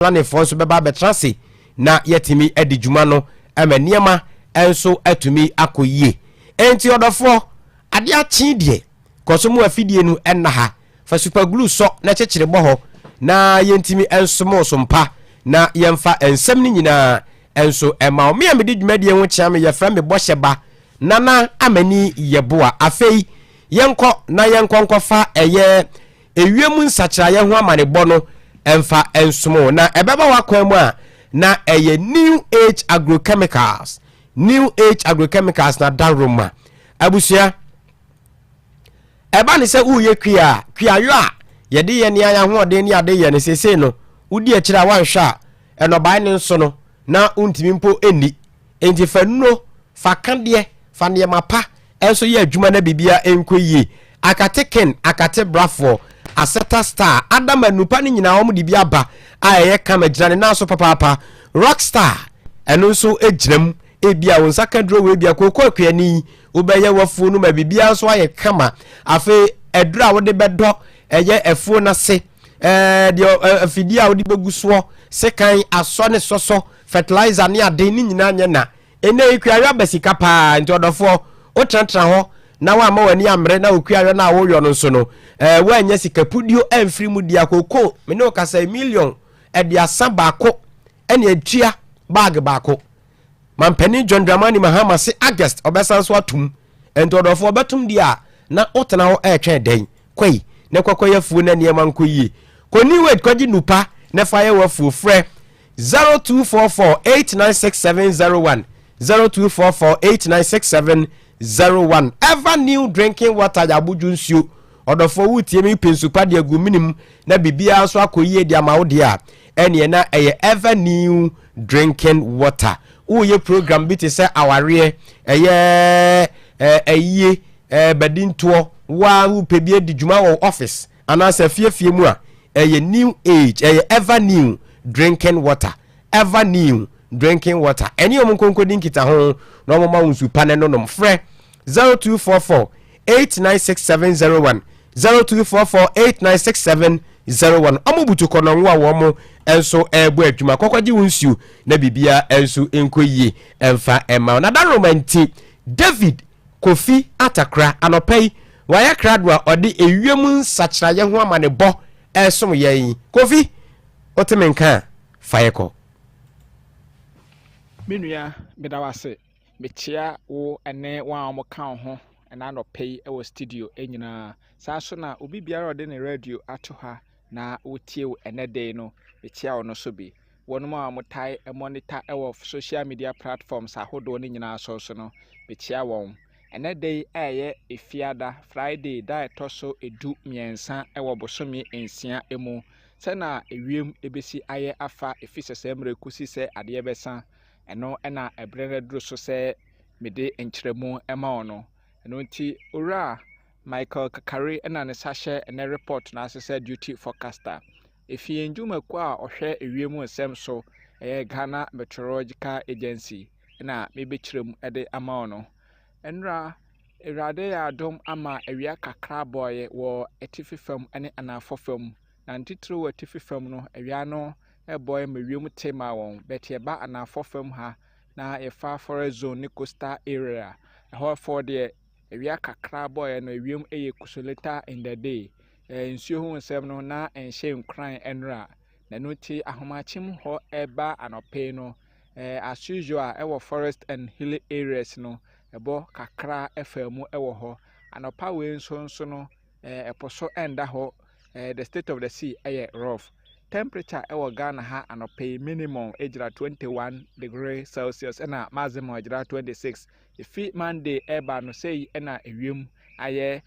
Planefoɔ nso bɛba abɛtena ase na yɛatumi adi dwuma no ma nneɛma nso atumi akɔ yie. Enti ɔdɔfoɔ, adeɛ akye deɛ, kɔ so mu afidie no nna ha. Fa super glue sɔ na kyekyere bɔ hɔ na yɛntumi nsom wo so mpa na yɛmfa nsɛm no nyinaa nso mma wo. Me a medi dwumadie ho kyea me, yɛfrɛ me Bɔhyɛ Ba Nana Amani Yeboah. Afei yɛnkɔ na yɛnkɔ nkɔfa ɛyɛ Ewiem nsakyeraeɛ ho amanebɔ no mfa nsom wo, na ɛbɛba w'akwan mu a, na ɛyɛ New Age Agrochemicals, New Age Agrochemicals na Daroma. Abusua, ɛba ne sɛ woreyɛ kua a, kuayɔ a yɛde yɛ nea yɛahoɔden ne ade yɛ no seesei no, wodi akyire a woanhwɛ a, nnɔbae no nso no, na wontumi mpo nni. Enti fa nnuro, fa akadeɛ, fa nneɛma pa nso yɛ adwuma na biribiara nkɔ yie. Akate Ken, Akate Brafoɔ, Aseta Star, Adam Anupa no nyinaa wɔn de bi aba a ɛyɛ kama gyina ne nan so papaapa. Rock Star, ɛno nso gyina mu. Ebia wo nsa ka duro wei bia kooko akuani wobɛyɛ w'afuo no ma biribiara nso ayɛ kama. Afei aduro a wode bɛdɔ ɛyɛ afuo no ase, ɛɛ deɛ afidie a wode bɛgu soɔ, sekan, asɔ ne sɔsɔ, Fertilizer ne ade ne nyinaa nyɛ na. Ɛnnɛ yi kuayɔ aba sika paa nti ɔdɔfoɔ wotenatena hɔ na woamma w'ani ammere na wo kuayɔ no a woyɔ no nso no eh, woannya sika puduo amfiri mu di a kooko me ne wo kasa yi million 30 baako ɛne atua bag baako. Mampanin John Dramani Mahama se August ɔbɛsan so atom nti ɔdɔfoɔ ɔbɛtom deɛ a na wotena hɔ ɛretwɛn dɛn? Kɔi na kɔkɔyɛ afuo na nneɛma nkɔ yie. Kɔ New Age kɔgye nupa na fa yɛ w'afuo frɛ 0244 896701 0244 896701 Ever New Drinking Water yɛ abodwo nsuo. Ɔdɔfoɔ woretie me pɛ nsu pa de agu mene mu na biribiara nso akɔ yie de ama wo deɛ a, ɛneɛ na ɛyɛ Ever New Drinking Water. Woreyɛ program bi te sɛ awareɛ, ɛyɛ ayie, badintoɔ, wo ara wopɛ bi adi dwuma wɔ wo office anaasɛ afiefie mu a, ɛyɛ new age, ɛyɛ ever new drinking water, ever new drinking water. Ɛne wɔn nkonkodi nkitaho na wɔn ma wo nsu pa ne nonom. Frɛ 0244 896701 0244 896701. Wɔn butu kɔnɔngo a wɔn nso ɛrebɔ adwuma. Kɔkɔgye wo nsuo na biribiara nso nkɔ yie ɛmfa ɛma wo. Na daroma nti David Kofi Atakora, anɔpa yi, wayɛ krado a ɔde ewiem nsakyeraeɛ ho amanebɔ resom yɛn. Kofi, wote me nka a, fa yɛ kɔ. Me nua, meda wo ase. Mekyea wo ne wɔn a wɔka wo ho ɛna anɔpa yi wɔ studio nyinaa. Saa nso na obi biara a ɔde ne radio ato ha na ɔretie wo ɛnɛ da yi no, mekyea wo no so bi. Wɔnom a wɔtae monitor wɔ social media platforms ahodoɔ no nyinaa so nso no, mekyea wɔn. Ɛnɛ da yi a ɛyɛ Efiada, Friday, da a ɛtɔ so 13 wɔ bosome 6 mu, sɛnea ewiem bɛsi ayɛ afa ɛfiri sɛsɛɛ mmerɛ kɔsi sɛ adeɛ bɛsa, ɛno na ɛberɛ no aduru so sɛ mede nkyerɛmu ma wo no. Ɛno nti, Owura Michael Kakari na ne nsa hyɛ ɛnɛ report no ase sɛ duty forecaster. Efi yɛn dwumakuo a ɔhwɛ ewiem nsɛm so, ɛyɛ Ghana Meteorological Agency na merebɛkyerɛ mu de ama wo no. Nnora, Awurade yɛ adom ama awia kakra bɔeɛ wɔ atifi fam ne anafoɔ fam. Na ne titiriw wɔ atifi fam no, awia no bɔeɛ ma wiem te maa wɔn. But yɛba anafoɔ fam ha na yɛfa forest zone ne coastal area, ɛhɔfoɔ deɛ awia kakra bɔeɛ no, ewiem yɛ kusuu later in the day. Nsuo ho nsɛm no na ɛnhyɛ nkuran nnora. Na ɛno nti ahomakye mu hɔ ɛreba anɔpa yi no, as usual ɛwɔ forest and hilly areas no, ɛbɔ kakra ɛfaa mu ɛwɔ hɔ. Anɔpa wei nso nso no, ɛpo so ɛnda hɔ. The state of the sea ɛyɛ rough. Temperature ɛwɔ Ghana ha anɔpa yi minimum ɛgyina 21 degree Celsius ɛna maximum ɛgyina 26. Efi Monday reba no, sei na ewiem ayɛ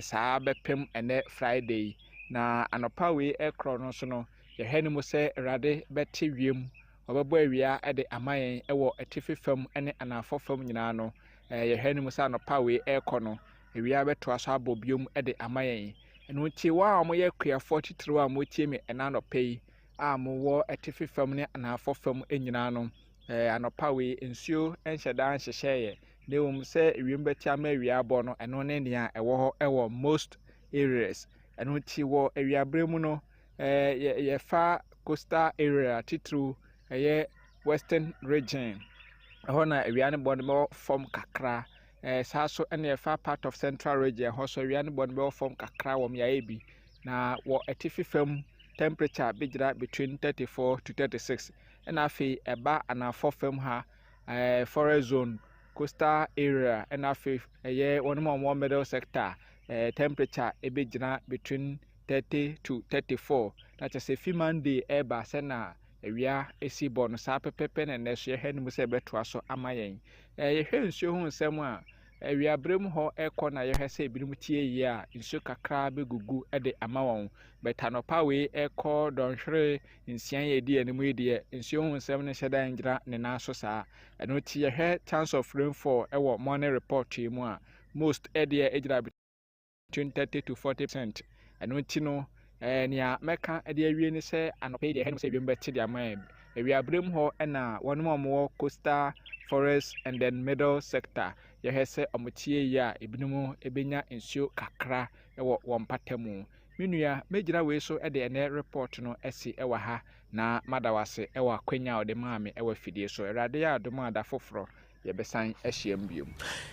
saa bɛpem ɛnnɛ Friday yi. Na anɔpa wei rekorɔ no nso no, yɛhwɛ no mu sɛ Awurade bɛte wiem, ɔbɛbɔ awia de ama yɛn wɔ atifi fam ne anaafoɔ fam nyinaa no. Yɛhwɛ no mu sɛ anɔpa wei rekɔ no, awia bɛtoa so abɔ biom de ama yɛn. Ɛno nti, wɔn a wɔyɛ akuafoɔ titiriw a wɔretie me ɛnnɛ anɔpa yi a mowɔ atifi fam ne anaafoɔ fam nyinaa no, Anɔpa wei, nsuo nhyɛ da nhyehyɛeɛ, na mmom sɛ ewiem bɛte ama awia abɔ no, ɛno ne nea ɛwɔ hɔ wɔ most areas. Ɛno nti wɔ awiaberɛ mu no, yɛfa coastal area titiriw ɛyɛ Western Region, ɛhɔ na awia no bɔ no bɛwɔ fam kakra. Saa so ɛna ɛfa part of Central Region, ɛhɔ so awia no bɔ no bɛwɔ fam kakra wɔ mmeaeɛ bi. Na wɔ atifi fam, temperature bɛgyina between 34 to 36. Ɛna afei ɛba anaafɔ fam ha, forest zone, coastal area, ɛna afei ɛyɛ wɔn a wɔwɔ middle sector, temperature ɛbɛgyina between 30 to 34. Na kyerɛ sɛ fi Monday ɛreba, sɛna awia esi bɔ no saa pɛpɛpɛ na ɛnɛ so yɛhwɛ no mu sɛ ɛbɛtoa so ama yɛn. Yɛhwɛ nsuo ho nsɛm a, awiaberɛ mu hɔ ɛkɔ na yɛhwɛ sɛ ebinom tie yie a, nsuo kakra bɛgugu de ama wɔn. But anɔpa wei ɛkɔ dɔnhwere 6 yɛ edi anim yi deɛ, nsuo ho nsɛm no hyɛ da ngyina ne nan so saa. Ɛno nti yɛhwɛ chance of rainfall ɛwɔ morning report yi mu a, most ɛdeɛ egyina between 30 to 40%. Ɛno nti no, nea mɛka de awie ne sɛ anɔpa yi deɛ, ɛhwɛ no sɛ ewiem bɛte de ama yɛn. Awiaberɛ mu hɔ ɛna wɔn a wɔwɔ coastal, forest and then middle sector, yɛhwɛ sɛ wɔn tie yie a, ebinom ebɛnya nsuo kakra ɛwɔ wɔn mpata mu. Me nua, mɛgyina wei so de ɛnɛ report no asi ɛwɔ ha na mada wase ɛwɔ akwanya a ɔde maa me ɛwɔ afidie so. Awurade yɛ adom a, da foforɔ yɛbɛsan ahyia mu bio.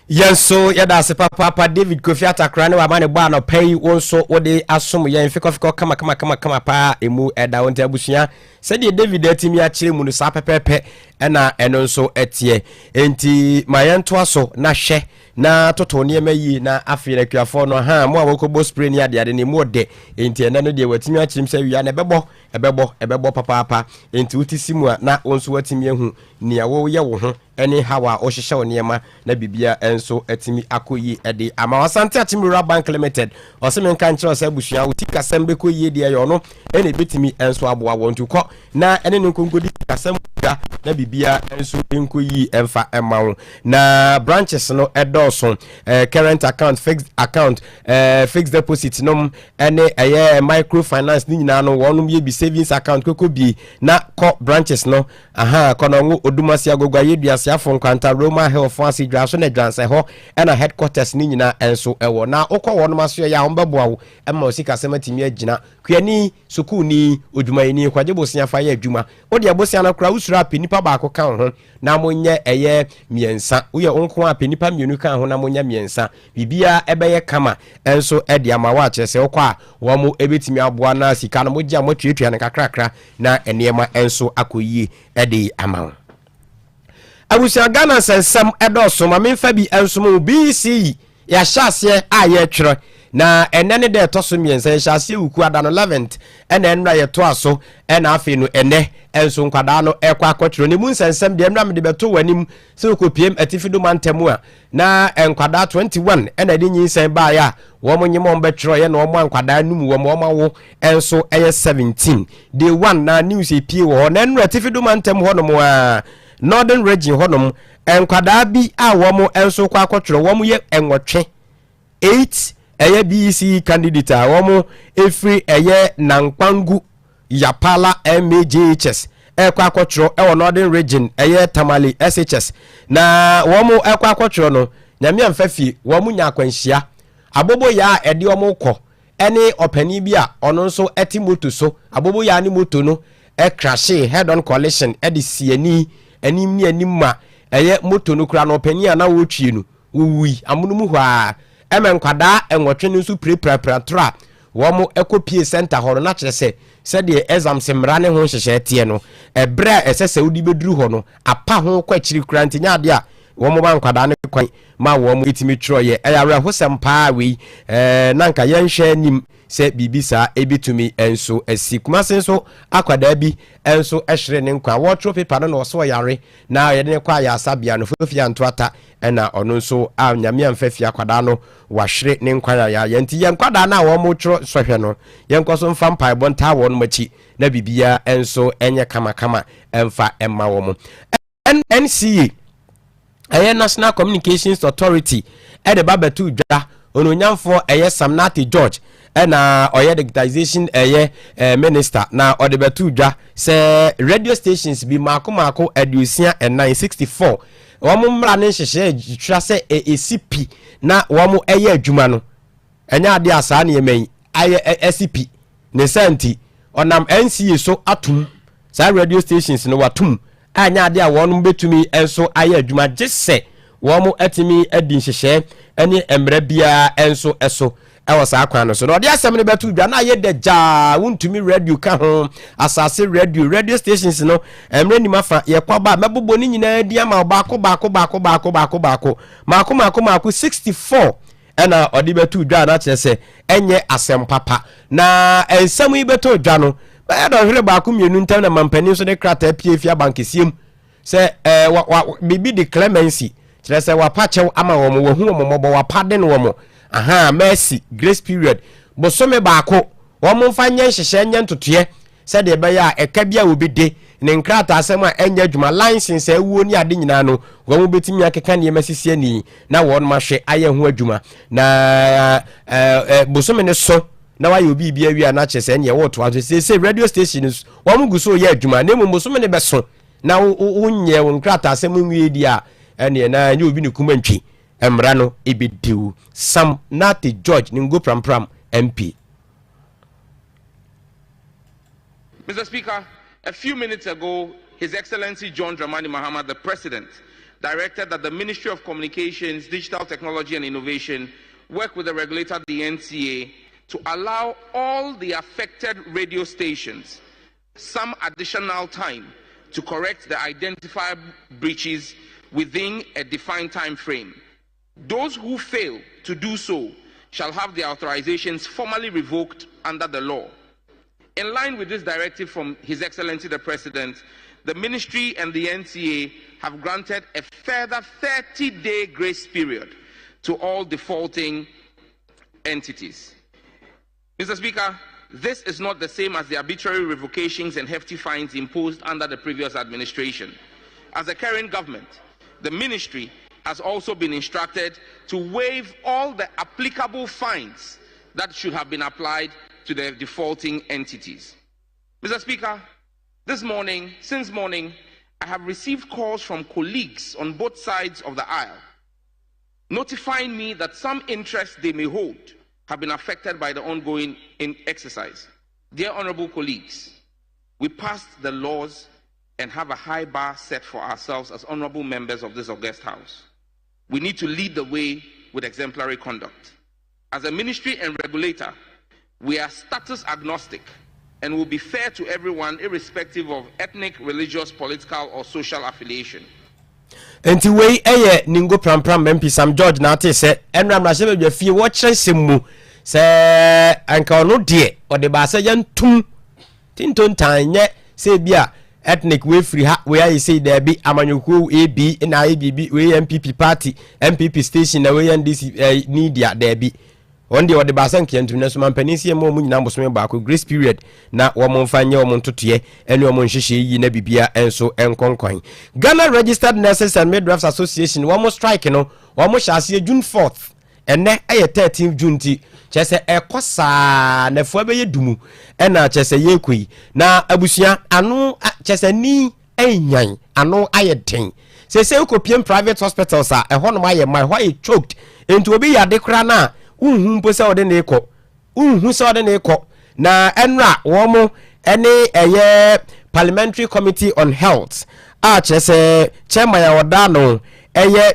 Yɛn nso yɛda ase papaapa, David Kofi Atakora, ne wama ne bɔ anɔpa yi. Wo nso wode asom yɛn fikɔfikɔ kama kama kama kama paa. Emu ɛda wo nti abusua, sɛdeɛ David atumi akyerɛ mu no, saa pɛpɛɛpɛ ɛna ɛno nso ɛteɛ. Enti ma yɛntoa so na hwɛ na toto nneɛma yie. Na afei na akuafoɔ no ha mo a wɔkɔbɔ spray ne adeade no emu ɔdɛ. Enti ɛnɛ no deɛ, watumi akyerɛ mu sɛ wia na ɛbɛbɔ, ɛbɛbɔ, ɛbɛbɔ papaapa. Enti wote si mu a, na wo nso watumi ahu nea woyɛ wo ho ne haw a wohyehyɛ wo nneɛma na biribia nso atumi akɔ yie ɛde ama. Asante Akyem Rural Bank Limited ɔsɛ menka nkyerɛ sɛ abusua, wo sikasɛm bɛkɔ yie deɛ, ɛyɛ ɔno ɛna ɛbɛtumi nso aboa wɔn. Nti kɔ na ɛne ne nkonkodi sikasɛm dwa na biribia nso nkɔ yie ɛmfa ɛma wo. Na branches no ɛdɔɔso: current account, fixed account, fixed deposit nom, ɛne ɛyɛ microfinance ne nyinaa no wɔnom yɛ bi, savings account koko bie. Na kɔ branches no aha: Kɔnɔngo, Odumasi, Agogo, Ayeduase, Afo Nkwanta, Roma Hill fo ase, Dwaso na Dwansɛ hɔ ɛna headquarters ne nyinaa ɛnso ɛwɔ. Na wokɔ wɔnom aso yɛ a, wɔbɛboa wo ɛma wo sikasɛm atumi agyina. Kuani, sukuuni, odwumayɛni, kwagye bosea fa yɛ adwuma. Wode abosea no koraa, wosuro apɛ nipa baako ka wo ho na monyɛ ɛyɛ mmiɛnsa. Woyɛ wo nko a, pɛ nipa mmienu ka ho na monyɛ mmiɛnsa. Biribiara ɛbɛyɛ kama ɛnso ɛde ama wo. Akyerɛ sɛ wokɔ a, wɔn ɛbɛtumi aboa na sika no mogye a, moatuatua no kakrakra na nneɛma nso akɔ yie ɛde ama wo. Abusua, Ghana nsɛnsɛm ɛdɔɔso, ma memfa bi nso mu. BECE yɛahyɛ aseɛ a yɛretwerɛ, na ɛnɛ ne dɛ ɛtɔ so 3. Yɛhyɛ aseɛ wuku ada no 11th, ɛna ɛnora yɛtoa so, ɛna afei no ɛnɛ ɛnso nkwadaa no ɛkɔ akɔtwerɛ. Ne mu nsɛnsɛm deɛ, ɛnora mede bɛto wɔ anim sɛ wokɔpiem atifi do mantam a, na nkwadaa 21 ɛna ɛde nyinsɛn baeɛ a wɔn nye wɔn bɛtwerɛeɛ, na wɔn a nkwadaa num wɔn wɔn awo nso ɛyɛ 17. Day one na news epie wɔ hɔ. Na ɛnora atifi do mantam hɔnom a, Northern Region hɔnom, nkwadaa bi a wɔn nso kɔ akɔtwerɛ, wɔn yɛ 8, 8 ɛyɛ BECE candidate a wɔn efiri ɛyɛ Nankwangu Yapala MAJHS ɛkɔ akɔtwerɛ ɛwɔ Northern Region, ɛyɛ Tamale SHS. Na wɔn ɛkɔ akɔtwerɛ no, Nyame amfa fie, wɔn nya akwanhyia. Aboboyaa a ɛde wɔn kɔ ɛne ɔpanin bi a ɔno nso ɛte moto so, aboboyaa ne moto no ɛcrashe, head on collision, ɛde si ani anim ne anim ma ɛyɛ moto no kura no, ɔpanin a na wɔretwie no wɔwui amono mu hɔ a. Ɛmɛ nkwadaa 8 no nso pirapirapira toro a wɔn ɛkɔ pie center hɔ no. Na kyerɛ sɛ sɛdeɛ exams mmara ne ho nhyehyɛ teɛ no, ɛberɛ a ɛsɛ sɛ wode bɛduru hɔ no apa ho kɔ akyiri kora, nti nyɛ adeɛ a wɔn ma nkwadaa no kwan ma wɔn ɛtumi twerɛyɛ. Ɛyɛ awerɛhosɛm paa wei. Na nka yɛnhwɛ anim sɛ biribi saa ɛbɛtumi nso asi. Kumase nso, akwadaa bi nso hyere ne nkwa. Wɔtwerɛ paper no na ɔsɛ ɔyare na yɛde ne kɔ ayarasabea no, fofia ntoata, ɛna ɔno nso a Nyame amfa fie, akwadaa no wahwere ne nkwa yayayɛ. Nti yɛn nkwadaa no a wɔn twerɛ sɔhwɛ no, yɛnkɔ so mfa mpaebɔ ntaa wɔn akyi na biribiara nso nyɛ kamakama ɛmfa ɛma wɔn. NCA, ɛyɛ National Communications Authority, ɛde ba bɛto dwa. Ononyamfoɔ ɛyɛ Sam Nartey George ɛna ɔyɛ digitization ɛyɛ minister, na ɔde bɛto dwa sɛ radio stations bi maako maako 64, 64, wɔn mmara ne nhyehyɛ twerɛ sɛ ɛsi pi na wɔn ɛyɛ adwuma no, ɛnyɛ adeɛ a saa nneɛma yi ayɛ ɛsi pi ne nsa. Nti ɔnam NCA so atom saa radio stations no, watom a nyɛ adeɛ a wɔn bɛtumi nso ayɛ adwuma gye sɛ wɔn atumi adi nhyehyɛɛ ne mmerɛ biara nso so ɛwɔ saa kwan no so. Na ɔde asɛm no bɛto dwa na ayɛ dɛ gyaa wontumi radio ka ho, asase radio, radio stations no mmerɛ nim afa yɛkɔ aba a mɛbobɔ ne nyinaa di ama baako baako baako baako baako baako maako maako maako 64 ɛna ɔde bɛto dwa na kyerɛ sɛ ɛnyɛ asɛm papa. Na nsɛm yi bɛtɔ dwa no bɛyɛ dɔhwere baako mmienu ntam na mampanin nso de krataa pie fi abankɛseɛ mu sɛ ɛɛ wa wa biribi de clemency, kyerɛ sɛ wapa kyɛw ama wɔn, wahu wɔn mmɔbɔ, wapardon wɔn, aha, mercy, grace period bosome baako, wɔn mfa nyɛ nhyehyɛ, nyɛ ntotoeɛ sɛdeɛ ɛbɛyɛ a ɛka bi a obi de ne nkrataa asɛm a ɛnyɛ adwuma, license awuo ne ade nyinaa no, wɔn bɛtumi akeka nneɛma sisi ani na wɔn ahwɛ ayɛ ho adwuma. Na ɛɛ bosome ne so na wayɛ obi bi awie a, na kyerɛ sɛ ɛneɛ wɔɔtoa so. Seesei radio station wɔn gu so yɛ adwuma, na mmom bosome ne bɛso na wonyɛ wo nkrataa asɛm nwie di a, ɛneɛ na ɛnyɛ obi ne kuma ntwi mmara no ɛbɛdiw. Sam Nartey George ne Ningo Prampram MP. Mr. Speaker, a few minutes ago, His Excellency John Dramani Mahama, the President, directed that the Ministry of Communications, Digital Technology and Innovation work with the regulator, the NCA, to allow all the affected radio stations some additional time to correct the identified breaches within a defined time frame. Those who fail to do so shall have their authorizations formally revoked under the law. In line with this directive from His Excellency the President, the Ministry and the NCA have granted a further 30 day grace period to all defaulting entities. Mr. Speaker, this is not the same as the arbitrary revocations and hefty fines imposed under the previous administration. As a current government, the ministry has also been instructed to waive all the applicable fines that should have been applied to the defaulting entities. Mr. Speaker, this morning, since morning, I have received calls from colleagues on both sides of the aisle notifying me that some interests they may hold have been affected by the ongoing exercise. Dear honorable colleagues, we passed the laws and have a high bar set for ourselves as honorable members of this august house. We need to lead the way with exemplary conduct. As a ministry and regulator, we are status agnostic and will be fair to everyone, irrespective of ethnic, religious, political, or social affiliation. Nti wei yɛ Ningo Prampram MP Sam George na ate sɛ ɛnura mmarahyɛ badwa fie wɔkyerɛ nsɛm mu sɛ anka ɔno deɛ ɔde baasa yɛntum tintontan, nyɛ sɛ bi a ethnic wei firi ha, wei ayɛ sei, daabi, amanyɔkuo ab na ayɛ biribi, wei yɛ NPP party, NPP station, na wei yɛ NDC ni dia, daabi, wɔn deɛ wɔde baasa nkeantum. Na so mampanin si mu wɔn nyinaa bosome baako grace period na wɔn mfa nyɛ wɔn ntotoeɛ ne wɔn nhyehyɛ yi na bibia nso nkɔnkɔn. Ghana Registered Nurses and Midwives Association, wɔn strike no wɔn hyɛ aseɛ June 4th, ɛnɛ ɛyɛ 13 June, ti kyerɛ sɛ ɛkɔ saa nɛfoɔ bɛyɛ dumu ɛna kyerɛ sɛ yɛrekɔ yi. Na abusua ano kyerɛ sɛ ni ɛnyan ano ayɛ den sɛ wokɔpiem private hospitals a, ɛhɔnom ayɛ ma ɛhɔ ayɛ choked, nti obi yɛ koraa no a wonhu mpo sɛ ɔde ne kɔ, wonhu sɛ ɔde ne kɔ. Na ɛnora wɔn mo ɛne ɛyɛ Parliamentary Committee on Health a kyerɛ sɛ chairman a ɔda no ɛyɛ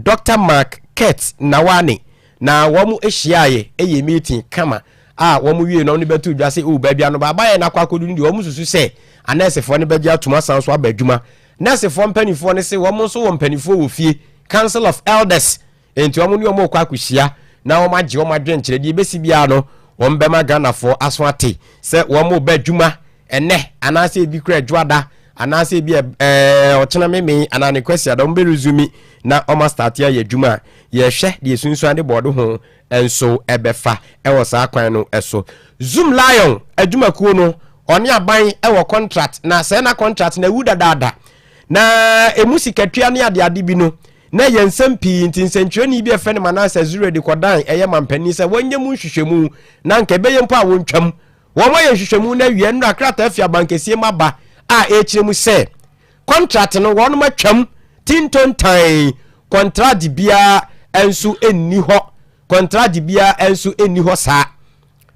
Dr Mark Kurt Nawaane na wɔn ahyiaeɛ, ɛyɛ meeting kama a wɔn wie na wɔn bɛto dwa sɛ o baabi ano baaba yɛ n'akɔ akɔdu no deɛ, wɔn susu sɛ anɛɛsefoɔ no bɛgye atum asan so aba adwuma. Nɛɛsefoɔ mpanimfoɔ no sɛ wɔn nso wɔ mpanimfoɔ wɔ fie, Council of Elders, nti wɔn ne wɔn kɔ akɔhyia na wɔn agye wɔn adwenkyerɛ. Deɛ ebesi biara no, wɔn bɛma Ghanafoɔ aso ate sɛ wɔn ba adwuma ɛnɛ anaasɛ ebi kura adwoada anaasɛ ebi ɔkyena meme anaa ne kwasi ada wɔn bɛ resume na wɔn astart ayɛ adwuma a yɛhwɛ deɛ sunsuan de bɔɔdo ho nso ɛbɛfa ɛwɔ saa kwan no ɛso. Zoomlion adwumakuo no, ɔne aban ɛwɔ contract na sɛ na contract na ewu dadaada na emu sikatua ne adeade bi no na yɛ nsɛm pii, nti nsɛntwerɛni bi ɛfɛ no Manasa Zero de kɔdan ɛyɛ mampanin sɛ wɔnyɛ mu nhwehwɛmu na nka ɛbɛyɛ mpo a wɔntwam. Wɔn ayɛ nhwehwɛmu no awie nnura krataa fi abankɛseɛ mu aba a ɛrekyerɛ mu sɛ contract no wɔn atwam tintontan, contract biara nso nni hɔ, contract biara nso nni hɔ saa.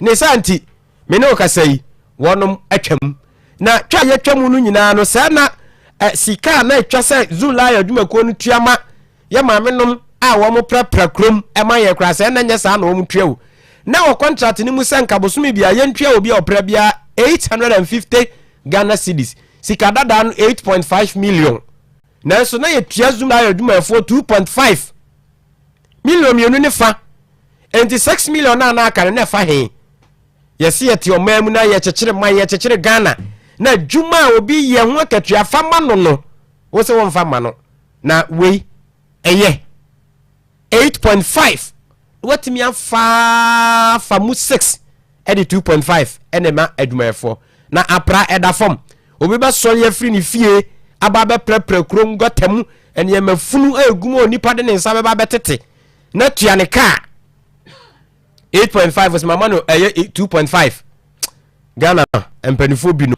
Ne saa nti me ne wo kasa yi, Wɔnom atwam. Na twa a yɛtwa mu no nyinaa no, sɛɛ na eh, sika a na ɛtwa sɛ Zoomlion adwumakuo no tua ma yɛ maame nom a wɔn prapra kurom ma yɛn koraa, sɛɛ na nyɛ saa na wɔn tua o. Na wɔ contract no mu sɛ nka bosome biara yɛntua obi a ɔpra biara 850 Ghana cedis, sika dadaa no 8.5 million. Nanso na yɛtua Zoomlion adwumayɛfoɔ 2.5 million mmienu ne fa. Enti 6 million no a na aka no na ɛfa he? Yɛse yɛte ɔman mu na yɛkyekyere man, yɛkyekyere Ghana, na adwuma a obi yɛ ho akatua fa ma no no, wo se womfa ma no. Na wei ɛyɛ 8.5 watumi afa fa mu 6 ɛde 2.5 ɛna ɛma adwumayɛfoɔ. Na apra ɛda fam. Obi bɛsɔre afiri ne fie aba abɛprapra kurom gɔta mu nneɛma funu a ɛgu mu a onipa de ne nsa bɛba abɛtete na tua ne kaa. 8.5 ɔsɛ mama no ɛyɛ 2.5 Ghana mpanimfoɔ bi no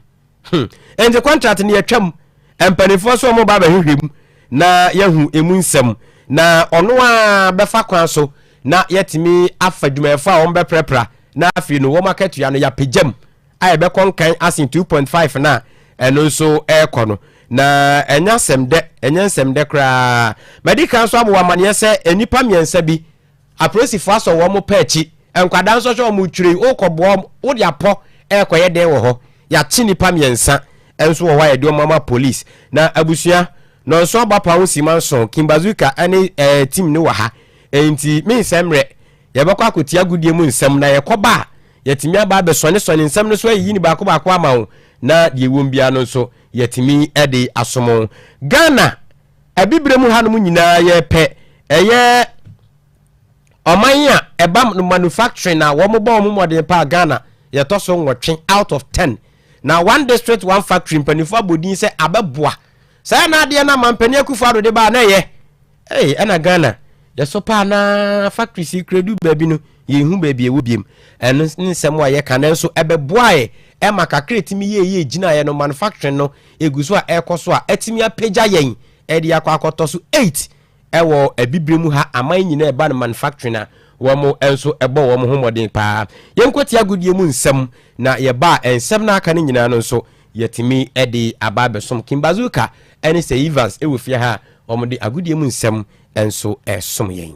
nti contract no yɛtwam mpanimfoɔ so wɔn ba bɛhwehwɛ mu na yɛhu emu nsɛm na ɔno a bɛfa kwan so na yɛtumi afa dwumayɛfoɔ a wɔn bɛprapra na afei no wɔn akatua no yɛapagyam a yɛbɛkɔ nkan asen 2.5 na ɛno nso ɛrekɔ no na ɛnyɛ asɛm dɛ ɛnyɛ nsɛm dɛ koraa. Madi kan so abɔ amaneɛ sɛ nnipa mmiɛnsa bi Apolisifo asɔ wɔn pɛ akyi. Nkwadaa nso hwɛ wɔn retwiri. Worekɔboa wɔn, wode apɔ rekɔyɛ dɛn wɔ hɔ? Yɛakye nnipa mmiɛnsa nso wɔ hɔ a yɛde wɔn ama polis. Na abusua, Nɔnso Abapa ho Sima nson, King Bazooka ne eh, team no wɔ ha. Enti mensɛ mmerɛ, yɛbɛkɔ akɔtie agodie mu nsɛm na yɛkɔba a, yɛatumi aba abɛsɔnesɔne nsɛm no so ayiyi no baako baako ama wo na deɛ ɛwom biara no nso yɛatumi de asom wo. Ghana Abibire mu hanom nyinaa yɛpɛ ɛyɛ ɔman a ɛba no manufacturing a wɔn bɔ wɔn mmɔden paa. Ghana yɛtɔ so 8 out of 10. Na One District One Factory, mpanimfoɔ abɔ din sɛ abɛboa saa na adeɛ no ama mpanin Akufo Addo de baa na ɛyɛ ee ɛna Ghana yɛso paa na factory si kredu baabi no yɛnhu baabi ɛwɔ biem. Ɛno ne nsɛm a yɛka, nanso ɛbɛboa yɛ ɛma kakra ɛtumi yɛ yɛ gyinaeɛ no. Manufacturing no ɛgu so a ɛrekɔ so a atumi apagya yɛn ɛde akɔ akɔtɔ so 8 ɛwɔ abibire mu ha aman nyinaa ɛba no manufacturing a wɔn nso ɛbɔ wɔn ho mmɔden paa. Yɛnkɔtie agodie mu nsɛm na yɛba a nsɛm no aka no nyinaa no nso yɛtumi de aba abɛsom. King Bazooka ɛne Sir Evans ɛwɔ fie ha a wɔde agodie mu nsɛm nso ɛsom yɛn.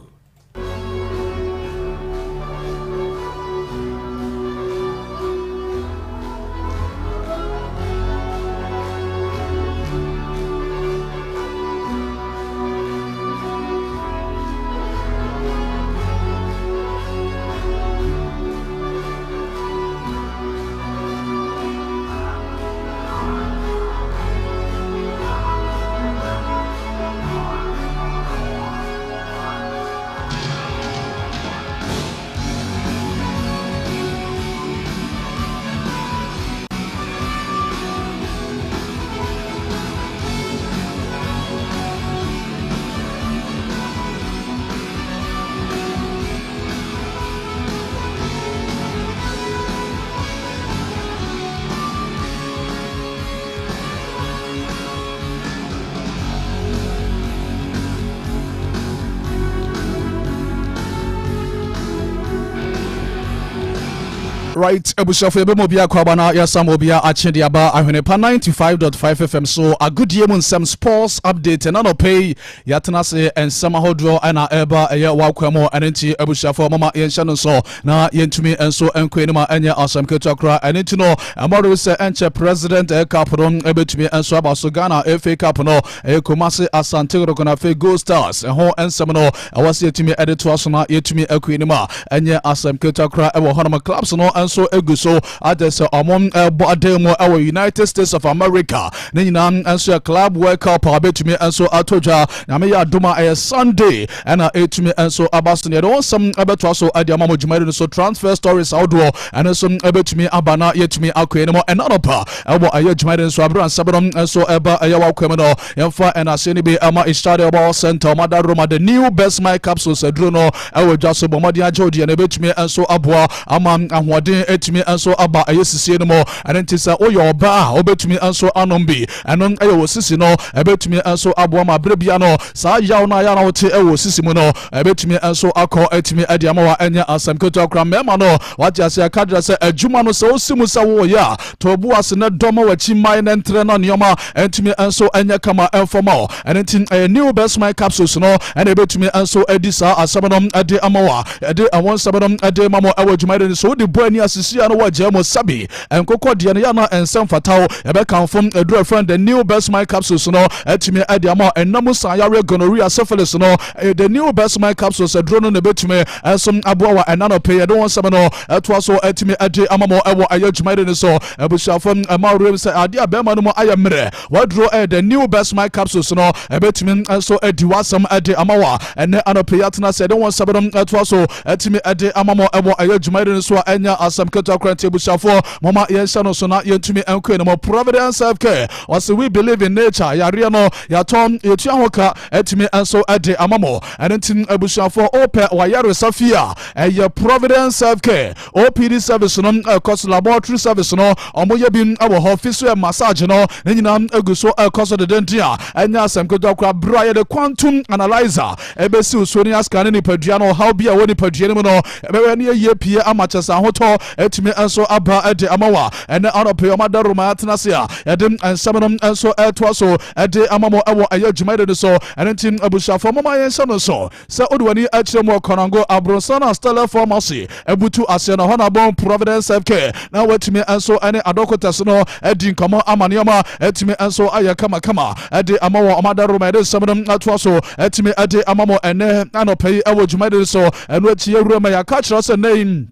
Right, abusuafo, yɛbɛma obi akɔ aba na yɛasam obi a akye de aba Ahwene Pa 95.5 FM so, agodie mu nsɛm, sports update. Ɛna nɔpɛ yi yɛatena ase, nsɛm ahodoɔ ɛna ɛba ɛyɛ wakwa mu. Ɛno nti abusuafo, mama yɛnhyɛ no nso na yɛntumi nso nkɔ anim a ɛnyɛ asɛm ketewa koraa. Ɛno nti no ɛmɔre sɛ ɛnkyɛ President ɛyɛ Cup no ɛbɛtumi nso aba so, Ghana FA Cup no, ɛyɛ Kumasi Asante Kotoko na afei Gold Stars ɛho nsɛm no ɛwɔ sɛ yɛtumi ɛde toa so na yɛtumi akɔ anim a ɛnyɛ asɛm ketewa koraa. Ɛwɔ hɔnom clubs no nso egu so agye sɛ ɔmo ɛbɔ adan mu ɛwɔ United States of America. Ne nyinaa nso yɛ Club World Cup a bɛtumi nso ato dwa. Nyame yɛ adom a ɛyɛ Sunday ɛna ɛtumi nso aba so no, yɛde wɔn nsɛm ɛbɛtoa so ɛde ama mo dwumadi no so. Transfer stories ahodoɔ ɛno nso ɛbɛtumi aba na yɛtumi akɔ anim ɛna nɔpa ɛwɔ ɛyɛ dwumadi no so. Abere ansɛm no nso ɛba ɛyɛ wakɔ mu no, yɛmfa ɛnaseɛ no bi ɛma Ishade Herbal Center. Ɔmada Roma the new best my capsules aduro no ɛwɔ dwa so. Bɔ mmɔden agye wo deɛ no, ɛbɛtumi nso aboa ama ahoɔden. Ahoɔden atumi nso aba ɛyɛ sisie no mu. Ɛno nti sɛ woyɛ ɔbaa a, wobɛtumi nso anom bi. Ɛno ɛyɛ wɔ sisi no, ɛbɛtumi nso aboa ma berɛ bia no saa yaw no a yɛ na wote ɛwɔ sisi mu no, ɛbɛtumi nso akɔ atumi de ama wa. Ɛnyɛ asɛm ketewa kora. Mmarima no, wate ase, aka kyerɛ sɛ adwuma no sɛ wosi mu sɛ woyɛ a, to bo ase ne dɔm w'akyi mman ne ntrɛ na nneɛma ɛntumi nso ɛnyɛ kama ɛmfɔma o. Ɛno nti ɛyɛ New Best My capsules no ɛna ɛbɛtumi nso adi saa asɛm no ɛde ama wa. Ɛde ɛho nsɛm no ɛde ma mo ɛwɔ dwumayɛde no so. Wode bɔ ani asisi a no wɔagyaa mu sɛbi nkokɔ deɛ no yɛ na ɛnsɛm fata wo. Yɛbɛkamfo ɛduru ɛfrɛ the New Best My capsules no ɛtumi ɛde ama ɛnam san yareɛ, gonorrhea, syphilis no. Ɛyɛ the New Best My capsules ɛduro no na ɛbɛtumi ɛnso aboa wa. Ɛna no pɛ yɛde wɔn nsɛm no ɛtoa so ɛtumi ɛde ama mo ɛwɔ ɛyɛ dwumayɛde no so. Abusuafo, ɛma ɔwerɛ sɛ adeɛ a bɛrima no mu ayɛ mmerɛ, waduro ɛyɛ the New Best My capsules no, ɛbɛtumi nso adi w'asɛm ɛde ama wa. Ɛnɛ anɔpɛ yi atena sɛ ɛde wɔn nsɛm no ɛtoa so ɛtumi ɛde ama mo ɛwɔ ɛyɛ dwumayɛde no so a, ɛnyɛ asɛm ketewa kora. Nti abusuafoɔ, moma yɛnhyɛ no so na yɛntumi nkɔ anim. Providence Health Care ɔsɛ, "We believe in nature." Yareɛ no yɛatɔ, yɛtua ho ka, ɛtumi nso ɛde ama mo. Ɛno nti abusuafoɔ, wopɛ wayaresa fie a, ɛyɛ Providence Health Care. OPD service no ɛkɔ so, laboratory service no ɔmo yɛ bi ɛwɔ hɔ, physio and massage no ne nyinaa egu so ɛkɔ so dedenden a ɛnyɛ asɛm ketewa kora. Bere a yɛde quantum analyzer ɛbɛsi so ne asika ne nipadua no, ɔhaw bi a ɛwɔ nipadua no mu no, ɛbɛyɛ ne yɛyie pie ama kyɛ sɛ ahotɔ ɛtumi nso aba ɛde ama wa. Ɛnɛ anɔpɛ ɔmo adaroma atena ase a yɛde nsɛm no nso ɛtoa so ɛde ama mo ɛwɔ ɛyɛ dwumayɛde no so. Ɛno nti abusuafoɔ, moma yɛnhyɛ no so sɛ wode w'ani akyerɛ mu ɔkɔnango abrɔnsan no a Stella Pharmacy abutu aseɛ no hɔ na bɔn Providence Healthcare na watumi nso ne adɔkotas no adi nkɔmmɔ ama nneɛma atumi nso ayɛ kamakama ɛde ama wɔ. Ɔmadaroma yɛde nsɛm no atoa so atumi ɛde ama mo ɛnɛ anɔpɛ yi ɛwɔ dwumayɛde so. Ɛno akyi, yɛwura ma yɛaka kyerɛ sɛ nnɛ yi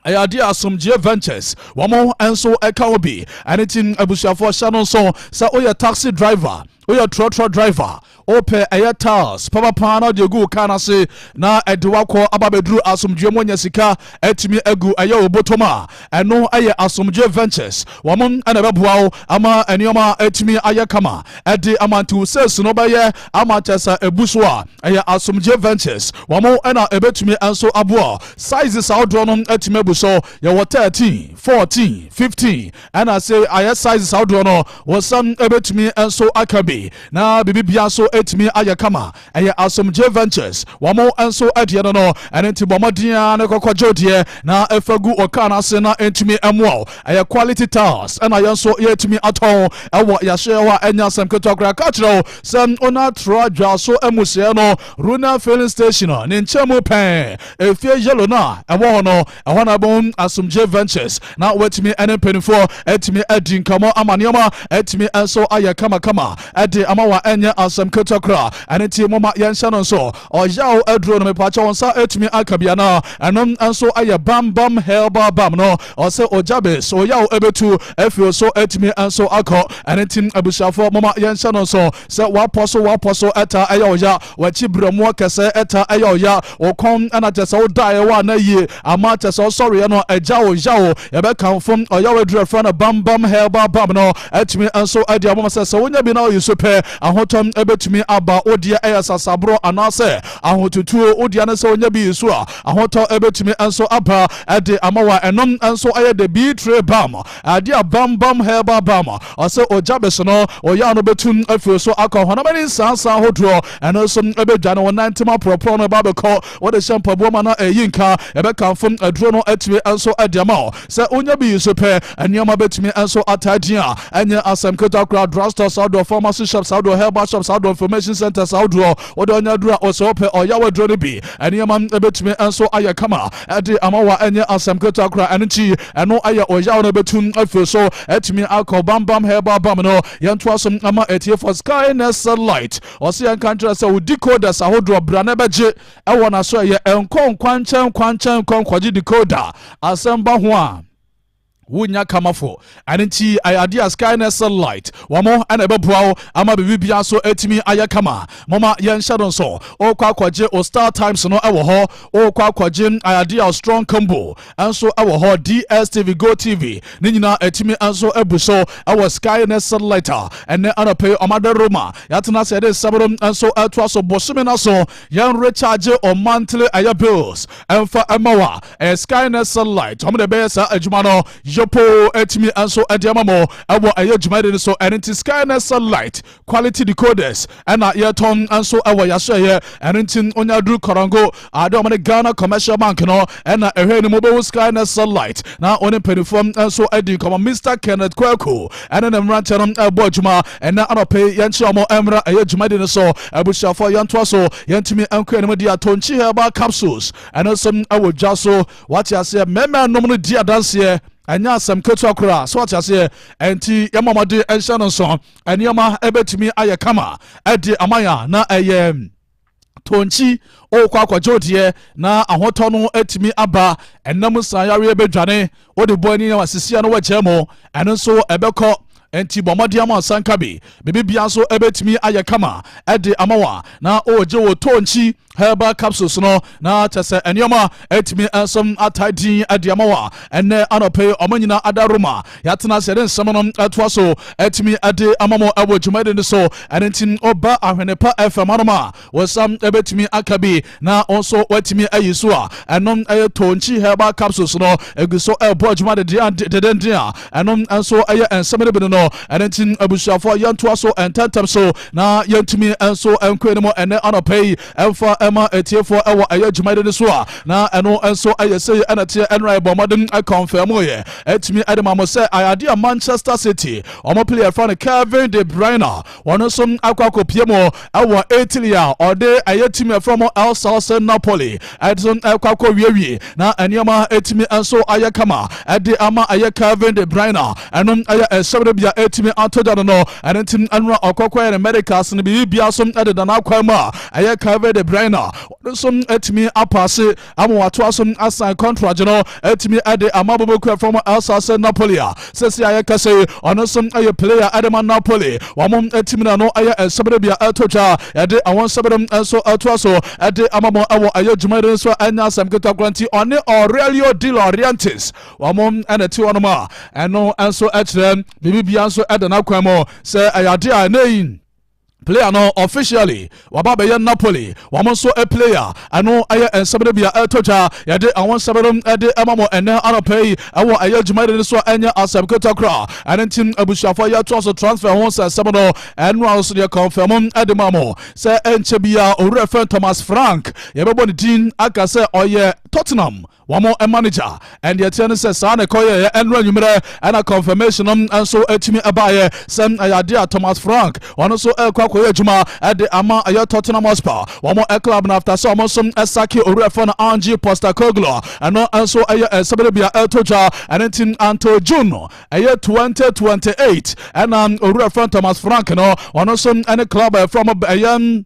ɛyɛ adeɛ Asomdwoeɛ Ventures wɔn nso ɛka wo bi. Ɛne ti abusuafoɔ, hyɛ no nso sɛ woyɛ taxi driver, woyɛ trɔtrɔ driver, wopɛ ɛyɛ tiles papapaa na ɔde egu wo kaa n'ase na ɛde wakɔ aba abɛduru asomdwoeɛ mu, anya sika atumi agu ɛyɛ wo bɔtɔm a, ɛno ɛyɛ Asomdwoeɛ Ventures. Wɔn ɛna ɛbɛboa wo ama nneɛma atumi ayɛ kama ɛde ama. Nti wo sales no bɛyɛ ama kyɛ sɛ ebu so a, ɛyɛ Asomdwoeɛ Ventures wɔn ɛna ɛbɛtumi nso aboa. Sizes ahodoɔ no atumi abu so, yɛwɔ 13, 14, 15, ɛna sɛ ayɛ sizes ahodoɔ no, wɔsam ɛbɛtumi nso aka bi na biribibia nso atumi ayɛ kama. Ɛyɛ Asomdwoe Ventures wɔn nso adeɛ no. Ɛno nti bɔ mmɔden a ne kɔkɔgye deɛ na ɛfa gu ɔkaa no ase na ɛntumi mmoa wo. Ɛyɛ quality tiles ɛna yɛn nso yɛtumi atɔn ɛwɔ yɛahyɛ hɔ a, ɛnyɛ asɛm ketewa koraa. Ka kyerɛ wo sɛ wona tra dwa so amusiɛ no, Runa Filling Station ne nkyɛn mu pɛn, efie yellow no a ɛwɔ hɔ no, ɛhɔ na ɛbɛn Asomdwoe Ventures na watumi ɛne mpanimfoɔ atumi adi nkɔmmɔ ama nneɛma atumi nso ayɛ kamakama ɛde ama wa. Ɛnyɛ asɛm ketewa koraa. Ɛne ti moma yɛnhyɛ no nso, ɔyaw aduro no, mepakyɛ wɔn nsa atumi aka bia na ɛno nso ayɛ Bambam Herbal Balm no. Ɔsɛ ogyabes ɔyaw ɛbɛtu afiri so atumi nso akɔ. Ɛne ti abusuafoɔ, moma yɛnhyɛ no nso sɛ wapɔ so, wapɔ so ɛta ɛyɛ ɔya, wakyi brɛmoɔ kɛsɛ ɛta ɛyɛ ɔya, wɔkɔn ɛna kyɛ sɛ wodaeɛ wɔ ana yie ama kyɛ sɛ ɔsɔreɛ no agya wo ya wo, yɛbɛkamfo ɔyaw aduru ɛfrɛ no Bambam Herbal Balm no atumi nso adi amoma sɛ wonya bi na ɔyi so pɛ, ahotɔ ɛbɛtumi aba. Wodeɛ ɛyɛ sasaborɔ anaasɛ ahotutuo, wodeɛ no sɛ wonya bi yi so a, ahotɔ ɛbɛtumi nso aba ɛde ama wa. Ɛnom nso ɛyɛ the B tray balm, adeɛ a Bambam Herbal Balm ɔsɛ ogya bɛso no, ɔyɛ no bɛtum afiri so akɔ. Honam ani nsansan ahodoɔ, ɛno nso ɛbɛdwane. Wɔn nan ntɛm aporɔporɔ no ɛba bɛkɔ. Wɔde hyɛ mpaboa ma na ɛyi nka. Ɛbɛkamfo aduro no atumi nso ɛde ama wo sɛ wonya bi yi so pɛ, nneɛma bɛtumi nso ataa din a ɛnyɛ asɛm ketewa koraa. Drugstore ahodoɔ, pharmacy shops ahodoɔ, herbal shops ahodoɔ, information centers ahodoɔ, wode ɔnya aduro a ɔsɛ wopɛ ɔyaw aduro no bi, nneɛma bɛtumi nso ayɛ kama ɛde ama wa. Ɛnyɛ asɛm ketewa koraa. Ɛno nti ɛno ayɛ ɔyaw no bɛtum afiri so atumi akɔ, Bambam Herbal Balm no. Yɛntoa so ama atiefoɔ. Skynet Satellite ɔsɛ yɛnka nkyerɛ sɛ wo decoders ahodoɔ, bra na bɛgye ɛwɔ n'aso. Ɛyɛ ɛnkɔ nkwankyɛn nkwankyɛn nkɔ nkɔgye decoder asɛm ba ho a. Wonya kamafo. Ɛno nti ɛyɛ adeɛ a Skynet satellite wɔn ɛna ɛbɛboa wo ama biribi biara nso atumi ayɛ kama. Moma yɛnhyɛ no nso. Wokɔ akɔgye o Star Times no ɛwɔ hɔ. Wokɔ akɔgye adeɛ a Strong Combo nso ɛwɔ hɔ. DSTV, Go TV ne nyinaa atumi nso abu so ɛwɔ Skynet satellite a ɛnɛ anɔpɛ yi ɔmada Roma yɛatena sɛ yɛde nsɛm no nso ɛtoa so bosome no so. Yɛn recharge o monthly ɛyɛ bills ɛmfa ɛma wa ɛyɛ Skynet satellite, ɔmo de bɛyɛ saa adwuma no yɛpo atumi nso ɛde ama mo ɛwɔ ɛyɛ dwumadi no so. Ɛno nti Skynet satellite quality decoders ɛna yɛtɔn nso ɛwɔ yɛaso. Ɛyɛ ɛno nti onya duru Kɔrɔngo ade ɔmo ne Ghana Commercial Bank no ɛna ɛhwɛ ne mu bɛwo Skynet satellite na ɔne mpanimfoɔ nso adi nkɔmɔ. Mr Kenneth Kwaku ɛne ne mmeranteɛ no ɛbɔ adwuma. Ɛnɛ anɔpɛ yɛnkyerɛ ɔmo ɛmmra ɛyɛ dwumadi no so. Abusuafoɔ, yɛntoa so, yɛntumi nkɔ anim di atonkyi herbal capsules. Ɛno nso ɛwɔ dwa so, wate aseɛ? Mmarima nom no di adanseɛ, ɛnyɛ asɛm ketewa koraa so, wate aseɛ? Ɛnti yɛma ɔmɔde ɛnhyɛ no nso, nneɛma ɛbɛtumi ayɛ kama ɛde amaya na ɛyɛ tonkyi. Ɔrekɔ akɔgye odeɛ na ahotɔ no atumi aba. Ɛnam san yareɛ bɛdwane wode bɔ ani na wasisia no wakyɛ mu, ɛno nso ɛbɛkɔ. Nti bɔ mmɔden ama nsanka bi, biribi bia nso ɛbɛtumi ayɛ kama ɛde ama wa na ɔregye wɔ tonkyi herbal capsules no na kyɛ sɛ nneɛma atumi nso atae din ɛde ama wa. Ɛnɛ anɔpɛ yi ɔmo nyinaa ada Roma yɛatena sɛ yɛde nsɛm no ɛtoa so atumi ɛde ama mo ɛwɔ dwumadi no so. Ɛno nti ɔba Ahwenepa FM anom a wɔsam ɛbɛtumi aka bi na nso watumi ayi so a ɛnom ɛyɛ tonkyi herbal capsules no egu so ɛbɔ adwuma dedenden a ɛnom nso ɛyɛ nsɛm no bi no. Ɛno nti abusuafoɔ, yɛntoa so ntɛntɛm so na yɛntumi nso nkɔ anim. Ɛnɛ anɔpɛ yi ɛmfa ɛma atiefoɔ ɛwɔ ɛyɛ dwumadi no so a na ɛno nso ɛyɛ sɛ ɛna teɛ. Ɛnora ɛbɔ mmɔden ɛconfirm yɛ ɛtumi ɛde ma mo sɛ ayade a Manchester City ɔmo player fa no Kevin De Bruyne, wɔn nso akɔ akɔpie mu ɛwɔ Italy a ɔde ɛyɛ team ɛfrɛ mo El Salse Napoli ɛde ɛkɔ akɔ wiewie na nneɛma ɛtumi nso ayɛ kama ɛde ama ɛyɛ Kevin De Bruyne. Ɛno ɛyɛ ɛhyɛm no bia ɛtumi ato gya no. Ɛno nti ɛnora ɔkɔkɔ yɛ ne medicals no, biribi bia so ɛde da n'akwan mu a ɛyɛ Kevin De Bruyne ɔno nso ɛtumi apaase ama watoa so asan contract no ɛtumi ɛde ama boboko ɛfrɛ mo El Salse Napoli a sɛsi a yɛkasa yi ɔno nso ɛyɛ player ɛde ma Napoli wɔn ɛtumi na no ɛyɛ ɛsɛm no bia ɛto dwa. Yɛde àwọn nsɛm no nso ɛtoa so ɛde ama mo ɛwɔ ɛyɛ dwumadi nso. Ɛnyɛ asɛm ketewa koraa nti ɔne Aurelio De Laurentiis wɔn ɛna ɛte hɔnom a ɛno nso ɛkyerɛ biribi bia nso ɛda n'akwan mu sɛ ɛyɛ ade a ɛnɛ yi player no officially waba bɛyɛ Napoli wɔn nso player. Ɛno ɛyɛ nsɛm no bia ɛtɔ dwa. Yɛde àwọn nsɛm no ɛde ɛma mo ɛnɛ anɔpɛ yi ɛwɔ ɛyɛ dwumadi no so. Ɛnyɛ asɛm ketewa koraa. Ɛno nti abusuafoɔ, yɛtoa so transfer ho nsɛnsɛm no. Ɛno a nso deɛ confirm ɛde ma mo sɛ ɛnkyɛ bia owurɛ fɛn Thomas Frank, yɛbɛbɔ ne din aka sɛ ɔyɛ Tottenham wɔn manager. Ɛndeɛ teɛ no sɛ saa na ɛkɔyɛɛ. Ɛnora anwummerɛ ɛna confirmation no nso atumi ɛbaeɛ sɛ ɛyɛ adeɛ a Thomas Frank ɔno nso ɛkɔ akɔyɛ adwuma ɛde ama ɛyɛ Tottenham Hotspur wɔn club no after sɛ ɔmo nso ɛsack owurɛ fɔ no Ange Postecoglou. Ɛno nso ɛyɛ ɛsɛm no bia ɛto dwa. Ɛno nti until June ɛyɛ 2028 ɛna owurɛ fɔ Thomas Frank no ɔno nso ɛne club ɛfrɛ mo ɛyɛ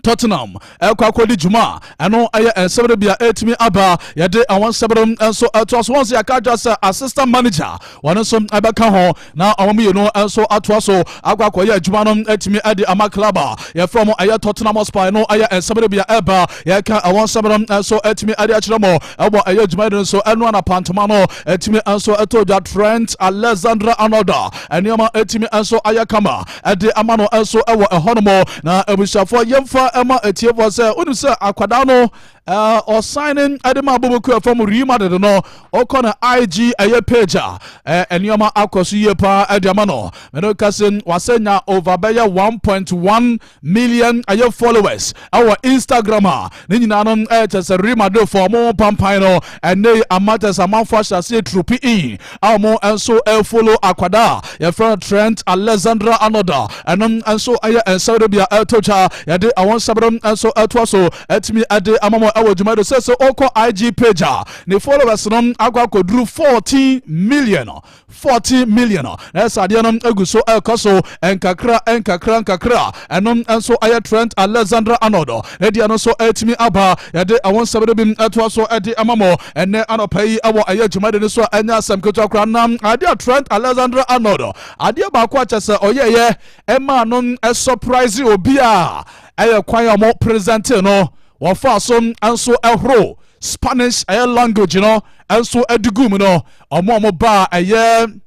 Tottenham ɛkɔ akɔdi dwuma. Ɛno ɛyɛ nsɛm no bia ɛtumi aba. Yɛde àwọn nsɛm no nso ɛtoa so. Wɔn nso yɛaka adwa sɛ assistant manager wɔn nso ɛbɛka ho na wɔn mmienu nso atoa so akɔ akɔyɛ adwuma no ɛtumi ɛde ama club a yɛfrɛ mo ɛyɛ Tottenham Hotspur. No ɛyɛ nsɛm no bia ɛba. Yɛka àwọn nsɛm no nso ɛtumi ɛde akyerɛ mo ɛwɔ ɛyɛ dwuma no nso. Ɛno anapantoma no ɛtumi nso ɛtɔ dwa Trent Alexander Arnold nneɛma ɛtumi nso ayɛ kama ɛde ama no nso ɛwɔ ɛhɔ nom. Na abusuafoɔ, yɛmfa ɛma atiefoɔ sɛ wonim sɛ akwadaa no ɔsan ɛde ma aboboku ɛfam Real Madrid no. Ɔkɔ no IG ɛyɛ page a nneɛma akɔ so yie paa ɛde ama no. Mene ka sɛ wasɛ nya over bɛyɛ 1.1 million ɛyɛ followers ɛwɔ Instagram a ne nyinaa no ɛkyɛ sɛ Real Madrid fɔ ɔmo pampan no. Ɛnɛ ama kyɛ sɛ amanfo ahyɛ aseɛ troop in a ɔmo nso ɛfollow akwadaa yɛfrɛ no Trent Alexander Arnold. Ɛno nso ɛyɛ nsɛm no bia ɛto twa. Yɛde àwọn nsɛm no nso ɛtoa so ɛtumi ɛde ama mo. ɛwɔ dwuma do sɛ sɛ ɔkɔ IG page a, ne followers no akɔ akɔduru 14 million, 40 million. Na ɛsɛ adeɛ no agu so ɛkɔ so nkakra nkakra nkakra. Ɛno nso ɛyɛ Trent Alexander Arnold ne deɛ no nso ɛtumi aba. Yɛde ɛwɔ nsɛm no bi ɛtoa so ɛde ama mo ɛnɛ anɔpa yi ɛwɔ ɛyɛ dwumadi no so a, ɛnyɛ asɛm ketewa koraa. Na adeɛ Trent Alexander Arnold, adeɛ baako akyɛ sɛ ɔyɛyɛ ɛmaa no ɛsurprise obi a ɛyɛ kwan a ɔmo present no wɔfa so nso ɛhoro Spanish ɛyɛ language no nso ɛde gu mu no. Ɔmo a ɔmo ba ɛyɛ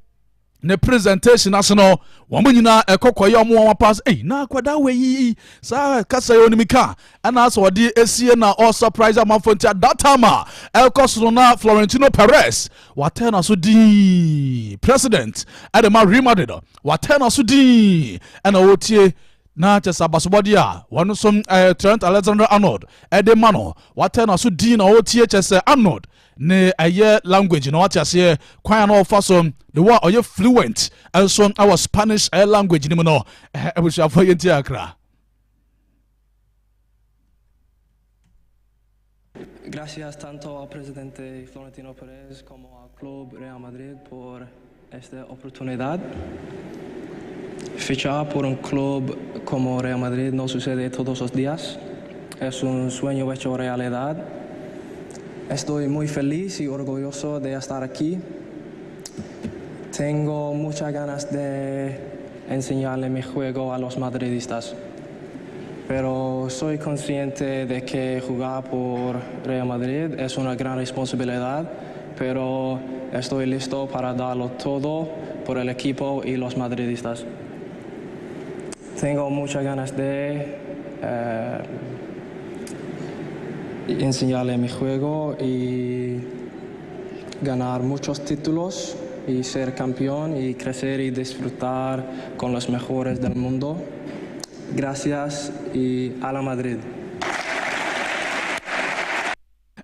ne presentation ase no, wɔn nyinaa ɛkɔkɔ yɛ ɔmo wɔn pass. Ɛyi na akwadaa wɔ yi saa kasa yi onim ka ɛna asɛ ɔde esie na ɔsurprise amanfo. Nti at that time a ɛkɔ so no, na Florentino Perez watɛn na so dii, president ɛde ma Real Madrid, watɛn na so dii ɛna ɔretie na kyɛ sɛ abasobɔdeɛ a wɔn nso Trent Alexander Arnold ɛde ma no, watɛn na so dii na ɔretie kyɛ sɛ Arnold ne ɛyɛ language na wate aseɛ kwan a na ɔfa so de wɔ a ɔyɛ fluent nso ɛwɔ Spanish ɛyɛ language no mu no. Abusuafoɔ, yɛn ti akra. Gracias tanto al presidente Florentino Pérez como al Club Real Madrid por esta oportunidad. Fichar por un club como Real Madrid no sucede todos los días. Es un sueño hecho realidad. Estoy muy feliz y orgulloso de estar aquí. Tengo muchas ganas de enseñarle mi juego a los madridistas. Pero soy consciente de que jugar por Real Madrid es una gran responsabilidad, pero estoy listo para darlo todo por el equipo y los madridistas. Tengo muchas ganas de enseñarle mi juego y ganar muchos títulos y ser campeón y crecer y disfrutar con los mejores del mundo. Gracias y Hala Madrid.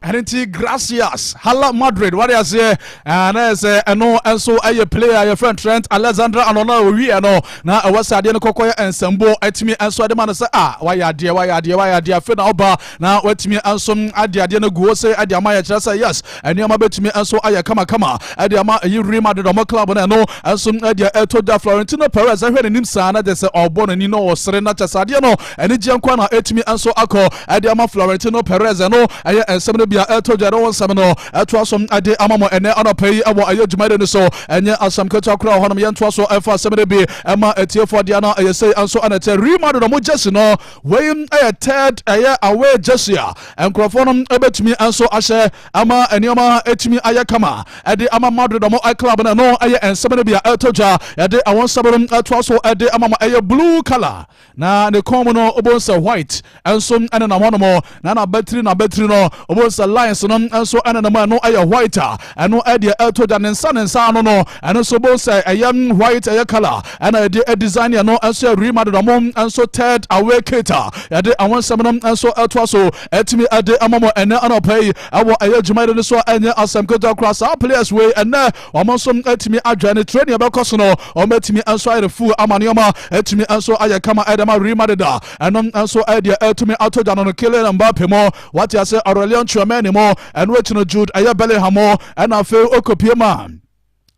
Ɛno nti gracias, hala Madrid, wade aseɛ na sɛ ɛno nso ɛyɛ player yɛfrɛ Trent Alexander Arnold na ɔwieɛ no na ɛwɔ sɛ adeɛ no kɔkɔ yɛ nsɛmbo atumi nso ɛde ma no sɛ a wayɛ adeɛ, wayɛ adeɛ, wayɛ adeɛ. Afei na ɔba na watumi nso ade adeɛ no gu hɔ sɛ ɛde ama yɛ kyerɛ sɛ yes, nneɛma bɛtumi nso ayɛ kamakama ɛde ama ɛyi Real Madrid ɔmo club no. Ɛno nso ɛdeɛ ɛtɔ dwa, Florentino Perez ɛhwɛ n'anim saa na de sɛ ɔbɔ n'ani na ɔsere na kyɛ sɛ adeɛ no anigyeɛ nko na ɛtumi nso akɔ ɛde ama Florentino Perez. Ɛno ɛyɛ nsɛm no bia ɛtɔ dwa. Ɛno nsɛm no ɛtoa so ɛde ama mo ɛnɛ anɔpa yi ɛwɔ ɛyɛ dwumadi no so. Ɛnyɛ asɛm ketewa koraa wɔ hɔnom. Yɛntoa so ɛfa asɛm no bi ɛma atiefoɔ deɛ no ɛyɛ sei nso ɛna ɛtɛ Real Madrid ɔmo jersey no. Wei ɛyɛ third ɛyɛ away jersey a nkurɔfoɔ no ɛbɛtumi nso ahyɛ ama nneɛma ɛtumi ayɛ kama ɛde ama Madrid ɔmo club no. Ɛno ɛyɛ nsɛm no bi a ɛtɔ dwa. Yɛde ɛwɔ nsɛm no ɛtoa so ɛde ama mo. Ɛyɛ blue colour na ne kɔn mu no wobɛhu sɛ white nso ɛnenam hɔnom, na n'abatiri no wobɛhu sɛ lines no nso ɛnenam. Ɛno ɛyɛ white a ɛno ɛdeɛ ɛtɔ gya. Ne nsa ano no, ɛno nso wobɛhu sɛ ɛyɛ white, ɛyɛ colour ɛna yɛde design. Ɛno nso yɛ Real Madrid ɔmo nso third away kit a yɛde àwọn nsɛm no nso ɛtoa so ɛtumi ɛde ama mo ɛnɛ anɔpa yi ɛwɔ ɛyɛ dwumayɛ no so a, ɛnyɛ asɛm ketewa koraa. Saa players wei ɛnɛ wɔn nso atumi adwa ne training ɛbɛkɔ so no, wɔn atumi nso ayɛ full ama nneɛma atumi nso ayɛ kama ɛde ma Real Madrid a ɛno nso ɛdeɛ ɛtumi ato dwa no. Kylian Mbappe mo wate ase, Aurelien Tchouameni mo, ɛno akyi no Jude ɛyɛ Bellingham mo, ɛna afei okopie ma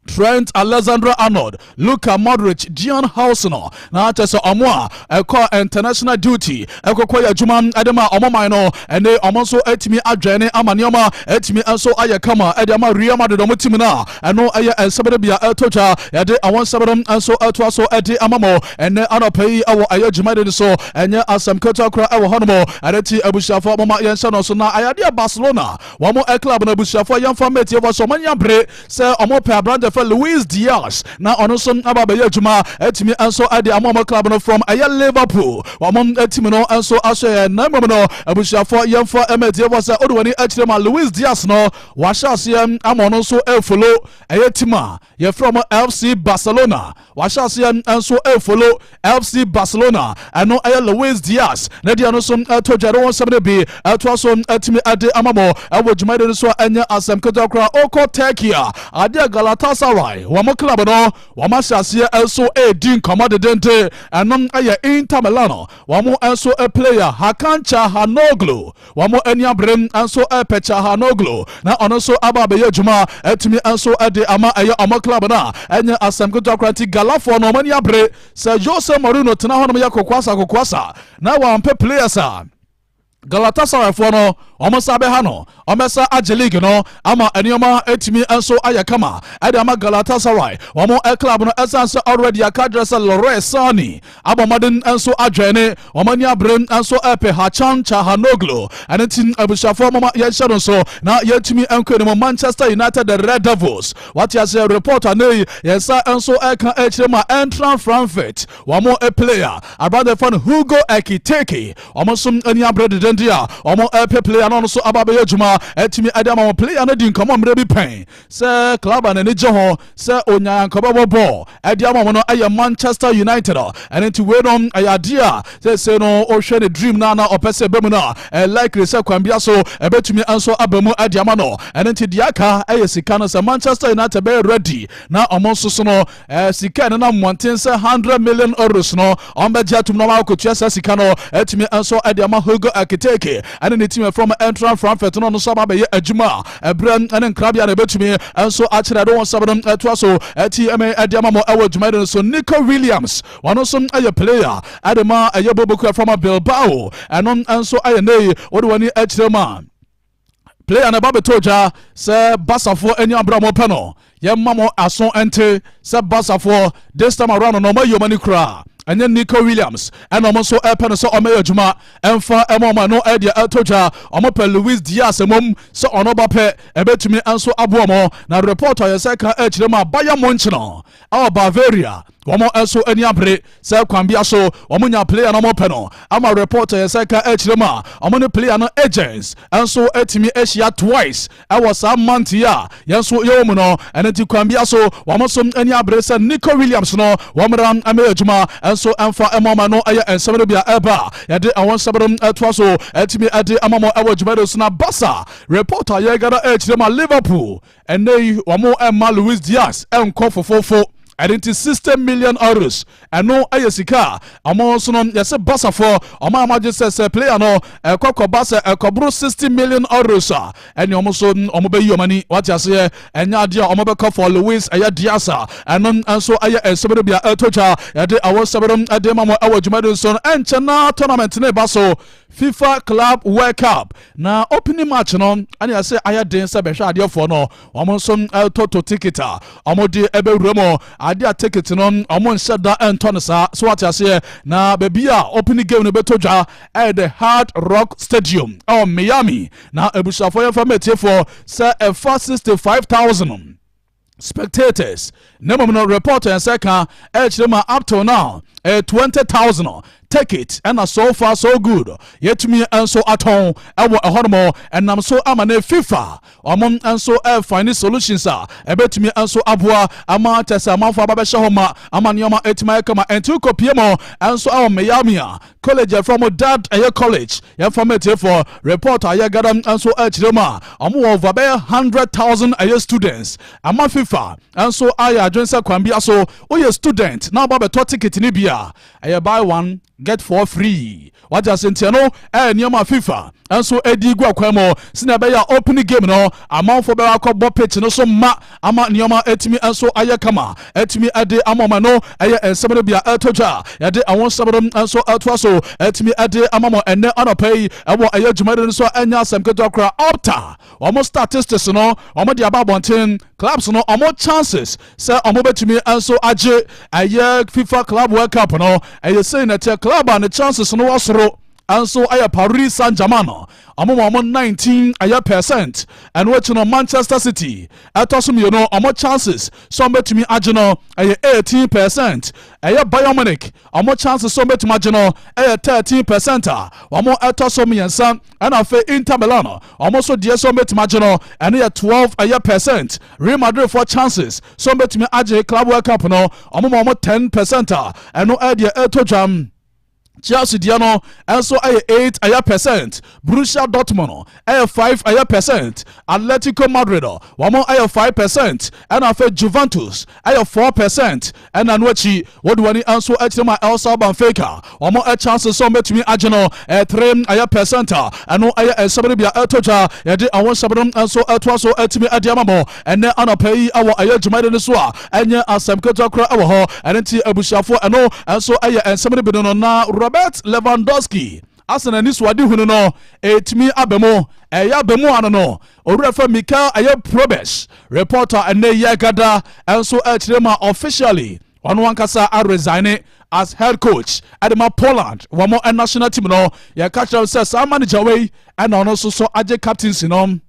Trent Alexander Arnold, Luka Modric, Dean Huijsen na kyɛ sɛ ɔmo a ɛkɔ international duty ɛkɔkɔ yɛ adwuma ɛde ma ɔmo man no, ɛne ɔmo nso atumi adwene ama nneɛma atumi nso ayɛ kama ɛde ama Real Madrid ɔmo team no a ɛno ɛyɛ nsɛm no bia ɛtɔ dwa. Yɛde àwọn nsɛm no nso ɛtoa so ɛde ama mo ɛnɛ anɔpa yi ɛwɔ ɛyɛ dwumadi no so. Ɛnyɛ asɛm ketewa koraa ɛwɔ hɔnom. Ɛde ti abusuafoɔ, moma yɛnhyɛ no so na ayadeɛ Barcelona wɔn club no, abusuafoɔ, yɛmfa mɛtie fɔ so ɔmo anya bere sɛ ɔmo pɛ aberante fɛ Luis Diaz na ɔno nso aba abɛyɛ adwuma atumi nso ɛde ama ɔmo club no from ɛyɛ Liverpool wɔn team no nso ahyɛ yɛn. Na mmom no, abusuafoɔ, yɛmfa mɛtie fɔ sɛ ɔde wɔn ani akyerɛ ma Luis Diaz no wahyɛ aseɛ ama ɔno nso ɛfollow ɛyɛ team a yɛfrɛ ɔmo FC Barcelona. Wahyɛ aseɛ nso ɛfollow FC Barcelona. Ɛno ɛyɛ Luis Diaz ne deɛ no nso ɛto dwa de wɔn nsɛm no bi ɛtoa so ɛtumi ɛde ama mo ɛwɔ dwumadi no so a, ɛnyɛ asɛm ketewa koraa. Ɔkɔ Turkey a, adeɛ Galatasaray Galatasaray wɔn club no wɔn ahyɛ aseɛ nso redi nkɔmmɔ dedende. Ɛno yɛ Inter Milan wɔn nso player Hakan Calhanoglu. Wɔn ani abere nso repɛ Calhanoglu na ɔno nso aba abɛyɛ adwuma atumi nso de ama ɛyɛ wɔn club no a ɛnyɛ asɛm ketewa koraa. Nti Galafoɔ no wɔn ani abere sɛ Jose Mourinho tena hɔnom yɛ kokoasa kokoasa na wɔampɛ players a, Galatasarayfoɔ no wɔn nsa bɛha no, wɔbɛsa agye league no ama nneɛma atumi nso ayɛ kama ɛde ama Galatasaray wɔn club no, ɛsan sɛ already aka kyerɛ sɛ Leroy Sane abɔ mmɔden nso adwene wɔn ani abere nso ɛpɛ Hakan Calhanoglu. Ɛno nti abusuafoɔ, mama yɛnhyɛ no nso na yɛntumi nkɔ anim. Manchester United, the Red Devils, wate aseɛ, report ane yɛn nsa nso ɛka akyerɛ mu a Eintracht Frankfurt wɔn player aberanteɛ no Hugo Ekitike, wɔn nso ani abere dedende a wɔn ɛpɛ player no, ɔno nso aba abɛyɛ adwuma ɛtumi ɛde ama wɔn. Player no di nkɔmɔ mmerɛ bi pɛn sɛ club a n'ani gye ho sɛ onyankɔbɛbɔ bɔɔl ɛde ama wɔn no ɛyɛ Manchester United. Ɛno nti wei no ɛyɛ adeɛ a sɛsɛ no ɔhwɛ ne dream no na ɔpɛ sɛ ɛbɛ mu no a, ɛlikely sɛ kwan bia so ɛbɛtumi nso aba mu ɛde ama no. Ɛno nti deɛ aka ɛyɛ sika no, sɛ Manchester United bɛyɛ ready na ɔmo nso so no sika no nam mmɔnten sɛ €100 million no, ɔmbɛgye atum na ɔmo akɔtua saa sika no ɛtumi nso ɛde ama Hugo Ekitike ɛne ne team from Eintracht Frankfurt no. Ɔno nso aba abɛyɛ adwuma a ɛberɛ ɛne nkrabea na ɛbɛtumi nso akyerɛ ɛde wɔn nsɛm no ɛtoa so ɛti ɛmɛ ɛde ama mo ɛwɔ dwumadi no so. Nico Williams, wɔn nso ɛyɛ player ɛde ma ɛyɛ boboko from Bilbao. Ɛno nso ɛyɛ ne wɔde wɔn ani akyerɛ mu a player no ba bɛtɔ dwa sɛ Basafoɔ ani abere a wɔpɛ no. Yɛmma mo aso nte sɛ Basafoɔ this time around no, ɔmo ayi ɔmo ani koraa, ɛnyɛ Nico Williams ɛna ɔmo nso ɛpɛ no sɛ ɔmɛyɛ adwuma ɛmfa ɛma ɔmo. Ɛno ɛdeɛ ɛtɔ dwa, ɔmo pɛ Luis Diaz mmom sɛ ɔno ba pɛ ɛbɛtumi nso aboa mo. Na report a yɛsɛ ka ɛkyerɛ mu a Bayern Munich no ɛwɔ Bavaria wɔn nso ani abere sɛ kwan bia so wɔn nya player no wɔn pɛ no, ama report a yɛsɛ ka ɛkyerɛ mu a wɔn ne player no agents nso atumi ahyia twice ɛwɔ saa month yi a yɛn nso yɛwɔ mu no. Ɛno nti kwan bia so wɔn nso ani abere sɛ Nico Williams no wɔn mmra ɛmɛ adwuma nso ɛmfa ɛmɔ ɔma no. Ɛyɛ nsɛm no bi a ɛba yɛde ɛwɔ nsɛm no ɛtoa so ɛtumi ɛde ama mo ɛwɔ dwumadi so. Na Barca, report a yɛgada ɛkyerɛ mu a Liverpool ɛnɛ yi wɔn ɛma Luis Diaz ɛnkɔ fofofo. Ɛde nti €60 million, ɛno ɛyɛ sika a ɔmo nso no yɛsɛ Basafoɔ ɔmo a magye sɛ player no ɛkɔ kɔba sɛ ɛkɔboro €60 million a, ɛne ɔmo nso ɔmo bɛyi ɔmo ani, wate aseɛ, ɛnyɛ adeɛ a ɔmo bɛkɔ for Luis ɛyɛ Diaz a. Ɛno nso ɛyɛ nsɛm no bi a ɛtɔ twa yɛde ɛwɔ nsɛm no ɛde ma mo ɛwɔ dwumadi nso no. Ɛnkyɛ na tournament ne ba so, FIFA Club World Cup, na opening match no ɛne yɛsɛ ayɛ den sɛ bɛhwɛ adeɛfoɔ no wɔn nso ɛtɔtɔ ticket a wɔn de ɛbɛwura mu adeɛ a ticket no wɔn nhyɛ da ɛntɔ no saa so, wate aseɛ. Na baabi a opening game no bɛtɔ dwa ɛyɛ the Hard Rock Stadium ɛwɔ Miami. Na abusuafoɔ, yɛmfa mɛtiefoɔ sɛ ɛfa 65,000 spectators, na mmom no report yɛn sɛ ka ɛkyerɛ mu up till now ɛyɛ 20,000 ticket, ɛna so far so good, yɛtumi nso atɔn ɛwɔ ɛhɔnom. Ɛnam so ama ne FIFA ɔmo nso ɛfind solutions a ɛbɛtumi nso aboa ama kyɛ sɛ amanfo aba bɛhyɛ hɔ ma ama nneɛma ɛtumi ayɛ kama. Ɛnti kɔpie mu nso ɛwɔ Miami a college yɛfrɛ mo dad ɛyɛ college, yɛmfa mɛtiefoɔ report a yɛgada nso ɛkyerɛ mu a ɔmo wɔ over bɛyɛ 100,000 ɛyɛ students, ama FIFA nso ayɛ adwene sɛ kwan bia so woyɛ student na ɔba bɛtɔ ticket no bi a, ɛyɛ buy one get four free, wagye ase. Ntiɛ no ɛyɛ nneɛma FIFA nso edi gu akwan mu sɛnea ɛbɛyɛ a opening game no amanfoɔ bɛyɛ akɔbɔ pitch no so ma ama nneɛma etumi nso ayɛ kama etumi ɛde ama ɔmo. No ɛyɛ nsɛm no bi a ɛtɔ dwa, yɛde ɛho nsɛm no nso ɛtoa so etumi ɛde ama mo ɛnɛ anɔpɛ yi ɛwɔ ɛyɛ dwumadi no so. Ɛnyɛ asɛm ketewa koraa. Opta wɔn statistics no wɔn de aba abɔnten, clubs no wɔn chances sɛ wɔn bɛtumi nso agye ɛyɛ FIFA Club World Cup no, ɛyɛ sɛn na ɛteɛ. Club a ne chances no wɔ soro nso ɛyɛ Paris Saint-Germain, ɔmo ma ɔmo 19 ɛyɛ percent. Ɛno akyi no Manchester City ɛtɔ so mmienu, ɔmo chances sɛ ɔmo bɛtumi agye no ɛyɛ 18%. Ɛyɛ Bayern Munich, ɔmo chances sɛ ɔmo bɛtumi agye no ɛyɛ 13% a ɔmo ɛtɔ so mmiɛnsa. Ɛna afei Inter Milan, ɔmo nso deɛ sɛ ɔmo bɛtumi agye no ɛno yɛ 12 ɛyɛ percent. Real Madrid for chances sɛ ɔmo bɛtumi agye Club World Cup no, ɔmo ma ɔmo 10% a ɛno ɛdeɛ ɛtɔ dwam. Chelsea deɛ no nso yɛ 8 ɛyɛ percent, Borussia Dortmund ɛyɛ 5 ɛyɛ percent, Atletico Madrid wɔn ɛyɛ 5%, ɛna afei Juventus ɛyɛ 4%. Ɛna no akyi wɔde wɔn ani nso akyerɛ mu a, Elsa Benfica wɔn chances sɛ wɔbɛtumi agye no ɛyɛ 3 ɛyɛ percent a ɛno ɛyɛ nsɛm no bia ɛtɔ dwa. Yɛde ɛho nsɛm no nso ɛtoa so ɛtumi ɛde ama mo ɛnɛ anɔpa yi ɛwɔ ɛyɛ dwumadi no so a ɛnyɛ asɛm ketewa koraa ɛwɔ hɔ. Ɛno nti abusuafoɔ, ɛno nso ɛyɛ nsɛm no bi no. Na Robert Lewandowski asa n'ani so ade hunu no ɛtumi aba mu, ɛyɛ aba mu ano no owura fɛ Michael ɛyɛ Probes reporter ɛnɛ yɛ gada ɛnso ɛkyerɛ mu a, officially ɔno ankasa aresign as head coach ɛde ma Poland wɔn national team no. Yɛka kyerɛ sɛ saa manager wei ɛna ɔno nso so agye captaincy no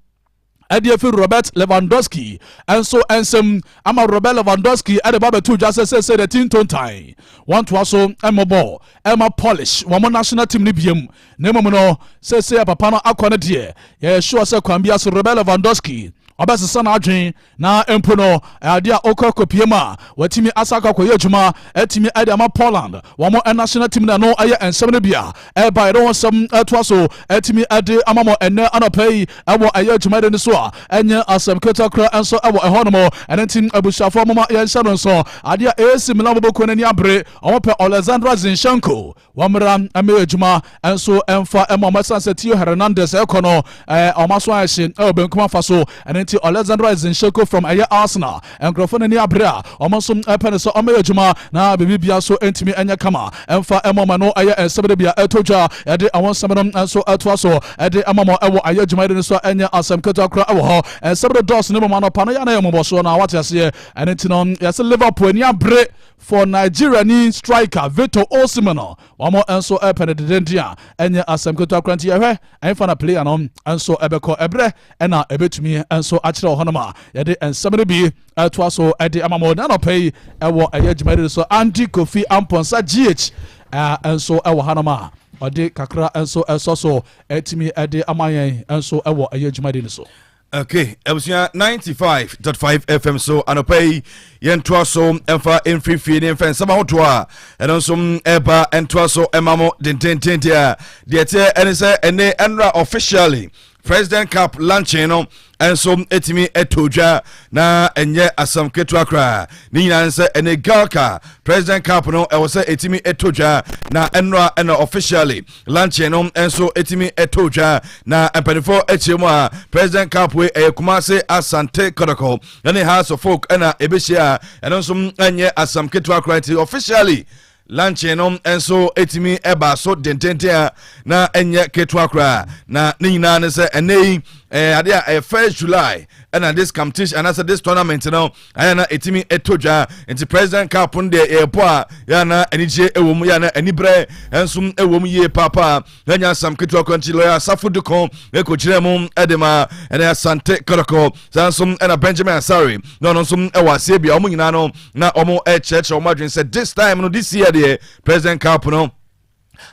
ɛde afi Robert Lewandowski ɛnso ɛnsɛm ama Robert Lewandowski ɛde ba bɛto dwa sɛ sɛ de ti ntontan wɔntoa so ɛmɔbɔ ɛma Polish wɔn national team no biem, na mmom no sɛsɛ papa no akɔ no deɛ, yɛyɛ sure sɛ kwan bi aso Robert Lewandowski ɔbɛsesa n'adwen na mpo no adeɛ a ɔkɔ akɔpie mu a watumi asa akɔ akɔyɛ adwuma atumi ɛde ama Poland wɔn national team no. Ɛno ɛyɛ nsɛm no bi a ɛba yɛde wɔn nsɛm ɛtoa so atumi ɛde ama mo ɛnɛ anɔpa yi ɛwɔ ɛyɛ dwumadi no so a ɛnyɛ asɛm ketewa kora nso ɛwɔ ɛhɔ nom. Ɛno nti abusuafoɔ, moma yɛnhyɛ no nso adeɛ a AC Milan bɔbɔkuo no ani abere, wɔn pɛ Alexandra Zinchenko, wɔmmra mmɛyɛ adwuma nso ɛmfa ɛma ɔmo, ɛsan sɛ Theo Hernandez ɛkɔ no ɔmo aso ayɛ hye ɛwɔ benkum afa so. Ɛno nti Alexandra Zinchenko from ɛyɛ Arsenal, nkurɔfoɔ n'ani abere a ɔmo nso ɛpɛ no sɛ ɔmmɛyɛ adwuma na biribi bia so ntumi ɛnyɛ kama ɛmfa ɛma ɔmo. No ɛyɛ nsɛm no bia ɛtɔ dwa, yɛde ɛho nsɛm no nso ɛtoa so ɛde ɛma mo ɛwɔ ayɛ adwuma no so a ɛnyɛ asɛm ketewa kora ɛwɔ hɔ. Nsɛm no dɔɔso ne mɔmɔ anɔpa no yɛ ana yɛ mmɔbɔsoɔ na wate aseɛ. Ɛno nti no yɛsɛ Liverpool ani abere for Nigeria ni striker Victor Osimhen, wɔn nso ɛpɛ no dedenden a ɛnyɛ asɛm ketewa kora. Nti yɛhwɛ ɛmfa na player no nso ɛbɛkɔ ɛberɛ ɛna ɛbɛtumi nso akyerɛ wɔ hɔnom a yɛde nsɛm no bi ɛtoa so ɛde ama mo na anɔpa yi ɛwɔ ɛyɛ dwumadi so. Andy Kofi Amponsa GH nso ɛwɔ hanom a ɔde kakra nso ɛsɔ so ɛtumi ɛde ama yɛn nso ɛwɔ ɛyɛ dwumadi no so. Okay, abusua, 95.5 FM so anɔpa yi yɛntoa so ɛmfa mfirifie ne mfa nsɛm ahodoɔ a ɛno nso ɛba ɛntoa so ɛma mo dententente a deɛ teɛ ɛne sɛ ɛne ɛnora officially President Cup launching no nso ɛtumi ɛtɔ dwa na ɛnyɛ asɛm ketewa koraa. Ne nyinaa sɛ ɛne GHALCA President Cup no ɛwɔ sɛ ɛtumi ɛtɔ dwa na ɛnora ɛna officially launching no nso ɛtumi ɛtɔ dwa. Na mpanimfoɔ akyire mu a President Cup wei ɛyɛ Kumase Asante Kɔtɔkɔ ɛne Hearts of Oak ɛna ɛbɛhyia a ɛno nso ɛnyɛ asɛm ketewa koraa. Nti officially launching no nso ɛtumi ɛba so dententen a na ɛnyɛ ketewa koraa. Na ne nyinaa ne sɛ ɛnɛ yi adeɛ a ɛyɛ 1st July ɛna this competition anaasɛ this tournament no ayɛ na ɛtumi ɛtɔ dwa. Nti President Cup no deɛ yɛbɔ a yɛana anigye ɛwɔ mu, yɛana aniberɛ nso ɛwɔ mu yie paapaa na nya asam ketewa kɔ. Nti lɔya Asafo Dukɔ ɛkɔgyina mu ɛde ma ɛne Asante Kɔtɔkɔ, saa nso ɛna Benjamin Asare na ɔno nso ɛwɔ aseɛ bia. Ɔmo nyinaa no na ɔmo ɛkyerɛkyerɛ ɔmo adwene sɛ this time no, this year deɛ, President Cup no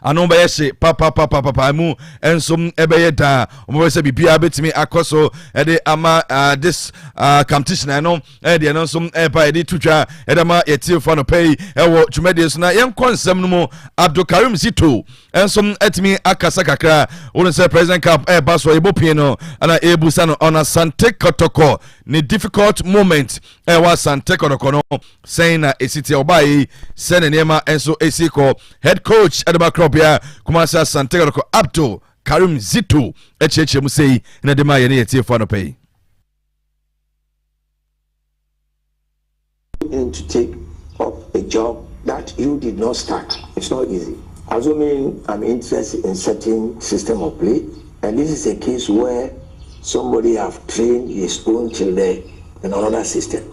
ano bɛyɛ hye papapapapa mu nso ɛbɛyɛ daa. Ɔmo bɛ sɛ biribiara bɛtumi akɔ so ɛde ama this competition. Ɛno ɛyɛ deɛ no nso ɛba yɛde to dwa ɛde ama yɛtiefo anɔpa yi ɛwɔ dwumadie so. Na yɛnkɔ nsɛm no mu. Abdulkarim Zito nso ɛtumi akasa kakra wɔn sɛ President Cup ɛɛba so yɛbɔ pie no ɛna ɛrebusa no ɔna Asante Kɔtɔkɔ ne difficult moment ɛwɔ Asante Kɔtɔkɔ no sɛn na esi teɛ. Ɔbaa yi sɛ ne nneɛma nso esi kɔ, head coach ɛde korɔbea Kumasi Asante Kɔtɔkɔ Abdul Karim Zito ɛkyerɛkyerɛ mu sɛyi na de ma yɛne yɛtiefo anɔpa yi. And to take up a job that you did not start. It's not easy. Assuming I'm interested in certain system of play, and this is a case where somebody have trained his own children in another system,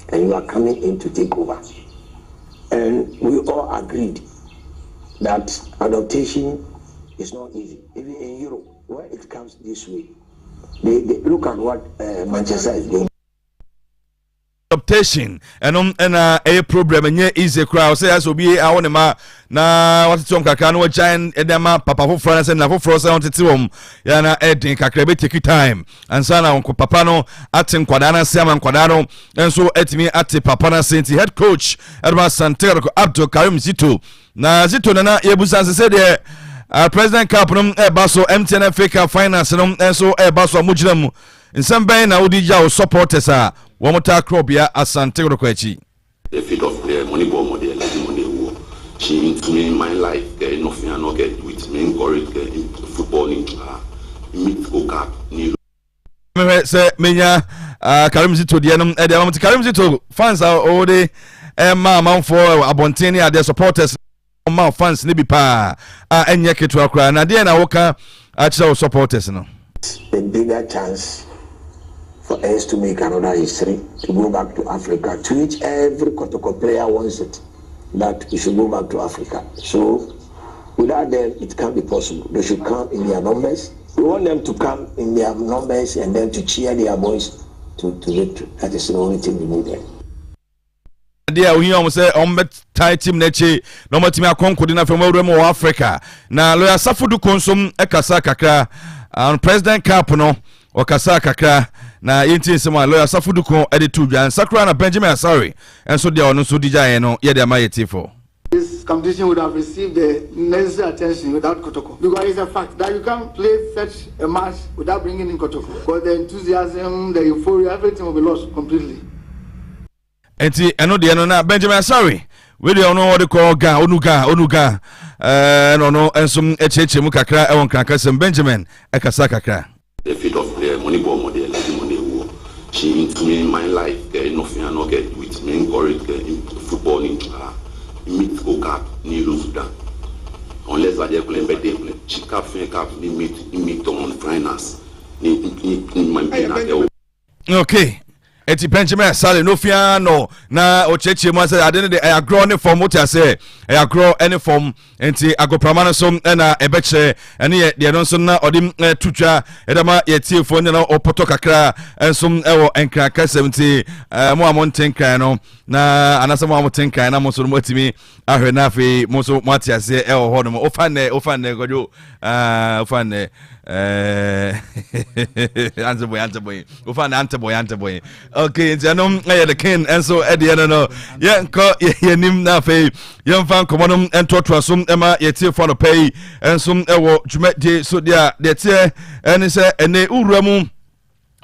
and you are coming in to take over. And we all agreed that adaptation is not easy. Even in Europe, where it comes this way, they look at what Manchester is going Adaptation ɛno ɛna ɛyɛ problem, ɛnyɛ easy koraa. Ɔsɛ yɛ sɛ obi awo ne ma na watete wɔn kakra na wɔgyan ɛde ama papa foforɔ na sɛ nna foforɔ sɛ wɔtete wɔn yɛn na ɛden kakra, ɛbɛ take time ansa na wɔn papa no ate nkwadaa no ase ama nkwadaa no nso ɛtumi ate papa no ase. Nti head coach ɛdɔm Asante Abdul Karim Zito. Na Zito nana yɛbusa sɛ sɛdeɛ President Cup no ɛba so, MTN FA Cup finals no nso ɛba so a mogyina mu, nsɛm bɛn na wode gya wo supporters a wɔn taa korɔbea Asante Kotoko akyi? The fit of the money ball model like money wo she into me my life ke nothing I no get with me encourage ke football ni meet go cap ni. Mehwɛ sɛ menya Karim Zito deɛ no ɛde ama mo. Karim Zito fans a ɔwɔde ɛma amanfoɔ abɔnten ne adeɛ, supporters ma fans ne bi paa a ɛnyɛ ketewa koraa, na adeɛ na wɔka akyerɛ wo supporters no? A bigger chance for us to make another history, to go back to Africa, to which every Kotoko player wants it, that we should go back to Africa. So without them, it can't be possible. They should come in their numbers. We want them to come in their numbers and then to cheer their boys to victory. That is the only thing we need. Adeɛ a ohia wɔn sɛ wɔn bɛtae team n'akyi na wɔn atumi akɔnkɔdi na afei wɔn awura mu wɔ Africa. Na lawyer Safo Duko nso kasa kakra on President Cup no, ɔkasa kakra na yɛnti nsɛm a lawyer Safo Duko de to dwa nsakora, na Benjamin Asare nso deɛ ɔno nso di gya yɛn no, yɛde ama yɛ tiefo. This competition would have received the necessary attention without Kotoko. Because it's a fact that you can't play such a match without bringing in Kotoko. Because the enthusiasm, the euphoria, everything will be lost completely. Nti ɛno deɛ no na Benjamin Asare wei deɛ ɔno ɔde kɔ ga onu ga onu ga ɛna ɔno nso akyerɛkyerɛ mu kakra ɛwɔ nkrankasɛm. Benjamin ɛkasa kakra. The fit of the money ball model like money wo she into me my life ke nothing I no get with me encourage ke football ni meet go cap ni lose down unless I play birthday she cap fin cap ni meet meet on finals ni ni ni my na. Okay, eti Benjamin Asare no fia no na ɔkyerɛkyerɛ mu sɛ ade no de ɛyɛ agorɔ ne fam, wote ase, ɛyɛ agorɔ ne fam, nti agoprama no so ɛna ɛbɛkyerɛ. Ɛne yɛ deɛ no nso na ɔde to twa ɛde ma yɛtiefoɔ nyina. Ɔpɔtɔ kakra nso ɛwɔ Nkran kasɛm, nti mo a monte Nkran no na anaasɛ mo a mote Nkran na mo nso no moatumi ahwɛ na afei mo nso moate aseɛ ɛwɔ hɔ nom. Wofa nnɛ, wofa nnɛ Kwadwo, wofa nnɛ ante boy, ante boy, wofa nnɛ ante boy, ante boy. Okay, nti ɛno ɛyɛ the king nso ɛdeɛ no yɛnkɔ yɛnim na afei yɛmfa nkɔmmɔ no ntoatoa so ɛma yɛtiefoɔ no pɛ yi nso ɛwɔ dwumadie so. Deɛ a deɛ teɛ ɛne sɛ ɛne wowura mu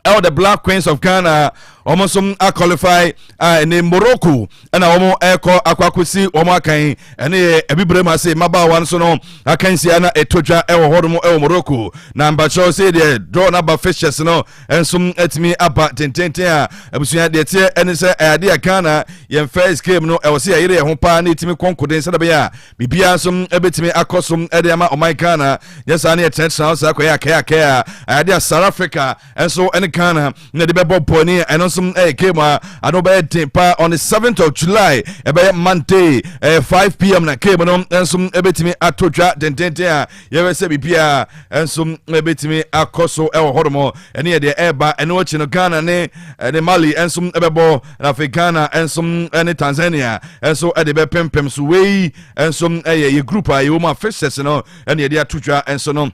ɛwɔ the Black Queens of Ghana, wɔn nso aqualify a ɛne Morocco ɛna wɔn ɛrekɔ akɔ akɔsi wɔn akan. Ɛne yɛ abibire mu ase mmabaawa nso no akansia na ɛtɔ dwa ɛwɔ hɔnom ɛwɔ Morocco. Na mbakyɛw sɛ deɛ draw n'aba, fixtures no nso atumi aba tententen a abusua. Deɛ teɛ ɛne sɛ ɛyɛ a Ghana yɛn first game no, ɛwɔ sɛ yɛyere yɛn ho paa na ɛtumi kɔnkoden sɛdeɛ bɛyɛ a biribiara nso ɛbɛtumi akɔ so ɛde ama ɔman Ghana. Nyɛ saa ne yɛtenatena hɔ saa kɔyɛ akɛyɛ akɛyɛ a ɛyɛ a South Africa nso ɛne Ghana na ɛde bɛbɔ bɔne. Ɛno nso ɛyɛ game a ano bɛyɛ den paa. On the 7th of July, ɛbɛyɛ Monday, ɛyɛ 5 p.m. na game no nso ɛbɛtumi ato dwa dendenden a yɛbɛ sɛ biribiara nso ɛbɛtumi akɔ so ɛwɔ hɔnom. Ɛne yɛ deɛ ɛreba. Ɛno akyi no, Ghana ne ɛne Mali nso ɛbɛbɔ, na afei Ghana nso ɛne Tanzania nso ɛde bɛpempem so. Wei nso ɛyɛ yɛ group a yɛwɔ mu a fixtures no ɛne yɛde ato dwa nso no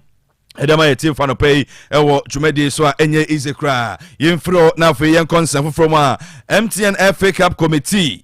ɛdɛm a yɛtie fa no pɛ yi ɛwɔ dwumadie so a ɛnyɛ easy koraa. Yɛmfiri hɔ na afei yɛnkɔ nsɛm foforɔ mu a MTN FA Cup Committee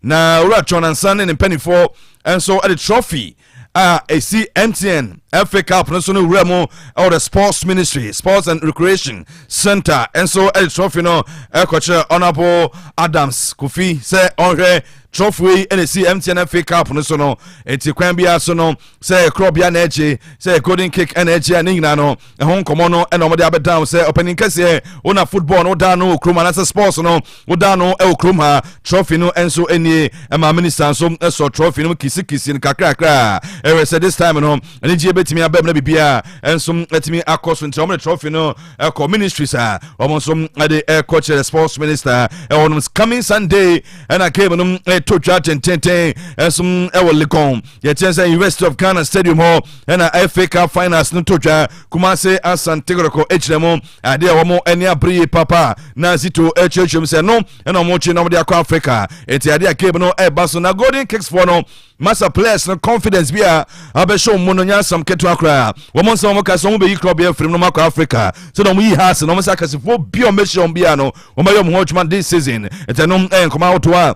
na Owura Twɔnansa ne ne mpanimfoɔ nso ɛde trophy a ɛsi MTN FA Cup no so no wura mu ɛwɔ the Sports Ministry, Sports and Recreation Center, nso ɛde trophy no ɛkɔkyerɛ Honourable Adams Kofi sɛ ɔnhwɛ trophy yi ɛna ɛsi MTN FA Cup no so no. Nti kwan biara so no, sɛ korɔbea na ɛgye, sɛ Golden Kick ɛna ɛgye a, ne nyinaa no ɛho nkɔmmɔ no ɛna wɔde abɛdan sɛ ɔpanin kɛseɛ wona football no wodaa no wɔ kurom anaasɛ sports no wodaa no ɛwɔ kurom ha. Trophy no nso nie. Ɛma minister nso ɛsɔ trophy no kisikisi no kakrakra ɛwɛ sɛ this time no anigye bɛtumi abɛm na biribiara nso ɛtumi akɔ so. Nti wɔn de trophy no ɛkɔ ministries a wɔn nso ɛde ɛkɔ kyerɛ sports minister ɛwɔ no. Coming Sunday ɛna game no ɛtɔ dwa tententen ɛnso ɛwɔ Legon. Yɛkyɛn sɛ University of Ghana Stadium hɔ ɛna FA Cup finals no to dwa. Kumase Asante Kotoko agyina mu adeɛ a wɔn ani abere yie papa na Zito akyerɛkyerɛ mu sɛ no ɛna wɔn kyi na wɔde akɔ Africa. Nti adeɛ a game no ɛreba so na Golden Kicks foɔ no masa players no confidence bi a abɛhyɛ wɔn mu no nyɛ asɛm ketewa koraa. Wɔn nsa wɔn ka sɛ wɔn bɛyi club yɛ firim no wɔn akɔ Africa sɛ wɔn yi ha ase na wɔn sɛ akasifoɔ bi a wɔn bɛhyia wɔn bia no wɔn bɛyɛ wɔn ho adwuma this season. Nti ɛno ɛyɛ nkɔmɔ ahodoɔ a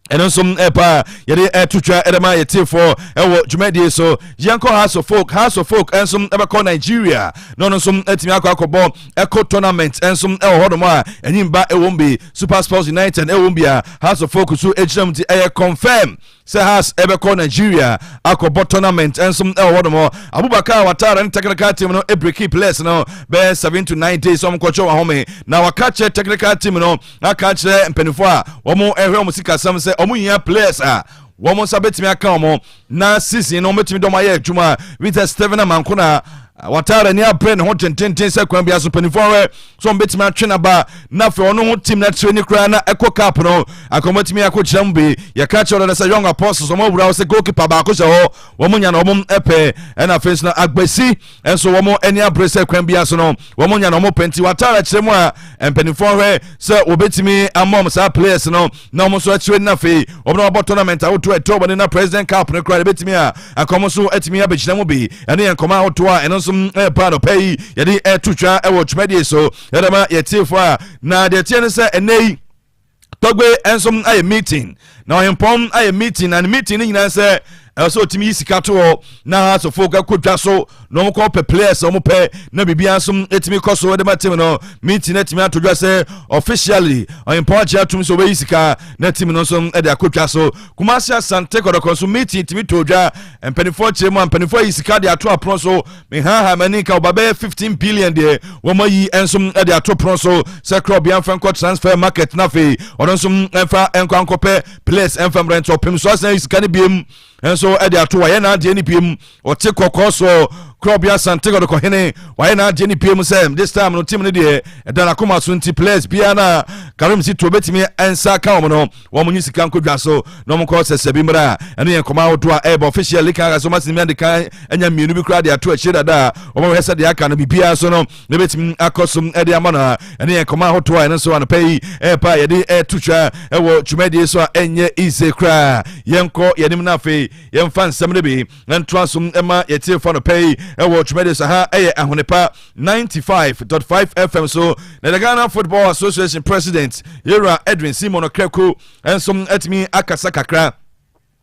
Ɛno nso ɛpa a yɛde ɛto twa ɛde ma yɛtiefoɔ ɛwɔ dwumadie so. Yɛnkɔ Hearts of Oak. Hearts of Oak ɛnso ɛbɛkɔ Nigeria na ɔno nso atumi akɔ akɔbɔ ɛkɔ tournament ɛnso ɛwɔ hɔnom a ɛnyimba ɛwɔ bi, Super Sports United ɛwɔ bi a Hearts of Oak so egyina mu, ti ɛyɛ confirm sɛ Hearts ɛbɛkɔ Nigeria akɔbɔ tournament ɛnso ɛwɔ hɔnom. Abubakar Watara ne technical team no ebreak players no bɛyɛ 7 to 9 days, ɔmo kɔkyɛ wɔn ahome na waka kyerɛ technical team no, aka kyerɛ mpanimfoɔ a wɔn ɛhwɛ wɔn sikasɛm sɛ wɔn hia players a wɔn nsa bɛtumi aka wɔn na season no wɔn bɛtumi dɔm ayɛ adwuma. With Steven Amankona, Watara ni abere ne ho tententen sɛ kwan bi aso mpanimfoɔ ahwɛ so wɔn bɛtumi atwe n'aba na afei ɔno ho team na tire ne koraa na ɛkɔ cup no akɔmɔtumi akɔ kyerɛ mu bi. Yɛka kyerɛ ɔdɔ sɛ Young Apostles wɔn awura hɔ sɛ goalkeeper baako hyɛ hɔ, wɔn nya na wɔn pɛ, ɛna afei nso na Agbesi nso wɔn ani abere sɛ kwan bi aso no wɔn nya na wɔn pɛ. Nti Watara kyerɛ mu a mpanimfoɔ hwɛ sɛ wɔbɛtumi ama wɔn saa players no na wɔn nso akyerɛ no, afei wɔn na wɔbɔ tournament ahodoɔ ɛtɔ wɔn na President Cup no koraa yɛbɛtumi a akɔm nso atumi abɛgyina mu bi. Ɛne yɛn nkɔmɔ ahodoɔ a ɛno nso ɛɛba anɔpɛ yi yɛde ɛɛto twa ɛwɔ dwumadie so yɛde ma yɛtiefoɔ a na deɛ teɛ no sɛ ɛnɛ yi Tɔgbe nso ayɛ meeting na Ɔhempɔn ayɛ meeting, na ne meeting no nyinaa sɛ ɛwɔ sɛ ɔtumi yi sika to hɔ na asɔfo kɔ dwa so na wɔn kɔ pɛ players a wɔn pɛ na biribiara nso etumi kɔ so de ma team no. Meeting no atumi ato dwa sɛ officially Ɔhempɔn agye atum sɛ ɔbɛyi sika na team no nso de akɔ dwa so. Kumasi Asante Kɔtɔkɔ nso meeting tumi to dwa, mpanimfoɔ kyerɛ mu a mpanimfoɔ ayi sika de ato apono so. Mehaha m'ani ka ɔba bɛyɛ 15 billion deɛ wɔn ayi nso de ato pono so sɛ korɔ bia mfa nkɔ transfer market na afei ɔno nso mfa nkɔ ankɔpɛ players mfa mmerɛ. Nti ɔpem so asan yi sika no biem nso de ato wayɛ n'adeɛ no biem. Ɔte kɔkɔɔ so korɔ Asante Kɔtɔkɔ hene wayɛ n'adeɛ no biem sɛ this time no team no deɛ ɛda n'akoma so, nti players biara na Karim Zito obetumi nsa ka wɔn no, wɔn nyi sika nkɔ so na wɔn kɔ sɛsɛ bi mmerɛ a ɛno yɛ nkɔmɔ ahodoɔ a ɛrebɔ. Officially kan so wɔn asene mi ade kan anya mmienu bi koraa de ato akyire dada a wɔn hwɛ sɛ deɛ aka no biribiara so no na ebɛtumi akɔ so de ama no a ɛno yɛ nkɔmɔ ahodoɔ a ɛno nso anɔpɛ yi ɛrepa a yɛde ɛreto twa ɛwɔ dwumadie so a ɛnyɛ easy koraa. Yɛnkɔ yɛnim no, afei yɛmfa nsɛm no bi ntoa so ma yɛtie fa anɔpɛ yi ɛwɔ dwumadie so. Ha ɛyɛ Ahonepa 95.5 FM so. Na the Ghana Football Association president, Yɛwura Edwin Simon Okraku, nso atumi akasa kakra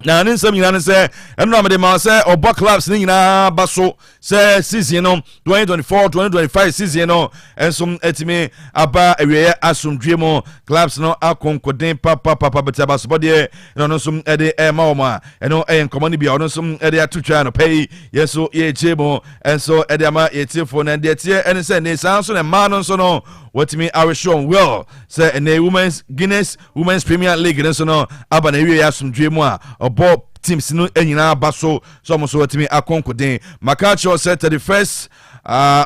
na ne nsɛm nyinaa ne sɛ ɛno na mede ma sɛ ɔbɔ clubs ne nyinaa ba so sɛ season no, 2024 2025 season no nso atumi aba awieɛ asomdwe mu. Clubs no akonkoden papapapa bɛte abasobɔdeɛ na ɔno nso ɛde ɛma wɔn a ɛno ɛyɛ nkɔmɔ no bi a ɔno nso ɛde ato twa no pɛ yi. Yɛn nso yɛkyɛ mu nso ɛde ama yɛtiefoɔ na deɛ teɛ ɛne sɛ ne saa nso na mmaa no nso no wɔtumi awish wɔn well sɛ ɛnɛ Women's Guinness Women's Premier League no nso no aba na ewie asomdwe mu a ɔbɔ teams no nyinaa ba so sɛ ɔmo nso wɔtumi akɔnkoden. Maka kyerɛw sɛ 31st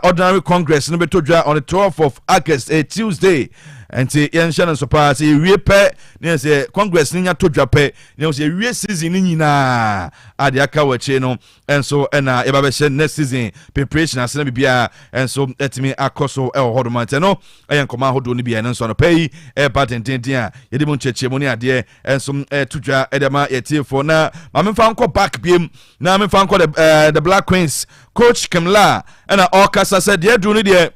ordinary congress no bɛtɔ dwa on the 12th of August, a Tuesday, nti yɛnhyɛ no nso paa sɛ yɛwie pɛ ne yɛ sɛ congress no nya tɔ dwa pɛ ne yɛ sɛ yɛwie season no nyinaa a deɛ aka wɔ akyire no nso ɛna yɛba bɛhyɛ next season preparation ase na biribiara nso ɛtumi akɔ so ɛwɔ hɔ nom. Nti no ɛyɛ nkɔmɔ ahodoɔ no bi ɛno nso anɔpɛ yi ɛreba dendenden a yɛde mu nkyerɛkyerɛmu ne adeɛ nso ɛto dwa ɛde ama yɛtiefoɔ. Na maame mfa nkɔ back biem na memfa nkɔ the Black Queens coach Kemla ɛna ɔrekasa sɛ deɛ aduru no deɛ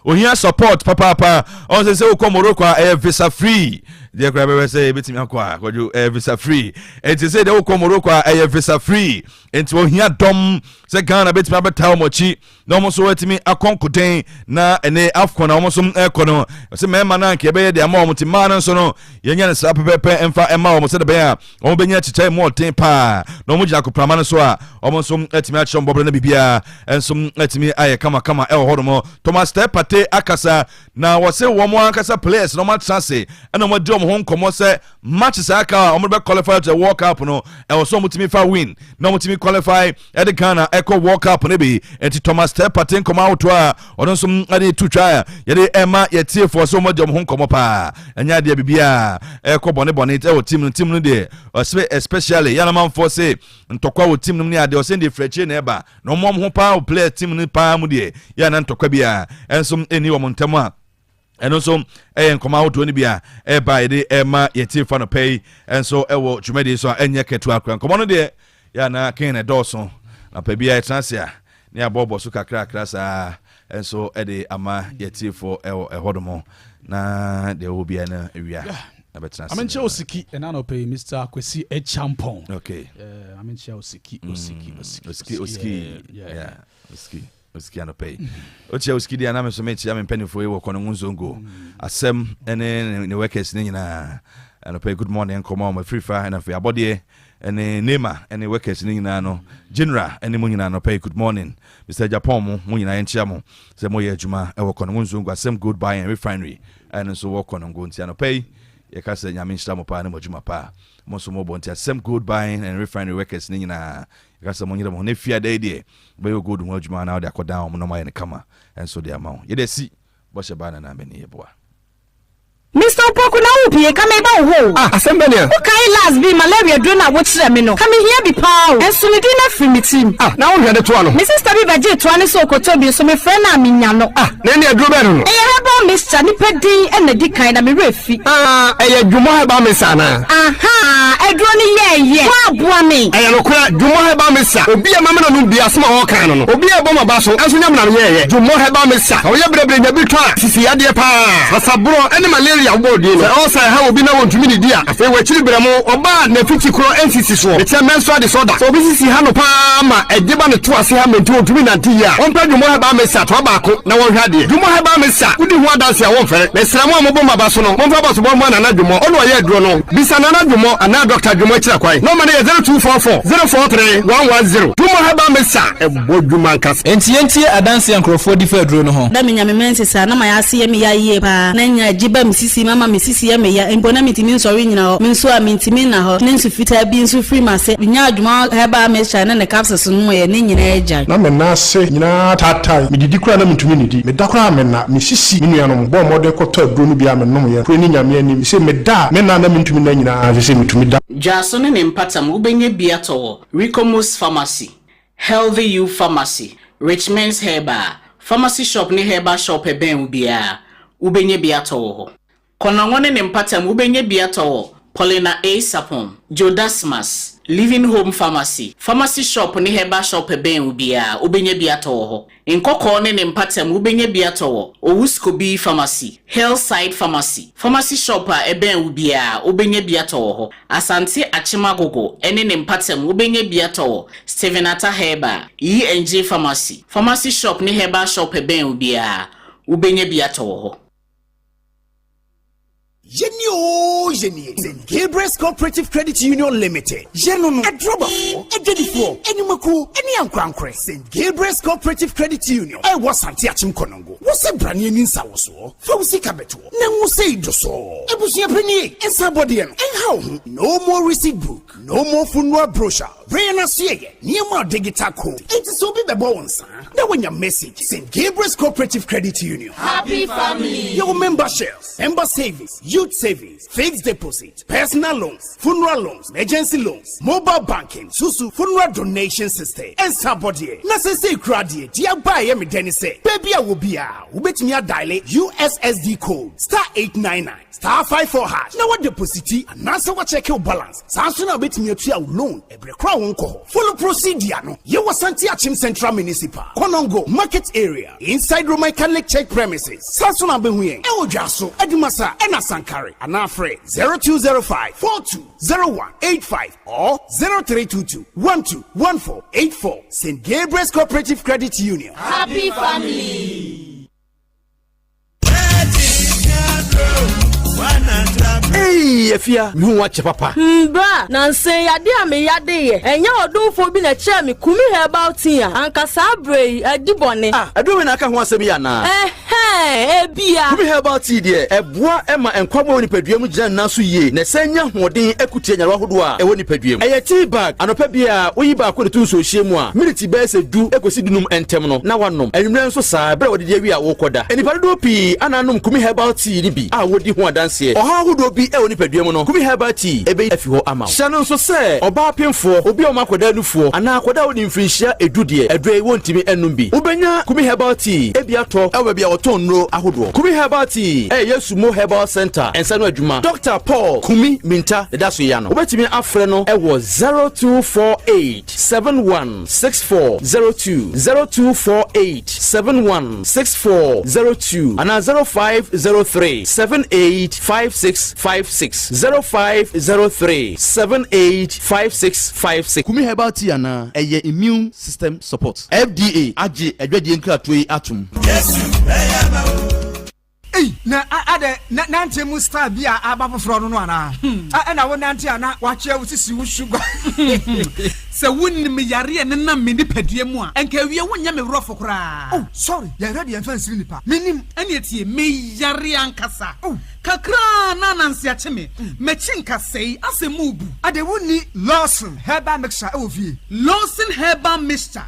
ohia support papaapa. Ɔn sɛ wokɔ Morocco a ɛyɛ visa free deɛ koraa bɛbɛ sɛ yɛbɛtumi akɔ a kɔdwo ɛyɛ visa free, nti sɛ deɛ wokɔ Morocco a ɛyɛ visa free, nti ohia dɔm sɛ Ghana bɛtumi abɛtaa wɔn akyi na wɔn nso atumi akɔ nkoden na ɛne AFCON a wɔn nso ɛkɔ no sɛ mmarima no anka yɛbɛyɛ deɛ ama wɔn ti mmaa no nso no yɛnyɛ no saa pɛpɛpɛ mfa ɛma wɔn sɛde bɛyɛ a wɔn bɛnya kyekyɛ mu ɔden paa na wɔn gyina akoprama no so a wɔn nso atumi akyerɛ wɔn bɔbɔrɔ no biribiara nso atumi ayɛ kamakama ɛwɔ hɔnom. Thomas Partey akasa na wɔsɛ wɔn ankasa players na wɔn atena ase ɛna wɔn adi wɔn ho nkɔmɔ sɛ matches aka a wɔn bɛ qualify to the World Cup no, ɛwɔ so wɔn tumi fa win na wɔn tumi qualify ɛde Ghana ɛkɔ World Cup no bi. Nti Thomas Partey nkɔmɔ ahotoɔ a ɔno nso ɛde tu twa a yɛde ɛma yɛtiefoɔ sɛ wɔn adi wɔn ho nkɔmɔ paa, ɛnyɛ adeɛ biribiara ɛkɔ bɔne bɔne ɛwɔ team no deɛ. Ɔsɛ especially yanamanfoɔ sɛ ntɔkwa wɔ team no ne adeɛ, ɔsɛ deɛ firakyire na ɛba na wɔn ho paa wɔ player team no paa mu deɛ yɛ ana ntɔkwa bi a ɛnso ɛni wɔn ntɛm a ɛno nso ɛyɛ nkɔmɔ ahodoɔ no bi a ɛba yɛde ɛma yɛtie fa no pɛ yi ɛnso ɛwɔ dwumadie so a ɛnyɛ ketewa kora. Nkɔmɔ no deɛ yɛ ana ken na ɛdɔɔso na pɛ bi a yɛtena ase a ne abɔbɔ so kakrakra saa ɛnso ɛde ama yɛtiefoɔ ɛwɔ ɛhɔ nom na deɛ ɛwɔ biara no awia. Abɛtena ase. Amenkyɛ Osiki ɛna anɔpɛ yi, Mr Kwesi Echampong. Okay. Amenkyɛ Osiki, Osiki, Osiki. Osiki, Osiki. Yeah. Yeah, Osiki, Osiki anɔpɛ yi. Okyia Osiki deɛ, anam nso mekyia me mpanimfoɔ yi wɔ Kɔnɔngo Nzongo. Asɛm ne ne workers ne nyinaa. Anɔpɛ yi, good morning nkɔmɔ a wɔafiri fa, ɛna afei abɔdeɛ ne Nema ne workers ne nyinaa no, general ne mu nyinaa, anɔpɛ yi good morning. Mr Japan, mo nyinaa yɛnkyia mo sɛ moyɛ adwuma ɛwɔ Kɔnɔngo Nzongo Asɛm Gold Buy and Refinery, ɛno nso wɔ Kɔnɔngo. Nti anɔpɛ yi yɛka sɛ Nyame nhyira mo paa ne mo adwuma paa mo nso mobɔ. Nti Asɛm Gold Buying and Refinery workers ne nyinaa, yɛka sɛ monyere mo ho na fia da yi deɛ wobɛyɛ gold ho adwuma na wode akɔdan wɔn na ɔmayɛ no kama ɛnso de ama wo. Yɛde asi bɔhyɛ baa nana mani yɛboa. Mr Opoku, na wo pie ka meba wo hɔ o. Ah, asɛm bɛ nea? Wokae last bi malaria duro no a wokyerɛ me no, ka mehia bi paa o. Ɛnso ne din no afiri me tirim. Ah, na wohwɛ de toa no? Me sister bi bɛgyee toa no sɛ ɔkɔtɔ bi, nso mefrɛ no a menya no. Ah, na ɛne aduro bɛɛ no no? Ɛyɛ herbal mixture, nipa din ɛna di kan na me werɛ fi. Ah, ɛyɛ Dwumɔ Herbal Mixture anaa? Aha, aduro no yɛɛyɛ. Woaboa me. Ɛyɛ nokorɛ, Dwumɔ Herbal Mixture. Obi a mama no nom bi, asɛm a wɔka no no. Obi a ɛbɔ maba so, ɛnso nyɛ menam yɛɛyɛ. Dwumɔ Herbal Mixture. Sɛ woyɛ berɛberɛ nya bi tɔ a, sisi yadeɛ paa. Sasaborɔ ne malaria wobɔ odin no. Sɛ ɔsa ɛha obi na wɔntumi ne di a, afei wɔakyiri berɛ mo, ɔbaa na afikyi korɔ ɛnsisi soɔ. Mekyɛ menstrual disorder. Sɛ obi sisi ha no paa ma ɛgye ba ne to ase ha ma nti wɔntumi nante yie a, wɔmpɛ Dwumɔ Herbal Mixture toa baako na wɔnhwɛ adeɛ. Dwumɔ Herbal Mixture, wodi ho adanse a wɔmfɛre. Mesrɛ mo a mobɔ mmaba so no, momfa abasobɔ mmoa Nana Dwumɔ, ɔno ɔyɛ aduro no. Bisa Nana Dwumɔ anaa Dr. Dwumɔ akyira kwan. Nɔmba no yɛ 0244 043 110. Dwumɔ Herbal Mixture, ɛbɔ dwuma ankasa. Enti yɛntie adanse a nkurɔfoɔ di fa aduro no ho. Da menya me menses a, na mayɛ ase yɛ me ya yie paa. Na nya gye ba me sisi mu ama me sisi yɛ me ya mpo na mentumi nsɔre nnyina hɔ. Me nso a mentumi nna hɔ. Ne nsu fitaa bi nso firi m'ase. Menyaa adwuma herbal mixture ne ne capsules no mu yɛ ne nyinaa agyae. Na me nan ase nyinaa taatae. Medidi koraa na mentumi nnidi. Meda koraa a menna. Me sisi. Me nuanom bɔɔ mmɔden kɔtɔɔ aduro no bi a menomyɛ. Nokorɛ ni Nyame anim, seesei meda a me nna a na mentumi nna nyinaa, seesei metumi da. Dwaso ne ne mpatam wobɛnya bi atɔ wɔ Ricomus Pharmacy, Healthy You Pharmacy, Richmans Herbal, Pharmacy Shop ne Herbal Shop ɛbɛn wo biara, wobɛnya bi atɔ wɔ hɔ. Kɔnɔngo ne ne mpatam wobɛnya bi atɔ wɔ Paulina A. Sapon, Joe Dasmas, Living Home Pharmacy, Pharmacy Shop ne Herbal Shop ɛbɛn wo biara, wobɛnya bi atɔ wɔ hɔ. Nkɔkɔɔ ne ne mpatam wobɛnya bi atɔ wɔ Owuskobi Pharmacy, Hillside Pharmacy, Pharmacy Shop a ɛbɛn wo biara, wobɛnya bi atɔ wɔ hɔ. Asante Akyemagogo ne ne mpatam wobɛnya bi atɔ wɔ Stephen Atta Herbal, E&J Pharmacy, Pharmacy Shop ne Herbal Shop ɛbɛn wo biara, wobɛnya bi atɔ wɔ hɔ. Yɛni o, yɛnie. St Gabriel's Cooperative Credit Union Limited, yɛno no, adrɔbafoɔ, adwadifoɔ, animakuo ne ankorankorɛ. St Gabriel's Cooperative Credit Union ɛwɔ Sante Akyem Kɔnɔngo. Wɔ sɛ brane ani nsawosoɔ, fa wo sika bɛtoɔ na nwo sɛ dosɔɔ. Abusua panie, nsa abɔdeɛ no ɛnha wo ho. No more receipt book, no more funeral brochure. Bere no aso yɛyɛ nneɛma a digital code, enti sɛ obi bɛbɔ wo nsa na woanya message. St Gabriel's Cooperative Credit Union. Happy family. Yɛwɔ memberships, member savings, youth savings, fixed deposit, personal loans, funeral loans, emergency loans, mobile banking, susu funeral donation system, ɛnsa bɔdeɛ. Na sɛsɛ kura deɛ deɛ aba a ɛyɛ me dɛ ne sɛ baabi a wɔ biara wobɛtumi adial USSD code *899*54# na wɔdeposit anaasɛ wɔcheck wo balance. Saa nso na wobɛtumi atua wo loan ɛberɛ kora wo nkɔ hɔ. Follow procedure no. Yɛwɔ Sante Akyem Central Municipal, Konongo Market Area, inside Roman Catholic Church premises. Saa nso na wobɛhu yɛn ɛwɔ Dwaso, Adumasa ɛna Sankare, anaa frɛ 0205 420185 or 0322 121484. St Gabriel's Cooperative Credit Union. Happy family. Hey, Afia, mehu wakyɛ papa. Mbra, nansa yade a meyade yɛ. Ɛnyɛ ɔdomfo bi na kyerɛ me Kumi Herbal Tea a, anka saa berɛ yi adi bɔne. Ah, ɛduro wei na aka ho asɛm yi anaa? Ɛhɛn, ebia. Kumi Herbal Tea deɛ, ɛboa ma nkwa ma wɔ nipadua mu gyina nna so yie na ɛsɛn nya ahoɔden akutia nyarewa ahodoɔ a ɛwɔ nipadua mu. Ɛyɛ tea bag, anɔpa biara woyi baako de to nsuohyɛ mu a, miniti bɛyɛ sɛ 10 kɔsi 15 ntɛm no na wanom. Anwummerɛ nso saa, berɛ a wɔdidi awie a wokɔda. Nnipa dodoɔ pii ana anom Kumi Herbal Tea no bi a wɔdi ho adanseɛ. Ɔhaw ahodoɔ bi wɔ nipadua mu no, Kumi Herbal Tea bɛyi afi hɔ ama wo. Hyɛ no nso sɛ ɔbaa pemfoɔ, obi a ɔma akwadaa nufoɔ, anaa akwadaa a ɔdi mfirinhyia 10 deɛ, aduro yi wɔntumi nnom bi. Wobɛnya Kumi Herbal Tea bi atɔ wɔ baabi a wɔtɔn Wɔtɔn nnuro ahodoɔ. Kumi Herbal Tea ɛyɛ Sumo Herbal Center nsa no adwuma. Dɔkta Paul Kumi Minta na ɛda so yi ano. Wobɛtumi afrɛ no wɔ 0248 71 6402, 0248 71 6402 anaa 0503 78 5656, 0503 78 5656. Kumi Herbal Tea anaa ɛyɛ immune system support. FDA agye adwadie nkratoɔ yi atom. Ei na adɛ na nante mu style bi a aba foforɔ no no anaa? A ɛna wo nante a na wakyea wo sisi wo sugar. Sɛ wonim yare a ɛnenam me nipadua mu a, anka awie wonyɛ me werɛfo koraa. Oh sorry, yɛhwɛ deɛ mfa nsiri nipa. Menim. Ɛneɛ tie, meyare ankasa. Oh. Kakra na ananse akye me. M'akyi nkasɛe, asɛ mu rebu. Ade wonni Lawson herbal mixture wɔ fie? Lawson herbal mixture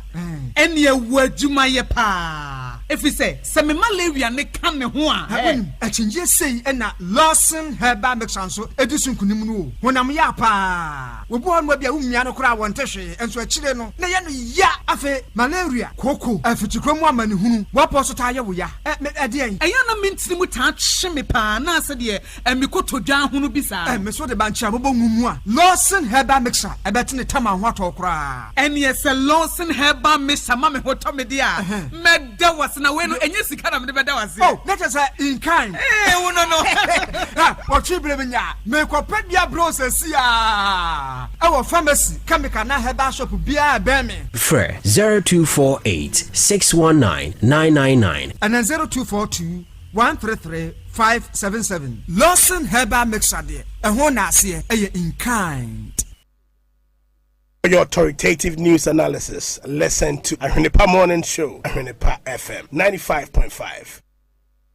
ɛneɛ wɔ adwuma yɛ paa, ɛfiri sɛ sɛ me malaria no ka me ho a. Wonim, akyinnyeɛ sei na Lawson herbal mixture nso di so nkunim no o. Honam ya paa. Obi wɔ hɔnom a ebia womia no koraa a wɔnte hwee, nso akyire no na ɛyɛ no ya. Afei malaria, kooko, afikyikɔ mu amanehunu, w'apɔ so taa yɛ wo ya. Ɛ, me, ɛdeɛn? Ɛyɛ a na me ntini mu taa twe me paa na sɛdeɛ ɛ, me kotodwe ahono bi saa Ɛ, no. me so de bankye a bobɔ ngu mu a, Lawson Herbal Mixture ɛbɛte ne tam a ho atɔ wo koraa. Ɛneɛ sɛ Lawson Herbal Mixture ma me ho tɔ me deɛ a, mɛda wo ase. Na wei no, ɛnyɛ sika na mede bɛda wo aseɛ. Oh, na kyerɛ sɛ in kind. Ee, wo no no. Ha, wɔtwe berɛ bi nya a, merekɔpɛ bi abrɛ wo seesei ara wɔ pharmacy, chemical anaa herbal shop biara a ɛbɛn me. Frɛ 0248 619 999. Ɛna 0242 133 577. Lawson Herbal Mixture deɛ, ɛho naaseɛ yɛ in kind. For your authoritative news analysis, listen to Ahwenepa Morning Show, Ahwenepa FM 95.5.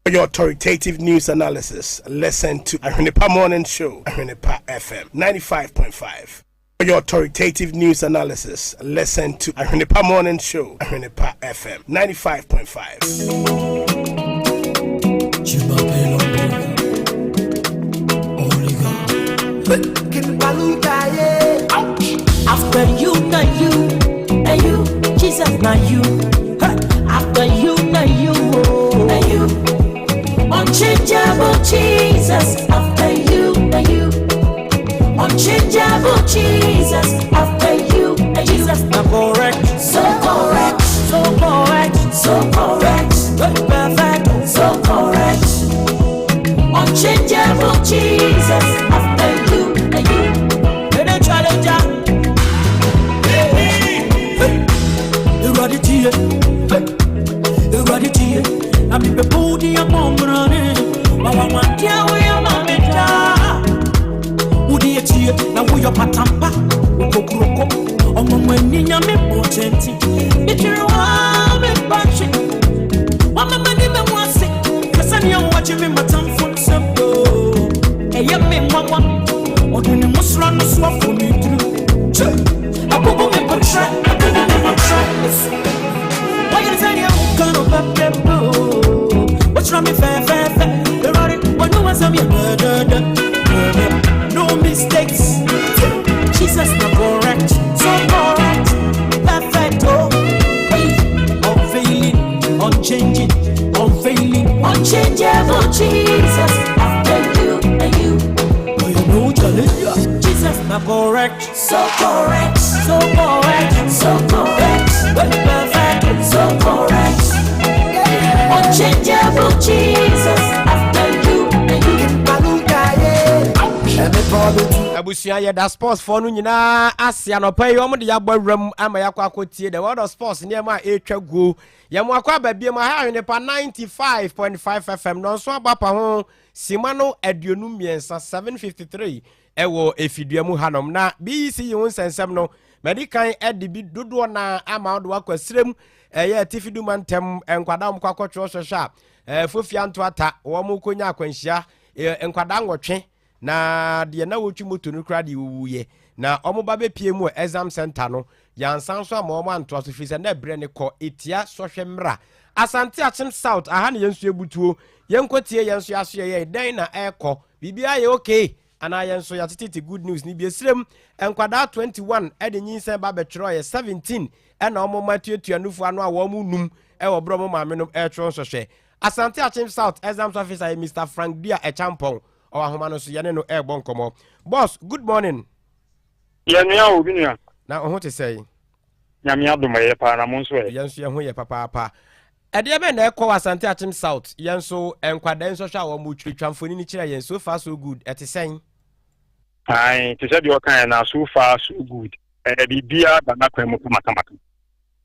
For your authoritative news analysis, listen to Ahwenepa Morning Show, Ahwenepa FM 95.5. For your authoritative news analysis, listen to Ahwenepa Morning Show, Ahwenepa FM 95.5. After you, now you, and you, Jesus, now you. After you, now you, oh, now you. Unchangeable Jesus, after you, now you. Unchangeable Jesus, after you, now Jesus, now correct, so correct, so correct, so correct, perfect, so correct. Unchangeable Jesus, after you, and you. Any challenger, Eradicate, eradicate. Na mi pe pudi ya mombrane, wa wa wa dia we ya mameta. Wudi etie na wo yo patampa, okokuroko. Ọmọ mo eni nyame potenti. Bitiri wa me bachi. Wa mama ni me wase. Kasa ni o wachi me matamfo nsam. Ɛyɛ me nwanwa. Ɔde ne mmosra no so afɔ me duru. Kyɛ, agogo me potrɛ, agogo me potrɛ. Wɔyɛ sɛdeɛ woka no pɛpɛpɛ o. Wokyerɛ me fɛɛfɛɛfɛ. Awurade, w'ano asɛm yɛ dɛdɛɛdɛ. No mistakes. Jesus na correct, so correct, perfect oh. Hey, unfailing, unchanging, unfailing, unchangeable Jesus. After you and you, oh, you know challenger. Jesus na correct, so correct, so correct, so correct, perfect, so correct, unchangeable Jesus. After you and you. Abusua yɛda sports foɔ no nyinaa ase anɔpa yi wɔn de yɛabɔ awuram ama yɛakɔ akɔtie the world of sports nneɛma a ɛretwa guo yɛn mo akɔ aba biem aha Ahwenepa 95.5 FM nɔnso abɔ apa ho sima no 23 7:53 ɛwɔ efidua mu hanom na BEC yi ho nsɛnsɛm no mɛde kan ɛde bi dodoɔ na ama ɔde wakɔ asirem ɛyɛ atifi duma ntɛm nkwadaa wɔn kɔ akɔtwerɛ sɔhwɛ a fofia ntoata wɔn kɔnya akwanhyia nkwadaa 8 na deɛ na wɔtwi moto no koraa deɛ wɔwuiɛ na wɔn ba bɛpie mu wɔ exam center no yɛansan so ama wɔn antoa so firi sɛ na ɛberɛ ne kɔ ɛtia sɔhwɛ mmra Asante Akyem South aha ne yɛn nso ebutuo yɛnkɔ tie yɛn nso yɛaso yɛyɛ dɛn na ɛrekɔ biribiara yɛ okay anaa yɛn nso yɛatetete good news ne bi esirem nkwadaa 21 ɛde nyinsɛn ba bɛtwerɛ yɛ 17 ɛna wɔn ma tuatua nufu ano a wɔn num ɛwɔ berɛ wɔn maame nom ɛretwerɛ nsɔhwɛ. Asante Akyem South exams officer yɛ Mr Frank Dua Ɛkyampɔn. Ɔwɔ ahoma no so yɛne no ɛrebɔ nkɔmmɔ. Boss, good morning. Yɛ nua o, me nua. Na wo ho te sɛn? Nyame adom ɛyɛ paa na mo nso ɛ? Yɛn nso yɛn ho yɛ papaapa. Ɛdeɛ bɛn na ɛkɔ wɔ Asante Akyem South? Yɛn nso nkwadaa nsɔhwɛ a wɔn retwitwa twa mfonini kyerɛ yɛn so far so good ɛte sɛn? Ae, te sɛ deɛ ɔkaeɛ no a, so far so good. Ɛɛ biribiara da n'akwan mu kamakamakama.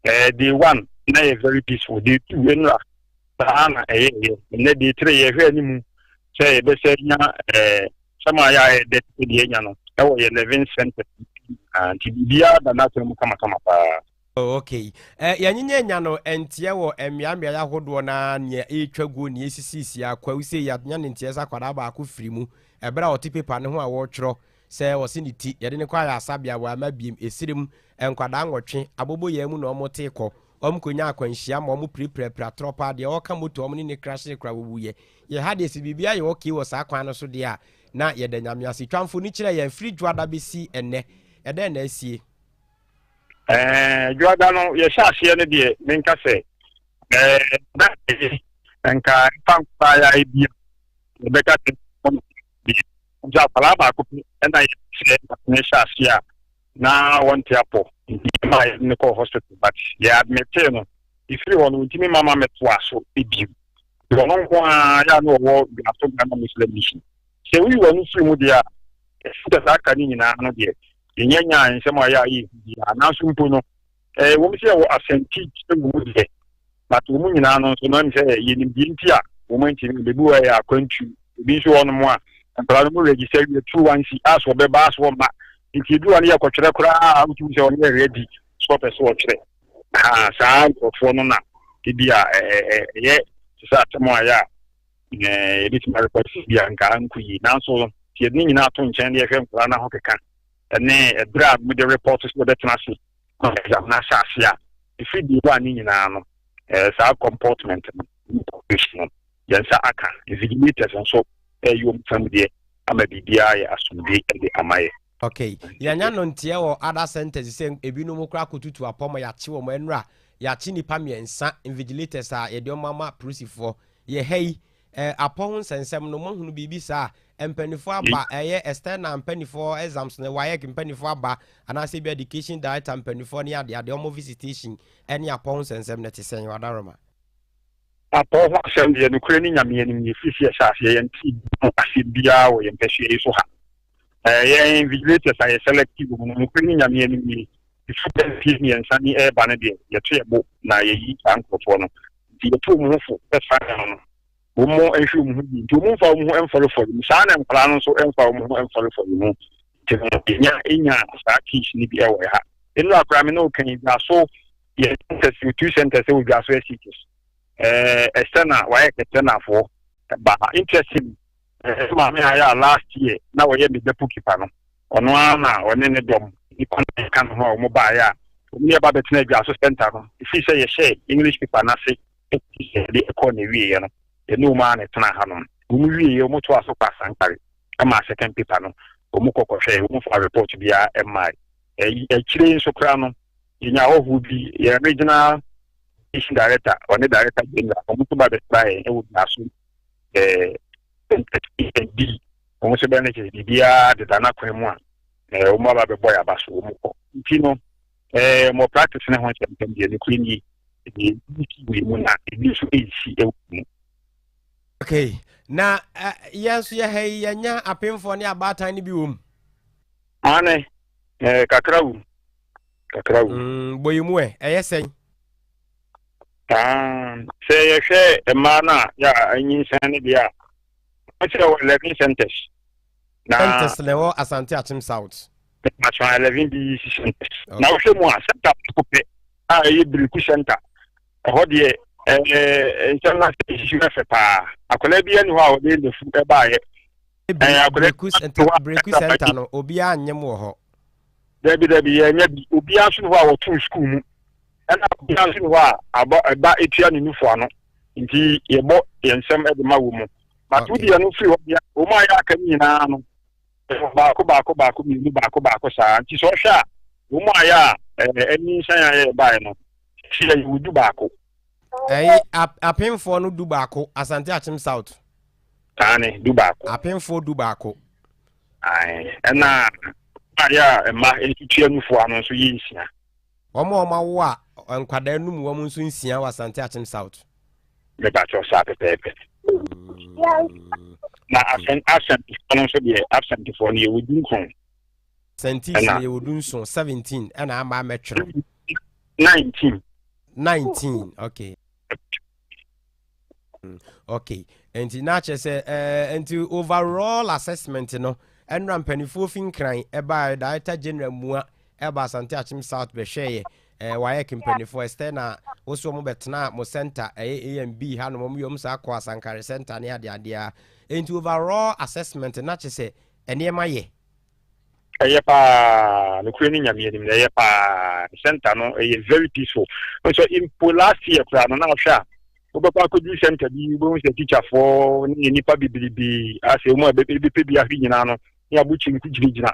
Ɛɛ day one na yɛ very peaceful, day two nnora saa na ɛyɛɛyɛ. Ɛnnɛ day three yɛhwɛ anim sɛ yɛbɛsɛ nya ɛɛ sɛm a yɛ a ɛyɛ dɛ te sɛ deɛ yɛanya no ɛwɔ yɛ living center nyinaa. Nti biribiara da n'akwan mu kamakama paa. Oh, okay. Eh, yɛnyenyɛ nya no nteɛ wɔ mmea mmeaeɛ ahodoɔ no ara nea ɛretwa guo nea ɛsisisisi a kwawu sei yɛanya ne nteɛ sɛ akwadaa baako firi mu ɛberɛ a ɔte paper no ho a wɔretwerɛ sɛ ɔse ne ti yɛde no kɔ ayaresabea wamma biem ɛserem nkwadaa nwɔtwe aboboyaa mu na wɔn te kɔ wɔn kɔnya akwanhyia ma wɔn pirapirapira torɔ paa deɛ ɔreka moto wɔn ne ne krashyee koraa wɔwuiɛ yɛ ha deɛ sɛ biribi ayɛ okay wɔ saa kwan no so deɛ a na yɛda Nyame ase twa mfoni kyerɛ yɛn firi dwoada bɛsi ɛnnɛ ɛdɛn na asie? Ɛɛ dwoada no yɛhyɛ aseɛ no deɛ menka sɛ ɛɛ na ɛyɛ nka ɛfa nkwadaa yɛ a ebi a yɛbɛka sɛ deɛ nti akwadaa baako pɛ ɛna yɛhyɛ ne hyɛ aseɛ a na wɔnte apɔ nti ɛma yɛde no kɔɔ hospital but yɛ admitee no ɛfiri hɔ no ntumi ma ma mɛtoa so bio nti ɔno nko ara yɛ a na ɔwɔ Dwaso Ghana Muslim Mission sɛ woyi wɔn firi mu deɛ a ɛsi sɛ saa aka no nyinaa no deɛ yɛnyɛ nyaa nsɛm a ɛyɛ a ɛyɛ hu biara nanso mpo no ɛɛ wɔn sɛ yɛwɔ asɛnti wɔ mu deɛ but wɔn nyinaa no nso no ɛm sɛ yɛnim deɛ nti a wɔn antumi bebi wɔ ɛyɛ akwantu ebi nso wɔ nom a nkwadaa no mu register wie 21C as wɔbɛba as wɔmma nti ebi wɔ no yɛ kɔtwerɛ koraa a wotumi sɛ wɔn yɛ ready so wɔpɛ so wɔtwerɛ ha saa nkurɔfoɔ no na ebi a ɛɛ ɛyɛ te sɛ asɛm a ɛyɛ a ɛɛ yɛbɛtumi arekɔsi bi a nka anko yie nanso yɛde ne nyinaa to nkyɛn de yɛhwɛ nkwadaa no ho keka ɛne ɛberɛ a wɔde report so wɔbɛtena ase exam no ahyɛ ase a ɛfiri deɛ wɔ a ne nyinaa no ɛɛ saa comportment no no yɛn nsa aka invigilators nso ɛyɛ wɔn fam deɛ ama biribiara yɛ asomdwe de ama yɛ. Okay, yɛanya no nteɛ wɔ other centers sɛ ebinom koraa kɔtutu apɔ ma yɛakye wɔn ɛnora yɛakye nnipa mmiɛnsa invigilators a yɛde wɔn ama polisifoɔ yɛ ha yi eh, apɔ ho nsɛnsɛm no moahunu biribi saa a mpanifoɔ aba ɛyɛ external mpanifoɔ exams no WAEC mpanifoɔ aba anaasɛ bi education director mpanifoɔ ne adeade wɔn visitation ɛne apɔ ho nsɛnsɛm no te sɛn wadaroma. Apɔw ho asɛm deɛ, nokorɛ ne Nyame anim nie, firi sɛ yɛhyɛɛ aseɛ, yɛntee bi ho asɛm biara wɔ yɛn mpɛsoa yi so ha. Ɛɛ, yɛn invigilators a yɛ selective mu no, nokorɛ ne Nyame anim nie, ɛfiri bɛ mfeɛ mmiɛnsa ni ɛreba no deɛ, yɛto yɛ bo na yɛyi saa nkorɔfoɔ no. Nti yɛto wɔn ho fo sɛ saa nneɛma no, wɔn nhwɛ wɔn ho yie. Nti wɔn mfa wɔn ho mfɔrefɔre mu. Saa na nkwadaa no nso mfa wɔn ho mfɔrefɔre mu. Nti no, yɛnya nya saa case no bi wɔ ha. Nnora koraa me ne wo ka yi, so yɛ centers yɛ two centers wɔ dwaso SHS ɛɛ external wayɛ external foɔ ba ha interesting ɛɛ maame a yɛ a last year na wɔyɛ me deputy keeper no ɔno ara na ɔne ne dɔm nipa na ɛka ne ho a wɔn baeɛ a wɔn yɛ ba bɛtena dwaso center no efiri sɛ yɛhyɛ english paper n'ase ɛti sɛ yɛde ɛkɔ na ewieɛ no yɛne wɔn ara na ɛtena ha nom wɔn wieɛ wɔn to aso kɔ asankare ɛma second paper no wɔn kɔ kɔhwɛ wɔn fa report biara ɛmmaa akyire nso koraa no yɛnya ahɔhoɔ bi, yɛn regional station director, ɔne director general, wɔn nso ba bɛsra yɛn wɔ Biaso ɛɛ D. Wɔn nso bɛn no kyerɛ biribiara deda n'akwan mu a ɛɛ wɔn aba bɛbɔ yɛn aba so wɔn kɔ. Nti no ɛɛ mo practice ne ho nsɛmsɛm deɛ nokorɛ nie, deɛ ebi si wɔ mu na ebi nso nsi wɔ mu. Okay, na yɛn nso yɛ ha yi yɛnya apemfoɔ ne abaatan no bi wɔ mu. Aane, ɛɛ kakra wɔ mu. kakra wɔ mm, bɔ yi mu ɛ ɛyɛ sɛn ah, sɛ yɛhwɛ mmaa no a yɛ a anyinsɛn no deɛ a wɔkyerɛ wɔ 11 centers na centers na ɛwɔ asante akyem south aso 11 BEC centers na wohwɛ mu a center baako pɛ a ɛyɛ biriku center ɛhɔ deɛ ɛɛ nsɛm no asɛ sisi no fɛ paa akwadaa bi ani hɔ a wɔde nafu ɛbaayɛ biriku center no obiara nyem wɔ hɔ Dabi, dabi, yɛannya bi. Obiara nso nni hɔ a wɔtoo sukuu mu, ɛna obiara nso nni hɔ a aba ɛba etua ne nufu ano. Nti yɛbɔ yɛn nsam de ma wɔn mu. But wodi ɛno firi hɔ deɛ, wɔn a yɛaka no nyinaa no, ɛwɔ baako baako baako mmienu baako baako saa. Nti sɛ ɔhwɛ a, wɔn a yɛ a ɛɛ anyinsɛn a yɛbaeɛ no, sisi yɛ yɛwɔ du baako. Ɛyi apemfoɔ no 11, Asante Akyem South. Aane, 11. Apemfoɔ 11. Ae, ɛna ayɛ a mma nso tua nufoɔ ano nso yɛ 6. Wɔn a wɔawo a nkwadaa num wɔn nso 6 wɔ Asante Akyem South. Mepakyɛw, saa pɛpɛɛpɛ. Na absentfoɔ no nso deɛ, absentfoɔ no yɛwɔ 19. Absentees no yɛwɔ 17, 17 ɛna ama amɛtwerɛ. 19. 19, okay. Okay, nti na kyerɛ sɛ nti overall assessment no, ɛnura mpanimfoɔ fi Nkran ɛbaa, Director General mua ɛba Asante Akyem South bɛhwɛeɛ, WAEC mpanimfoɔ external woso wɔn bɛtena mo center, ɛyɛ A and B hanom, wɔn yɛ wɔn saa kɔ Asankare center ne adeadeɛ. Nti overall assessment na kyerɛ sɛ nneɛma yɛ. Ɛyɛ paa, nokorɛ ne Nyame anim na ɛyɛ paa. Center no ɛyɛ very peaceful nso. Mpo last year koraa no, na ahwɛ a wobɛkɔ akɔduru center bi, wobɛhu sɛ teacherfoɔ ne nnipa bebrebe asɛ mu a ɛbɛpɛ bi ahwe nyinaa no ne abo kyinku gyinagyina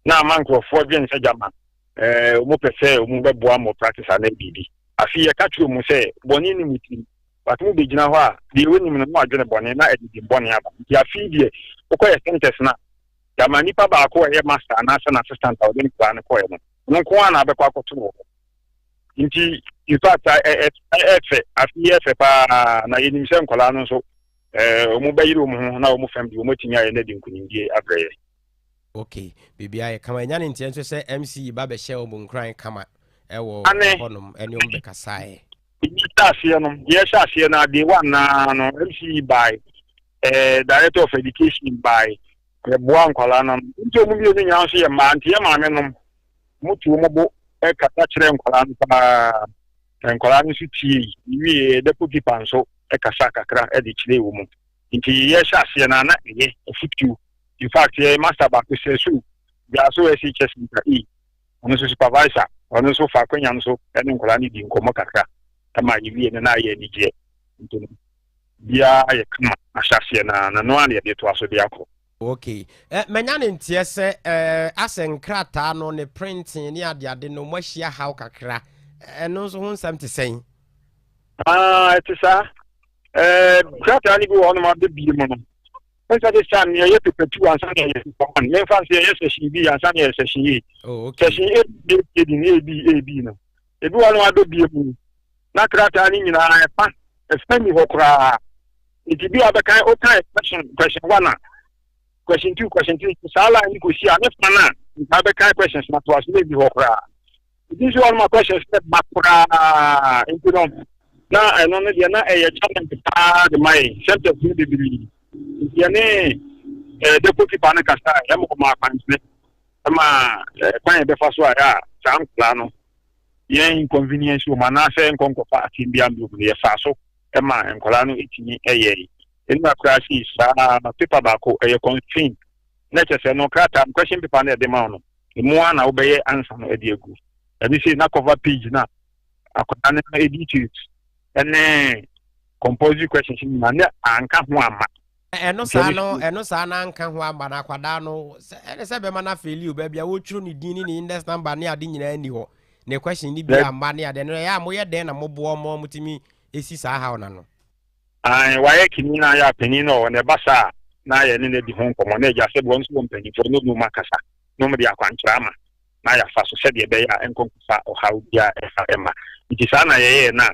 na ama nkurɔfoɔ dwen sɛ gyama wɔn pɛ sɛ wɔn bɛboa mo practice anaa biribi. Afei yɛka kyerɛ mu sɛ bɔne ne mu tirim, but mo bɛgyina hɔ a, deɛ wɔnim no na wadwene bɔne na ɛde bɔne aba. Nti afei deɛ wokɔyɛ centers no a, gyama nipa baako a ɛyɛ master anaasɛ n'assistant a ɔde nkwadaa no kɔɛ no, ɔno nko ara na abɛkɔ akɔto wɔ hɔ. Nti in fact ɛfɛ, afei ɛfɛ paa, na yɛnim sɛ nkwadaa no nso wɔn bɛyere wɔn ho na wɔn fam de wɔn atumi ayɛ na de nkunimdie abrɛ yɛ. Okay, biribiara yɛ kama. Ɛnya ne nteɛ nso sɛ MC ba bɛhyɛ wɔn nkuran kama ɛwɔ hɔnom ɛne wɔn bɛkasaeɛ. Yɛhyɛ aseɛ no, yɛhyɛ aseɛ no ade wa naa no, MC bae, Director of Education bae, yɛboa nkwadaa no. Nti wɔn mmienu nyinaa nso yɛ mmaa, nti yɛ maame nom mo tu wɔn bo kasa kyerɛ nkwadaa no paa, na nkwadaa no nso tie. Wie, deputy keeper nso kasa kakra de kyerɛ wɔn mu. Nti yɛhyɛ aseɛ no na ɛyɛ afutuo. In fact, yɛ master baako sɛ so gyaa so SHS nka E, ɔno nso supervisor, ɔno nso fa akonnwa no so ne nkwadaa no di nkɔmmɔ kakra ma yɛwie no na ayɛ anigyeɛ. Nti no biara yɛ kama ahyɛ aseɛ na no a na yɛde toa so de akɔ. Okay, manya ne nteɛ sɛ asɛ nkrataa no ne printing ne adeade no moahyia haw kakra, ɛno nso ho nsɛm te sɛn? Ɛte saa. Krataa no bi wɔ hɔnom abɛbie mu no, nsa de saa nea ɛyɛ paper 2 ansa na ɛyɛ paper 1. Yɛmfa nso yɛyɛ section B ansa na yɛyɛ section A. Oh, okay. Section A, B, A, D, A, B, A, B no, ebi wɔ hɔnom abɛbie mu na krataa no nyinaa ɛfa ɛfa ni hɔ koraa. Nti bi a bɛkan wokan question 1 a, question 2, question 3, saa line no kɔsi a ne fa no a nka bɛkan questions na toa so na ebi hɔ koraa. Ebi nso wɔ hɔnom a questions no ba koraa. Nti no na ɛno no deɛ na ɛyɛ challenge paa de ma yɛn centers no bebree. Nti yɛne depot keeper no kasa a, ɛma ɔma akwankyerɛ ɛma kwan yɛbɛfa so a ɛyɛ a saa nkwadaa no yɛn inconvenience wɔ mu anaasɛ nkɔnkɔfa asɛm bi ambio mu no, yɛfa so ɛma nkwadaa no ɛtumi ɛyɛ. Ɛnu akora si saa paper baako ɛyɛ constraint na kyerɛ sɛ no krataa question paper no ɛde ma wo no, emu a na wobɛyɛ ansa no ɛde agu ɛno sɛ na cover page na akwadaa no details ɛne compulsory questions nyinaa ne anka ho ama. Ɛno saa no, ɛno saa na anka ho ama na akwadaa no sɛ ɛne sɛ bɛma no afail o, baabi a wɔtwerɛ ne din ne ne index number ne ade nyinaa ni hɔ, ne question ne bi amma ne ade no, ɛyɛ a moyɛ dɛn na moboa ma motumi ɛsi saa haw na no? Ae, wayɛ kini na ayɛ apanin na ɔwɔ na ɛba saa na yɛne no adi ho nkɔmmɔ na agya sɛ boɔ nso wɔ mpanyimfoɔ na ɔne mu akasa na ɔmo de akwankyerɛ ama na yɛafa so sɛdeɛ ɛbɛyɛ a ɛnkɔnkɔfa ɔhaw biara ɛfa ɛma. Nti saa na yɛyɛɛ na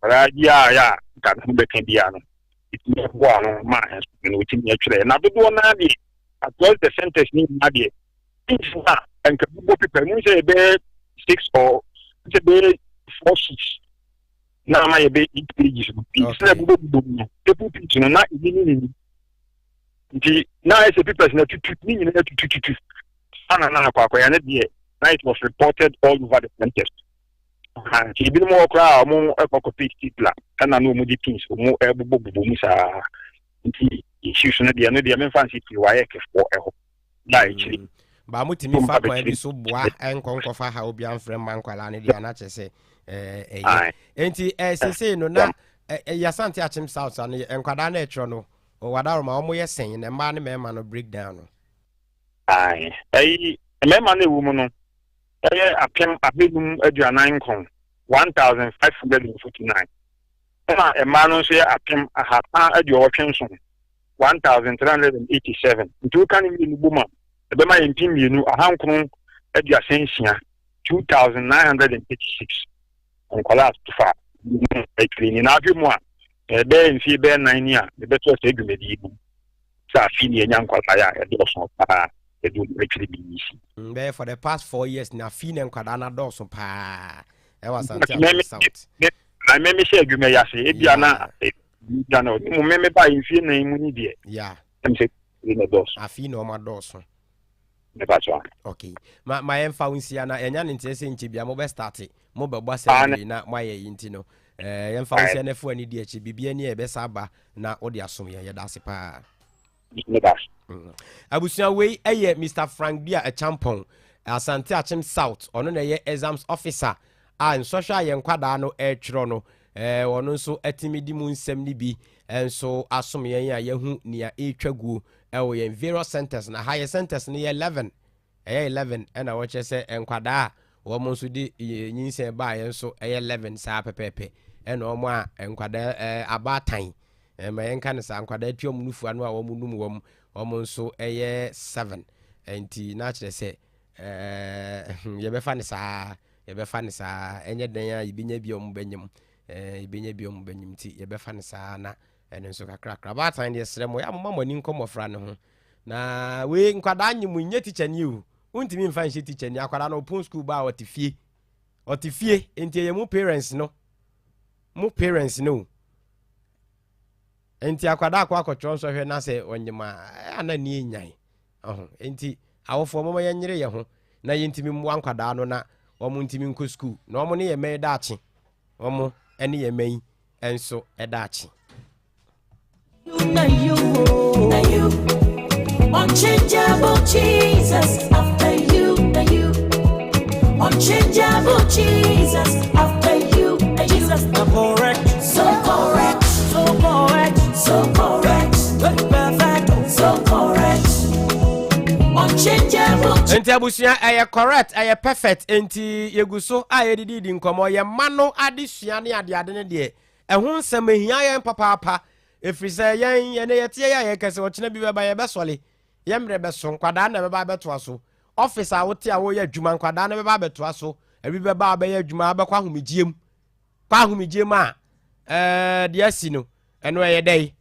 akwadaa biara yɛ a nka ne ho bɛka biara no, ɛtumi ɛboa no ma ɛnso no ɔtumi ɛtwerɛ. Na dodoɔ naa deɛ across the centers ne nyinaa deɛ, nti a nka bobɔ paper mu sɛ yɛbɛyɛ 6 or sɛ bɛyɛ 4 sheets na ama yɛbɛ 8 pages no, pages na ɛbobɔ bobɔ mu no, table page no na ebi ne ne ni. Nti na ayɛ sɛ papers na tutu ne nyinaa tutututu ana na akɔ akɔyɛ ne deɛ na it was reported all over the centers. Nti ebinom wɔ koraa a wɔn ɛkɔ kɔpɛ stapler ɛna na wɔn de pins wɔn ɛbobɔ bobɔ mu saa. Nti issues no deɛ, no deɛ memfa nsi pii wayɛ kɛfoɔ ɛhɔ na akyiri. Ba motumi fa kwan bi so boa ɛnkɔ nkɔfa ha obi amfrɛ mma nkwalaa no deɛ, anakyɛ sɛ ɛyɛ. Nti sesei no na ɛyɛ Asante Akyem South ano nkwadaa no ɛtwerɛ no wadaroma, wɔn yɛ sɛn na mmaa ne mmarima no breakdown no? Ɛyi mmarima no ɛwɔ mu no ɛyɛ 1549, 1549. Ɛna mmaa no nso yɛ 1387, 1387. Nti woka ne mmienu bom a, ɛbɛma yɛ 2936, 2936 nkwadaa so fa akyire ni. Na ahwɛ mu a, ɛbɛyɛ mfie bɛyɛ 4 ni a mebɛtoa saa dwumadi yi mu sɛ afei ni ɛnya nkwadaa a ɛdɔɔso paa ɛde wɔn akyire BEC. Bɛyɛ for the past 4 years na afei na nkwadaa no adɔɔso paa ɛwɔ Asante Akim South. Na mɛmɛ hyɛ adwuma yi ase ebia na ebia na mu mɛmɛ ba mfie 4 mu ni deɛ. Ɛm sɛ na dɔɔso. Afei na ɔmo adɔɔso. Mepa so. Okay, ma yɛmfa wo nsia na yɛnya ne nteɛ sɛ nkyɛ bia mobɛ start, mobɛbɔ assembly na moayɛ yi, nti no yɛmfa wo nsia na fo ani di akyi. Biribia ni a yɛbɛsa aba na wode asom yɛn. Yɛda ase paa. Abusua, wei ɛyɛ Mr Frank Bia Ɛchampɔn, Asante Akyem South. Ɔno na ɛyɛ exams officer a nsɔhwɛ a yɛn nkwadaa no ɛretwerɛ no, ɔno nso atumi di mu nsɛm no bi nso asom yɛn a yɛhu nea ɛretwa guo ɛwɔ yɛn various centers. Na ha yɛ centers no yɛ 11, ɛyɛ 11, ɛna wɔkyerɛ sɛ nkwadaa a wɔn nso de nyinsɛn baeɛ nso ɛyɛ 11 saa pɛpɛɛpɛ, ɛna wɔn a nkwadaa abaatan, ɛma yɛnka no saa, nkwadaa tua wɔn nufu ano a wɔn num wɔn nso ɛyɛ 7. Nti na kyerɛ sɛ yɛbɛfa ne saa, yɛbɛfa ne saa, ɛnyɛ dan a yɛbɛnya bi a wɔn bɛnyam, yɛbɛnya bi a wɔn bɛnyam, nti yɛbɛfa ne saa. Na ɛno nso kakrakra baatan deɛ, srɛ mo, yɛ amoma mo ani nkɔ mmɔfra no ho. Na wei nkwadaa nye mu nyɛ tikya ni o, wontumi mfa nhyɛ tikya ni. Akwadaa no ɔpɔn school ba a, ɔte fie, ɔte fie, nti ɛyɛ mu parents no, mu parents no. Nti akwadaa akɔ akɔtwerɛ nsɔhwɛ na sɛ ɔnyem a, ana ni enyan ɔho. Nti awofoɔ, mɔmɔ yɛnyere yɛn ho na yɛntumi mmoa nkwadaa no na wɔn ntumi nkɔ school, na wɔn ne yɛn mɛn daakye, wɔn ne yɛn mɛn nso daakye. Na you, na you, unchangeable Jesus. After you, na you, unchangeable Jesus. After you, na Jesus, na correct, so correct, so correct, so correct, perfect, so correct, unchangeable. Nti abusua, ɛyɛ correct, ɛyɛ perfect. Nti yɛgu so a yɛdididi nkɔmmɔ. Yɛ mma no adesua ne adeade no deɛ, ɛho nsɛm ehia yɛn papaapa, ɛfiri sɛ yɛn yɛne yɛteɛ yɛ a yɛkɛ sɛ ɔkyena bi bɛba, yɛbɛsɔle, yɛ mmerɛ bɛso, nkwadaa na bɛba abɛtoa so. Office a wote a woyɛ adwuma, nkwadaa no bɛba abɛtoa so. Ebi bɛba abɛyɛ adwuma, abɛkɔ ahomegyeɛ mu, kɔ ahomegyeɛ mu a, deɛ asi no, ɛno ɛyɛ dɛ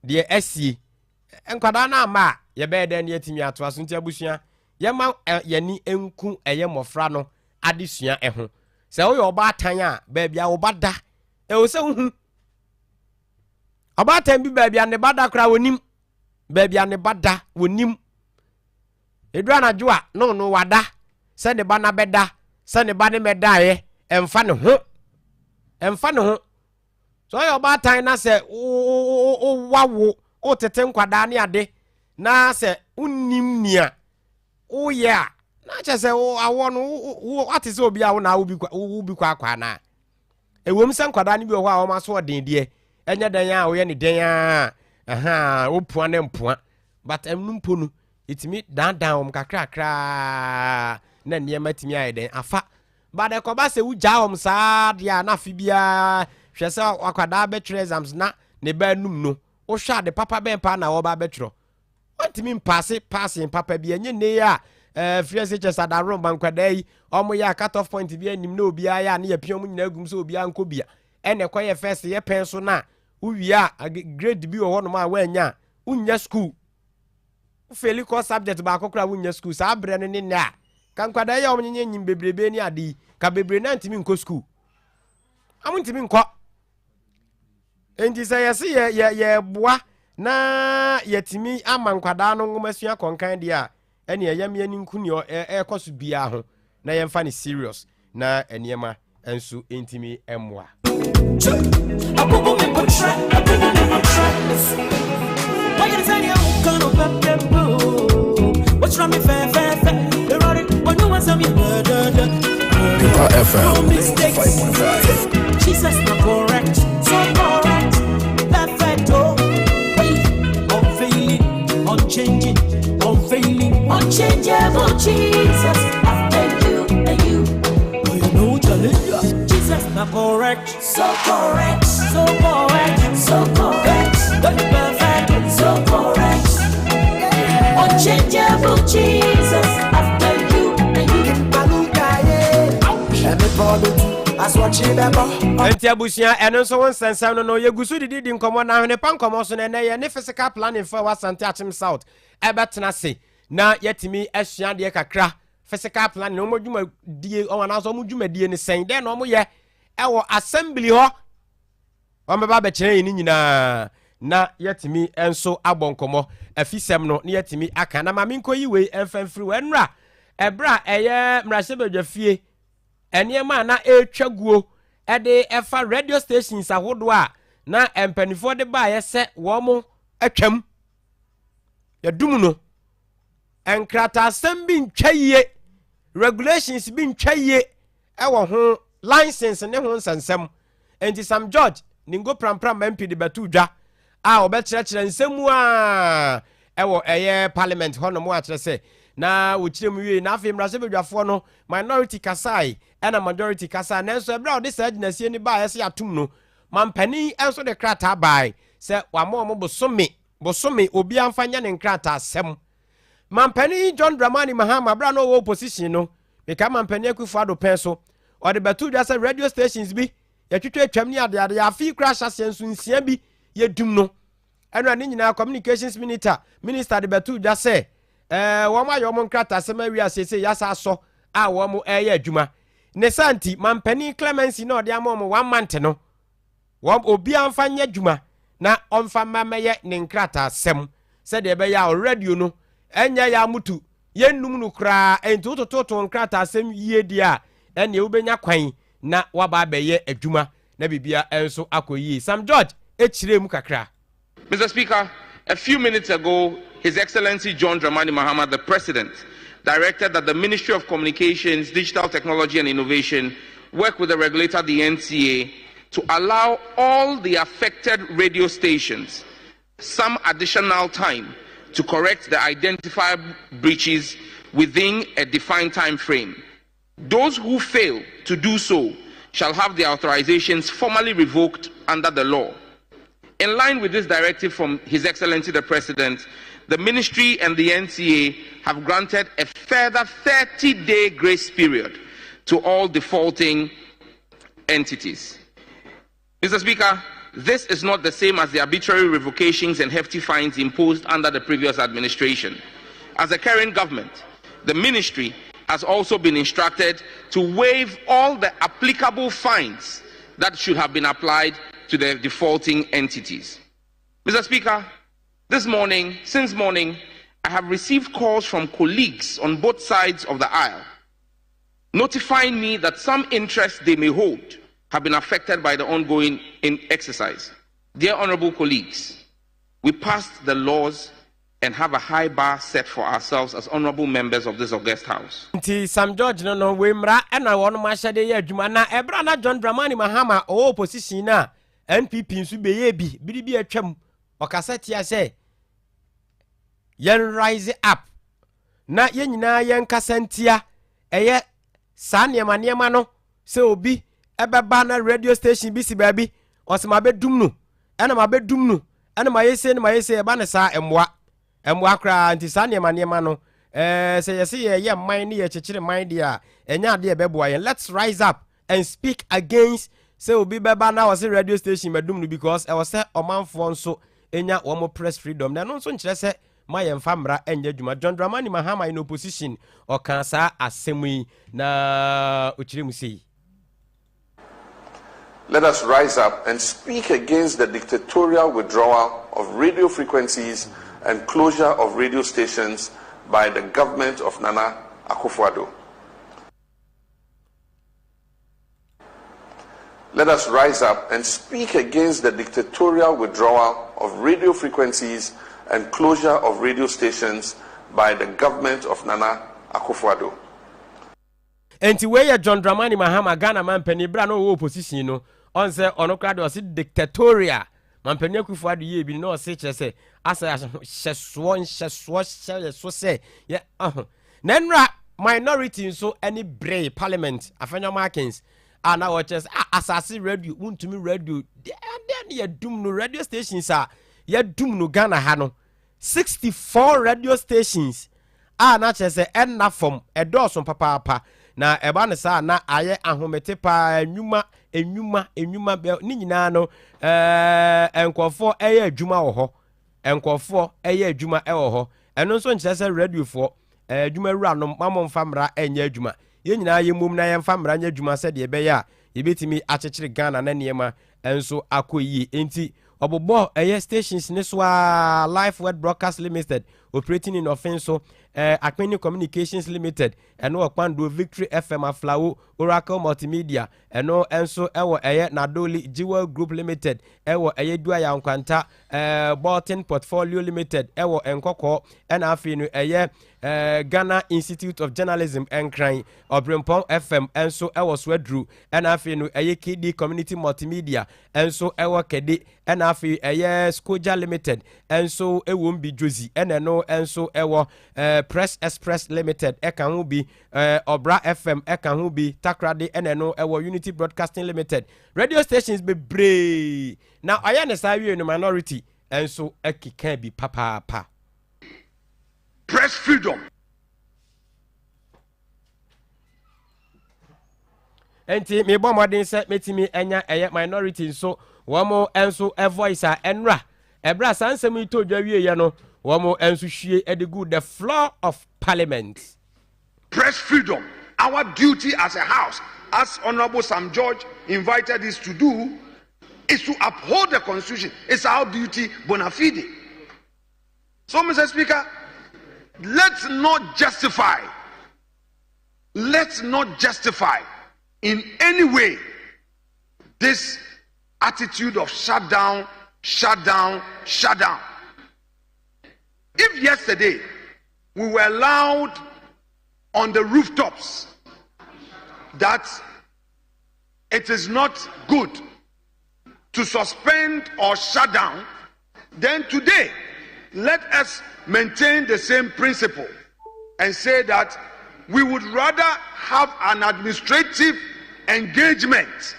deɛ asie. Nkwadaa no ama a, yɛbɛyɛ dɛn ne yɛatumi atoa so? Nti abusua, yɛma yɛni nku ɛyɛ mmɔfra no adesua ɛho. Sɛ woyɛ ɔbaatan a, baabi a wo ba da, ɛwɔ sɛ wohu. Ɔbaatan bi, baabi a ne ba da koraa wɔnim, baabi a ne ba da wɔnim. Ɛduru anadwo a, no no wada sɛ ne ba na bɛda sɛ ne ba ne mɛdaeɛ, ɛmfa ne ho, ɛmfa ne ho. Sɛ ɔyɛ ɔbaatan na sɛ wowa wo wotete nkwadaa ne ade na sɛ wonnim nea woyɛ a, na kyerɛ sɛ awoɔ no wate sɛ obi a wo na wo bi kɔ akɔ anaa. Ɛwom sɛ nkwadaa no bi wɔ hɔ a wɔn aso ɔden deɛ, ɛnyɛ dan a woyɛ ne dan a ɛha wopoa ne mpoa, but ɛno mpo no ɛtumi dandan wɔn kakrakraa na nneɛma tumi ayɛ dɛn afa. But ɛkɔba sɛ wogyaa wɔn saa deɛ a, na afe biara hwɛ sɛ akwadaa bɛtwerɛ exams na ne ba anum no, wohwɛ ade papa bɛn paa na wɔba abɛtwerɛ? Wɔntumi mpaase paase papa bi. Ɛnyɛ nne yi a free SHS adaworo ma nkwadaa yi ɔmo yɛ a cut off point bi anim na obiara yɛ a ne yɛpia ɔmo nyinaa gum sɛ obiara nkɔ bia. Ɛna ɛkɔyɛ first yɛ pɛn so na wowie a, grade bi wɔ hɔnom a woanya a, wonnya school. Wofeli kɔ subject baako koraa, wonnya school. Saa berɛ no ne nnɛ a ka nkwadaa yi a wɔnyenyɛ nyim bebrebe ne ade yi ka bebree na ntumi nkɔ school, ɔmo ntumi nkɔ. Nti sɛ yɛse yɛ yɛ yɛboa na yɛtumi ama nkwadaa no nwoma sua kɔnkan deɛ a, ɛne ɛyɛ mmea ne nku nea ɛrekɔ so biara ho na yɛmfa no serious na nneɛma nso ntumi mmoa. Abubu me putra, abubu me putra. Why you say you can't What's wrong me fair fair fair? When you want some you da da da. Pippa FM No mistakes. 95.5. Jesus not correct, so correct, perfect oh. Wait, unfailing, unchanging, unfailing, unchangeable Jesus. After you and you, Oh, you know challenger. Jesus not correct. correct. So correct. So correct. So correct. Perfect. So correct. Unchangeable Jesus. After you and you. Enti abusua, ɛno nso ho nsɛnsɛm no no, yɛgu so dididi nkɔmmɔ na ahwene pa nkɔmmɔ so no ɛnɛ yɛne physical planning fo a ɛwɔ Asante Akyem South ɛbɛtena ase na yɛatumi asua adeɛ kakra physical planning wɔn dwumadie wɔn anaasɛ wɔn dwumadie ne sɛn dɛn na wɔn yɛ ɛwɔ assembly hɔ wɔn bɛba abɛkyerɛ yɛn ne nyinaa na yɛatumi nso abɔ nkɔmmɔ afisɛm no na yɛatumi aka na maame nkɔyi wei mfa mfiri wɔ ɛnora ɛberɛ a ɛyɛ mmarahyɛbadwa fie nneɛma a na ɛretwa guo de ɛfa radio stations ahodoɔ a na mpanimfoɔ de baeɛ sɛ wɔn atwam yɛdum no nkrataasɛm bi ntwa yie regulations bi ntwa yie ɛwɔ ho license ne ho nsɛnsɛm nti Sam George ne ngo prampram MP de bɛto dwa a ɔbɛkyerɛkyerɛ nsɛm mu a ɛwɔ ɛyɛ parliament hɔ nom akyerɛ sɛ na wɔkyerɛ mu wie na afei mmarahyɛbadwafoɔ no minority kasae ɛna majority kasae nanso ɛberɛ a ɔde saa gyinasie no baeɛ sɛ yɛatom no mampanin nso de krataa bae sɛ wama ɔmo bosome bosome obiara mfa nyɛ ne nkrataasɛm mampanin John Dramani Mahama berɛ a na ɔwɔ opposition no meka mampanin Akufo Addo pɛn so ɔde bɛto dwa sɛ radio stations bi yɛtwitwa atwam ne adeade afei kora ahyɛseɛ nso nsia bi yɛdum no ɛno a ne nyinaa communications minister minister de bɛto dwa sɛ ɛɛ wɔn ayɛ wɔn nkrataasɛm awie asiesie yasa asɔ a wɔn ɛreyɛ adwuma ne sa nti mampanin clemency na ɔde ama wɔn one month no wɔn obiara mfa nyɛ adwuma na ɔmfa mma mɛyɛ ne nkrataasɛm sɛdeɛ ɛbɛyɛ a radio no ɛnyɛ yɛ amutu yɛnnum no koraa nti wotototo nkrataasɛm yie deɛ a ɛneɛ wobɛnya kwan na waba abɛyɛ adwuma na biribia nso akɔ yie Sam George ekyirɛ mu kakra. Mr. Speaker, a few minutes ago, His Excellency John Dramani Mahama, the President, directed that the Ministry of Communications, Digital Technology and Innovation work with the regulator, the NCA, to allow all the affected radio stations some additional time to correct the identified breaches within a defined time frame. Those who fail to do so shall have their authorizations formally revoked under the law. In line with this directive from His Excellency the President, the Ministry and the NCA have granted a further 30 day grace period to all defaulting entities. Mr. Speaker, this is not the same as the arbitrary revocations and hefty fines imposed under the previous administration. As a current government, the ministry has also been instructed to waive all the applicable fines that should have been applied to the defaulting entities. Mr. Speaker, this morning, since morning, I have received calls from colleagues on both sides of the aisle notifying me that some interests they may hold have been affected by the ongoing exercise. Dear honorable colleagues, we passed the laws and have a high bar set for ourselves as honorable members of this august house. Nti Sam George no no wei mmara ɛna wɔn ahyɛde yɛ adwuma na ɛberɛ na John Dramani Mahama ɔwɔ opposition na NPP nso bɛyɛ bi biribi bi atwam ɔkasa tia sɛ yɛn rise up na yɛn nyinaa yɛn kasa ntia ɛyɛ saa nneɛma nneɛma no sɛ obi ɛbɛba na radio station bi si baabi ɔsɛ ma bɛdum no ɛna ma bɛdum no ɛna ma yɛse no ma yɛse ɛba ne saa mmoa mmoa koraa nti saa nneɛma nneɛma no ɛɛ sɛ yɛse yɛyɛ man ne yɛkyekyere man deɛ a ɛnyɛ adeɛ ɛbɛboa yɛn. Let's rise up and speak against sɛ obi bɛba na ɔsɛ radio station bɛdum no because ɛwɔ sɛ ɔmanfoɔ nso enya wɔn press freedom na ɛno nso nkyerɛ sɛ ma yɛmfa mmara ɛnyɛ adwuma. John Dramani Mahama in opposition ɔka saa asɛm yi na ɔkyerɛ mu sei. Let us rise up and speak against the dictatorial withdrawal of radio frequencies and closure of radio stations by the government of Nana Akufo-Addo. Let us rise up and speak against the dictatorial withdrawal of radio frequencies and closure of radio stations by the government of Nana Akufo-Addo. Enti wei yɛ John Dramani Mahama Ghana mampanin berɛ a na ɔwɔ opposition no ɔn sɛ ɔno koraa deɛ ɔse dictatorial mampanin Akufo Addo yie bi no na ɔse kyerɛ sɛ asa hyɛsoɔ nhyɛsoɔ hyɛ yɛ so sɛ yɛ ɔho na nnura minority nso ɛne bree parliament Afenyo Markins. a na wɔkyerɛ sɛ ah asase radio wontumi radio deɛ ne yɛdum no radio stations a yɛdum no Ghana ha no 64 radio stations a na kyerɛ sɛ ɛnna fam ɛdɔɔso papaapa na ɛba no saa na ayɛ ahomete paa nnwuma nnwuma nnwuma ne nyinaa no ɛɛ nkurɔfoɔ ɛyɛ adwuma wɔ hɔ nkurɔfoɔ ɛyɛ adwuma ɛwɔ hɔ ɛno nso nkyerɛ sɛ radiofoɔ adwuma wuranom ma momfa mmara nyɛ adwuma. Yɛn nyinaa yɛmmom na yɛmfa mmara nyɛ adwuma sɛdeɛ ɛbɛyɛ a yɛbɛtumi akyekyere Ghana na nneɛma nso akɔ yie. Enti ɔbobɔɔ ɛyɛ stations ne so ara, Life Word Broadcast Limited, operating in Offinso, eh, Akpini Communications Limited, ɛno wɔ Kpando, Victory FM Aflao, Oracle Multimedia, ɛno nso ɛwɔ ɛyɛ Nadowli, Jewel Group Limited, ɛwɔ ɛyɛ Duaya Nkwanta, eh, Bolton Portfolio Limited ɛwɔ Nkɔkɔɔ, ɛna afei no ɛyɛ eh, Ghana Institute of Journalism Nkran, Ɔbrempɔn FM nso ɛwɔ Soaduru, ɛna afei no ɛyɛ KD Community Multimedia nso ɛwɔ Kɛde, ɛna afei ɛyɛ Skoja Limited nso ɛwɔ mu bi, Jozi ɛna ɛno nso ɛwɔ eh, Press Express Limited ɛka ho bi, eh, Ɔbra FM ɛka ho bi, Takoradi ɛna ɛno ɛwɔ Unity Broadcasting Limited, radio stations bebree Na ɔyɛ ne saa wiei no minority nso keka bi papaapa. Press freedom. Nti mebɔ mmɔden sɛ mɛtumi anya ɛyɛ minority nso wɔn nso voice a ɛnora ɛberɛ a saa nsɛm yi tɔ dwa wieɛ no wɔn nso hwie de gu the floor of parliament. Press freedom, our duty as a house, as Honorable Sam George invited us to do, is to uphold the constitution. It's our duty bona fide. So, Mr. Speaker, let's not justify, let's not justify in any way this attitude of shutdown, shutdown, shutdown. If yesterday we were loud on the rooftops that it is not good to suspend or shut down, then today let us maintain the same principle and say that we would rather have an administrative engagement.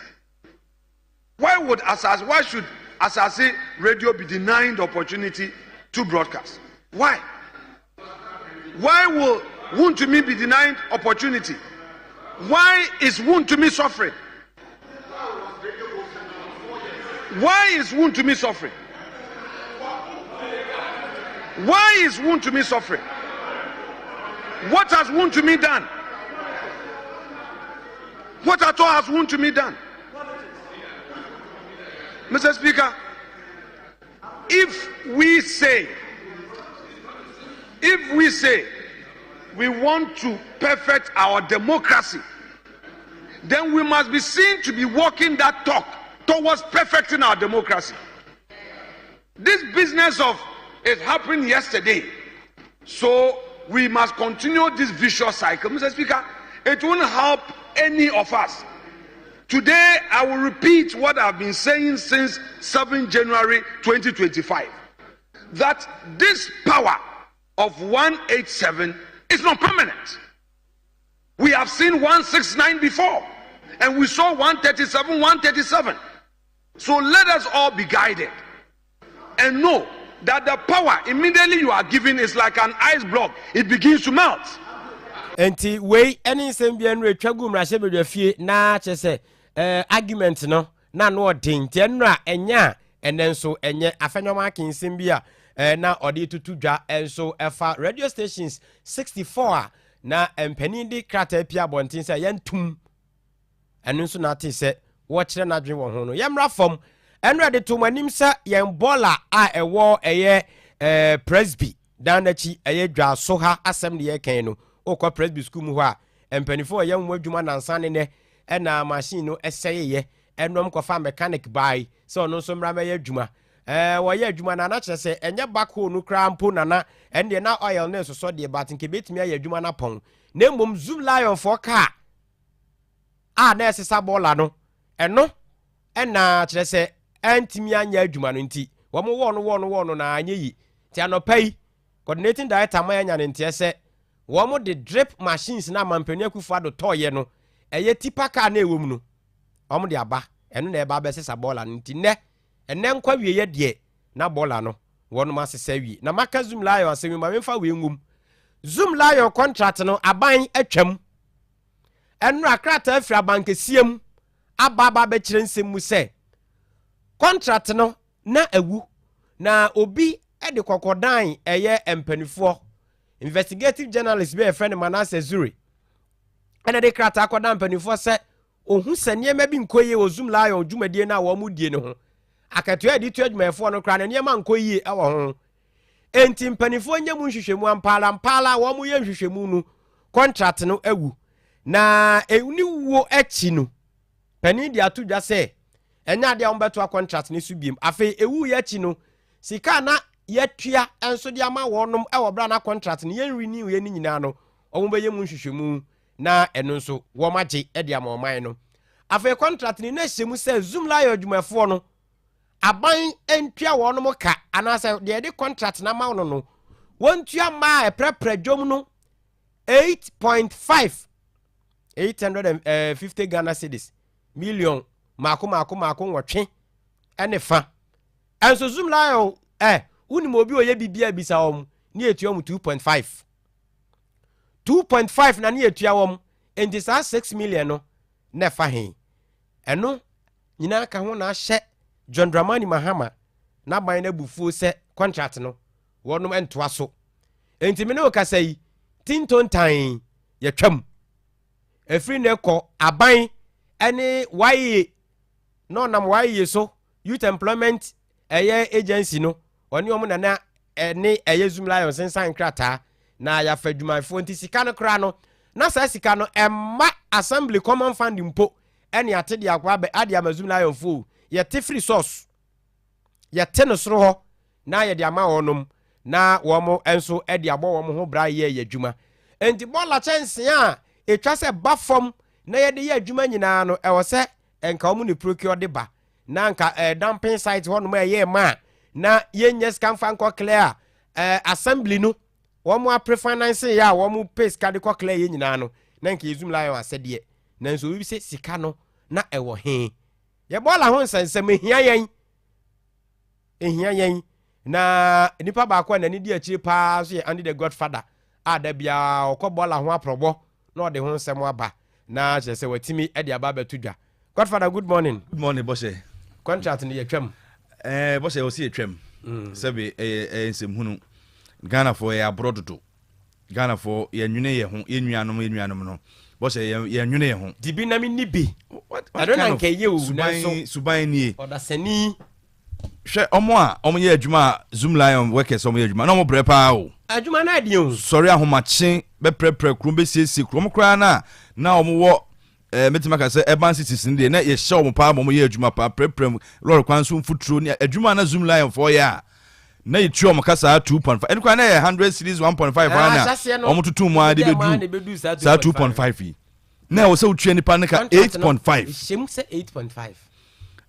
Why would Asase, why should Asase Radio be denied the opportunity to broadcast? Why? Why will Wontumi be denied opportunity? Why is Wontumi suffering? Why is Wontumi suffering? Why is Wontumi suffering? What has Wontumi done? What at all has Wontumi done? Mr. Speaker, if we say, if we say we want to perfect our democracy, then we must be seen to be walking that talk towards perfecting our democracy. This business of it happened yesterday, so we must continue this vicious cycle. Mr. Speaker, it won't help any of us. Today, I will repeat what I've been saying since 7 January 2025 that this power of 187 is not permanent. We have seen 169 before, and we saw 137, 137. So let us all be guided and know that the power immediately you are given is like an ice block, it begins to melt. Enti wei ne nsɛm bi a nnora atwa gu mmarahyɛbadwafie na kyerɛ sɛ eh, argument no na ano ɔden nti ɛnora ɛnyɛ a ɛnɛ nso ɛnyɛ afɛnwama ake nsɛm bi a eh, na ɔde tutu dwa nso ɛfa radio stations 64 a na mpanin de krataa pia abɔnten sɛ yɛntum Ɛno nso na ate sɛ wɔkyerɛ n'adwene wɔ ho no. Yɛmmra fam. Ɛno ɛde to mo anim sɛ yɛn bɔɔla a ɛwɔ ɛyɛ ɛɛ Presby dan n'akyi ɛyɛ dwaso ha asɛm ne yɛkɛn no. Wokɔ Presby sukuu mu hɔ a, mpanimfoɔ a wɔyɛ ho adwuma nansa ne nɛ ɛna machine no ɛsɛeɛ. Ɛnom kɔfa mechanic bae sɛ ɔno nso mmra mɛyɛ adwuma. Ɛɛ wɔyɛ adwuma na na kyerɛ sɛ ɛnyɛ backhoe no koraa mpo nana ɛndeɛ na oil no resosɔ deɛ but nka ebetumi ayɛ adwuma no apɔn. Na mmom Zoom Lion foɔ kaa a na ɛsesa bɔɔla no, ɛno na kyerɛ sɛ antumi anyɛ adwuma no nti, wɔn wɔɔ no wɔɔ no wɔɔ no na anyɛ yi. Nti anɔpa yi, coordinating director ma yɛanya ne nteɛ sɛ wɔn de drip machines na Mampanin Akufo-Addo tɔɔyɛ no, ɛyɛ tipa car na ɛwɔ mu no. Wɔn de aba, ɛno na ɛba abɛsesa bɔɔla no nti nnɛ, ɛnnɛ nkɔ awieɛ deɛ na bɔɔla no wɔnom asesa awie. Na maka Zoom Lion asɛm yi ma memfa wei ngum. Zoom Lion contract no aban atwam. Ɛnora krataa firi abankɛseɛ mu aba aba abɛkyerɛ nsɛm mu sɛ contract no na awu na obi de kɔkɔdan ɛyɛ mpanifoɔ investigative journalist bi a yɛfrɛ no Manasseh Zure ɛna de krataa kɔda mpanimfoɔ sɛ ohu sɛ nneɛma bi nkɔ yie wɔ Zoom Lion dwumadie no a wɔn die no ho. Akatua a yɛde tua adwumayɛfoɔ no koraa no nneɛma nkɔ yie wɔ ho. Enti mpanimfoɔ nyɛ mu nhwehwɛmu ampaala ampaala a wɔn yɛ nhwehwɛmu no contract no awu. Na ne wuo akyi no panin de ato dwa sɛ ɛnyɛ adeɛ a wɔbɛtoa contract no so biem. Afei ɛwuiɛ akyi no sika a na yɛatua nso de ama wɔnom wɔ berɛ a na contract no yɛn renew yɛ no nyinaa no wɔbɛyɛ mu nhwehwɛmu na ɛno nso wɔagye de ama ɔman no. Afei contract no na ɛhyɛ mu sɛ Zoomlion adwumayɛfoɔ no aban ntua wɔnom ka anaasɛ deɛ yɛde contract no ama no no wɔntua mmaa a ɛprɛprɛ dwom no 8.5 850 Ghana cedis million mako mako mako nwɔtwe ɛne fa ɛnso Zoomlion ɛ wonim obi ɔyɛ biribi a bisa wɔn ne yɛtua wɔn 2.5 2.5 na ne yɛtua wɔn nti saa 6 million no na ɛfa he ɛno nyinaa ka ho na ahyɛ John Dramani Mahama n'aban no abufuo sɛ contract no wɔnom ntoa so nti me ne wo kasa yi tintontan yɛtwam ɛfiri ne kɔ aban ɛne YA na ɔnam YA so Youth Employment ɛyɛ agency no ɔne ɔmo nana ɛne ɛyɛ Zoom Lion sensan nkrataa na yɛafa adwumayɛfoɔ nti sika no koraa no na saa sika no ɛmma assembly common fund mpo ɛne ate de akɔ abɛ ade ama Zoom Lion foɔ yɛte free source yɛte no soro hɔ na yɛde ama wɔnom na wɔn nso de abɔ wɔn ho bra yɛ yɛ adwuma nti bɔɔla kyɛnsee a etwa sɛ ba fam na yɛde yɛ adwuma nyinaa no ɛwɔ sɛ nka wɔn ne procure de ba na nka ɛɛ eh, dumping site hɔnom a ɛyɛ ma a na yɛnyɛ sika nfa nkɔ clear ɛɛ eh, assembly no wɔn apre finance yɛ a wɔn pay sika de kɔ clear yɛ nyinaa no na nka yɛ zoom lion asɛdeɛ nanso obi sɛ sika no na ɛwɔ he yɛ bɔɔla ho nsɛnsɛm ehia yɛn ehia yɛn na nipa baako a n'ani di akyire paa nso yɛ Andy the Godfather a da biara ɔkɔ bɔɔla ho aprɔbɔ na ɔde ho nsɛm aba na kyerɛ sɛ watumi de aba abɛto dwa. Godfather good morning. Good morning bɔhyɛ. Contract no yɛtwam. Ɛɛ eh, bɔhyɛ ɔsi yɛtwam. Mm. Sɛbi ɛyɛ ɛyɛ nsɛmhunu. Ghanafoɔ yɛ aborɔ dodo. Ghanafoɔ yɛnwene yɛ ho yɛn nuanom yɛn nuanom no bɔhyɛ yɛn yɛnwene yɛ ho. Dibi na mi ni bi. Ɛno na nka ɛyɛ o nanso. Suban nie. Ɔdasani. Hwɛ ɔmo a ɔmo yɛ adwuma a Zoom Lion workers ɔmo yɛ adwuma na ɔmo brɛ paa o. Adwuma no adeɛ o. Sɔre ahomakye bɛprɛprɛ kurom bɛsiesie kurom koraa na na ɔmo wɔ ɛɛ eh, mɛtumi aka sɛ urban cities no deɛ na yɛhyɛ ɔmo paa ma ɔmo yɛ adwuma paa prɛprɛ lɔre kwan so mfuturo ne adwuma na Zoom Lion foɔ yɛ a na yɛtua ɔmo ka saa 2.5 ɛno koraa na yɛ 100 series 1.5 a na ɔmo tutu mu ara de bɛduru saa 2.5 yi. Na ɛwɔ sɛ wotua nipa no ka 8.5. Ɛhyɛm sɛ 8.5.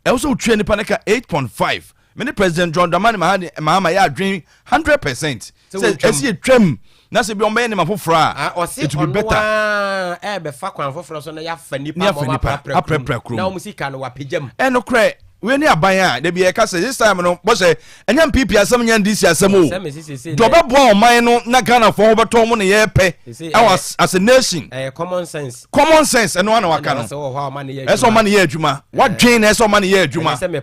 Ɛwɔ sɛ wotua nipa no ka 8.5. Me ne President John Dramani Mahama yɛ adwene 100% sɛ ɛsi etwam na sɛ bi wɔn bɛyɛ nneɛma foforɔ a ah, it will be better. Ɔno ɛbɛfa kwan foforɔ so na yɛafa nipa ma wɔn aprapra kurom na wɔn sika no wapagya mu. Ɛnokorɛ wei ne aban a dabi yɛka sɛ this time no bɔhyɛ ɛnyɛ npp asɛm nyɛ ndc asɛm o deɛ ɔbɛboa ɔman no na ghanafoɔ ho bɛtɔ mo ne yɛpɛ ɛwɔ as a nation ɛyɛ common sense common sense ɛno ana waka no ɛsɛ ɔma ne yɛ adwuma wadwen na ɛsɛ ɔma ne yɛ adwuma ɛnyɛ me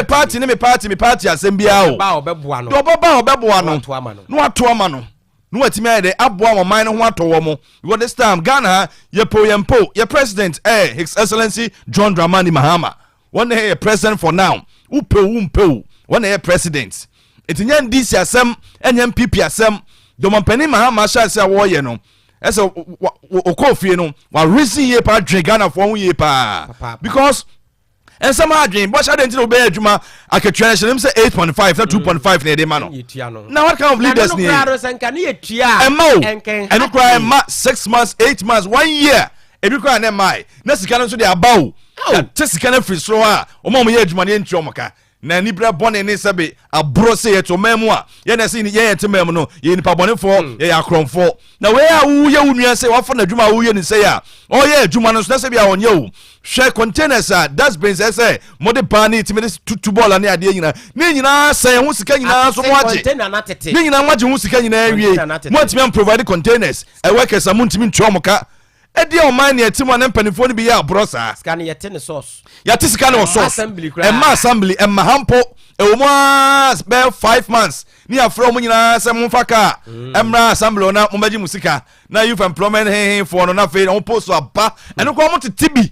party ne me party me party asɛm biara o deɛ ɔbɛba a ɔbɛboa no na wato ama no na watumi ayɛ dɛ aboa wɔn man no ho atɔ wɔn because this time Ghana ha yɛ po yɛn po yɛ president ɛyɛ eh, His Excellency John Dramani Mahama wɔn na yɛ president for now wopɛ o wompɛ o wɔn na yɛ president nti nyɛ ndc asɛm ɛnyɛ npp asɛm dɔmɔmpanin Mahama ahyɛ ase a wɔreyɛ no ɛsɛ okɔ fie no wa reason yie paa dwen Ghanafoɔ ho yie paa because nsɛm adwen bɔhyɛ adeɛ nti na wobɛyɛ adwuma akatua no hyɛ no sɛ 8.5 na 2.5 na yɛde ma no na what kind of leaders ni ɛma o ɛno koraa ɛma 6 months 8 months 1 year ebi koraa na ɛma na sika no nso de aba o te sika no afiri soro hɔ a wɔn a wɔyɛ adwuma no yɛntua wɔn ka. Na aniberɛ bɔne ne sɛbe aborɔ sɛ yɛte ɔman mu a yɛn na ɛsɛ yɛn yɛte man mu no yɛyɛ nipa bɔnefoɔ hmm. yɛyɛ akorɔmfoɔ na wei a woyɛ wo nua sɛ wafa n'adwuma a woyɛ ne sɛ a ɔyɛ adwuma no so na sɛ bi a ɔnyɛ o hwɛ containers a dustbins ɛsɛ mode baa ne tumi de tutu bɔɔla ne adeɛ nyinaa ne nyinaa sɛn ho sika nyinaa so mo agye ne nyinaa mo agye ho sika nyinaa wie mo antumi am provide containers ɛwɔ kɛse mo ntumi ntua mo ka Ɛdeɛ ɔman ne ɛte mu a na mpanimfoɔ no bi yɛ aborɔ saa. Sika no yɛte ne source. Yɛte sika no wɔ source. Ɛmma assembly ɛmma ha mpo ɛwɔ mu aa bɛyɛ 5 months ne yɛafrɛ wɔn nyinaa sɛ momfa kaa ɛmmra assembly na mommɛgye mo sika na youth employment hehefoɔ no na afei na wɔn post aba ɛno koraa wɔn tete bi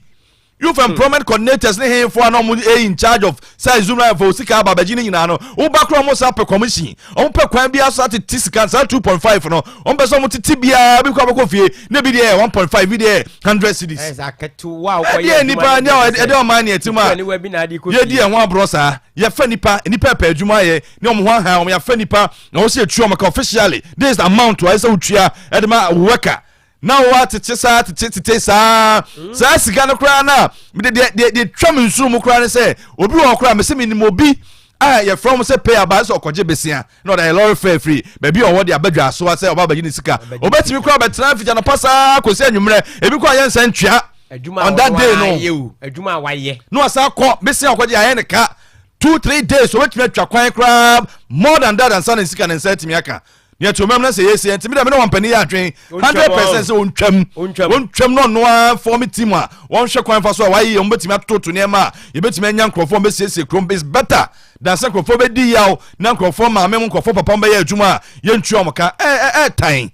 youth employment coordinators ne hehefoɔ a na wɔn ɛyɛ in charge of sɛ zoom life fo sika aba abɛgye ne nyinaa no woba koraa wɔn sa pɛ commission wɔn pɛ kwan bi aso atete sika saa 2.5 no wɔn pɛ sɛ wɔn tete biara bi kɔ abɛkɔ fie ne bi deɛ 1.5 bi deɛ 100 cedis. Ɛdeɛ nipa ne ɛdeɛ ɔman ne ɛte mu a yɛdi ɛho aborɔ saa. Yɛfɛ nipa, nipa pɛ adwuma yɛ ne wɔn ho ahan wɔn. Yɛfɛ nipa na wɔn sɛ yɛtua wɔn ka officially, this is the amount a ɛsɛ wotua ɛde ma worker na wo atete saa tete tete saa saa sika no koraa na mede deɛ twa me nsuru mu koraa ne sɛ obi wɔ hɔ koraa mese menim obi a yɛfrɛ wɔn sɛ pay aba sɛ ɔkɔgye besia na ɔde ayɛ lɔre fare firi baabi a ɔwɔ de abɛdwa asoa sɛ ɔba abɛgye ne sika. Obɛtumi koraa bɛtena afigya no pa saa kɔsi anwummerɛ, ebi koraa yɛnsa ntua on that day no adwuma a wayɛ na wasa kɔ besia ɔkɔgye ayɛ ne ka 2, 3 days. Obɛtumi atwa kwan koraa more than that ansa ne sika ne nsa atumi aka nea tí o mɛm na sɛ yɛsi ɛnti mi dɛ mi ne wɔn panin yɛ adwen 100% sɛ ontwam ontwam na ɔno ara form team a wɔnhwɛ kwan fa so a wayɛ wɔn bɛtumi atoto nneɛma a yɛbɛtumi anya nkurɔfoɔ wɔn bɛsiesie kurom is better than sɛ nkurɔfoɔ bɛdi yaw na nkurɔfoɔ maame mu, nkurɔfoɔ papa mu bɛyɛ adwuma a yɛntua wɔn ka. Ɛɛ ɛɛtan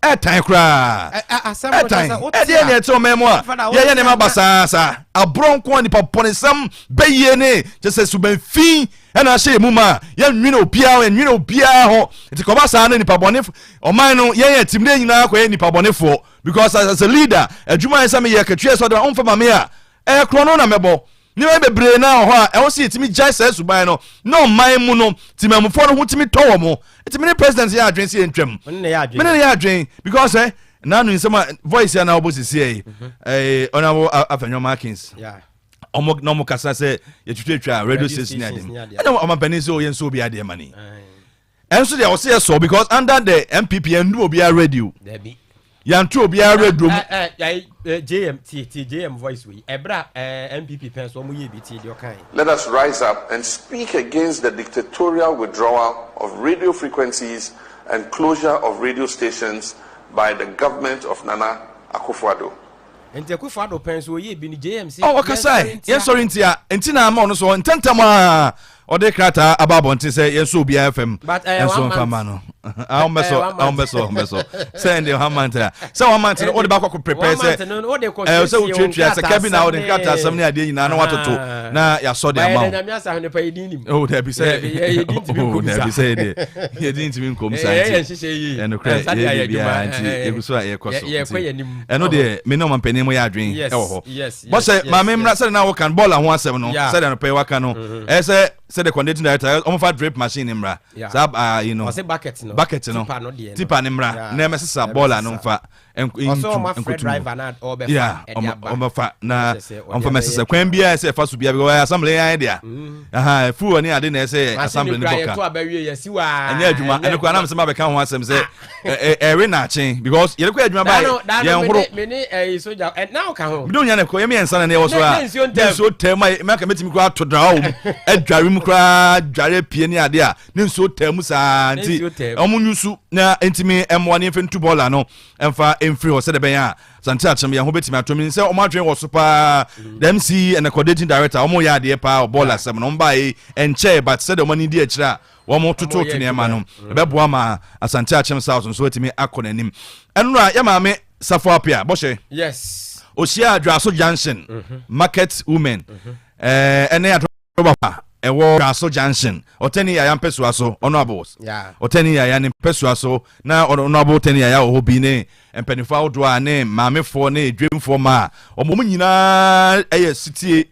ɛɛtan koraa, ɛɛtan. Ɛdeɛ nea ɛte ɔman mu a yɛyɛ nneɛma basaasa aborɔ nko a nipa pɔnesɛm bɛyie ne kyɛ sɛ suban fi ɛna ahyɛ yɛn mu ma yɛnwene obiara, yɛnwene obiara ho. Nti kɔba saa no nipa bɔne ɔman no yɛn yɛ tim ne nyinaa kɔyɛ nipa bɔnefoɔ because as a leader, adwuma yɛ sɛ meyɛ katua sɛ ɔde ma ɔmfa ma me a ɛyɛ korɔ no na mɛbɔ nneɛma bebree na wɔ hɔ a ɛwɔ sɛ yɛtumi gyae saa suban no na ɔman mu no timamufoɔ no ho tumi tɔ wɔ mo. Nti mene president yɛ adwene sɛ yɛntwam, mene ne yɛ adwene because nanu nsɛm a voice a na wɔbɔ sisi yi ɔnabɔ Afenyo Markins ɔmo na ɔmo kasa sɛ yɛtwitwatwa radio station ne adeɛ ɛna ɔmampanin sɛ ɔyɛ nso obi adeɛ ma ni ɛnso deɛ ɔsɛ yɛ sɔ because under the NPP yɛndu obiara radio, yɛnto obiara radio mu. JM, tie tie JM voice wei ɛbrɛ a NPP pɛn so ɔmo yɛ bi, tie deɛ ɔkan. Let us rise up and speak against the dictatorial withdrawal of radio frequencies and closure of radio stations by the government of Nana Akufo-Addo. Nti Akufo-Addo pɛn so ɔyɛ bi no, JMC. Ɔ ɔkasa yɛn sɔre ntia nti na ama ɔno so ntɛntɛm a ɔde krataa aba abɔnten sɛ yɛn so obiara fam nso nfa ma no. Ahɔnbɛsɔ ahɔnbɛsɔ ahɔnbɛsɔ sɛ ɛn de 1 month a sɛ 1 month no wɔde ba akɔ prepare sɛ sɛ wotuatua sɛ kɛbi na wɔde nkrataa asɛm ne adeɛ nyinaa na watoto na yasɔ de ama wo. O dabi sɛ, o dabi sɛ yɛde yɛde ntumi nkom saa nti ɛnokorɛ yɛde biara nti yɛgu so a yɛkɔ so nti ɛno deɛ me ne ɔmampanin mu yɛ adwen ɛwɔ hɔ. Bɔsɛ maame mmra sɛde na woka no bɔɔla ho asɛm no, sɛde anɔpɛ waka no, ɛyɛ sɛ sɛde coordinating director ɔmofa drip machine mmra saa ayi no bucket no bucket no tipper ne mmra na ɛmɛsesa bɔɔla no mfa ntu nkotu ya ɔmɛfa na ɔmfa mɛsesa kwan biara sɛ ɛfa so biara because assembly yɛn dea aha fuel ne ade na ɛsɛ assembly ne bɔka ɛnyɛ adwuma. Ɛno koraa nam sɛ ma bɛka ho asɛm sɛ ɛwe naakye because yɛde kɔ adwuma ba yɛn horo mede onya ne kɔ yɛmi yɛn nsa na ne ɛwɔ so a ne nsuo tɛ mu a mɛka mɛtumi koraa ato dra wɔ mu adware mu koraa dware pie ne ade a ne nsuo tɛ mu saa nti ɔmo nyusu na ntumi ɛmoa ne mfe ntu bɔɔla no ɛmfa mfiri hɔ sɛdeɛ ɛbɛyɛ a Sante Akyem yɛn ho bɛtumi ato mi sɛ ɔmo adwene wɔ so paa. The MC and the coordinating director, ɔmo yɛ adeɛ paa. Ɔbɔɔla asɛm no ɔmo baa yi ɛnkyɛɛ but sɛdeɛ ɔmo ani di akyire a wɔn tototo nneɛma no ɛbɛboa ma Asante Akyem South nso atumi akɔ n'anim. Ɛnora yɛ maame Safo Apia bɔhyɛ ohyia Adwaso Junction market women ɛne adɔba ɛwɔ Dwaso Junction ɔtɛni Yaya mpɛsua so, honourables ɔtɛni Yaya ne mpɛsua so na Honourable Tɛni Yaya wɔ hɔ bi ne mpanimfoɔ ahodoɔ a ne maamefoɔ ne dwemfoɔ ma a wɔn nyinaa ɛyɛ sitie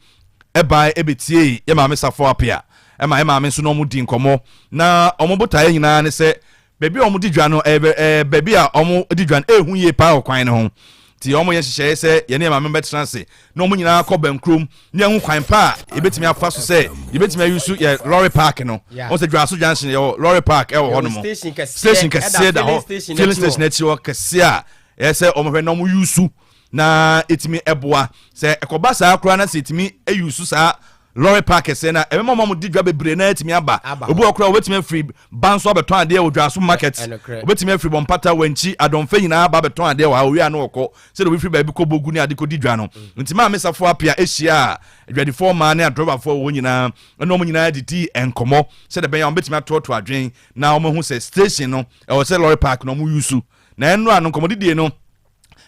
ɛban ɛbɛtie yɛ maame Safo Apia ɛma yɛ maame nso na wɔn di nkɔmɔ na wɔn botaeɛ nyinaa ne sɛ baabi a wɔn di dwa no ɛɛ baabi a wɔn di dwa no ehu yie paa wɔ kwan no ho. Nti wɔn yɛ nhyehyɛeɛ sɛ yɛne yɛn maame bɛtena ase na wɔn nyinaa kɔ bɛnkurom ne yɛn ho kwan pa a yɛbɛtumi afa so sɛ yɛbɛtumi ayusu yɛ lorry park no. Wɔn sɛ Dwaso junction yɛwɔ lorry park ɛwɔ hɔ nom. Station kɛseɛ da hɔ, filling station akyi hɔ kɛseɛ a ɛyɛ sɛ wɔn hwɛ na wɔn yusu na ɛtumi ɛboa. Sɛ ɛkɔba saa koraa na sɛ ɛtumi ayusu saa lorry park kɛseɛ no a, ɛbɛma wɔn a wɔdi dwa bebree na atumi aba. Obi wɔ koraa wɔbɛtumi afiri ba nso abɛtɔn adeɛ wɔ Dwaso market, wɔbɛtumi afiri Bɔmpata, Wankyi, Adɔmfɛ nyinaa aba abɛtɔn adeɛ wɔ ha, owie a na wɔkɔ sɛdeɛ obi firi baabi kɔ Bogu ne ade kɔdi dwa no. Nti Maame Safo Appiah hyiaa adwadifoɔ mmaa ne adrɔbafoɔ wɔ hɔ nyinaa ɛne wɔn nyinaa didii nkɔmmɔ sɛdeɛ ɛbɛyɛ a wɔbɛtumi atoɔtoɔ adwene na wɔahu sɛ station no ɛwɔ sɛ lorry park na wɔn use na ɛnora no nkɔmmɔdidie no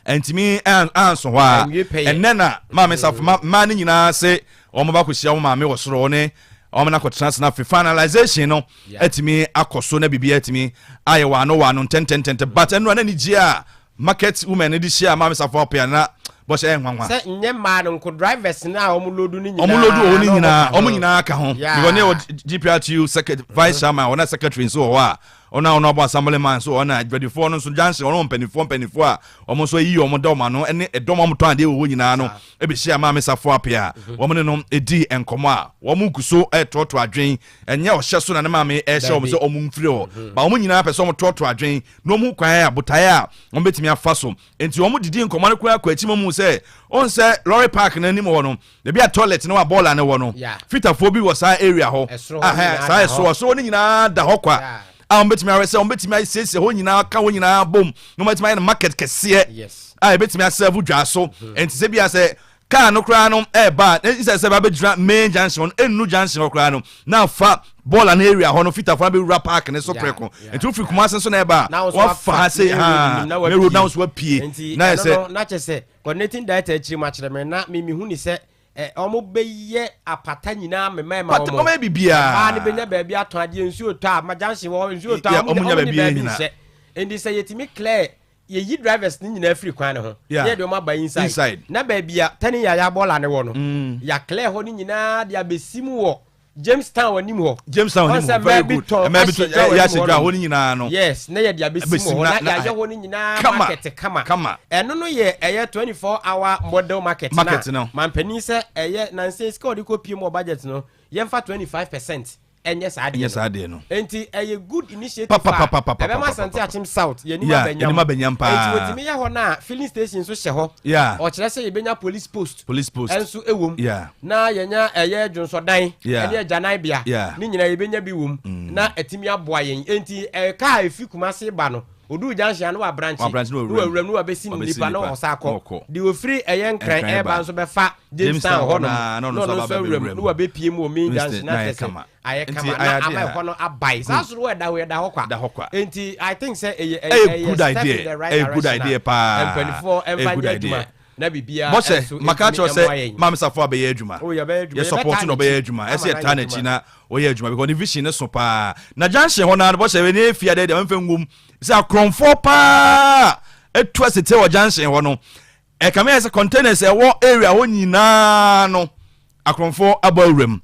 Ɛntumi anso hɔ a, ɛnnɛ na Maame Safo ma mmaa no nyinaa se wɔn ba kɔhyia wɔn maame wɔ soro ne wɔn no akɔtena ase na afei finalization no atumi akɔ so na biribi atumi ayɛ wɔ ano wɔ ano ntɛntɛntɛntɛ. But ɛno a na anigyeɛ a market women no de hyia Maame Safo apɛ na bɔhyɛ ɛyɛ nwanwa. Sɛ nyɛ mmaa no nko, drivers no a wɔn lodu no nyinaa. Wɔn lodu wɔ hɔ no nyinaa, wɔn nyinaa ka ho. Because ne wɔ GPRTU secretary, vice chairman, wɔn secretary nso wɔ hɔ a Ɔno a ɔno abɔ assemblyman nso ɔna adwadifoɔ no nso junction ɔno mpanimfoɔ mpanimfoɔ a wɔn nso ayi wɔn da wɔn ano ne ɛdɔm a wɔtɔn adeɛ wɔ hɔ nyinaa no bɛhyia Maame Safo Appiah a mhm. wɔn ne no di nkɔmmɔ a wɔn gu so retoɔtoɔ adwen ɛnyɛ ɔhyɛ so na ne maame ɛhyɛ wɔn sɛ wɔn mfiri hɔ mhm. ba wɔn nyinaa pɛ sɛ wɔn toɔtoɔ adwen na wɔn kwan a botaeɛ a wɔn bɛtumi afa so nti wɔn didi nkɔmmɔ no koraa kɔ akyi mu sɛ wɔn sɛ lorry park no anim hɔ no Baabi a toilet no a bɔɔla no wɔ no, fitafoɔ bi wɔ saa area hɔ. Saa ɛsoro ɛsoro no nyinaa da hɔ kwa a wɔbɛtumi ahwɛ sɛ wɔbɛtumi asiesie hɔ nyinaa ka hɔ nyinaa bom na wɔbɛtumi ayɛ no market kɛseɛ a ɛbɛtumi asɛvo dwa so. Mm-hmm. Nti sɛ bia sɛ kaa no koraa no ɛɛba a sɛ sɛ bɛabɛgyina main junction no ɛnnu junction hɔ koraa no na afa bɔɔla no area hɔ no fitafoɔ no bɛwura park no so prɛko. Nti wofiri Kumase nso na ɛba a wafa ha sei ha na road na wo nso wapue na yɛ sɛ Coordinating Director akyiri mu akyerɛ me na me mehu ne sɛ ɛ wɔn bɛyɛ apata nyinaa mema ɛma wɔn. Wɔn yɛ biribiara. Mmaa no bɛnya baabi atɔn adeɛ nsuo tɔ a ma junction wɔ nsuo tɔ a wɔn nya baabi nhyɛ. Nti sɛ yɛtumi clear yɛyi drivers no nyinaa firi kwan no ho na yɛde wɔn aba inside, inside. Na baabi a tani yaya bɔɔla no wɔ no mm. yɛ clear hɔ no nyinaa de abɛsi mu wɔ Jamestown anim hɔ. Jamestown anim hɔ very good. Mmaa bi tɔn yɛ ahyɛ dwa hɔ no nyinaa no. Yes na yɛde abɛsi mu hɔ na yɛayɛ hɔ no nyinaa market kama. Kama. Ɛno no yɛ ɛyɛ 24 hour model market na. Market no. Mampanin sɛ ɛyɛ nansa sika ɔde kɔ pie mu wɔ budget no yɛnfa 25 percent ɛnyɛ saa adeɛ no. Ɛnyɛ saa adeɛ no. Nti ɛyɛ good initiative a ɛbɛma Asante Akyem South yɛn anim aba nyam. Paa. Nti wɔtumi yɛ hɔ no a filling station nso hyɛ hɔ. Yeah. Ɔkyerɛ sɛ yɛbɛnya police post. Police post. Ɛnso ɛwom. Yeah. Na yɛnya ɛyɛ dwonsɔdan. Yeah. Ɛne agyananbea. Yeah. Ne nyinaa yɛbɛnya bi wom. Mm. Na ɛtumi aboa yɛn. Nti ɛka a ɛfi Kumase ba no oduu junction a na wabrankye Wabrankye na na wawuram. wawuram na wabɛsi Wabɛsi nipa na nipa, ɔsa na akɔ ɔkɔ. deɛ ofiri ɛyɛ nkran Nkran ɛreba ba. nso bɛfa Jamestown Jamestown hɔ hɔnom na na na ɔno nso ɔno aba nso awuram abɛwura na mu. wabɛpie mu wɔ main Winston, junction na na kyerɛ ayɛ sɛ kama. ayɛ Nti kama ayɛ na adeɛ ama a ɛhɔ no abae saa good. soro hɔ ɛda hɔ ɛda hɔ kwa Da hɔ kwa. nti I think sɛ ɛyɛ Ɛyɛ ɛyɛ good step in idea. the right Ɛyɛ good direction idea a paa. mpanimfoɔ Ɛyɛ ɛmfa good nyɛ idea. adwuma na biribiara Bɔsɛ, nso maka ɛntumi akyerɛ wo mmoa sɛ yɛn. Maame Safo abɛyɛ adwuma. Oh, yɛbɛyɛ adwuma. Yɛ support Yɛbɛtaa na ɔbɛyɛ n'akyi adwuma. ama Ɛsɛ no yɛtaa ayɛ n'akyi adwuma. na ɔyɛ adwuma because ne vision no so paa. Na junction hɔ no ara no, bɔsɛ, ɛne efie adeɛ deɛ mɛmfa ngum. Sɛ akorɔmfoɔ paa atu aseteɛ wɔ junction hɔ no, ɛkame ayɛ sɛ containers ɛwɔ area hɔ nyinaa no, akorɔmfoɔ abɔ awura mu.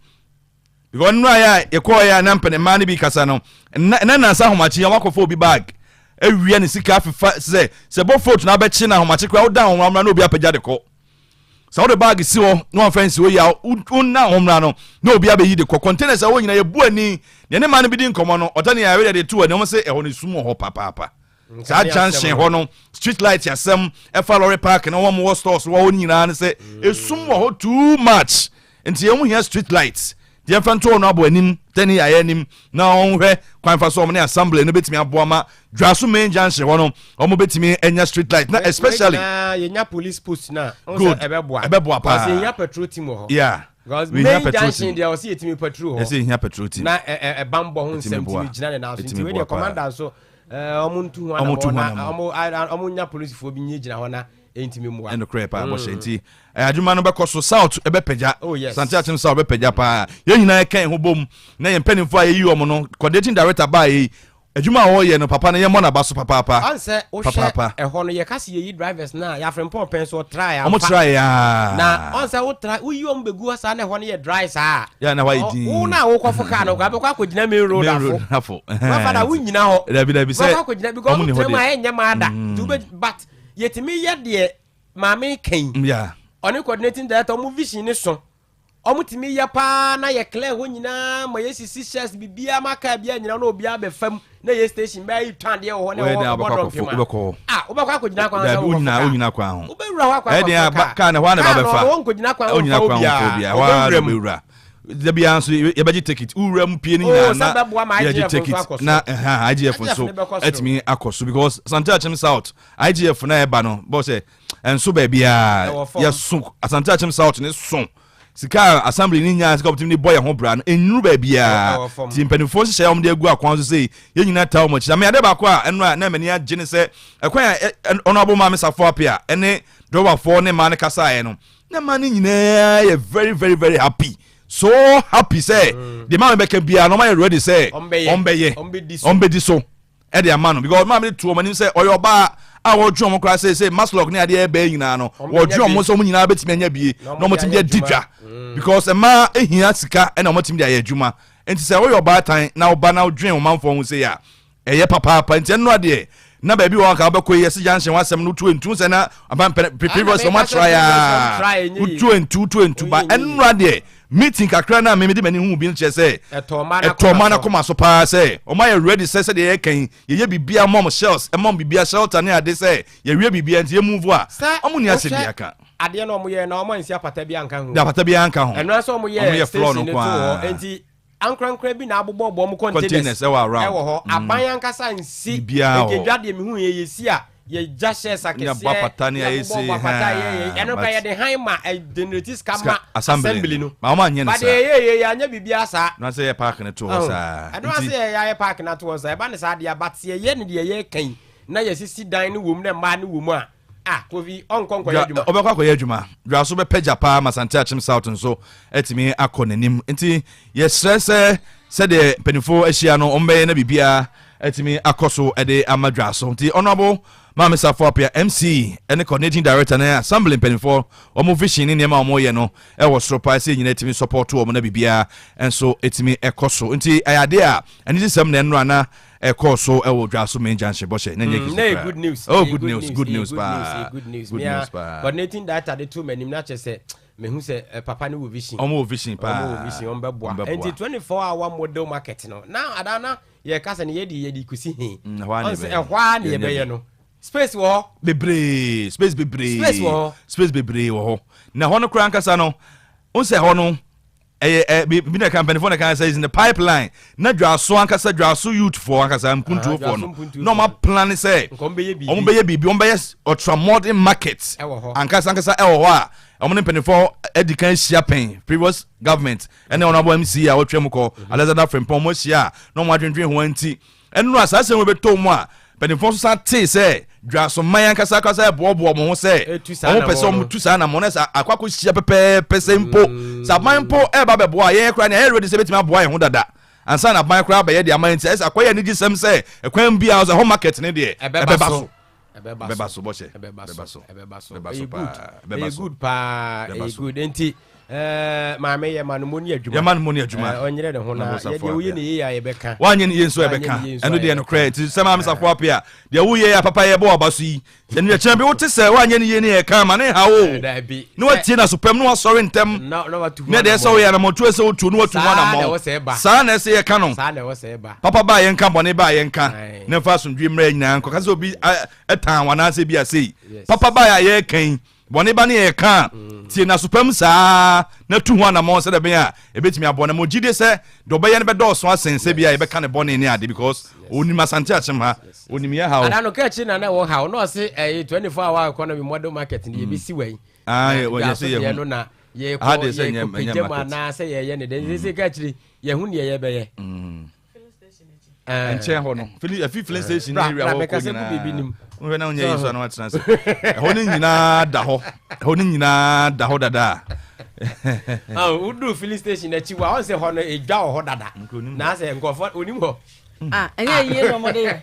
Because nnura yɛ a yɛkɔɔ yɛ a na mpɛn mmaa no bi kasa no, nna nna nansa ahomakye yɛn wakɔfa obi bag awia ne sika afefa sɛ sɛ bɔ float na abɛkye na ahomakye koraa woda ahomra na obi apagya de kɔ. Sɛ wode bag si hɔ na wamfa nsi hɔ yi a wonna ahomra no na obi abɛyi de kɔ. Containers a ɛwɔ nyinaa yɛbu ani. Deɛ ne mmaa no bi di nkɔmmɔ no, ɔta ne yɛayɛ de to ani wɔn sɛ ɛhɔ no sum wɔ hɔ papaapa. Saa junction hɔ no street light asɛm ɛfa lorry park na wɔn wɔ stores wɔ hɔ nyinaa no sɛ esum wɔ hɔ too much nti yɛn ho hia street light deɛ nfa nto wɔn abɔ anim tɛni ayɛ anim na wɔn hwɛ kwan fa so wɔn ne assembly no betumi aboa ma dwaso main junction hɔ no wɔn betumi anya street light na especially. yɛnya police post na good ɛbɛboa ɛbɛboa paa yɛnya patrol team wɔ hɔ yeah. Because We main hia petrol junction team. deɛ ɔsi yɛtumi patrol hɔ. Yɛsɛ yɛhia petrol team. Na ɛbanbɔ ho Ɛtumi nsɛm boa. tumi gyina ne nan so. Ɛtumi Nti wei boa deɛ paa. commander nso ɛɛ ɔmo ntu ho Ɔmo tu ho anamɔ na anamɔ. ɔmo a- ɔmo nya polisifoɔ bi nye gyina hɔ na ɛntumi mmoa. Ɛnokorɛ paa bɔhyɛ nti eh, adwuma no bɛkɔ so south ɛbɛpagya. Oh, yes. Sante Akyem south bɛpagya paa. Yɛn nyinaa yɛka yɛn ho bom na yɛn mpanimfoɔ a yɛyi wɔn no coordinating director baa yi Adwuma a ɔreyɛ no papa no yɛmmɔ n'aba so papaapa. Ɔn sɛ wohwɛ Papaapa. ɛhɔ no yɛka sɛ yɛyi drivers no a yɛafrempɔn pɛn so ɔtrae Ɔmo amfa. trae aa. Na ɔn sɛ wo tra woyi ɔmo bɛgu hɔ saa na ɛhɔ no yɛ dry saa a. Yeah, na hɔ ayɛ Ɔ- dinn. Wo na wokɔfo car no koraa bɛkɔ akɔgyina main road Main afo. road afo. Wafa da wonnyina hɔ. Dabi dabi sɛ Wobɛkɔ akɔgyina because ɔmo ni hɔ wotra mu a deɛ. ɛnyɛ maa da. Nti wobɛ but yɛtumi yɛ deɛ. maame kan ɔne coordinating director ɔmo vision ne so ɔmo tumi yɛ paa na yɛ clear hɔ nyinaa ma yɛ sisi shells biribiara ma kaa biara nyina na obiara bɛ fam na yɛ station bɛyɛ yi tɔn adeɛ wɔ hɔ na ɛwɔ bɔ dɔm pema a wobɛkɔ akɔgyina kwan sɛ wobɛfo wonyina kwan ho wobɛwura hɔ akɔ akɔfo kaa kaa na hɔ a na ɛba bɛfa kaa no wɔnkɔgyina kwan ho mfa obiara wobɛwura mu da biara nso yɛbɛgye ticket wowura mu pie no oh, nyinaa na yɛgye ticket na IGF nso atumi akɔ so because Asante Akyem South IGF na ɛba no bɔ sɛ ɛnso baabiara yɛso Asante Akyem South ne so sika a assembly ne nyaa sika ɔbɛtumi de bɔ yɛn ho bra no nnuru baabiara nti mpanimfoɔ nhyehyɛeɛ a wɔde agu akwan so sei yɛn nyinaa taa wɔn akyi na me ade baako a ɛno a na m'ani agye ne sɛ ɛkwan a ɔno maame Safo Apea ɛne drɔbafoɔ ne mmaa no kasaeɛ no na mmaa no nyinaa yɛ very very very happy so happy sɛ mm. deɛ maame bɛka biara na ɔma yɛ ready sɛ ɔmbɛyɛ ɔmbɛdi so ɛde ama no because maame de to wɔn anim sɛ ɔyɛ ɔbaa a wɔdwe wɔn koraa sɛ sɛ maslok ne adeɛ ɛbɛɛ nyinaa no wɔdwe wɔn sɛ wɔn nyinaa bɛtumi anya bie na wɔn tumi de adi dwa mm. because mmaa ehia sika ɛna wɔn tumi de ayɛ adwuma nti sɛ wɔyɛ ɔbaatan na ɔba na ɔdwe wɔn manfoɔ ho sɛ yɛ a ɛyɛ papaapa nti ɛno adeɛ na baabi wɔ anka wobɛkɔ yi ɛsɛ junction wasɛm no wotu ntu sɛ na previous wɔn atra ya wotu ntu wotu ntu ba ɛno adeɛ Meeting kakra no a me mede m'ani huu bi no kyerɛ sɛ Ɛtɔɔ mmaa no ɛtɔɔ mmaa akoma no so. akoma so paa sɛ wɔn ayɛ ready sɛ sɛdeɛ yɛreka yi yɛyɛ biribiara ma wɔn shells ɛma wɔn biribiara shelter ne ade sɛ yɛwie biribiara nti yɛ move a Sɛ wɔn nni asɛm wohwɛ biara ka. adeɛ no a wɔyɛɛ no a wɔn ansi apata biara anka ho. De apata biara anka ho. Ɛno ara sɛ wɔn Wɔn yɛɛ yɛ floor no station no nko too hɔ ara. nti ankorankora bi na abobɔbɔ wɔn containers Containers ɛwɔ around. ɛwɔ hɔ. Mm. Aban ankasa nsi. Biribiara wɔ Nka hɔ. dwa deɛ mehu yɛ yɛsi a yɛgya shares Ne akɛseɛ abɔ apata ne ayɛ sei yɛabobɔ apata haa, yɛyɛ ɛno but kora yɛde han ma ɛ generate sika sika ma assembly assembly no no ma wɔn anyɛ no but saa deɛ yɛyɛ yɛ anyɛ biribiara saa na sɛ yɛ park no to hɔ Ɔho. saa ɛno ase nti yɛ yɛayɛ park no ato hɔ saa ɛba ne saa deɛ but yɛyɛ no deɛ yɛka yi na yɛsisi dan no wom na mmaa no wom a ah Kofi ɔnkɔ nkɔyɛ Dwa adwuma ɔbɛkɔ akɔyɛ adwuma dwa so bɛpɛgya paa ma Asante Akyem South nso atumi akɔ n'anim nti yɛsrɛ sɛ sɛdeɛ mpanimfoɔ ahyia no wɔn bɛyɛ na biribiara atumi akɔ so de ama dwa so nti Honourable Maame Safo Appiah MC ne coordinating director ne assembly mpanimfoɔ wɔn vision ne nneɛma a wɔyɛ no ɛwɔ soro paa sɛ nyinaa atumi support wɔn na biribiara nso atumi ɛkɔ so nti ɛyɛ adeɛ a anigyesɛm na ɛnora na ɛkɔɔ so ɛwɔ dwa so main junction bɔhyɛ na nyɛ Mm, kisi na yɛ koraa good news oh ɛyɛ good news good news ɛyɛ paa good news good mea news paa coordinating director de to m'anim na kyerɛ sɛ mehu sɛ eh, papa no wɔ vision Ɔmo wɔ vision paa. ɔmo wɔ vision ɔmo bɛboa Ɔmo bɛboa. nti 24 hour model market no na adaa na yɛka sɛ no yɛde yɛde kɔsi he Mm, ɛhɔ ara na Ɔn sɛ yɛbɛyɛ. ɛhɔ ara na Yɛnyɛ yɛbɛyɛ bi. no space wɔ hɔ bebree space bebree Space wɔ hɔ. space bebree wɔ hɔ na hɔ no koraa ankasa no n sɛ hɔ no ɛyɛ ɛ bi bi na ka mpanimfoɔ na ka sɛ is in the pipeline na dwaso ankasa dwaso youth foɔ ankasa mpuntuofoɔ no Dwaso mpuntuofoɔ. na ɔmo aplan sɛ Nka ɔmo bɛyɛ biribi. ɔmo bɛyɛ biribi ɔmo bɛyɛ ultra modern market Ɛwɔ hɔ. ankasa ankasa ɛwɔ hɔ a ɔmo ne mpanimfoɔ adi kan ahyia pɛn previous government ɛne ɔno abɔ MC a wɔtwa mu kɔ Alexander Frimpong ɔmo ahyia a na ɔmo adwendwen ho nti ɛno a saa asɛm wo bɛtɔ mu a mpanimfoɔ nso san tee sɛ dwasoman ankasa ankasa ɛboaboa ɔmo ho sɛ Etu saa ɔmo pɛ sɛ anammɔn ɔmo no. tu saa anammɔn no sɛ akɔ akɔhyia pɛpɛɛpɛ sɛ mpo sɛ aban mpo ɛba bɛboa a yɛn koraa nea ɛyɛ ready sɛ bɛtumi aboa yɛn ho dada ansa na aban koraa bɛyɛ de ama nti ɛsɛ akɔyɛ anigye sɛm sɛ ɛkwan biara sɛ hɔ market ne deɛ ɛbɛba so ɛbɛba ɛbɛba so bɔhyɛ ɛbɛba ɛbɛba so so ɛbɛba so ɛbɛba so ɛyɛ paa good ɛbɛba ɛyɛ so good paa ɛbɛba ɛyɛ so good nti ɛɛ maame yɛ ma no mo ni adwuma Yɛ ma no mo ni adwuma. Ɛɛ, ɔnyerɛ ne ho na Na Bosafo yɛ deɛ woyɛ Appiah. ne yie a yɛbɛka wanyɛ ne yie nso Wanyɛ ɛbɛka ne yie nso ɛno a deɛ yɛbɛka. nokorɛ nti sɛ maame Safo Appiah deɛ woyɛ a papa yɛbɔ waba so yi sɛ ne yɛkyerɛ bi wote sɛ woanyɛ ne yie ne yɛka ma ne ha o Ɛɛ, daabi. na watie na so pɛm na wasɔre ntɛm na na watu ho ne deɛ sɛ anammɔn. woyɛ anammɔntuo sɛ wotu na watu ho Saa na ɛwɔ anammɔn sɛ ɛba. saa na ɛsɛ yɛka no saa na ɛwɔ sɛ ɛba papa baa yɛnka bɔne baa yɛnka Aye. na mfa asomdwe mmerɛ nyinaa nkɔka sɛ obi ɛtan wo anaasɛ bi asei Yes. papa baa a yɛreka yi bɔne ba ne yɛka a tie nasopam saa na tu ho anammɔn sɛ dɛbɛn a ɛbɛtumi aboa na mo gyidie sɛ deɛ ɔbɛyɛ no bɛdɔɔso asen sɛ bi a yɛbɛka ne bɔne ne ade because onim Asante Akyem ha onim yɛ ha o ada no ka akyi na na ɛwɔ ha na ɔse ɛyɛ 24 hour economy model market no yɛbɛsi wɔ yi Ah, Na yɛ- yɛ sɛ dwaso deɛ yɛhu. no na yɛkɔ Ah, deɛ sɛ yɛkɔ ɛnyɛ- ɛnyɛ pagya mu market. anaasɛ yɛyɛ ne dɛn sɛ ka akyiri yɛhu neɛ yɛbɛyɛ Eh. nkyɛn hɔ no afi filling station ne Bra- area bra hɔ kɔ bɛka sɛ gu biribi nim. nyinaa wohwɛ na wonyɛ yi so a na watena ase ɛhɔ no nyinaa da hɔ ɛhɔ no nyinaa da hɔ dada Ah, woduru filling station akyi wa ɔn sɛ hɔ no edwa wɔ hɔ dada na sɛ nkurɔfoɔ onim hɔ Ah, ɛnyɛ yie na ɔmɔde yɛ.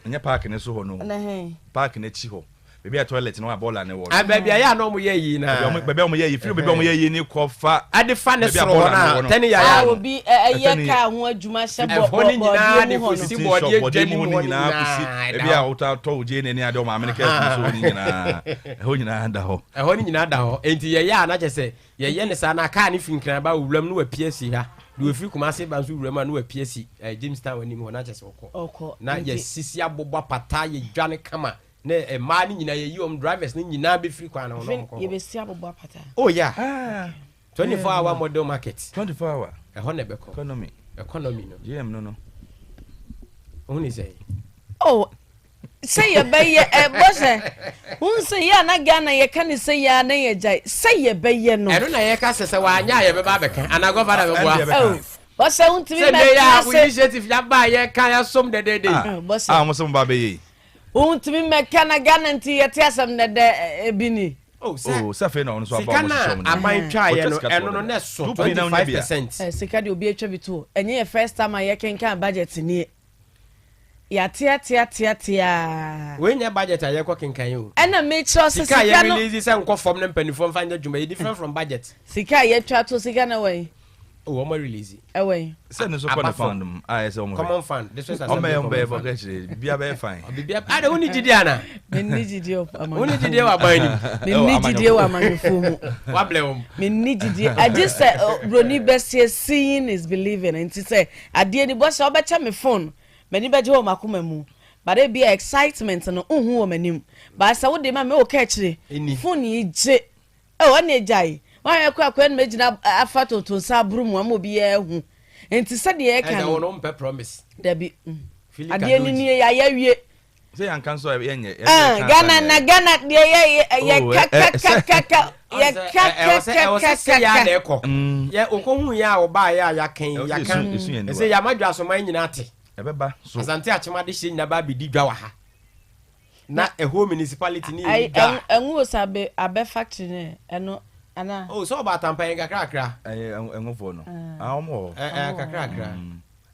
ɛnyɛ park ne so hɔ no Ɛnɛ hɛn. park n'akyi hɔ. Baabi a toilet no a bɔɔla no wɔ no. Ah, baabi a yɛ a na wɔn yɛ yi na. Baabi a wɔn yɛ yi firi baabi a wɔn yɛ yi ni kɔ fa. Ɛde fa ne soro hɔ na tɛni yɛ ayɛ. A obi ɛyɛ kaa ho adwuma hyɛ bɔ bɔ bɔɔdeɛ mu hɔ no. Bɔɔdeɛ mu hɔ no nyinaa kusi ebi a wotɔ tɔ ogye ne ne ade ɔmaame ne kɛse so ne nyinaa ɛhɔ nyinaa da hɔ. Ɛhɔ ne nyinaa da hɔ enti yɛyɛ a na kyɛ sɛ yɛyɛ ne saa na kaa ne fi nkran ba owuram no wapia si ha de wafiri Kumase ba nso wuram a no wapia si eh, Jamestown anim hɔ na kyɛ sɛ ɔkɔ na yɛsisi abobɔ apata yɛdwa ne kama Na mmaa no nyinaa yɛyi wɔn drivers no nyinaa bɛfiri kwan no ho na wɔn kɔ hɔ. Yɛbɛsi abobɔ apata. Oh yeah. Ah. 24 hour model market. 24 hour. Ɛhɔ na ɛbɛkɔ. Economy. Economy no. GM no no. Ohun ni sɛ. Oh sɛ yɛbɛyɛ ɛbɔ sɛ hun sɛ yɛ ana Ghana yɛka ne sɛ yɛ ana yɛgyae sɛ yɛbɛyɛ no. Ɛno na yɛka sɛ sɛ wanyɛ a yɛbɛba abɛka anaa gɔfa na bɛboa. Oh bɔsɛ wontumi mɛtena ase. Sɛ yɛ a initiative yaba a yɛka yɛasom dɛdɛɛdɛ yi. Bɔsɛ. Ah, mo sɛ mo ba bɛyɛ yi. Wontumi mmɛka na Ghana nti yɛte asɛm dɛdɛ ebi ni. Oh, sɛ oh, sɛ afei na ɔno nso aba sika ɔmo na hyehyɛ ɔmo aban twaeɛ no ɛno no na ɛso 25%. Eh, sika deɛ obi atwa bi to ɛnyɛ yɛ first time a yɛkenkan budget nie yɛateateateatea. Wei nyɛ budget a yɛkɔ kenkan o. Ɛna mekyerɛ sɛ sika a sika no yɛ release sɛ nkɔ fam no mpanimfoɔ mfa nyɛ adwuma yɛ different from budget. Sika a yɛatwa to sika no wɔ yi. Oh, wɔn release. Ɛwɔ yi. Sɛ ne nso kɔ ne fund mu a ɛsɛ wɔn. Common fund district assembly common fund. Ɔmɛ ɔmɛ bɔ kɛkyire bibia bɛyɛ fine. Bibia ada woni gyidie ana. Mi ni gyidie wɔ amanyɔfoɔ mu. Woni gyidie wɔ aban nim. Mi ni gyidie wɔ amanyɔfoɔ mu. Wablɛ wɔn. Mi ni gyidie agye sɛ broni bɛseɛ seeing is believing nti sɛ adeɛ ni bɔ sɛ ɔbɛkyɛ mi phone m'ani bɛgye wɔ m'akoma mu but ebi excitement no nhu wɔ m'anim but sɛ wode ma mi wɔ kɛkyire phone yi gye. Oh, ɛnneɛ gyae. Woahwɛ kɔ akɔyɛ no mɛgyina afa toto nsa aboro mu ama obiara ahu. Nti sɛdeɛ yɛka no. Ɛsɛ wɔn mpɛ promise. Dabi. Adeɛ ni nie yɛayɛ awie. Sɛ yɛnka nso a yɛnyɛ. Ah, Ghana na Ghana deɛ yɛ yɛ oh, kakakakaka yɛ kakakakaka. Ɛwɔ sɛ sɛ yɛ ada ɛkɔ. Yɛ okohu yɛ a ɔbaa yɛ a yɛaka yi yɛaka. Ɛsɛ yɛ amadwa asoman nyinaa te. Ɛbɛba so. Asante akyemade hyɛ nyinaa ba abɛdi dwa wɔ ha. Na ɛhɔ municipality ne yɛ dwa. Ɛnwo sɛ abɛ abɛ factory ne ɛno ana. Oh sɛ ɔba atampa yɛn kakrakra. Ɛyɛ ɛnwofoɔ no. Ah wɔn wɔ hɔ. Ɛɛ kakrakra.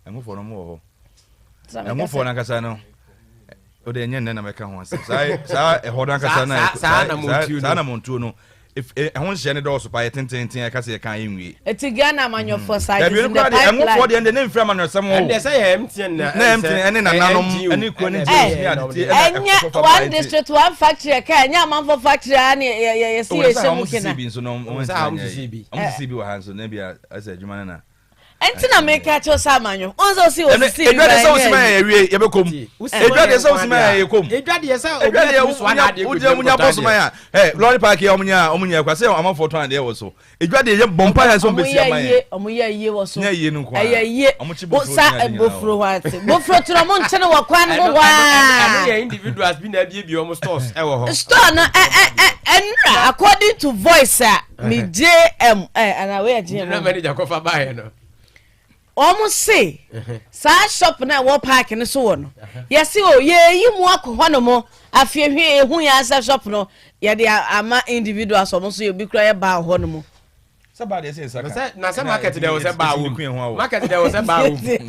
Ɛnwofoɔ no wɔn wɔ hɔ. Ɛnwofoɔ no ankasa no o de ɛnyɛ nnɛ na mɛka ho asɛm saa saa ɛhɔ no ankasa na saa saa anamontuo no ɛho nhyɛ ne dɔɔso paa yɛ tententen ɛka sɛ yɛka yɛnwie. Eti Ghana amanyɔfoɔ saa it is in the pipeline. Ɛnwofoɔ deɛ ne mfiri amanyɔsɛm o. Ɛndeɛ sɛ yɛ MTN na na MTN ɛne nananom ɛne kuro ne gyes ne adete ɛna ɛnyɛ one district one factory ɛka ɛnyɛ amanfoɔ factory a ne yɛ yɛ yɛsi yɛ hyɛ mu kena. Wɔn sisi bi nso no wɔn sisi bi wɔn sisi bi wɔ ha nso na ebi a ɛsɛ adwuma no na. Ɛnti na meka kyerɛ sɛ amanyɔ wɔn sɛ ɔsi osisi bi ba ɛnyɛ ɛdwa de sɛ osi ma yɛ wie yɛ bɛ kɔm edwa de sɛ osi ma yɛ yɛ kɔm edwa de sɛ obi atumi so ana adeɛ kɔ wonya bɔ so ma yɛ ɛ lɔri paaki ɔmo nya ɔmo nya ɛkwa sɛ amanfoɔ tɔn adeɛ wɔ so edwa de yɛ bɔ mpa yɛ sɛ ɔmo bɛ si ama yɛ ɔmo yɛ yie wɔ so nyɛ yie no nko ɛyɛ yie ɔmo kyi bofuro sa bofuro hɔ ate bofuro tena ɔmo nkyɛn wɔ kwan ho hɔ aa ɛno yɛ individuals bi na abiebie ɔmo stores ɛwɔ hɔ store no ɛ ɛ ɛ ɛnura according to voice a Me JM eh, anaa wei yɛ JM. General manager kɔfa baeɛ no. Wɔn se saa shop na ɛwɔ park no so wɔ no yɛse o yɛyi mu akɔ hɔ nom afei hwɛ ehu yɛn asɛ shop no yɛde ama individuals wɔn nso yɛ obi kura yɛ baa hɔ nom. Sɛ baa deɛ sɛ nsa ka. Na sɛ market deɛ wɔ sɛ baa wom. Market deɛ wɔ sɛ baa wom. Market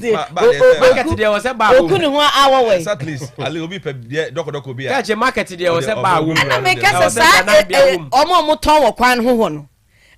deɛ wɔ sɛ baa wom. Oku ne ho awɔ wɔ yi. At least ali obi pɛ deɛ dɔkɔdɔkɔ bi a. Kɛkyɛ market deɛ wɔ sɛ baa wom. Ɛna meka sɛ saa wɔn a wɔtɔn wɔ kwan ho hɔ no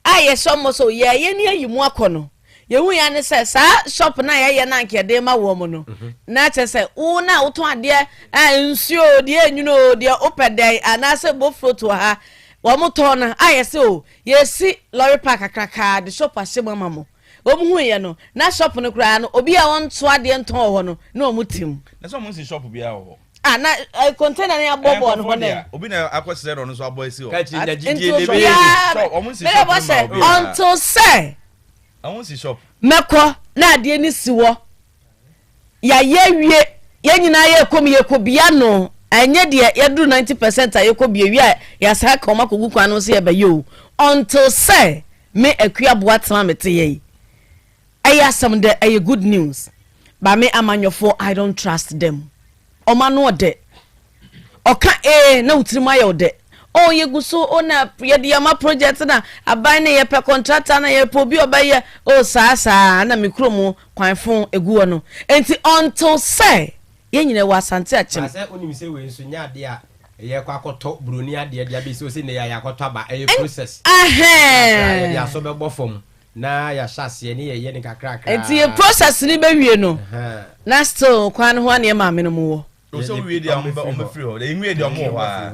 a yɛhyɛ wɔn so yɛyɛ ne ayi mu akɔ no yɛhu ya ne sɛ saa shop no a yɛyɛ no anka yɛde ma wɔn no mhm. na kyerɛ sɛ wo na wotɔn adeɛ a nsuo deɛ enwunu o deɛ wopɛ dɛn anaasɛ bofuro to ha wɔn tɔn no a yɛsɛ o yɛsi lɔre park kakrakaa de shop ahyɛ mu ama mo Wɔn huiɛ no, na shop no koraa no, obi a ɔnto adeɛ ntɔn wɔ hɔ no, na wɔn te mu. Na sɛ wɔn nsi shop biara wɔ hɔ. Ah, na eh, container no abɔ bɔɔ no hɔ nɛ. Obi na akɔ srɛ na ɔno nso abɔ asi hɔ. Kakyiri nya Nti gyidie na ɛbɛyɛ obiara, Shop, wɔn nsi mede shop bɔ no ma sɛ, obiara. until sɛ Wɔn nsi shop. mɛkɔ na adeɛ no si hɔ, yɛayɛ awie, yɛn nyinaa yɛrekɔ mu, yɛrekɔbia no, ɛnyɛ deɛ yɛduru 90 percent a yɛkɔ bia wie a yɛasan aka wɔn akɔgu kwan no ho sɛ yɛbɛyɛ o, until sɛ Me Akua Boatema mete yɛ yi ɛyɛ asɛm dɛ ɛyɛ good news but me amanyɔfoɔ I don't trust them ɔmo ano ɔdɛ ɔka ee na wo tirim ayɛ ɔdɛ oh yɛgu so oh na yɛde yɛma project na aban na yɛpɛ contractor na yɛpɛ obi ɔbɛyɛ oh saa saa na me kurom kwan fon egu hɔ no nti until sɛ yɛn nyinaa wɔ Asante Akyem. Ba sɛ wonim sɛ wei nso nyɛ adeɛ a. Yɛkɔ akɔtɔ buroni adeɛ de abɛsi hɔ sɛ nnɛ yi a yɛakɔtɔ aba, ɛyɛ process. Ahɛn. Yɛde asɔ bɛbɔ fam na yɛahyɛ aseɛ ne yɛyɛ no kakrakra. Nti yɛ process no bɛwie no na still kwan no ho a na yɛ maame no mo wɔ. O sɛ wowie deɛ ɔmo bɛ firi hɔ, deɛ nwie deɛ ɔmo wɔ hɔ aa.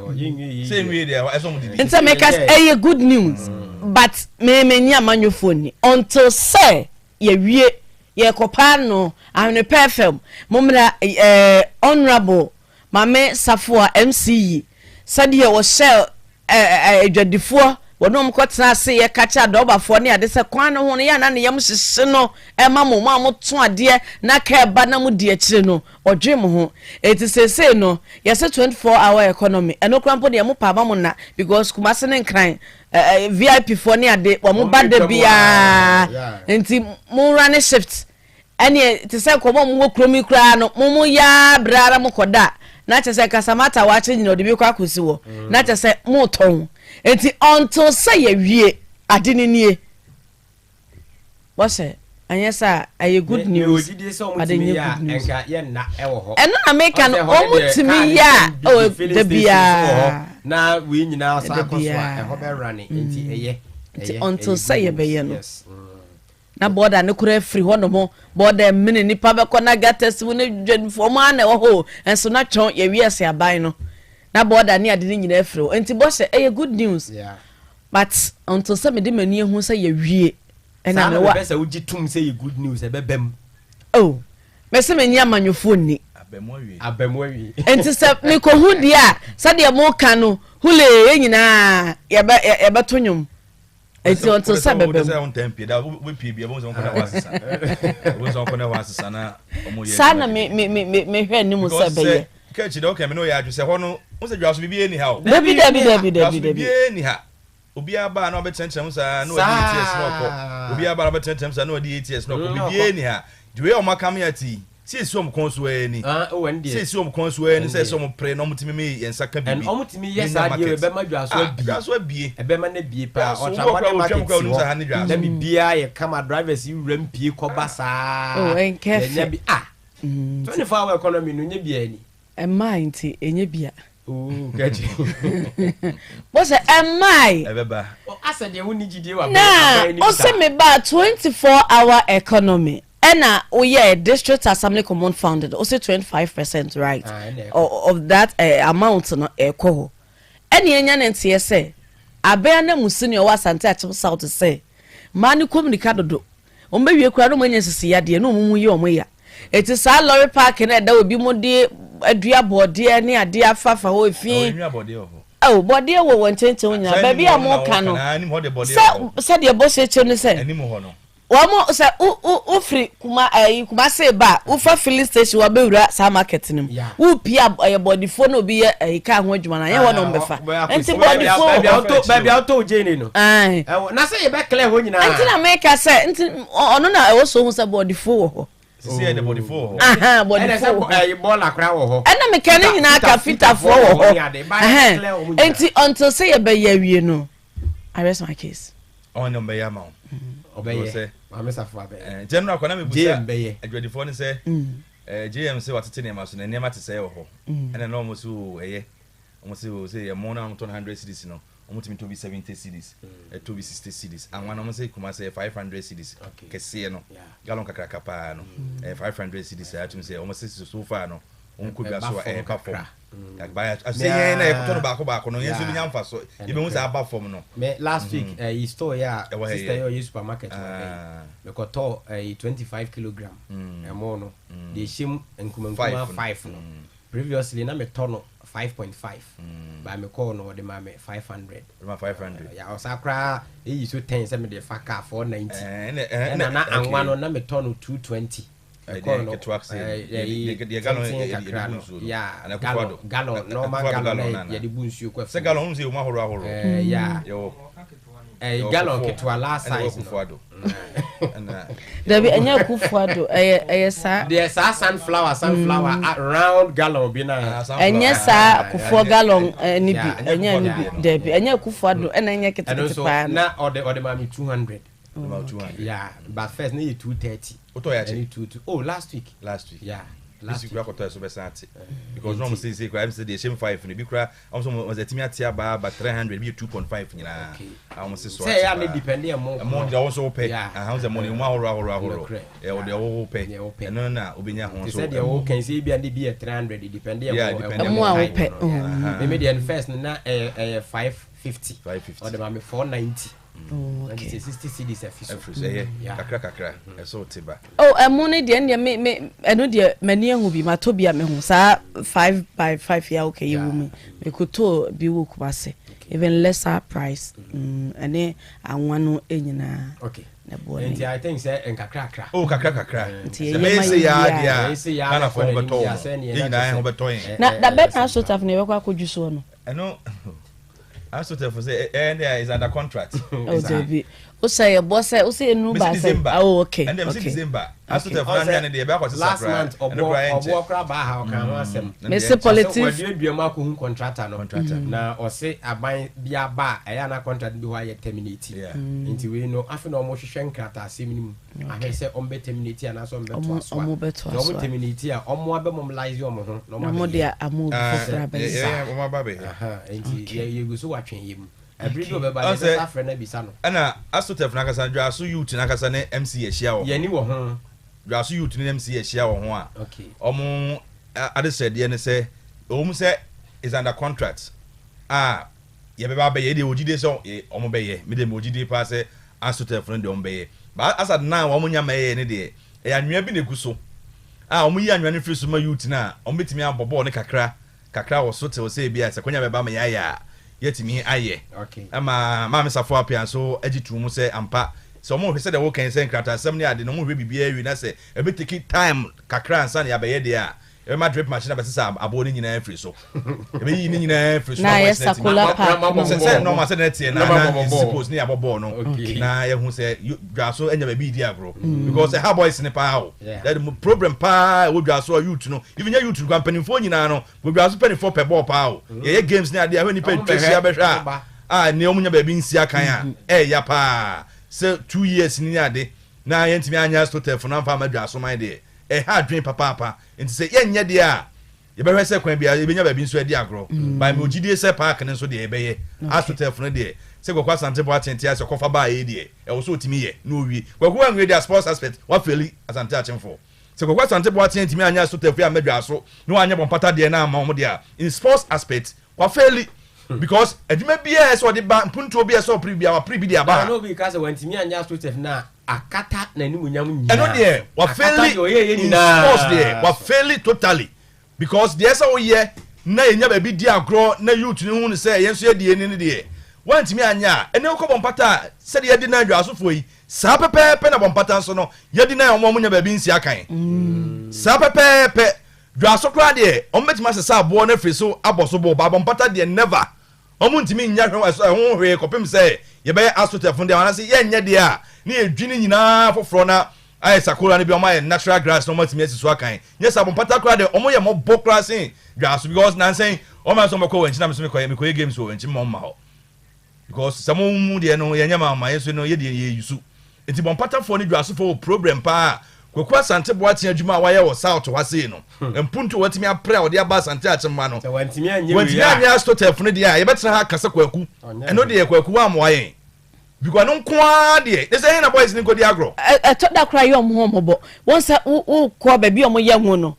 Sɛ nwie deɛ ɛsɛ ɔmo didi. Nti meka sɛ ɛyɛ good news but me me nye amanyɔfoɔ nni until sɛ yɛwie yɛkɔ paano Ahwene FM mo mmra ɛɛ honourable Maame Safoa MC yi, sɛdeɛ wɔhyɛɛ adwadifoɔ, wɔne wɔn kɔtenaa ase yɛ ka kyerɛ adɔɔbafoɔ ne ade sɛ kwan no ho no yɛ a na ne yam hyehye no ma mo, mo a moto adeɛ na kaa ba na modi akyire no, ɔdwen mo ho. Enti seesei no, yɛse 24 hour economy, ɛno koraa mpo deɛ mopɛ ama mo nna because Kumasi ne Nkran VIP foɔ ne ade, wɔn ba da biara, nti mo runne shift. Ɛneɛ te sɛ nkɔmɔ a ɔmo wɔ kurom yi koraa no mo mo yɛ ara brɛ ara mo kɔ da a na kyerɛ sɛ kasamata a wakyere nyina ɔde bi kɔ akɔsi hɔ na kyerɛ sɛ mo tɔn nti until sɛ yɛwie ade no nie bɔhyɛ anyɛ sɛ a ɛyɛ good news but ɛnyɛ good news ɛno na meka no ɔmo tumi yɛ a oh, da biara na wei nyinaa sa akɔ so a ɛhɔ bɛwura ne nti ɛyɛ nti until sɛ yɛbɛyɛ no. Na bɔɔda no koraa firi hɔ nom, bɔɔda mene nipa bɛkɔ na gutters mu ne dwadifoɔ mo ara na ɛwɔ hɔ o, nso na twɔn yɛ wiase aban no na bɔɔda ne ade no nyinaa firi hɔ, nti bɔhyɛ ɛyɛ good news but until sɛ mede m'ani ahu sɛ yɛwie ɛna Saa na mewɔ mepɛ sɛ wogye tom sɛ yɛ good news ɛbɛba mu. Oh, mese menye amanyɔfoɔ nni. Aba mu awie. Nti sɛ mekɔhu deɛ a sɛdeɛ moka no hulee yɛn nyinaa yɛbɛ yɛbɛto nnwom. Enti ɔnte sɛ bɛbɛ mu. Saa na me me me me hwɛ anim sɛ ɛbɛyɛ. Kɛkyi dɛ ɔkɛ mi n'o yɛ adwo sɛ hɔ no n sɛ dwaso bibi ni ha o. Dabi dabi dabi dabi dabi. Bibi ni ha. Obiara baa na ɔbɛkyerɛkyerɛ mu saa na ɔdi ATS na ɔkɔ. Obiara baa na ɔbɛkyerɛkyerɛ mu saa na ɔdi ATS na ɔkɔ. Bibi ni ha. The way ɔmo aka mi ati yi. Sɛ esi wɔn kɔn so ara ni. Ah, oh, ɛn deɛ. Sɛ esi wɔn kɔn so ara ni sɛ ɛsɛ wɔn pere na wɔn tumi mi yɛn nsa ka biribi. Ɛn wɔn tumi yɛ saa deɛ ɛbɛma dwaso ah, abie. Dwaso abie. Ɛbɛma no abie paa. Ɔtramɔne market si hɔ. Na biribiara yɛ kama drivers yi wura mpie kɔba saa. Oh, ɛnkɛ fɛ. Yɛnya bi ah. 24 hour economy no nye biara ni. Ɛmmaa nti ɛnyɛ bia. Ooh, kɛkyi. Bɔsɛ ɛmmaa. Ɛbɛba. Asɛ deɛ wonni gyidie wɔ Na ɔsɛ me ba 24 hour economy. Ɛna woyɛɛ district assembly common fund no wose 25 percent right of that amount no ɛkɔ hɔ ɛne yɛnya ne nteɛ sɛ abɛn ananmusini a ɔwɔ Asante Akyem South sɛ mmaa no kɔ mirika dodo wɔn bɛwie koraa na wɔn anya sisi yadeɛ na wɔn mu yɛ wɔn ya eti saa lorry park no ɛda obi mo de adua bɔɔdeɛ ne adeɛ afafa hɔ efi Oh, bɔdeɛ wɔ wɔn nkyɛnkyɛn nyinaa baabi a mo ka no sɛ sɛdeɛ bɔhyɛ kyɛ no sɛ Wɔn sɛ wo wo wofiri kuma ɛyi Kumasi ba a wofa filling station wa bɛwura saa market no mu wopie a ɛyɛ bɔdifoɔ na obi yɛ ɛyi kaa ho adwuma no anyɛ hɔ na wɔn bɛfa nti bɔdifoɔ wɔ hɔ. Baabi a wotɔ gyeene no. Ɛɛ. Na sɛ yɛbɛ clear hɔ nyinaa. Nti na meka sɛ nti ɔno na ɛwɔ so hu sɛ bɔdifoɔ wɔ hɔ. Sisi yɛ de bɔdifoɔ wɔ hɔ. Ahan bɔdifoɔ wɔ hɔ. Ɛna sɛ bɔɔla koraa wɔ hɔ. Ɛna meka ne nyinaa ka fitafoɔ wɔ hɔ. Ɛhɛn nti until sɛ yɛbɛyɛ awie no I rest my case. Ɔn ne ɔbɛyɛ ama wo. Ɔbɛyɛ. Sɛ Maame Safo abɛyɛ. Nti ɛno akɔ na mebusa adwadifoɔ no sɛ JM sɛ watete nneɛma so na nneɛma te sɛ wɔ hɔ. Ɛna na wɔn so ɛyɛ. Wɔn sɛ o sɛ ɛmo na wɔn tɔ no 100 cedis no wɔn tumi tɔ bi 70 cedis, ɛtɔ bi 60 cedis. Anwa no wɔn sɛ Kumasi ɛyɛ 500 cedis kɛseɛ no gallon kakraka paa no ɛyɛ 500 cedis a atumi sɛ wɔn sɛ so far no wɔn kɔ dwa so a ɛba fam. Sɛ yɛn na yɛkɔtɔ no baako baako no yɛn nso bɛnya mfaso yɛbɛhu sɛ aba fam no. Me last week ɛyi store yɛ a sister yɛ ɔyɛ supermarket wɔ ha yi mekɔtɔ ɛyi 25 kilogram ɛmo no deɛ ɛhyɛ mu nkuma nkuma five no previously na metɔ no 5.5 but mekɔɔ no ɔde maa me 500. Ɔde ma 500. Ya ɔsa koraa eyi so 10 sɛ mede fa car 490 ɛna na anwa no na metɔ no 220. Ɛdeɛ ketewa sɛ deɛ gallon yɛde bu nsuo no yeah gallon gallon normal gallon na yɛde bu nsuo kɔ sɛ gallon sɛ yɛwɔ ahorow ahorow yeah yɛwɔ ɛɛ gallon ketewa last size no dabi ɛnyɛ Akufo-Addo ɛyɛ ɛyɛ saa deɛ saa sunflower sunflower mm. round gallon bi na ɛnyɛ saa Kufuor gallon ɛni bi ɛnyɛ ɛni bi dabi ɛnyɛ Akufo-Addo ɛna ɛnyɛ ketekete paa na ɔde ɔde maa mi 200. About 200. Yeah, but first na yɛ 230. Wotɔ yɛ akyi? Ɛne 22. Oh, last week. Last week. Yeah. Last week kura kɔtɔ ɛso bɛsan ate because na ɔmo sɛ kura ɛm sɛ deɛ ɛhyɛ mu 5 no ebi kura ɔmo sɛ ɔmo sɛ ɛtumi ate aba aba 300 ebi yɛ 2.5 nyinaa a ɔmo sɛ so Sɛ ate ɛyɛ a ne paa. depend ɛmo Ɛmo deɛ ɔmo nso wopɛ. Yeah. Aha sɛ ɛmo no ɛmu ahorow ahorow ahorow. Nokorɛ. Ɛwɔ deɛ ɔwo wopɛ. Deɛ wopɛ. Ɛno na wobɛnya ho Te nso sɛ deɛ ɛmo. woka sɛ ebia ne bi yɛ 300 depend ɛmo Yeah, depend Ɛmo a wopɛ. no, yeah. Aha. Me me deɛ no first no na ɛyɛ ɛyɛ 550. 550. Ɔde ma me 490. Oh, Nti okay. sɛ 60 cedis afi so. Afiri so ɛyɛ Yeah. kakra kakra ɛsɛ wote ba. Oh, ɛmo no deɛ ɛno deɛ me me ɛno deɛ m'ani ahu bi matɔ bi a mehu saa 5 by 5 yɛ a okay yɛ wɔ mu mekotoo bi wɔ Kumase, even lesser price, ɛne anwa no nyinaa. Okay. Na ɛboɔ no Nti I think sɛ nkakrakra. Oh, kakra kakra. Nti Sɛ ɛyɛ bɛyɛ ma sɛ yɛ yɛ yie adeɛ a. a Ɛyɛ sɛ yɛ a Ghanafoɔ ho na bɛtɔ ɛkɔ wɔn. n'anim Yɛn nyinaa ho bɛtɔ yɛn. Na da bɛn na asotaf na yɛbɛkɔ akɔdwu soɔ no? Ɛno asotaf sɛ ɛɛ ɛɛ is under contract. Oh, dabi, wosɛ yɛbɔ sɛ wosɛ ɛnu Mesi ba sɛ December. Oh, okay. Ɛnna mesi December. Asotaf na anwea ne deɛ ɛbɛ akɔ sisa Last koraa. month Ɛno ɔboɔ koraa ɛnkyɛ. ɔboɔ koraa baa ha ɔka ho asɛm. Mese politics. Waduadua mu akɔhu contractor no. Contractor. Na ɔse aban bi aba a ɛyɛ ana contract bi hɔ ayɛ terminate. Nti wei no afei na ɔmo hwehwɛ nkrataasɛm no mu ahwɛ sɛ ɔmo bɛ terminate anaasɛ ɔmo bɛtoa so a. Ɔmo bɛtoa Sɛ so ɔmo a. terminate a, ɔmo abɛ mobilize ɔmo ho na Na ɔmo ɔmo de abɛyɛ. ama obi Ah, foforɔ abɛyɛ. ɔmo aba abɛyɛ. Aha, nti yɛgu so watwɛn yɛ mu. Ɛbere bi ɔbɛba Ɔn no sɛ- yɛbɛsa afrɛ no abisa no. Ɛna asotaf n'ankasa, Dwaso youth n'ankasa ne MC ahyia wɔ ho. Yɛni wɔ ho. Dwaso youth ne MC ahyia wɔ ho a ɔmo adesrɛdeɛ ne sɛ ɛwɔ mu sɛ is under contract a yɛbɛba abɛyɛ deɛ ogyidie sɛ ɔmo bɛyɛ. Mi deɛ mi ogyidie paa sɛ asotaf no deɛ ɔmo bɛyɛ, but as at now ɔmo nya mɛyɛ ne deɛ ɛyɛ anwea bi na egu so a ɔmo yi anwea no firi so ma youth na ɔmo bɛtumi abɔ bɔɔl ne kakra kakra wɔ so tew sɛ ebi a sɛ konya bɛba ma yɛayɛ a yɛtumi ayɛ. Ɛma Maame Safo Apia nso agye tu mu sɛ ampa sɛ ɔmo hwɛ sɛ deɛ wɔkɛn sɛ nkrataasɛm ne ade no, ɔmo hwɛ biribiara awie na sɛ ɛbɛ take time kakra ansa na yɛabɛyɛ deɛ a ɛbɛma drip machine abɛsesa aboɔ no nyinaa afiri so, ɛbɛyiyi ne nyinaa afiri so. Na ayɛ boys no atumi- Sakola Park no. Sɛ normal sɛ ne teɛ na Na na mabɔ bɔɔl. yɛsisi post ne yɛabɔ bɔɔl no na yɛhu sɛ Dwaso anya baabi di agorɔ because ɛha boys ne paa o. That the problem paa ɛwɔ Dwaso a youth no, even nyɛ youth no kwa, mpanimfoɔ nyinaa no, Dwaso mpanimfoɔ pɛ bɔɔl paa o. Yɛyɛ games ne adeɛ ahwɛ nipa Ɔmo atwa ahyia bɛhwɛ, bɛhwɛ ɔmo ba. a ne ɔmo nya baabi nsi akan a ɛɛya paa sɛ 2 years ni ne ade na yɛntumi anya asotɛfo no amfa ama Dwaso man deɛ, ɛha adwene papaapa. Nti sɛ yɛnyɛ deɛ a yɛbɛhwɛ sɛ kwan biara yɛbɛnya baabi nso adi agorɔ by me ogyidie sɛ park no nso deɛ yɛbɛyɛ asotɛfo no deɛ sɛ Kwaku Asante bɔ atente asɛ kɔfa baa yɛ deɛ ɛwɔ so otumi yɛ na owie. Kwaku anwie deɛ sports aspect wafeli Asante Akyemfoɔ. Sɛ Kwaku Asante bɔ atente ntumi anya asotɛfo yɛ amɛdwa so na wanyɛ bɔ mpata deɛ na ama wɔn deɛ a, in sports aspect wafeli because adwuma biara ɛsɛ ɔde ba mpuntuo bi ɛsɛ ɔpere bi a wapere bi de aba Na ha. no bi ka sɛ wantumi anya asotef na akata n'animonyam nyinaa. Ɛno deɛ Akata wafeli deɛ ɔyɛ yɛ in nyinaa. sports deɛ wafeli totally because deɛ ɛsɛ woyɛ na yɛnya baabi di agorɔ na youth no hu no sɛ yɛn nso yɛdi yɛn ni deɛ wantumi anya a ɛne wokɔ bɔmpata a sɛdeɛ yɛdi na adwasofoɔ yi saa pɛpɛɛpɛ na bɔmpata nso no yɛdi na ɔmo nya baabi nsi akan saa pɛpɛɛpɛ. Dwaso koraa deɛ ɔmo bɛtumi asesa aboɔ no afiri so abɔ so bɔ ba bɔmpata deɛ never, ɔmo ntumi nya hwɛ ɛho hwee kɔpem sɛ yɛbɛyɛ asotɛfo deɛ anaasɛ yɛnyɛ deɛ a ne yɛdwi ne nyinaa foforɔ na ayɛ sakora no bi ɔmo ayɛ natural grass na ɔmo atumi asi so akan. Nyɛ sɛ abɔmpata koraa deɛ ɔmo yɛ mɔbɔ koraa sen dwaso because nansɛn ɔmo ayɛ sɛ ɔmo bɛkɔ wɔn akyi na me so mekɔyɛ games wɔ wɔn akyi ma ɔmo ma hɔ because sɛ mo mu deɛ no yɛnyɛ ma ma yɛn so no yɛ deɛ yɛ yusu. Nti bɔmpatafoɔ ne dwasofoɔ wɔ problem paa. Kwaku Asante Boakye adwuma a wayɛ wɔ south hɔ sei no, mpuntu a watumi apere a ɔde aba Asante Akyemma no, Sɛ wantumi anyɛ wantumi wei a- anyɛ asotɛfo no deɛ a yɛbɛtena ha kasa Kwaku Ɔnyɛ ɛno deɛ Kwaku wammoa yɛn because ɛno nko ara deɛ ne sɛ ɛhe na boys ne nkɔdi agorɔ. Ɛtɔ da koraa yɛ ɔmo ho ɔmo bɔ wɔn sɛ wokɔ baabi a ɔmo yɛ ho no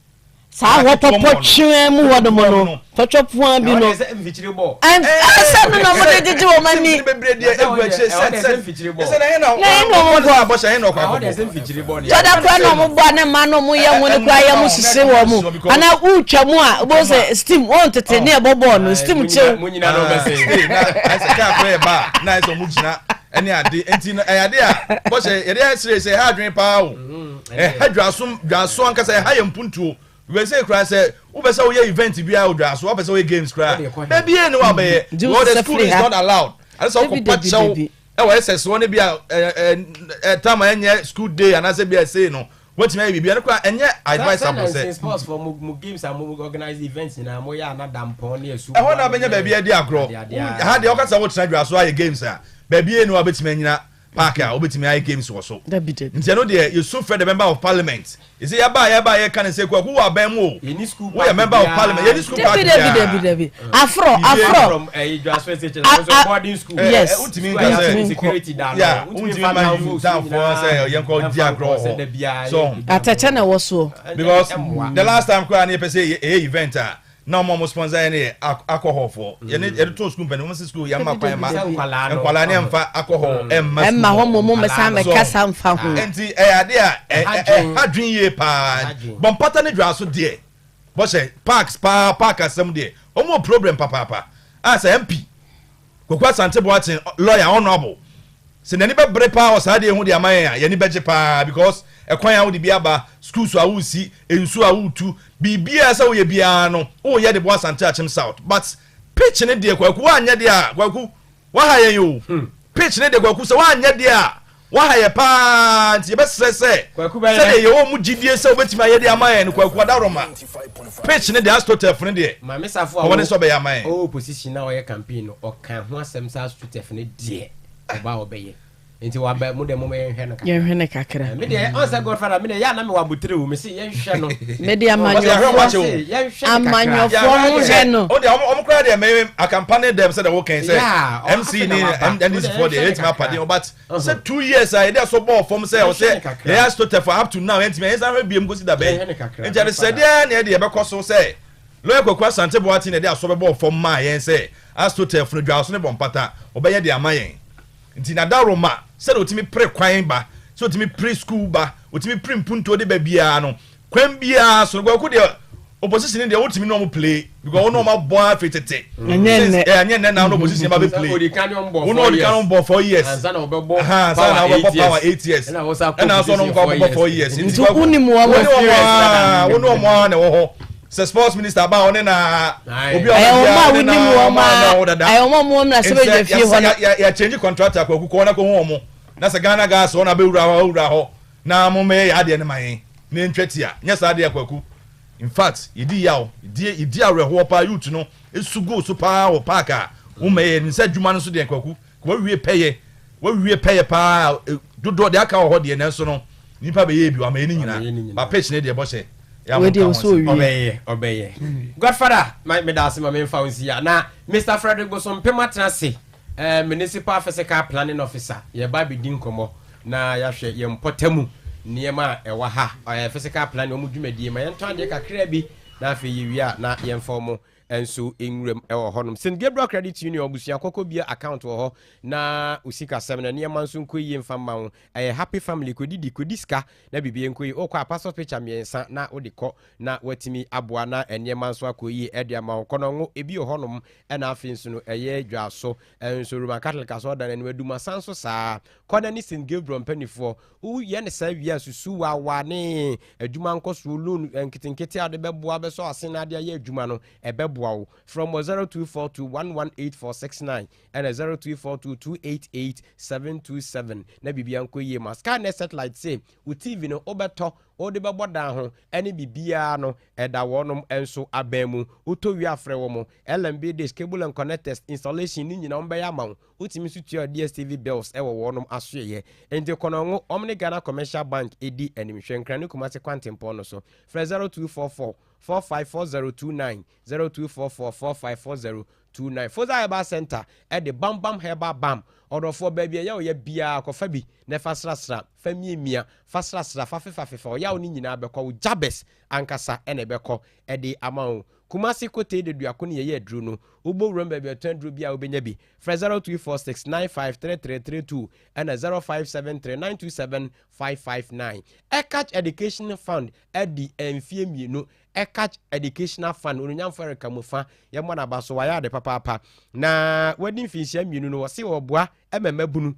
saa hɔ pɔpɔ twɛn mu hɔ nom no tɔtɔ pua bi no Ɛhɔ deɛ sɛ mfikyire bɔ. Ɛnsɛ no na ɔmo de gyegye wɔn ani. Bebree deɛ egu akyire Ɛhɔ deɛ sɛ sɛ mfikyire bɔ. sɛ na ɛhe na Na ɛhe na ɔmo bɔ? abɔhyɛ ɛhe na ɔkɔ Ɛhɔ deɛ akɔbɔ sɛ mfikyire bɔ deɛ. Tɔda koraa na ɔmo bɔ a ne mmaa na ɔmo yɛ ho no koraa yɛ mo sisi wɔn mu ana wotwa mu a wobɛhu sɛ steam wɔn tete ne ɛbɔ bɔɔl no steam kyew. Mo nyinaa na ɔbɛsɛ. Na ɛsɛ kaa kora yɛ ba a na ɛsɛ ɔmo gyina ɛne ade. Nti no ɛyɛ ade a bɔhyɛ yɛde ɛsere sɛ ɛha adwene paa o. Ɛha dwaso, dwaso ankasa ɛha yɛ mpuntuo wɛsɛ kura sɛ wobɛ sɛ woyɛ event biara wɔ dwaso, wopɛ sɛ woyɛ games kura baabi yɛ ne wa bɛyɛ because the school is not allowed. Ade sɛ wokɔpa kyɛw ɛwɔ ss hɔ ne bi a ɛ ɛ time a ɛnyɛ school day anaasɛ bi a ɛsei no wɔtumi ayɛ biribi ɛno kora ɛnyɛ advisable sɛ sports for mo games a mo organize events nyinaa mo yɛ ana dampɔn ne asu. Ɛhɔ na bɛnya baabi adi agorɔ. Ha deɛ ɔkasa wotena dwa so ayɛ games a baabi yɛ ni wa bɛtumi anyina park a wobɛtumi ayɛ games wɔ so. Nti ɛno deɛ yɛsu frɛ the member of parliament. Ɛsɛ yɛba a yɛba a yɛka ne sɛ Kwaku wɔ aban mu o. Woyɛ member of parliament. Yɛni school park Dabi dabi dabi dabi. Afro afro. Yes. Wontumi nka sɛ ya wontumi ma townfoɔ sɛ yɛnkɔ di agorɔ wɔ hɔ. So Atɛkyɛ na ɛwɔ soɔ. Because the last time koraa ne yɛpɛ sɛ ɛyɛ event a na ɔmo a ɔmo sponsor yɛn yɛ alcohol foɔ mm. yɛne yɛde to sukuu mpanyin wɔn si sukuu yɛn mma kwan ma nkwadaa ne mfa alcohol mm. ɛmma sukuu ɛmma hɔ mo mo mɛsa mɛkasa mfa ho nti ɛyɛ ade a ɛha dwen yie paa bɔnpata ne dwa so deɛ bɔhyɛ parks paa park asɛm deɛ wɔn wɔ problem papaapa a sɛ mp Kwaku Asante Boateng lawyer honourable sɛ n'ani bɛbere paa wɔ saa adeɛ ho de ama yɛn a yɛn ani bɛgye paa because ɛkwan a wode bi aba schools a wosi nsuo a wotu biribiara sɛ woyɛ biara no woyɛ de boa Asante Akyem South but pitch ne deɛ Kwaku woanyɛ deɛ a Kwaku waha yɛn o hmm. pitch ne deɛ Kwaku sɛ woanyɛ deɛ a Waha yɛ paa nti yɛbɛsrɛ sɛ sɛdeɛ yɛwɔ mu gyidie sɛ wobɛtumi ayɛ de ama yɛn no Kwaku Adaworoma pitch ne deɛ AstroTurf no deɛ Maame Safo a ɔwɔ ne sɛ ɔbɛyɛ ama yɛn. ɔwɔ opposition na ɔyɛ campaign no ɔka ho asɛm sɛ AstroTurf no deɛ ɔba a ɔbɛyɛ nti waba mu deɛ moma yɛnhwɛ no kakra. Yɛnhwɛ no kakra. Me deɛ ɔn sɛ Godfather me deɛ yɛ a na mewɔ abotire o mese yɛnhwɛ no. Me deɛ amanyɔfoɔ amanyɔfoɔ mo hwɛ no. O deɛ ɔmo koraa deɛ me akampa ne dɛm sɛ deɛ wɔkɛn sɛ MC ne NDC foɔ deɛ yɛtumi apa deɛ but sɛ 2 years a yɛde asɔ bɔɔl fam sɛ ɔsɛ yɛyɛ AstroTurf up to now yɛntumi yɛn san hwɛ biem kɔsi da bɛn nti ɛde sɛ deɛ na yɛde yɛbɛkɔ so sɛ lawyer Kwaku Asante Boateng na yɛde asɔ bɛbɔɔ fam maa yɛn sɛ AstroTurf no dwa so ne bɔ mpata ɔbɛyɛ de ama yɛn nti nadaroma sɛdeɛ otumi pere kwan ba sɛ otumi pere school ba otumi pere mpuntuo de ba biara no kwan biara so no Kwaku deɛ opposition deɛ wotumi ne ɔmo play because wɔn ɔmo abɔ afi tete ɛnyɛ nnɛ ɛnyɛ nnɛ na opposition ba bɛ play wɔn na ɔdi kan ɔmo bɔ 4 years ansa na ɔbɛbɔ ansa na ɔbɛbɔ power 8 years ɛna ɔsa ɛna asɔ ɔmo kɔ ɔbɛbɔ 4 years nti wunim wɔn wɔn ne wɔn a wɔn ne wɔn a na ɛwɔ hɔ sɛ sports minister ba ɔne na obi a ɛyɛ ɔne wɔn a ɔne wunim na wɔn ɔmo a na a ɔwɔ dada ɛyɛ wɔn a wɔn na sɛ bɛgye fie hɔ no yɛ yɛ change contractor Kwaku kɔ na kɔ hu wɔn na sɛ Ghana Gas wɔn abɛwura hɔ awura hɔ na mo mɛyɛ yɛ adeɛ no ma yɛn na ntwa tia nyɛ saa adeɛ Kwaku. In fact, yɛdi yaw, yɛdi yɛdi awerɛhoɔ paa. Youth no esu gu so paa wɔ park a wɔn mɛyɛ ne nsa adwuma no so deɛ. Kwaku, wɔawie pɛyɛ, wɔawie pɛyɛ paa. Dodoɔ deɛ aka wɔ hɔ deɛ, nanso no nipa bɛyɛ bi wɔamɛyɛ ne nyinaa ba pitch ne deɛ bɔhyɛ yɛ Wei deɛ ɔsɛ owie. Ɔbɛyɛ, ɔbɛyɛ. Godfather, ma meda ase ma memfa wo nsi a na Mr Frederick Bosompem atena ase, municipal physical planning officer. Yɛba abɛdi nkɔmmɔ na yɛahwɛ yɛn mpɔtamu nneɛma a ɛwɔ ha, physical planning ɔmo dwumadie. Ma yɛntɔn adeɛ kakraa bi na afei yɛwie a na yɛmfa ɔmo nso nwuram ɛwɔ hɔnom. St Gabriel Credit Union abusua kɔkɔ bia account wɔ hɔ na osikasɛm na nneɛma nso nkɔ yie mfa mma wo. Ɛyɛ happy family, kɔdidi kɔdi sika na biribi nkɔ yie. Wokɔ a, passport picture mmiɛnsa na wode kɔ na watumi aboa na nneɛma nso akɔ yie ɛde ama wo. Kɔnɔngo ebi wɔ hɔnom, ɛna afei nso no ɛyɛ Dwaso nso Roman Catholic asɔredan anim Adumasa nso saa. Kɔ ne St Gabriel mpanimfoɔ woyɛ ne saa wie a susu wawa ne adwuma nkɔsoɔ loan nketenkete a wode bɛboa bɛsɔ ase na ade ayɛ adwuma no ɛbɛboa wo. From 0242 118469 ɛna 0242 288 727 na biribia nkɔ yie ma. Skynet satellite se wo TV no wobɛtɔ wode bɛbɔ dan ho ɛne biribiara no ɛda wɔnom nso abɛn mu. Wotɔ wie afrɛ wɔ mo LNB dish, cable and connectors installation ne nyinaa wɔn bɛyɛ ama wo. Wotumi nso tua DStv bills ɛwɔ wɔnom asoɛyɛ. Nti kɔnɔngo wɔn ne Ghana Commercial Bank edi animhwɛ Nkran ne Kumase kwantempɔn no so. Frɛ 0244 454029, 0244 454029. Fosa Herbal Center ɛde Bambam Herbal Balm. Ɔdɔfoɔ, baabi a ɛyɛ ɔyɛ biara kɔfa bi na ɛfa srasra fa miamia fa srasra fa fefa fefa ɔyaw ne nyinaa bɛkɔ wo. Jabes ankasa ɛna ɛbɛkɔ ɛde ama wo. Kumase Kote de duako ne yɛyɛ aduro no. Wobɔ wuram baabi a ɛtɔn aduro bi a wobɛnya bi. Frɛ 0246 953332 ɛna 0573 927 559. Ɛcatch Education Fund adi mfie 2. Ɛcatch Educational Fund, Onunyamfo Erika Mufa, yɛmmɔ n'aba so. Wayɛ ade papaapa na wadi mfinhyia 2 no. Wɔse wɔboa ma mmabunu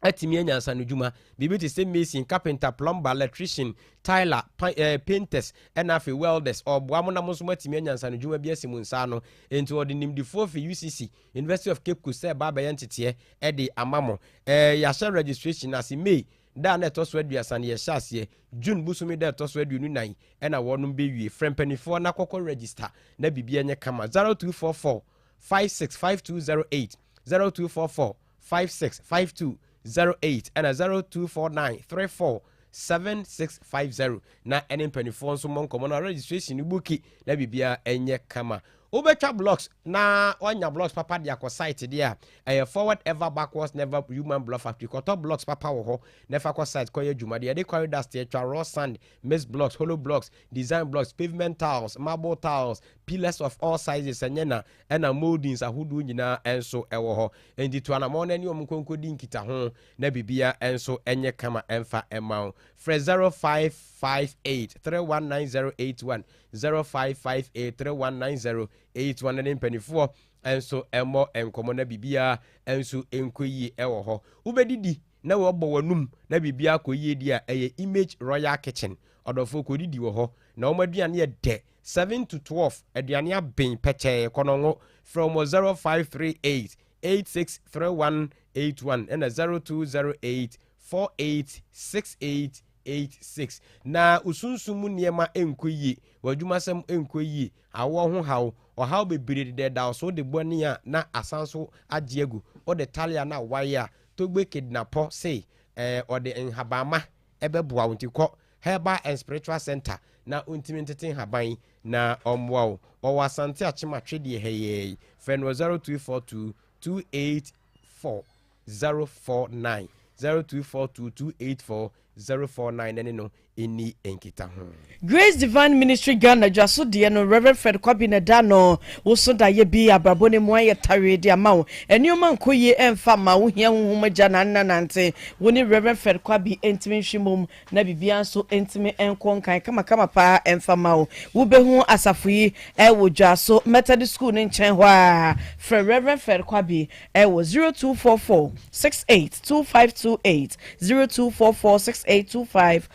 atumi anya nsanodwuma biribi te sɛ mason, carpenter, plumber, electrician, tiler, painters ɛna afei welders. Ɔboa mo na mo nso moatumi anya nsanodwuma bi asi mo nsa ano. Enti ɔde nimdifoɔ fi UCC, University of Cape Coast, sɛ ɛba abɛyɛ nteteɛ ɛde ama mo. Yɛahyɛ registration ase May da na ɛtɔ so 30 no yɛhyɛ aseɛ. June bosome da ɛtɔ so 24 ɛna wɔnom bɛwie. Frɛ mpanimfoɔ na kɔkɔ register na biribi ɛnyɛ kama. 0244 565208, 0244 565208 ɛna 0249 34. 7650 na ɛne mpanimfoɔ nso mmɔ nkɔmmɔ na registration no buki na biribiara ɛnyɛ kama. Wobɛtwa blocks na wanya blocks papa de akɔ site deɛ a, ɛyɛ Forward Ever Backwards Never Human Block Factory. Kɔtɔ blocks papa wɔ hɔ na ɛfa kɔ site kɔyɛ adwuma. Deɛ yɛde quarry dust atwa, raw sand, mixed blocks, hollow blocks, design blocks, pavement tiles, marble tiles, pillars of all sizes, ɛnyɛ na ɛna moldings ahodoɔ nyinaa nso ɛwɔ hɔ. Nti to anammɔn no ne ɔmo nkonkodi nkitaho na biribia nso ɛnyɛ kama ɛmfa ɛma wo. Frɛ 0558 319081, 0558 319081 ne mpanimfoɔ nso ɛmmɔ nkɔmmɔ na biribiara nso nkɔ yie ɛwɔ hɔ. Wobɛdidi na wɔbɔ w'anum na biribiara kɔ yie di a, ɛyɛ Image Royal Kitchen. Ɔdɔfoɔ, kɔdidi wɔ hɔ na wɔn aduane yɛ dɛ. 7 to 12 aduane aben pɛkyɛɛ. Kɔnɔngo, frɛ wɔn 0538 863181 ɛna 0208 486886. Na osunsum mu nneɛma nkɔ yie, w'adwumasɛm nkɔ yie, awoɔ ho haw, ɔhaw bebree dedɛɛda so, wode bɔne a na asan so agye agu, wode talia na wayɛ a Togbe Kidnapɔ sei ɔde nhabamma ɛbɛboa wo. Nti kɔ Herbal and Spiritual Center na ɔntumi ntete nhaban na ɔmmoa wo. Ɔwɔ Asante Akyematwe deɛ hɛyɛi. Frɛ no 0242 284 049, 0242 284 049 ne no ɛni nkita ho. Grace Divine Ministry Ghana dwaso deɛ no, Reverend Fred Kwabena da no woso daeɛ bi abrabɔ no mu ayɛ tawee de ama wo. Nneɛma nkɔ yie ɛmfa ma wo, hia honhom agya na nna nante wo ne Reverend Fred Kwabi ntumi nhwe mmom na biribiara nso ntumi nkɔ nkan kamakama paa ɛmfa ma wo. Wobɛhu asafo yi ɛwɔ Dwaso Methodist School no nkyɛn hɔ a. Frɛ Reverend Fred Kwabi ɛwɔ 0244 68 2528, 0244 68 2528.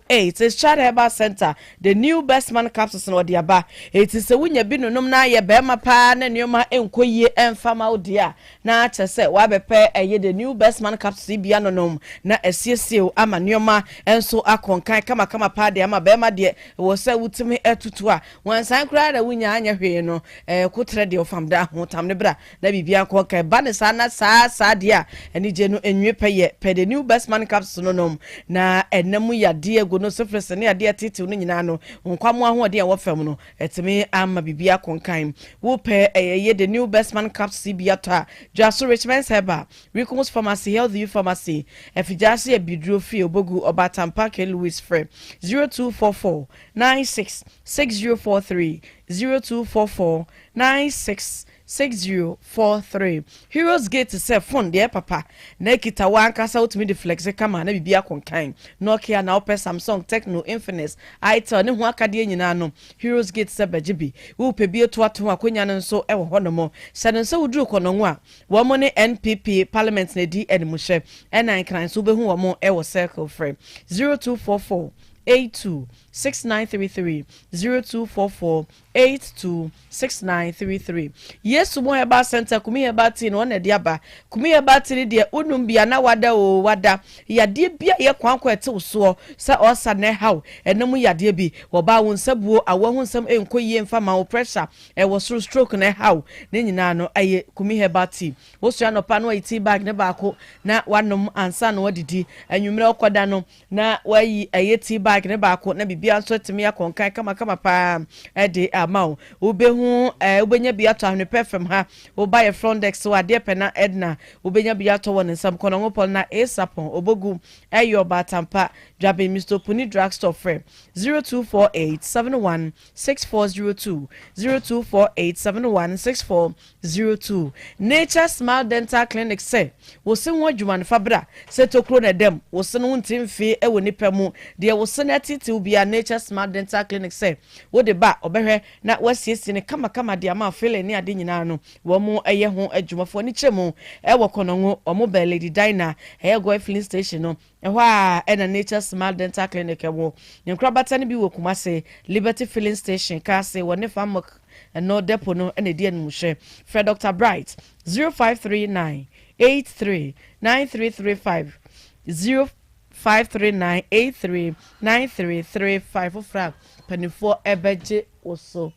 It's Chad Herbal Center, the new best man capsules na ɔde aba. Eti sɛ wonya bi nonom na ayɛ bɛrima paa na nneɛma nkɔ yie ɛmfa ma wo deɛ a, na kyerɛ sɛ wabɛpɛ ɛyɛ the new best man capsules yi bi anonom na asiesie wo ama nneɛma nso akɔ nkan kamakama paa de ama bɛrima. Deɛ wɔ sɛ wotumi atutu a wansan koraa na wonya anyɛ hwee no, kotrɛ deɛ ɔfam da ho tam ne bra na biribiara nkɔ nkan ba ne saa na saa saa deɛ a anigye no nwie pɛ yɛ pɛ. The new best man capsules no nom na ɛnam yadeɛ gu no, syphilis ne adeɛ tetew no nyinaa no, nkwamo ahoɔden a ɛwɔ fam no ɛtumi ama biribi akɔ nkan. Wopɛ ɛyɛ the new best man capsules bi atɔ a, Dwaso Richmond Herbal, Ricomos Pharmacy, Health View Pharmacy, Afigya Biduro Fie, Obogu Ɔbatampa K Louis. Frɛ 0244 96 6043, 0244 96 6043. Heroes Gate sɛ phone deɛ papa na ekita wo ankasa, wotumi de flex kama na biribi akonkan. Nokia na wopɛ, Samsung, Tecno, Infinix, Itel ne ho akadeɛ nyinaa no, Heroes Gate sɛ bɛgye bi. Wopɛ bi eto ato ho akonnwa no nso wɔ hɔnom. Hyɛ no nsa, woduru Kɔnɔngo a, wɔn ne NPP parliament na edi animhyɛ, ɛna Nkran nso wobɛhu wɔn wɔ Circle. Frɛ 0244 82 6933, 0244 826933. Yesu Mu Herbal Center, Kumi Herbal Tea no ɔna de aba. Kumi Herbal Tea no deɛ, wonum bia na wada o, wada yadeɛ bi a yɛ kwan kɔ ɛtew soɔ sɛ ɔsa na ɛhaw ɛnam yadeɛ bi wɔbaa wo nsa buo awɔ ho nsɛm ɛnkɔ yie mfa ma wo, pressure ɛwɔ soro, stroke na ɛhaw ne nyinaa no, ɛyɛ Kumi Herbal Tea. Wosua nɔpa no, wayi tea bag ne baako na wanom ansa na wadidi. Anwummerɛ ɔkɔda no na wayi ɛyɛ tea bag ne baako na biribiara nso atumi akɔnkan kamakama paa ɛde ama wo. Wobɛhu wobɛnya bi atɔ Ahwenepɛ fam ha. Woba yɛ front desk wɔ adeɛ pɛ na Edna wobɛnya bi atɔ wɔ ne nsam. Kɔnɔngo pɔl na Esapɔn, Obogu, ɛyɛ Ɔbaatampa, Dwaben, Mr Opuni Drugstore. Frɛ 0248 71 6402, 0248 71 6402. Nature Smile Dental Clinic sɛ wosi ho adwuma no fa bra sɛ tokuro na ɛdɛm wosi no ho nti mfee ɛwɔ nipa mu deɛ wosi no atitiw bia, Nature Smile Dental Clinic sɛ wode ba, ɔbɛhwɛ na wasiesie no kamakama de ama filling ne ade nyinaa no. Wɔn mo ɛyɛ ho adwumafoɔ ne kyerɛ mu ɛwɔ Kɔnɔngo. Wɔn bɛn Lady Dina, ɛyɛ Goil filling station no ɛhɔ a ɛna Nature Smile Dental Clinic ɛwɔ. Ne nkorabata no bi wɔ Kumase, Liberty Filling Station Kaase, wɔ ne Famok ɛno depo no ɛna edi animhwɛ. Frɛ Dr Bright 0539 83 9335, 0539 83 9335. Foforɔ a mpanimfoɔ ɛbɛgye wo so.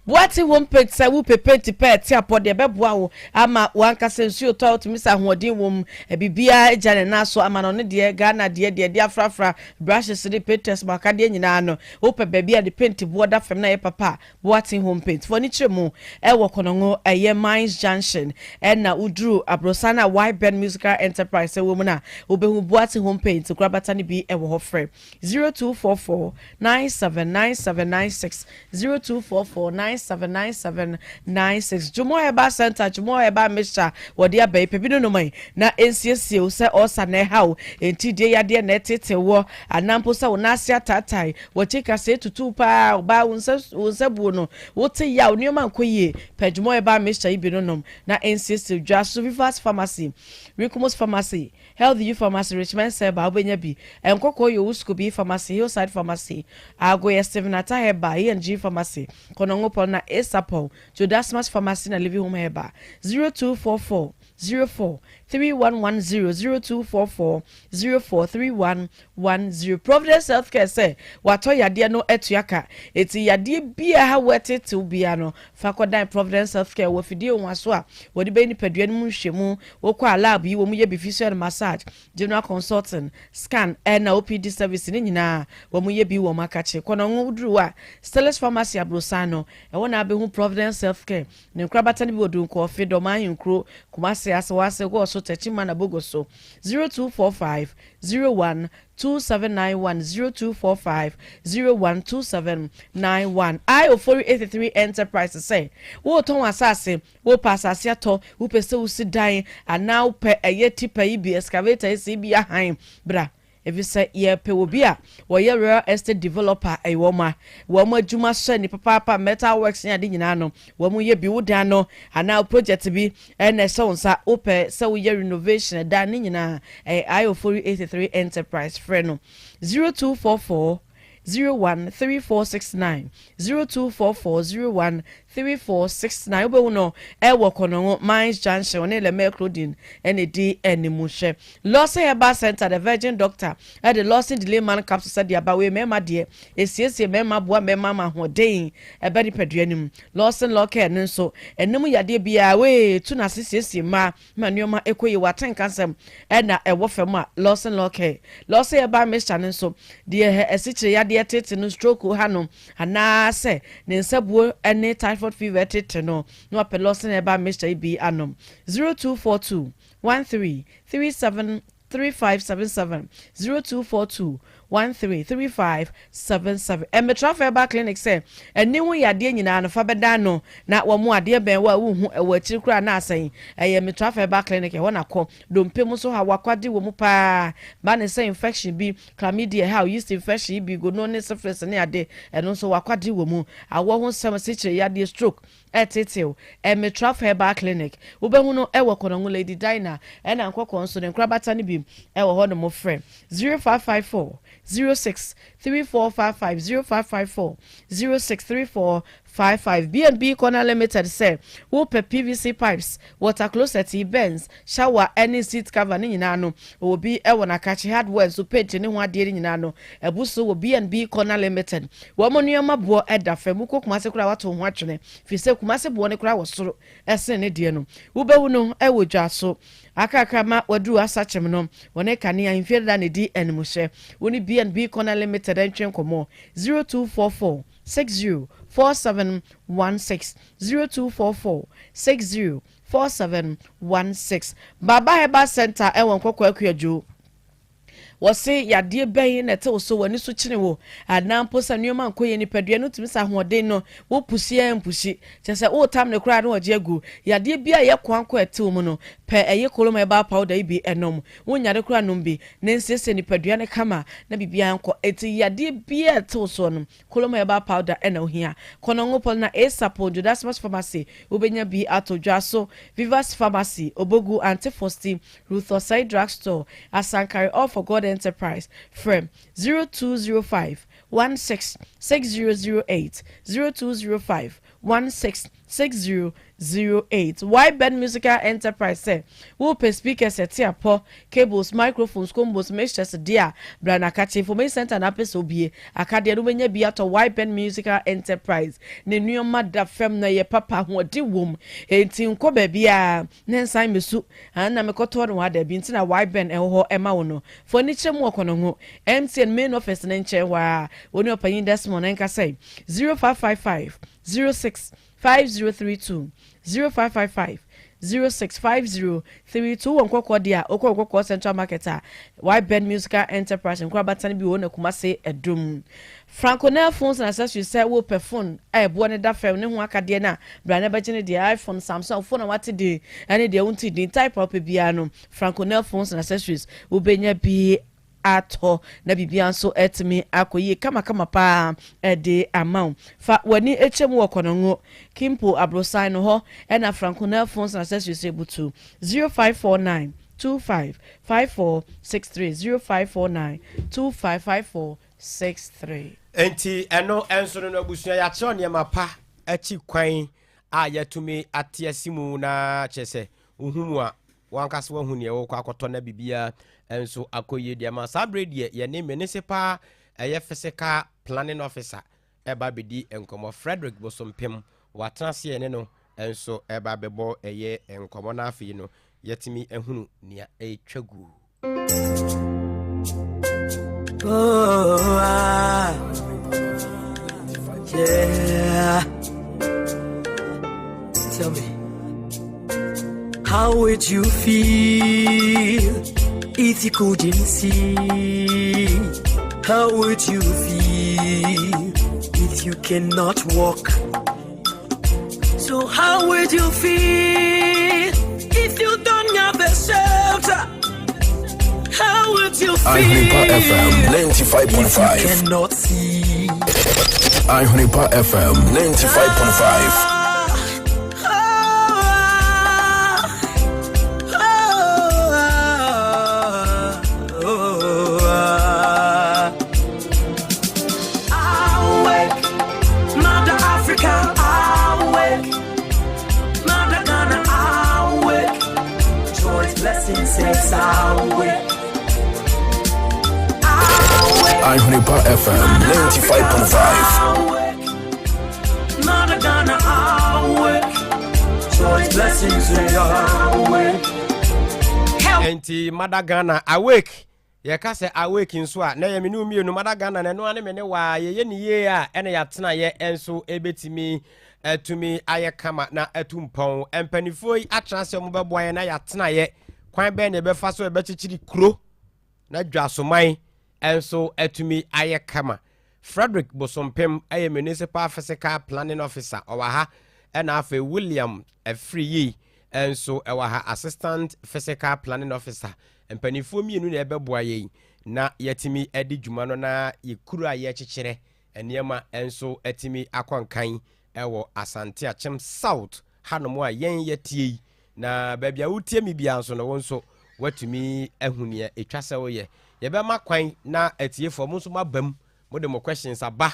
Boate Home Paint sɛ wopɛ paint pɛ a ɛte apɔ deɛ ɛbɛboa wo ama w'ankasa nsuo tɔ a wotumi sɛ ahoɔden wɔ mu biribiara gya ne nan so ama no ɔno deɛ Ghana deɛ deɛ ɛde afrafra brushes ne painters mu akadeɛ nyinaa no wopɛ baabi a de paint boɔ da fam na ɛyɛ papa a Boate Home Paint foɔ ani kyerɛ mu ɛwɔ Konongo ɛyɛ Mines Junction ɛna woduru aborosan a Y-Ben Musical Enterprise ɛwɔ mu no a wobɛhu Boate Home Paint nkorabata no bi ɛwɔ hɔ frɛ 0244 979796 0244 979796 Jumɔ Herbal Center Jumɔ Herbal Mixture wɔde aba yi pɛ bi no nom yi na ɛnsiesie wo sɛ ɔsa na ɛha wo enti die yadeɛ na ɛtete wɔ anaa mpo sɛ wo nan ase ataatae wɔkyi kasɛɛ tutu paa ɔbaa wo nsa wo nsa buo no wote yaw nneɛma nkɔ yie pɛ Jumɔ Herbal Mixture yi bi no nom na ɛnsiesie dwa so Vivas Pharmacy Rikumos Pharmacy Health U Pharmacy, Richmond Serba, wobɛnya bi. Nkɔkɔɔ yɛ Owusu-Kobi Pharmacy, Hillside Pharmacy, Ago yɛ Stephen Atta Herbal, E&G Pharmacy, Konongo-Pɔn na Esapɔn, Jodasmas Pharmacy na Living Home Herbal. 0244 04 3110 0244 04 3110 Providence Healthcare sɛ watɔ yadeɛ no atua ka, enti yadeɛ biara ha wo ɛtetew biara no fa kɔdan Providence Healthcare wɔ afidie nwaso a wɔde bɛyɛ nipadua no mu nhwehwɛmu Wokɔ a lab yi wɔn yɛ bi physio and massage, general consulting, scan ɛna OPD service ne nyinaa wɔn yɛ bi wɔ wɔn akakye. Kɔ na wɔn duru hɔ a Stellis Pharmacy abrosan no ɛhɔ na abɛhu Providence Health Care ne nkorabata no bi wɔ Dunkɔɔfe, Dɔmaa Ahenkuro, Kumasi, Asawase, Goɔso, Techiman na Bogoso. 0245 01 2791 0245 012791 I Ofori 83 Enterprise sɛ woretɔn asase Wopɛ asase atɔ, wopɛ sɛ wosi dan, anaa wopɛ ɛyɛ tipa yi bi, excavator yi sɛ bi ahan, bra. Efisɛ yɛpɛ obi a wɔyɛ real estate developer, ɛyɛ wɔn a wɔn adwuma sɔ ani papaapa, metal works ne ade nyinaa no, wɔn yɛ bi. Wo dan no anaa wo project bi na ɛhyɛ wo nsa, wopɛ sɛ woyɛ renovation ɛdan ne nyinaa, ɛyɛ I Ofori 83 Enterprise. Frɛ no 0244 013469 0244 013469 Wobɛhu no ɛwɔ Kɔnɔngo Mines Junction, ɔne Lemel Clothing ɛna ɛdi animhwɛ. Lawson Herbal Center, The Virgin Doctor ɛde Lawson Delay Man Capsule sɛ aba wei mmarima deɛ, ɛsiesie mmarima, boa mmarima ma ahoɔden ɛbɛ nipadua no mu. Lawson Law Care no nso, ɛnum yadeɛ biara wei tu n'ase siesie mmaa ma nneɛma ɛkɔ yie w'atenka nsɛm ɛna ɛwɔ fam a Lawson Law Care. Lawson Herbal Mixture no nso deɛ ɛsikyire yadeɛ tete no stroke ha no anaasɛ ne nsabuo ne typhoid fever tete no na wapɛ Lawson Herbal Mixture yi bi anom. 0242 13 37 3577 0242 133577 Ɛmmetrafo Herbal Clinic sɛ ani ho yadeɛ nyinaa no fa bɛdan no na wɔn mu adeɛ bɛn wɔ a wonhu ɛwɔ akyiri koraa na asɛn ɛyɛ Mmetrafo Herbal Clinic ɛhɔ na kɔ dompe mu nso ha wakwade wɔ mu paa ba ne sɛ infection bi chlamydia ha yeast infection yi bi gono ne syphilis ne ade ɛno nso wakwade wɔ mu awɔ ho nsɛm sikyere yadeɛ stroke ɛtetew Ɛmetraf Herbal Clinic wobɛhu no ɛwɔ Kɔnɔngo Lady Dina ɛna nkɔkɔɔ nso ne nkorabata no bi ɛwɔ hɔ nom frɛ 0554 06 3455 0554 06 3455 B&B Corner Limited sɛ wopɛ PVC pipes, water closet, bins, shower ɛne seat cover ne nyinaa no wɔ bi ɛwɔ n'akakye hardware nso paint ne ho adeɛ ne nyinaa no ɛbu so wɔ B&B Corner Limited. Wɔn nneɛma boɔ ɛda fam wokɔ Kumase koraa wato ho atwene fi sɛ Kumase boɔ ne koraa wɔ soro ɛsen ne deɛ no wobɛwu no ɛwɔ dwa so akrakra ma waduru asakyem no wɔne kanea mfie dada ne di animhyɛ wo ne B&B Corner Limited ntwe nkɔmmɔ 0244 60 4716 0244 60 4716 Baba Herbal Center ɛwɔ Nkɔkɔ Akuadwo wɔse yadeɛ bɛn na ɛte wo so w'ani so kyene wo anaa mpo sɛ nneɛma nkɔ yɛ nipadua no tumi sɛ ahoɔden no wo pusi ɛ mpusi kyerɛ sɛ wotam ne koraa na wɔgye agu yadeɛ bi a yɛ kwan kɔ ɛte wo mu no pɛ ɛyɛ kolom herbal powder yi bi ɛnom wonyare koraa nom bi na nsiesie nipadua no kama na biribiara nkɔ eti yadeɛ bi a ɛte wo soɔ no kolom herbal powder ɛna ohia Kɔnɔngo pɔl na Esapo Jodasmas Pharmacy wobɛnya bi ato dwa so Vivas Pharmacy Obogu Antifosti Ruth Osai Drugstore Asankare All for God Enterprise frɛ 0205 16 6008 0205 16 60. 08. Wybed Musical Enterprise sɛ wopɛ speakers ɛte apɔ, cables, microphones, combos, mixtures deɛ a, bra na kakye Information Center na apɛ sɛ obie akadeɛ no wobɛnya bi atɔ. Wybed Musical Enterprise ne nneɛma da fam na ɛyɛ papa, ahoɔden wom, enti nkɔ baabiara ne nsan mesu na mekɔtɔ no wɔ ada bi nti na Wybed ɛwɔ hɔ ɛma wo no. Fo ani kyerɛ mu wɔ Kɔnɔngo MTN main office ne nkyɛn hɔ a, wɔne ɔpanyin Desmond ɛnka sɛ 0555 06 5032, 0555 06 5032. Wɔ Nkɔkɔɔ deɛ a, wokɔ Nkɔkɔɔ Central Market a, Wybed Musical Enterprise nkorabata no bi wɔ na Kumase Ɛdum. Franconel Phones and Accessories sɛ wopɛ phone a ɛboɔ ne da fam ne ho akadeɛ no a, bra na bɛgye ne deɛ. iPhone, Samsung phone a wate din ɛne deɛ wonte din, type a wopɛ biara no, Franconel Phones and Accessories wobɛnya bi atɔ na biribiara nso atumi akɔ yie kamakama paa ɛde ama wo. Fa w'ani kyɛ mu wɔ Kɔnɔngo Kimpo aborosan no hɔ ɛna Franconel Phones and Accessories ebutu. 0549 25 5463, 0549 25 5463. Nti ɛno nso no, abusua, yɛakyerɛw nneɛma pa akyi kwan a yɛatumi ate asi mu na kyerɛ sɛ wohu mu a, wankasa wahu neɛ wɔkɔ akɔtɔ na biribiara nso akɔ yie deɛ ma. Saa berɛ deɛ, yɛne municipal ɛyɛ physical planning officer ɛba bɛdi nkɔmmɔ. Frederick Bosompem watena ase, yɛne no nso ɛba bɛbɔ ɛyɛ nkɔmmɔ no. Afei no yɛtumi ahunu nea ɛtwa gu. Oh, ah, yeah. Tell me, how would you feel if you couldn't see? How would you feel if you cannot walk? So, how would you feel if you don't have a shelter? How would you feel Ahwenepa FM if you 95.5. cannot see? Ahwenepa FM 95.5. Oh, ah. Awake, Mother Africa, awake. Mother Ghana, awake. Joy's blessing says awake. Awake. Ahwenepa FM 95.5. Awake. Mother Ghana, awake. Joy's blessings say awake. Nti Mother Ghana awake, yɛka sɛ awake nso a, na yɛ me ne wo mmienu. Mother Ghana na ɛno ane me ne waa yɛyɛ ne yie a, ɛna yɛatena yɛ nso ɛbɛtumi atumi ayɛ kama na atu mpɔn. Mpanimfoɔ yi atena sɛ wɔbɛboa yɛn na yɛatena yɛ kwan bɛn na yɛbɛfa so yɛbɛkyekyere kuro na dwasoman nso atumi ayɛ kama. Frederick Bosompem ɛyɛ municipal physical planning officer, ɔwɔ ha, ɛna afei William Afiri nso ɛwɔ ha, assistant physical planning officer. Mpanimfoɔ mmienu na ɛbɛboa yɛn na yɛtumi adi dwuma no na yɛkuro a yɛkyekyerɛ nneɛma nso atumi akɔ nkan ɛwɔ Asante Akyem South hanom a yɛn yɛtie yi. Na baabi a wotie mi biara nso no, wo nso woatumi ahu nea ɛtwa sɛ woyɛ. Yɛbɛma kwan na atiefoɔ mo nso moaba mu, mode mo questions aba.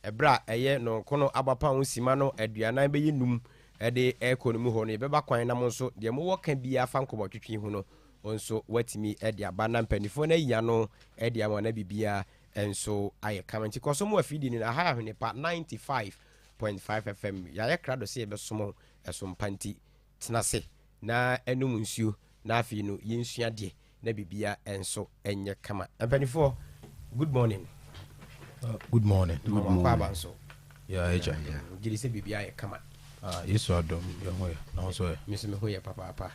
Ɛberɛ a ɛyɛ nonkono abapa ho sima no 40 bɛyɛ 5 ɛde ɛkɔ no mu hɔ no, yɛbɛba kwan na mo nso deɛ mowɔ ka biara fa nkɔmmɔtwetwe ho no nso woatumi de aba na mpanimfoɔ no ayi ano de ama na biribiara nso ayɛ kama. Nti kɔ so mo afidie no aha, Ahwenepa 95.5 FM. Yɛayɛ krado sɛ yɛbɛsom ɛso mpa, nti tena ase na ɛnom nsuo na afei no yɛnsua deɛ na biribia nso ɛnyɛ kama. Mpanimfoɔ, good morning. Good morning. Good morning. Aba nso. Yeah, agya. Gye di sɛ biribia ayɛ kama. Ah, Yesu adom, yɛ ho yɛ. Na wo nso yɛ? Me nso me ho yɛ papaapa.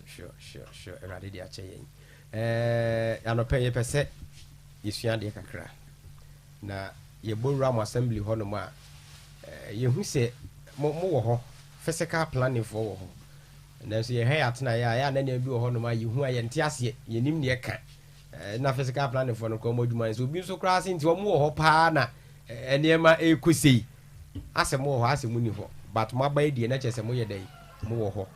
Sure, Awurade de akyɛ yɛn. Anɔpɛ yɛpɛ sɛ yɛsua adeɛ kakra na yɛbɔ wura mo assembly hɔnom a, yɛhu sɛ mo mowɔ hɔ, physical planning foɔ wɔ hɔ, nanso yɛhwɛ yɛ atena yɛ a, yɛ a na nneɛma bi wɔ hɔnom a yɛhu a yɛnte aseɛ, yɛnim neɛ ka na physical planning foɔ no koraa ɔmo adwuma no sɛ obi nso koraa se nti ɔmo wɔ hɔ paa na nneɛma ɛrekɔ sei asɛ mo wɔ hɔ asɛ mo ni hɔ, but mo aba yi deɛ na kyerɛ sɛ moyɛ dɛn, mo wɔ hɔ.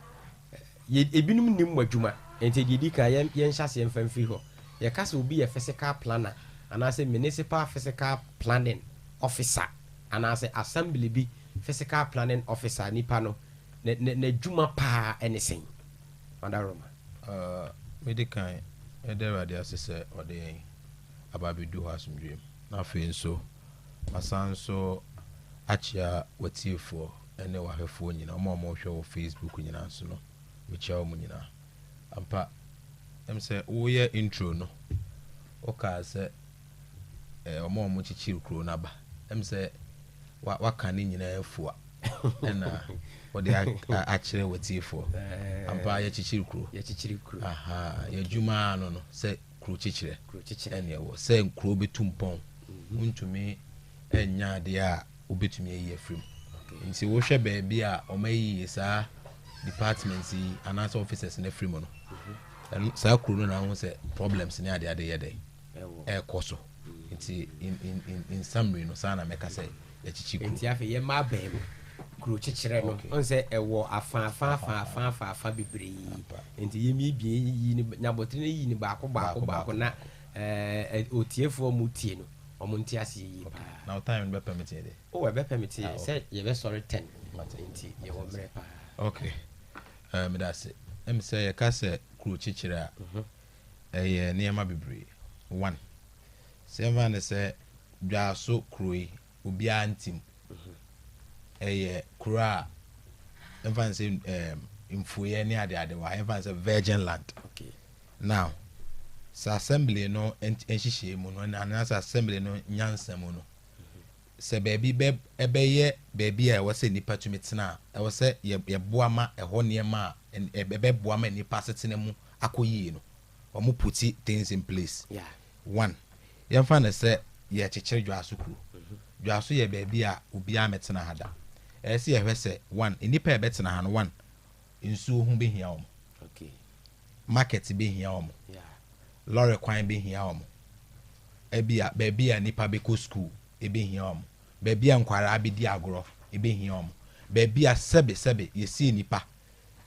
Yɛ ebinom nim mo adwuma, nti deɛ di kan, yɛn yɛnhyɛ aseɛ mfa mfiri hɔ. Yɛka sɛ obi yɛ physical planner anaasɛ municipal physical planning officer anaasɛ assembly bi. Physical planning officer nipa no n'adwuma paa ɛne sɛn? Madaroma. Medi kan meda Awurade ase sɛ ɔde yɛn aba abɛdu hɔ asomdwoeɛ mu. Na afei nso masan nso akyea w'atiefoɔ ne w'ahwɛfoɔ nyinaa, wɔn a wɔhwɛ wɔ Facebook nyinaa nso no, mekyea wɔn nyinaa. Ampa, ɛm sɛ woyɛ intro no, wokaa sɛ eh, wɔn a wɔkyekyere kuro no aba. Ɛm sɛ waka ne nyinaa afua ɛna wɔde akyerɛ w'atiefoɔ. Ampa, yɛkyekyere kuro. Yɛkyekyere kuro. Aha, yɛadwuma ano no sɛ kuro kyekyerɛ. Kuro kyekyerɛ. Ɛne ɛwɔ sɛ kuro bɛtu mpɔn. Wontumi nnya adeɛ a wobɛtumi ayi afiri mu. Nti wohwɛ baabi a wɔayiyi saa departments yi anaasɛ officers no afiri mu no, ɛno saa kuro no na wohu sɛ problems ne adeade yɛ dɛn ɛrekɔ so. Nti in, in, in, in summary no, saa na mɛka sɛ yɛkyekye kuro. Nti afei yɛma abɛn mu kuro kyekyerɛ no, ɔn sɛ ɛwɔ afa afa afa afa afa afa bebree. Nti yɛmiebie yiyi ne nyabɔtire no yiyi ne baako baako baako na ɛɛ otiefoɔ mu tie no wɔn nte aseɛ yie paa. Na wo time no bɛ permit yɛ de? Oh ɛbɛ permit yɛ sɛ yɛbɛ sɔre 10 nti yɛwɔ mmerɛ paa. Okay, uh, meda ase. Ɛm sɛ yɛka sɛ kuro kyekyere a, ɛyɛ nneɛma bebree. One, sɛ yɛmfa no sɛ Dwaso kuro yi, obiara nte mu. Ɛyɛ kuro a yɛmfa no sɛ um, mfuiɛ ne adeade wɔ ha, yɛmfa no sɛ virgin land. Okay. Now, sɛ assembly no nhyehyɛe mu no, anaasɛ assembly no nyansa mu no, sɛ baabi bɛ ɛbɛyɛ baabi a ɛwɔ sɛ nnipa tumi tena a, ɛwɔ sɛ yɛ yɛboa ma ɛhɔ nneɛma a ɛbɛboa ma nnipa asetena mu akɔ yie no, wɔn puti things in place. Yeah. One, yɛmfa no sɛ yɛrekyekyere Dwaso kuro. Dwaso yɛ baabi a obiara mmɛtena ha da. Ɛyɛ sɛ yɛhwɛ sɛ, one, nnipa a ɛbɛtena ha no, one, nsuo ho bɛhia wɔn. Okay. Market bɛhia wɔn. Yeah. Lɔre kwan bɛhia wɔn. Ebia baabi a nnipa bɛkɔ sukuu ɛbɛhia wɔn. Baabi a nkwadaa bɛdi agorɔ ɛbɛhia wɔn. Baabi a sɛbe sɛbe yɛsie nnipa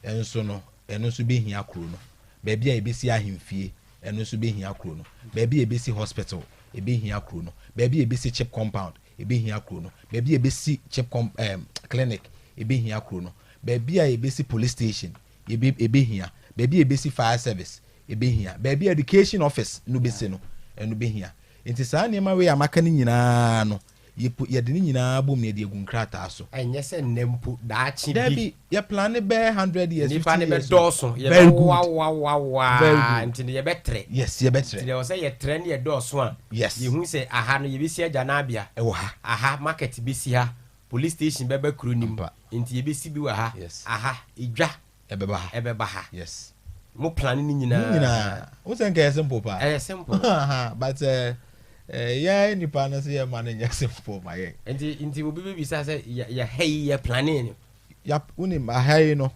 nso no, ɛno nso bɛhia kuro no. Baabi a yɛbɛsi ahemfie, ɛno nso bɛhia kuro no. Baabi a yɛbɛsi hospital, ɛbɛhia kuro no. Baabi a yɛbɛsi chip compound, ɛbɛhia kuro no. Baabi a yɛbɛsi chip com ɛɛm clinic, ɛbɛhia kuro no. Baabi a yɛbɛsi police station, yɛbɛ ɛbɛhia. Baabi a yɛbɛsi fire service, ɛbɛhia. Baabi a education office no bɛsi no, ɛno bɛhia. Nti saa nneɛma wei a maka no nyinaa no, yɛpu yɛde ne nyinaa bom na yɛde agu nkrataa so. Ɛnyɛ sɛ nnɛ mpo, daakye bi. Dabi, yɛ plane bɛyɛ 100 years, Nnipa 50 no years. bɛdɔɔso, Very good. yɛbɛwoawoawoa Very good. nti no yɛbɛtrɛ. Yes, yɛbɛtrɛ. Nti deɛ ɛwɔ sɛ yɛtrɛ ne yɛdɔɔso a, Yes. yɛhu sɛ aha no yɛbɛsi agyananbea. Ɛwɔ ha. Aha market bɛsi ha, police station bɛba kuro no mu, Ampa. nti yɛbɛsi bi wɔ ha. Yes. Aha, edwa. Ɛbɛba ha. Ɛbɛba ha. Yes. Mo plane ne nyinaa. Ne nyinaa. Wo sɛ nka ɛyɛ simple paa. Ɛyɛ simple. But eh, eh, yɛn nipa no sɛ yɛ ma no nyɛ simple ma yɛn. Nti nti obi bɛbisa sɛ yɛ yɛ ha yi yɛ plane no. Ya wonim aha yi no.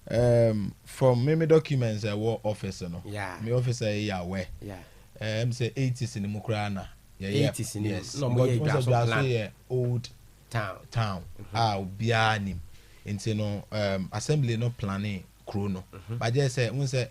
Um, from me me documents ɛwɔ office no. Yeah. Me office yi yɛ aware. Yeah. Um, sɛ 80s ni mu koraa na. Yɛyɛ 80s ni mu. Yes. Na ɔmo yɛ Because Dwaso Dwaso plan. yɛ old town. Town a obiara nim. Nti no um, assembly no plane kuro no. But gye sɛ wohu sɛ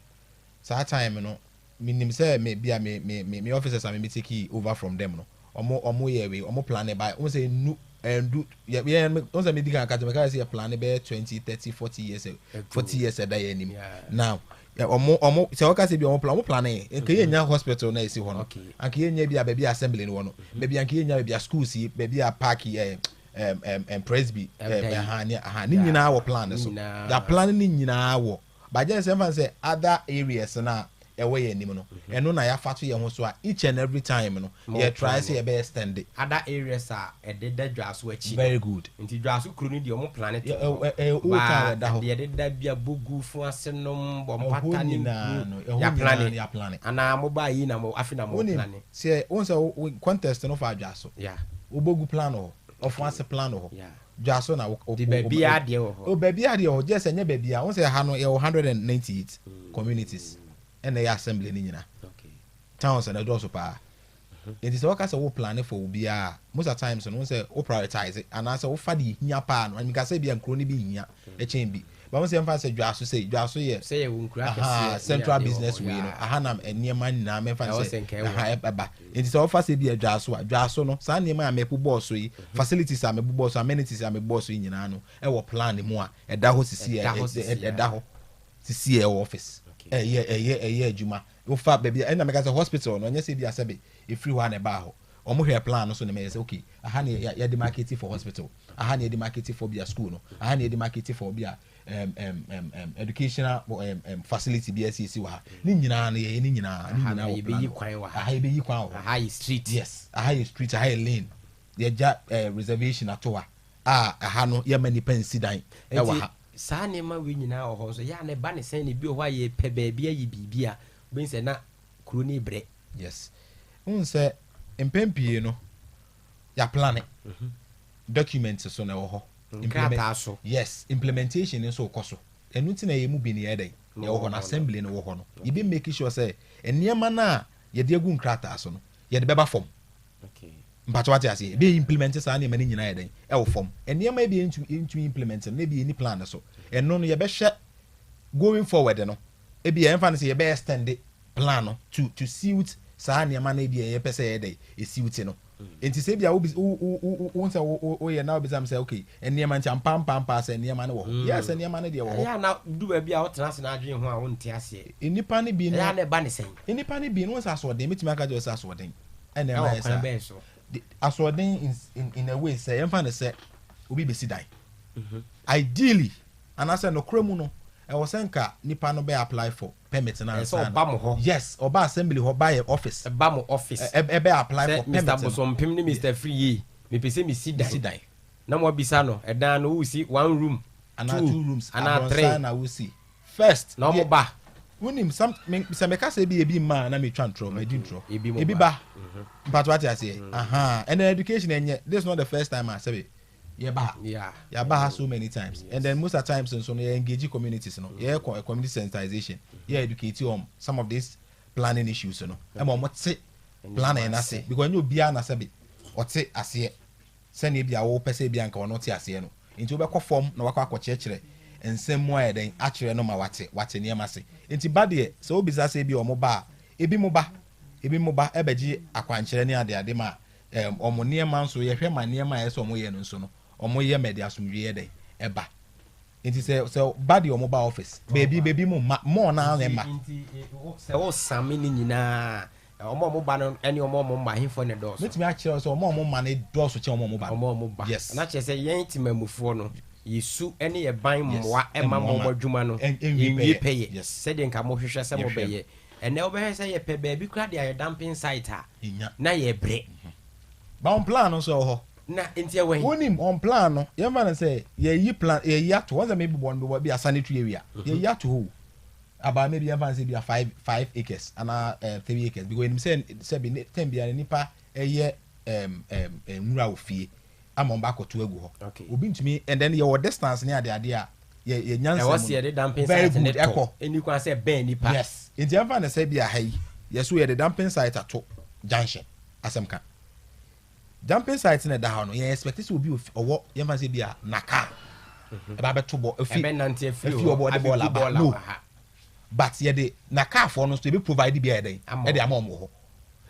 saa time no menim sɛ me bia me me me me officers a me me take over from them no ɔmo ɔmo yɛ wei ɔmo plane ba wohu sɛ nnu ɛndu yɛ yɛ wohu sɛ me di kan ka kyerɛ me ka sɛ yɛ plane bɛyɛ 20 30 40 years 40 years ɛda yɛ anim now ɔmo ɔmo sɛ ɔka sɛ bi ɔmo plan ɔmo plane nka yɛ nya hospital na esi hɔ no anka yɛ nya bi a baabi assembly no wɔ no baabi anka yɛ nya baabi a schools yi baabi a park yi ɛɛ ɛm ɛm ɛm presby ɛm ɛha ne aha ne nyinaa wɔ plan so ya plan ne nyinaa wɔ bagye sɛ nfa sɛ other areas na ɛwɔ yɛn anim no ɛno na yɛafa to yɛn ho so a each and every time no yɛ try sɛ yɛbɛyɛ stand other areas a ɛdeda Dwaso akyi no. Very good. Nti Dwaso kuro no deɛ ɔmo plane to hɔ. Ɛyɛ old town ɛda hɔ. Deɛ ɛdeda bia Bogu fo ase nom Bɔmpata Ɛhɔ ne nyinaa nkuro no, ɛhɔ yɛ nyinaa plane. no yɛ plane. Anaa mo baa yi na mo afe na mo Wonim, plane. sɛ wohu sɛ wo contest no fa Dwaso. Yeah. Wo Bogu plan wɔ hɔ, Ɔfo ase plan wɔ hɔ. Yeah. Dwaso na wo. Nti baabiara deɛ wɔ hɔ. Oh, baabiara deɛ wɔ hɔ, just ɛnyɛ baabiara. Wohu sɛ ha no yɛwɔ 198 communities ɛna ɛyɛ assembly no nyinaa. Okay. Towns no ɛdɔɔso paa. Nti sɛ wɔka sɛ wo plane for obiara a, most of times no, wohu sɛ wo prioritize anaasɛ wofa deɛ ehia paa no. Menka sɛ ebia nkuro no bi nhia kyɛn bi, But wohu sɛ yɛmfa sɛ Dwaso sei, Dwaso yɛ Sɛ yɛwɔ nkuro aha, akɛseɛ ne central adeɛ wɔ business hɔ, wei no, yeah. aha na nneɛma nyinaa mɛmfa no Ɛwɔ sɛ sɛ nka ɛwɔ. aha, ɛba. Nti sɛ wofa sɛ bi a Dwaso a, Dwaso no, saa nneɛma a mebobɔɔ so yi, facilities a mebobɔɔ so, amenities a mebobɔɔ so yi nyinaa no, ɛwɔ plan mu a ɛda hɔ sisi a, Ɛda hɔ sisi a. ɛda hɔ sisi a ɛwɔ office. Ɛyɛ, ɛyɛ, ɛyɛ adwuma. Wofa baabi a, ɛna meka sɛ hospital no, ɛnyɛ sɛ bi a sɛbe ɛfiri hɔ a na ɛbaa hɔ. Wɔn hwɛɛ plan no so na ɛyɛ sɛ okay, aha na yɛ demarcate for hospital, aha na yɛ demarcate for bia school no, aha na yɛ demarcate for bia um, um, um, um, educational um, um, facility bi asiesie wɔ ha. Ne nyinaa no yɛyɛ ne nyinaa, ne nyinaa wɔ plan kwan wɔ ha. Aha yɛbɛyi kwan wɔ hɔ. Aha yɛ street. Yes, aha yɛ street, aha yɛ lane. Yɛgya eh, reservation ato ha a aha no yɛma nipa nsi dan ɛwɔ ha. Saa nneɛma wei nyinaa wɔ hɔ nso yɛ a na ɛba ne sɛn na ebi wɔ hɔ a yɛpɛ baabi ayi biribi a wobɛhu sɛ na kuro no rebrɛ. Yes. Wohu sɛ mpɛn pii no yɛaplane. Document so na ɛwɔ hɔ. Nkrataa so. Yes, implementation nso rekɔ so. Ɛno nti na yɛn mu bi no yɛyɛ dɛn? Yɛwɔ hɔ no, assembly no wɔ hɔ no. Yɛbɛ make sure sɛ nneɛma no a yɛde agu nkrataa so no, yɛde bɛba fam. Mpakyɛ wate aseɛ? Yɛbɛ implement saa nneɛma no nyinaa yɛ dɛn? Ɛwɔ fam. Nneɛma ebi yɛntumi yɛntumi implement no, na ebi yɛnni plan no so. Ɛno no yɛbɛhwɛ going forward no, ebi yɛmfa no sɛ yɛbɛ extend plan no to to suit saa nneɛma no ebi a yɛpɛ sɛ yɛyɛ dɛ esiwte no. Nti sɛ ebi a wo wo wo wo sɛ wo woyɛ na wobisa me sɛ okay nneɛma nti ampa ampa ampa sɛ nneɛma no wɔ hɔ. Yes, nneɛma no deɛ wɔ hɔ. Ɛyɛ a na du baabi a wotena ase na adwene ho a wonte aseɛ. Nnipa no bi no. Ɛyɛ a na ɛba ne sɛn? Nnipa no bi no, wohu sɛ asoɔden, mɛtumi aka akyerɛ wo sɛ asoɔden ɛna ɛma Ɛwɔ yɛ kwan saa. bɛn so? De, asoɔden in, in, in a way sɛ yɛmfa no sɛ obi bɛsi dan. Ideally, anaasɛ nokorɛ mu no, ɛwɔ sɛ nka nipa no bɛ apply for permit no Ɛsɛ ansa na. ɔba mo hɔ. Yes, ɔba assembly hɔ, ba yɛ office. Ɛba mo office. Ɛ, ɛbɛ apply Sɛ for permit Mister no. Bosompem ne Mister Afriyie, mepɛ sɛ mesi dan. Mesi dan. Na moabisa no, ɛdan no woresi one room, Anaa two, two rooms, anaa three. abrɔnsan na wosi. First, Na wɔn deɛ, ba. wonim, some, me, sɛ meka sɛ ebi ebi mma a na metwa ntorɔ, madi ntorɔ. Ebi mo Ebi ba. ba. Mpakyɛ wate aseɛ? Ahaa. And then education ɛnyɛ, this is not the first time a sɛbe yɛba ha. Yɛaba ha so many times. And then most of times nso no yɛ engage communities no. Yɛyɛ community sensitization. Yɛ educate wɔn some of these planning issues no. Ɛma wɔn te planning no ase. Because ɛnyɛ obiara na sɛbe ɔte aseɛ sɛnea ebi a wopɛ sɛ ebi anka ɔno te aseɛ no. Nti wobɛkɔ fam na wakɔ akɔkyerɛkyerɛ nsɛm mu ayɛ dɛn akyerɛ no ma wate wate nneɛma ase. Nti ba deɛ sɛ wobisa sɛ ebi wɔn ba a, ebi mo ba, ebi mo ba ɛbɛgye akwankyerɛ ne adeade ma ɛɛm wɔn nneɛma nso yɛhwɛ ma nneɛma a ɛsɛ sɛ wɔyɛ no nso no wɔyɛ ma ɛde asomdwoeɛ yɛ dɛn ɛba. Nti sɛ sɛ ba deɛ wɔn ba office baabi baabi mo mma more naa na ɛmma. Nti sɛ wosame ne nyinaa a, wɔn a wɔba no ne wɔn a wɔmma hefoɔ na ɛdɔɔso? Mɛtumi akyerɛ wo sɛ wɔn a wɔmma no dɔɔso kyɛn wɔn a wɔba no. Wɔn a wɔba. Yes. Na kyerɛ sɛ yɛn temamufoɔ no, yɛ su ne yɛ ban Yes. mmoa mma Mmoa mo ma adwuma no ɛnwie nwie pɛyɛ. pɛyɛ Yes. sɛdeɛ nka mohwehwɛ sɛ Yɛhwɛ no. mobɛyɛ. Ɛnnɛ wobɛhwɛ sɛ yɛpɛ baabi koraa de ayɛ dumping site a, Yɛnnya. na yɛbrɛ. But wɔn plan no nso ɛwɔ hɔ. Na nti ɛwɔ he? Wonim, wɔn plan no, yɛmfa no sɛ yɛyi plan, yɛyi ato hɔ, wɔn sɛ mebobɔ no bobɔ bi a sanitary area, yɛyi ato hɔ o, about maybe yɛmfa no sɛ bi a five acres anaa 3 acres because yɛnim sɛ sɛbi ne term biara no nipa ɛyɛ nwura wɔ fie ama wɔn ba akɔto agu hɔ. Obi ntumi, and then yɛwɔ distance ne adeade a yɛ yɛ nyansa Ɛwɔ mu sɛ yɛde dumping very site ne good tɔ. ɛkɔ. Ɛnni kwan sɛ ɛbɛn nipa. Yes, nti yɛmfa no sɛ bi a ha yi yɛso yɛde dumping site ato junction asɛm ka. Dumping site na ɛda hɔ no yɛn expect sɛ obi ɔwɔ yɛmfa no sɛ bi a na car ɛba abɛto bɔ efi Ɛbɛnante afiri efi hɔ, ɔbɔ de abɛgu bɔɔl aba bɔɔl no aba ha. But yɛde na car foɔ no nso ebi provide bi ayɛ dɛn Ama ɛde wɔn. ama wɔn wɔ hɔ.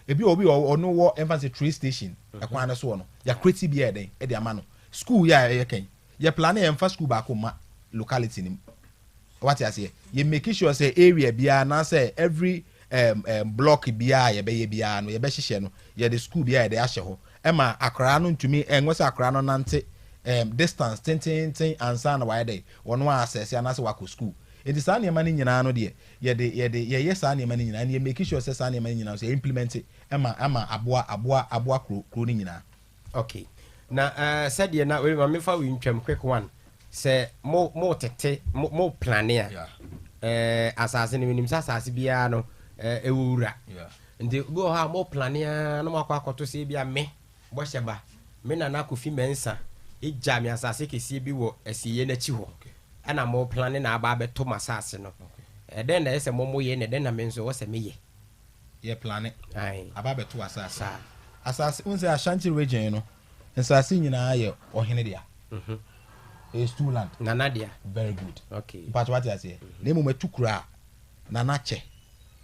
Ebi wɔ obi wɔ ɔno wɔ yɛmfa no sɛ train station ɛkwan no soɔ no yɛ create bi ayɛ dɛn ɛde ama no. School yɛ a ɛyɛ kɛn yɛ plan yɛn fa school baako ma locality nim. Wate aseɛ? Yɛ make sure sɛ area biara anaasɛ every block biara a yɛbɛyɛ biara no yɛbɛhyehyɛ no yɛde school biara yɛde ahyɛ hɔ ɛma akwaraa no ntumi ɛnwɔ sɛ akwaraa no nante distance tententen ansa na wayɛ dɛ wɔn a asɛse anaasɛ wakɔ school. Nti saa nneɛma no nyinaa no deɛ yɛde yɛde yɛyɛ saa nneɛma no nyinaa na yɛ make sure sɛ saa nneɛma no nyinaa nso yɛ implement ɛma ama aboa aboa aboa kuro kuro no nyinaa. Okay. Na eh, sɛdeɛ na wei ma mefa wei ntwam quick one sɛ mo mo tete mo mo plane a eh, asase no menim sɛ asase biara no eh, ɛwɔ wura nti bi wɔ hɔ a mo plane a na mo akɔ akɔto sɛ ebi a me bɔhyɛ ba me nana Kofi Mensah gya me asase kɛseɛ bi wɔ asieɛ no akyi hɔ ɛna mo plane na aba abɛto m'asase no ɛdɛn na ɛyɛ sɛ mo mo yɛ na ɛdɛn na me nso ɛwɔ sɛ meyɛ. Yɛ plane Ae. Aba abɛto w'asase. Saa. Asase, wohu sɛ Ashanti region no, nsase nyinaa yɛ ɔhene dea. Ɛyɛ stool land. Nana dea. Very good. Okay. Mpakyɛ wate aseɛ? Na mmom ɛtu kuro a, Nana kyɛ.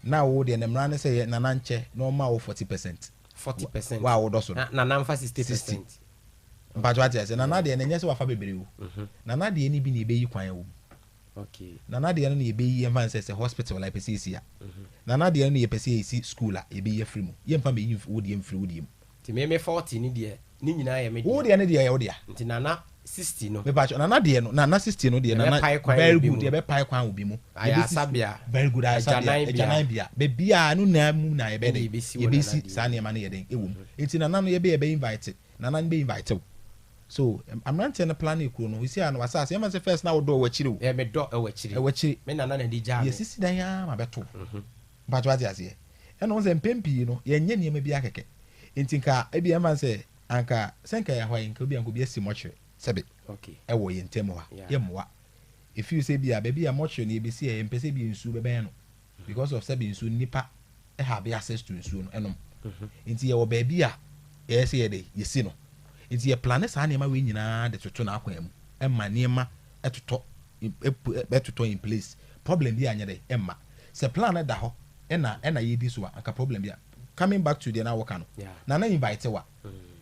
Na wo deɛ ne mmara ne sɛ yɛ Nana nkyɛ na ɔmma wo 40%. 40%. Wo a wodɔ so no. Na Nana mfa 60%. Mpakyɛ wate aseɛ? Nana deɛ no ɛnyɛ sɛ wafa bebree o. Nana deɛ no bi na yɛbɛyi kwan wɔ mu. Okay. Nana deɛ no na yɛbɛyi yɛmfa no sɛ sɛ hospital a yɛpɛ sɛ yɛsi a. Nana deɛ no na yɛpɛ sɛ yɛsi school a yɛbɛyi afiri mu. Yɛmfa mmɛyi wo deɛ mfiri wo deɛ mu. Nti me me 40 no deɛ ne nyinaa yɛ me dea. Wo deɛ no deɛ ɛyɛ wo dea. Nti Nana 60 no. Mepakyɛw Nana deɛ no Nana 60 no deɛ Nana Yɛbɛpae kwan very wɔ bi good mu. yɛbɛpae kwan wɔ bi mu. Ayaresabea. Very good ayaresabea Agyanan bea. agyanan bea baabiara ɛno nyinaa mu na yɛbɛyɛ Ɛna dɛn yɛbɛsi wɔ Nana yɛbɛsi deɛ saa mu. nneɛma no yɛ dɛn ɛwɔ mu. Nti Nana no yɛbɛ yɛbɛ invite Nana no bɛ invite wo. So mmeranteɛ no plane kuro no seesei a no w'asaase yɛmfa no sɛ first na wodɔ wɔ akyire o. Ɛɛ medɔ ɛwɔ akyire. Ɛwɔ akyire. Me nana na ɛde gyaa me. Yɛsisi dan ara ma bɛto. Mpakyɛ wate aseɛ? Ɛna wohu sɛ mpɛn pii no yɛnyɛ nneɛma biara kɛkɛ. Nti nka ebia yɛmfa no sɛ anka sɛ nka yɛhɔ yi nka obi anka obi asi mɔkyere sɛbe ɛwɔ yɛn ntam hɔ a yɛmmoa. Ɛfiri sɛ ebia baabi a mɔkyere no yɛbɛsi a yɛmpɛ sɛ ebia nsuo bɛbɛn no because of sɛbe nsuo no nnipa have access to nsuo no ɛnom. Nti yɛwɔ baabi a ɛyɛ sɛ yɛde yɛsi no. Nti yɛ plane saa nneɛma wei nyinaa de toto n'akwan mu ɛma nneɛma ɛtotɔ ɛtotɔ in place. Problem bi anyɛ dɛ ɛmma. Sɛ plan no da hɔ ɛna ɛna yɛdi so a anka problem bi a coming back to deɛ na woka no Nana invite wa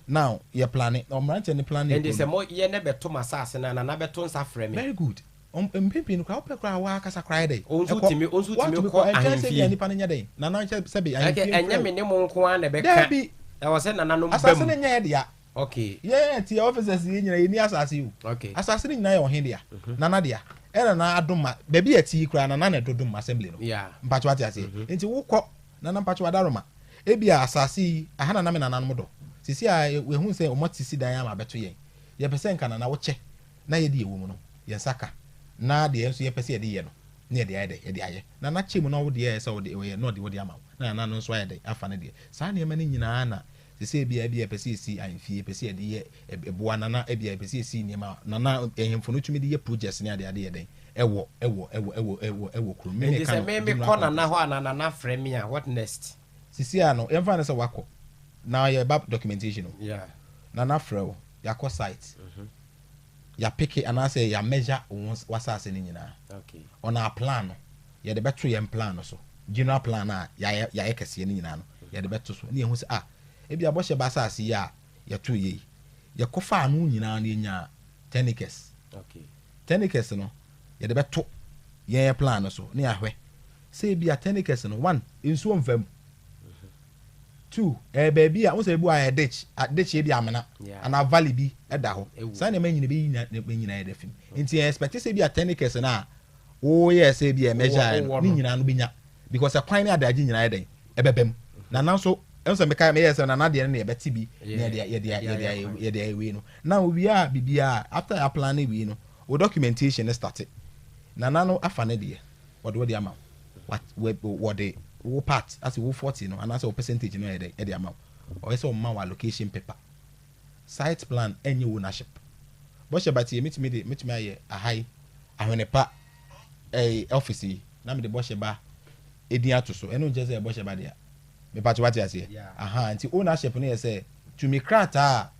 now yɛ plane na ɔmmeranteɛ no plane Ɛnde kuro sɛ no. mo yɛ ne bɛto m'asaase no a Nana bɛto nsa frɛ me. Very good mpɛn pii no koraa wopɛ koraa waa kasa koraa yɛ dɛn Wo nso ɛkɔ tumi wo nso tumi woatumi kɔ kɔ ɛnkyɛn sɛ bia ahemfie. nipa no nyɛ dɛn Nana nkyɛ sɛbe Ɛkɛ ahemfie ɛnyɛ mfrɛ me wo ne mo nko ara na ɛbɛka daabi ɛwɔ sɛ nananom ba asase mu. no nyɛ yɛ dea. Okay. Yɛn ɛte officers yɛn nyinaa yɛnni asase yi o. Okay. Asase no nyinaa yɛ ɔhen dea. Nana dea. Ɛna nana adom ma baabi a ɛte yi koraa nana na ɛdodom assembly no. Yeah. Mpakyɛ wate aseɛ. Nti wokɔ nana mpakyɛ wadaroma. Ebia asase yi aha na na me nananom dɔ. Sisi a yɛhu sɛ wɔn asisi dan ama abɛto yɛn. Yɛpɛ sɛ nka nana wokyɛ na yɛde yɛwɔ mu no yɛn nsa ka na deɛ yɛn nso yɛpɛ sɛ yɛde yɛ no na yɛde ayɛ dɛ yɛde ayɛ. Nana kyɛ mu na wo deɛ ɛsɛ sɛ wode yɛ na ɔde wode ama wo na nana no nso ayɛ dɛ afa ne deɛ. Saa nneɛma no nyinaa na Te sɛ ebia ebia yɛpɛ sɛ yɛsi ahemfie, yɛpɛ sɛ yɛde yɛ ɛboa nana, ebia yɛpɛ sɛ yɛsi nneɛma a nana ahemfo no tumi de yɛ projects ne adeade yɛ dɛn ɛwɔ ɛwɔ ɛwɔ ɛwɔ ɛwɔ ɛwɔ kurom. Me Nti meka sɛ no me general mekɔ nana context. hɔ anaa nana frɛ me a, what next? Sisi a no, yɛmfa no sɛ wakɔ na yɛba documentation o. Yeah. Nana frɛ wo, yɛakɔ site, yɛapeke anaasɛ yɛ measure wo w'asase no nyinaa. Okay. On our plan no, yɛde bɛto yɛn plan no so, general plan no a yɛayɛ yɛayɛ kɛseɛ no nyinaa no, yɛde bɛto so na yɛahu sɛ ah, ebia bɔhyɛ ba asase yi a yɛtoo yɛ yi, yɛkɔfaa ano nyinaa no yɛnyaa 10 acres. Okay. 10 acres no, yɛde bɛto yɛn plan no so na yɛahwɛ sɛ ebia 10 acres no, one, nsuo mfa mu. Two, ɛyɛ baabi a, wohu sɛ ebi wɔ hɔ a ɛyɛ ditch, ditch yɛ bi amena, anaa valley bi da hɔ. Saa nneɛma nyina ɛbɛyi nneɛma nyinaa yɛ dɛ fi mu. Nti yɛn expect sɛ ebi a 10 acres no a woyɛɛ sɛ ebi a measure yɛ no, ne nyinaa no bɛnya. Because ɛkwan ne adagye nyinaa yɛ dɛn? Ɛbɛba mu. Nana nso, ɛhu sɛ meka meyɛɛ sɛ nana deɛ no na yɛbɛte bi na yɛde yɛde yɛde ayɛ yɛde ayɛ wei no. Now owie a biribiara, after yɛ plan wei no, wo documentation no starte. Nana no afa ne deɛ. Wɔde wo de ama wo. Wa, wɔde wo part, ase wo 40 no, anaasɛ wo percentage no ayɛ dɛn, ɛde ama wo. Ɔyɛ sɛ ɔma wo allocation paper. Site plan ɛnyɛ ownership. Bɔhyɛ ba tie, metumi de, metumi ayɛ aha yi, ahwene pa, ɛyi, office yi, na mede bɔhyɛ ba edin ato so. Ɛno nkyerɛ sɛ ɛyɛ bɔhyɛ ba dea. Mepatwo wate aseɛ? Aha, nti ownership no yɛ sɛ tumi krataa a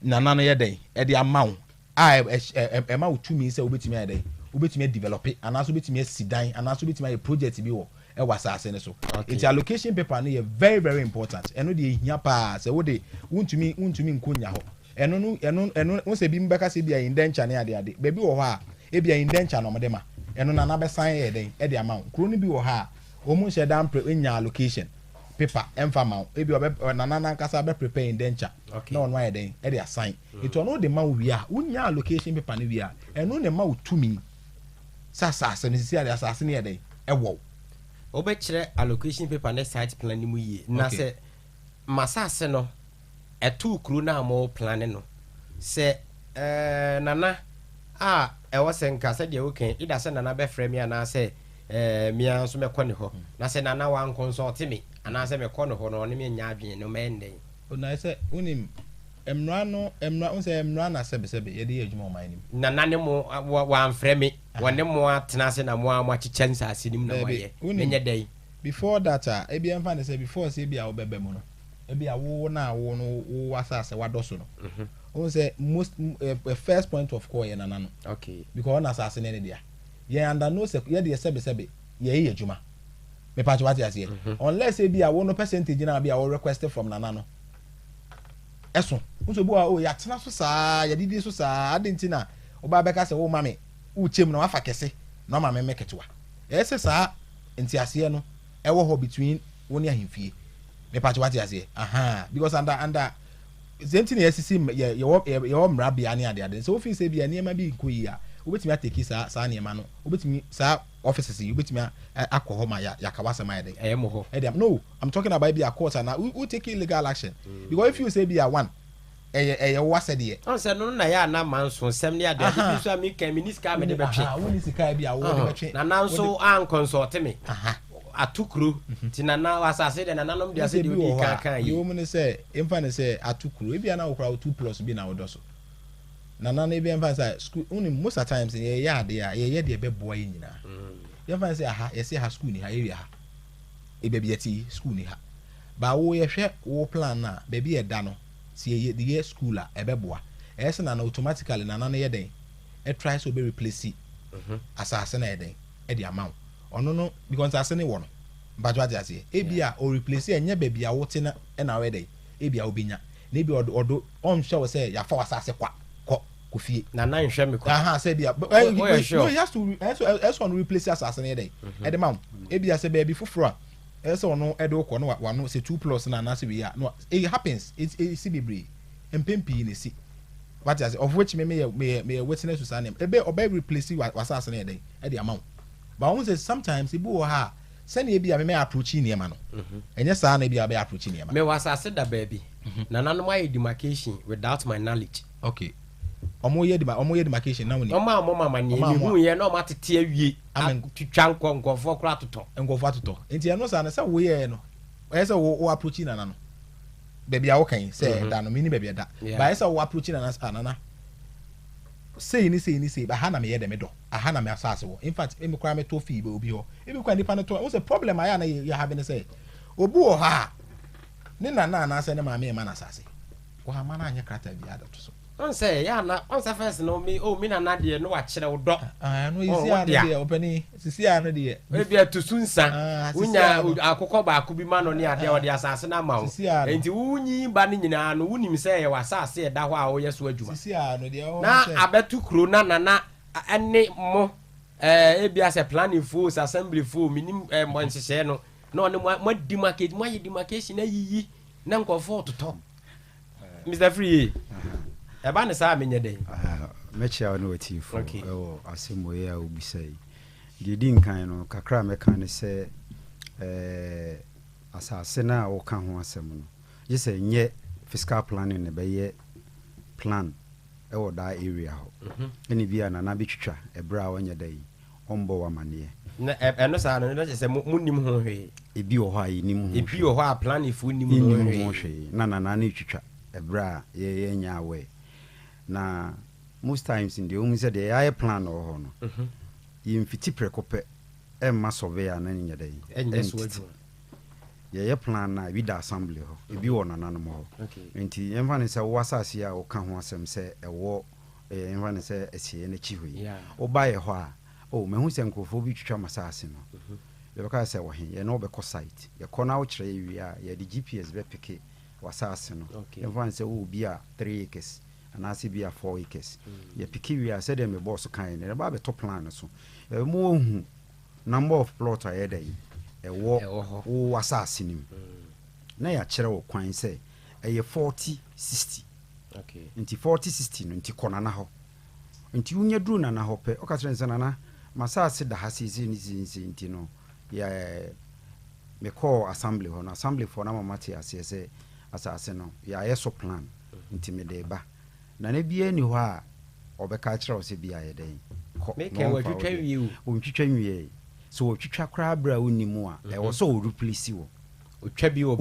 nana no yɛ dɛn, ɛde ama wo. a ɛma wo tumi sɛ wobɛtumi ayɛ dɛn, wobɛtumi adevelɔpe anaasɛ wobɛtumi asi dan anaasɛ wobɛtumi ayɛ project bi wɔ ɛwɔ asase no so. Nti allocation paper no yɛ very very important. Ɛno deɛ ɛhia paa sɛ wode wontumi wontumi nko nnya hɔ. Ɛno no ɛno ɛno wo sɛ ebi bɛka sɛ ebia indenture ne ade ade. Baabi wɔ hɔ a ebia indenture na wɔde ma. Ɛno nana bɛsan yɛ dɛn ɛde ama wo. Kuro no bi wɔ hɔ a wɔn nhyɛ da mpre nya allocation paper ɛmfa ma wo. Ebia ɔbɛ nana nankasa bɛ prepare indenture na ɔno ayɛ dɛn ɛde asan. Nti ɔno de ma wo wie a, wonya allocation paper no wie a, ɛno na ɛma wo tumi sɛ asase no, sisi ade asase no yɛ dɛn? Ɛwɔ wo. Wobɛkyerɛ allocation paper ne site plan no mu yie. Na sɛ m'asase no, ɛtoo kuro no a mo plane no, sɛ ɛɛ Nana a ɛwɔ sɛ nka sɛdeɛ woka yi, either sɛ Nana bɛfrɛ me anaasɛ ɛɛ me ara nso mɛkɔ ne hɔ. Na sɛ Nana wankɔnsɔlte me anaasɛ mekɔ ne hɔ no ɔne me nyɛ adwene no, mɛyɛ no dɛn? Na sɛ wonim, Mmara no, mmara, wohu sɛ mmara na sɛbesɛbe yɛde yɛ adwuma wɔ ɔman no mu. Nana ne mo, wɔ, wɔamfrɛ me, wɔne mo atena ase na mo ara moakyekyɛ nsase no mu na Daabi, moayɛ. wonim, Menyɛ dɛn? before that a, ebia ɛmfa no sɛ before sɛ ebia wobɛba mu no, Ebi a wo na wo no wo asase wadɔ so no. Wohu sɛ most first point of call yɛ nana no. Okay. Because ɔna asase no ne dea. Yɛn under no sɛ yɛ deɛ sɛbe sɛbe yɛyɛ yɛ adwuma. Mepa kyɛ wate aseɛ. Unless ebi a wo no percentage na bi a wo request from nana no. Ɛso. Wohu sɛ obi wɔ hɔ a oh yɛatena so saa yɛdidi so saa adi nti na ɔba bɛka sɛ wo ma me wo kyɛm na wafa kɛse na wama me me ketewa. Ɛyɛ sɛ saa nteaseɛ no ɛwɔ hɔ between wo ne ahemfie. Mepa kyɛ wate aseɛ. Ahaa because under under sɛ nti na yɛsisi yɛ yɛwɔ yɛwɔ mmara bea ne ade ade sɛ wofin sɛ bi a nneɛma bi nkɔ yie a wobɛtumi atake saa saa nneɛma no wobɛtumi saa offices yi wobɛtumi akɔ hɔ ma yɛ yɛaka w'asɛm ayɛ dɛ ɛyɛ mo hɔ ɛde no I'm talking about bi a court ana wo take legal action because if you say bi a one ɛyɛ ɛyɛ wo asɛdeɛ. Ɔn sɛ no na yɛ ana manso nsɛm ne ade ade bi nso a meka mi ni sika a mede bɛtwe. Wo ni sika bi a wo de bɛtwe. Nana nso ankɔnsɔɔte me. Ato kuro nti nana asase deɛ nananom de ase deɛ odi kan kan yi. Deɛ wɔn ne sɛ mfa ne sɛ ato kuro ebi ana wokora wo two plus bi na wodɔ so. Nana no ebi mfa ne sɛ school wonim most of times yɛyɛ adeɛ a yɛyɛ deɛ ɛbɛboa yɛ nyinaa. Yɛmfa ne sɛ aha yɛsɛ ha school ni ha area ha. Baabi yɛte yi school ni ha. Ba wo yɛhwɛ wo plan na baabi yɛda no sɛ yɛyɛ de yɛ school a ɛbɛboa. Ɛyɛ sɛ nana automatically nana no yɛ dɛn ɛtry sɛ ɔbɛ replace asase na yɛ dɛn ɛde ama wo. Ɔno no because asase ne wɔ no mpatwa ate aseɛ ebi a o replace ɛnyɛ baabi a wote na ɛna ɔyɛ dɛn ebi a wobɛnya na ebi a ɔdo ɔdo ɔnhwɛ wo sɛ yafa w'asase kwa kɔ kɔ fie. Nana nhwɛ me kwa. Aha sɛ ebi a ɛ no he has to ɛsɛ ɛsɛ ɔno replace asase no yɛ dɛn ɛde ma wo ebi a sɛ baabi foforɔ a ɛsɛ ɔno ɛde wokɔ no wano sɛ two plus na anaasɛ wei a no it happens esi bebree mpɛn pii na esi wate ase of which me meyɛ meyɛ meyɛ witness to saa nneɛma ebe ɔbɛ replace w'asase no yɛ dɛn ɛde ama wo. But wɔn sɛ sometimes ebi wɔ ha a sɛnea ebi a mɛmɛ approach nneɛma no ɛnyɛ saa na ebi a bɛyɛ approach nneɛma. Mewɔ asase da baabi. Nananom ayɛ demarcation without my knowledge. Okay. Ɔmo yɛ dema ɔmo yɛ demarcation na wɔn. Ɔmo a ɔmo ma amaneɛ Ɔmo a mi ɔmo hu yɛ na ɔmo atete awie. Atwitwa nkɔ nkɔfoɔ koraa atotɔ. Nkɔfoɔ atotɔ. Nti ɛno saa no sɛ woyɛ no ɛyɛ sɛ wo wo approach nana no baabi a woka yi sɛ ɛda no mi ni baabi ɛda. Ba ɛyɛ sɛ wo approach nana sɛ ah nana sei ni sei ni sei aha na meyɛ dɛ medɔ aha na me asase wɔ in fact emi koraa metɔ fii obi hɔ ebi koraa nipa no tɔ wo sɛ problem ayɛ a na yɛ have ne sɛ obi wɔ hɔ a ne nana anaasɛ ne maame ɛma no asase wama no anyɛ krataa bi adɔto so. Ɔn sɛ yɛ ana ɔn sɛ first no mi oh mi nana deɛ no wakyerɛ wo dɔ. Ah no sisi ano deɛ ɔpɛni sisi ano deɛ. Ebi ɛto so nsa wonya akokɔ baako bi ma no ne adeɛ ɔde asase no ama wo nti wonyi ba no nyinaa no wonim sɛ ɛyɛ w'asase ɛda hɔ a woyɛ so adwuma. Sisi ano deɛ ɔwɔ na abɛto kuro na nana ɛne mo ɛɛ ebi asɛ planning fo assembly fo minim ɛɛ mo nhyehyɛɛ no na ɔne mo mo demarcate mo ayɛ demarcation ayiyi na nkɔfoɔ totɔ. Mr. Free, ɛba ne saa menyɛ dɛn? Mɛkyia wo ne w'atiefo ɛwɔ asɛm wei a wobisa yi. Deɛ ɛdi nkan no, kakra a mɛka ne sɛ ɛɛ asase no a woka ho asɛm no, gye sɛ nyɛ physical planning na ɛbɛyɛ plan ɛwɔ daa area hɔ. Ɛne bi a nana bɛtwitwa ɛberɛ a ɔnyɛ dɛn ɔmbɔ wo amaneɛ. Na ɛno saa no, na kyerɛ sɛ monnim ho hwee. Ebi wɔ hɔ a yɛnim ho hwee. Ebi wɔ hɔ a planningfoɔ nim ho hwee. Ho hwee. Na nana no twitwa ɛberɛ a yɛnyɛ aware. Na most times deɛ wohu sɛ deɛ yɛayɛ plan wɔ hɔ no, yɛmfiti prɛko pɛ ɛmma survey a na nyɛ dɛn ɛntete. Yɛyɛ plan na ebi da assembly hɔ, ebi wɔ nananom hɔ. Nti yɛmfa no sɛ wo asase a woka ho asɛm sɛ ɛwɔ yɛmfa no sɛ asieɛ n'akyi hɔ yi. Woba yɛ hɔ a, oh mahu sɛ nkurɔfoɔ bi twitwa m'asase no. Yɛbɛka sɛ wɔ he? Yɛne wo bɛkɔ site. Yɛkɔ na wokyerɛ yɛ wie a, yɛde GPS bɛpick w'asase no. Yɛmfa no sɛ wowɔ bi a 3 acres anaasɛ bi a 4 acres. Yɛpick wie a, sɛdeɛ me boss kaeɛ no, yɛbɛba abɛtɔ plan no so. Yɛbɛma woahu number of plot a ɛyɛ dɛn ɛwɔ wo asase no mu. Na yɛakyerɛ wo kwan sɛ ɛyɛ 40 60. Nti 40 60 no nti kɔ nana hɔ. Nti wonya duru nana hɔ pɛ, ɔka kyerɛ no sɛ nana m'asase da ha seesei ne seesei nti no yɛ mekɔɔ assembly hɔ no, assembly foɔ no ama mate aseɛ sɛ asase no yɛayɛ so plan nti mede ba. Nana biara ni hɔ a ɔbɛka akyerɛ wo sɛ bi ayɛ dɛn kɔ na ɔmfa wo deɛ. Ɔntwitwa nwie. Sɛ ɔtwitwa koraa berɛ a wonni mu a, ɛwɔ sɛ ɔreplace wo. Ɔtwa bi wɔ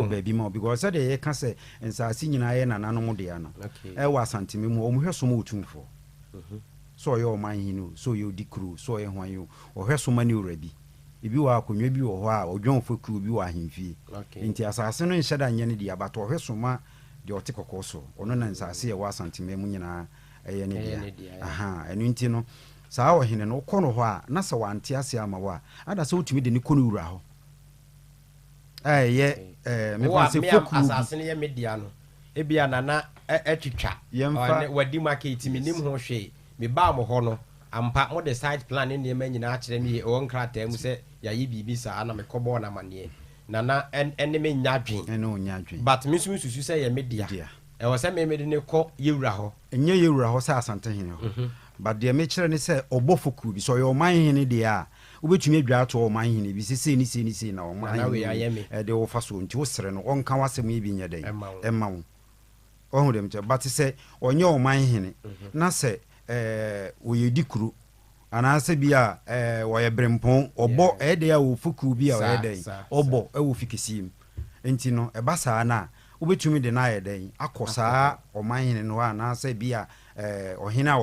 baabi ma wo because sɛdeɛ yɛka sɛ nsase nyinaa yɛ nananom dea no, ɛwɔ Asanteme mu ɔmo hwɛ so ma Otumfoɔ. Sɛ ɔyɛ ɔman hene o, sɛ ɔyɛ odi kuro o, sɛ ɔyɛ hwan o, ɔhwɛ so ma ne wura bi. Ebi wɔ hɔ a, akonnwa bi wɔ hɔ a, ɔdwɔnfo kuo bi wɔ ahemfie. Nti asase no nhyɛ da nyɛ ne dea, but ɔhwɛ so ma deɛ ɔte kɔkɔɔ so. Ɔno na nsase a ɛwɔ Asanteman mu nyinaa ɛyɛ ne dea. Ahaa, ɛno nti no, saa ɔhene no, wokɔ no hɔ a, na sɛ wante aseɛ amma wo a, ada sɛ wotumi de no kɔ ne wura hɔ. A ɛyɛ, ɛɛ, mefa Wo a sɛ me a fokuo bi. asase no yɛ me dea no, ebia Nana atwitwa, Yɛmfa. ɔne, wadi mu aka eti mennim ho hwee. Mebaa mo hɔ no, ampa, mode site plan ne nneɛma nyinaa akyerɛ me, ɛwɔ nkrataa mu sɛ yɛayɛ biribi saa, na mekɔbɔɔ no amanneɛ. Nana ɛne me nnya adwen. Ɛne wo nnya adwen. But me nso mesusu sɛ ɛyɛ me dea. Dea. Ɛwɔ sɛ me mede no kɔ yɛwura hɔ. Ɛnyɛ yɛwura hɔ sɛ Asantehene hɔ. But deɛ mekyerɛ ne sɛ ɔbɔ fokuo bi. Sɛ ɔyɛ ɔmanhene deɛ a, wobɛtumi adwa ato ɔmanhene bi sɛ sei ne sei ne sei na Nana wei ayɛ me. ɔmanhene de wo fa soɔ nti wosrɛ no ɔnka w'asɛm yi bi nyɛ dɛn? Ɛmma wo. Ɛmma wo. Wahu deɛ mekyerɛ? But sɛ ɔnyɛ ɔmanhene na sɛ ɛɛ ɔyɛ dikuro anaasɛ bi a ɛɛ ɔyɛ berempɔn, ɔbɔ ɛyɛ dɛn a ɔwɔ fokuo bi a ɔyɛ dɛn? Ɔbɔ ɛwɔ fi kɛseɛ mu. Nti no ɛba saa no a, wobɛtumi de no ayɛ dɛn? Akɔ saa ɔmanhene no hɔ anaasɛ bi a ɛɛ ɔhene a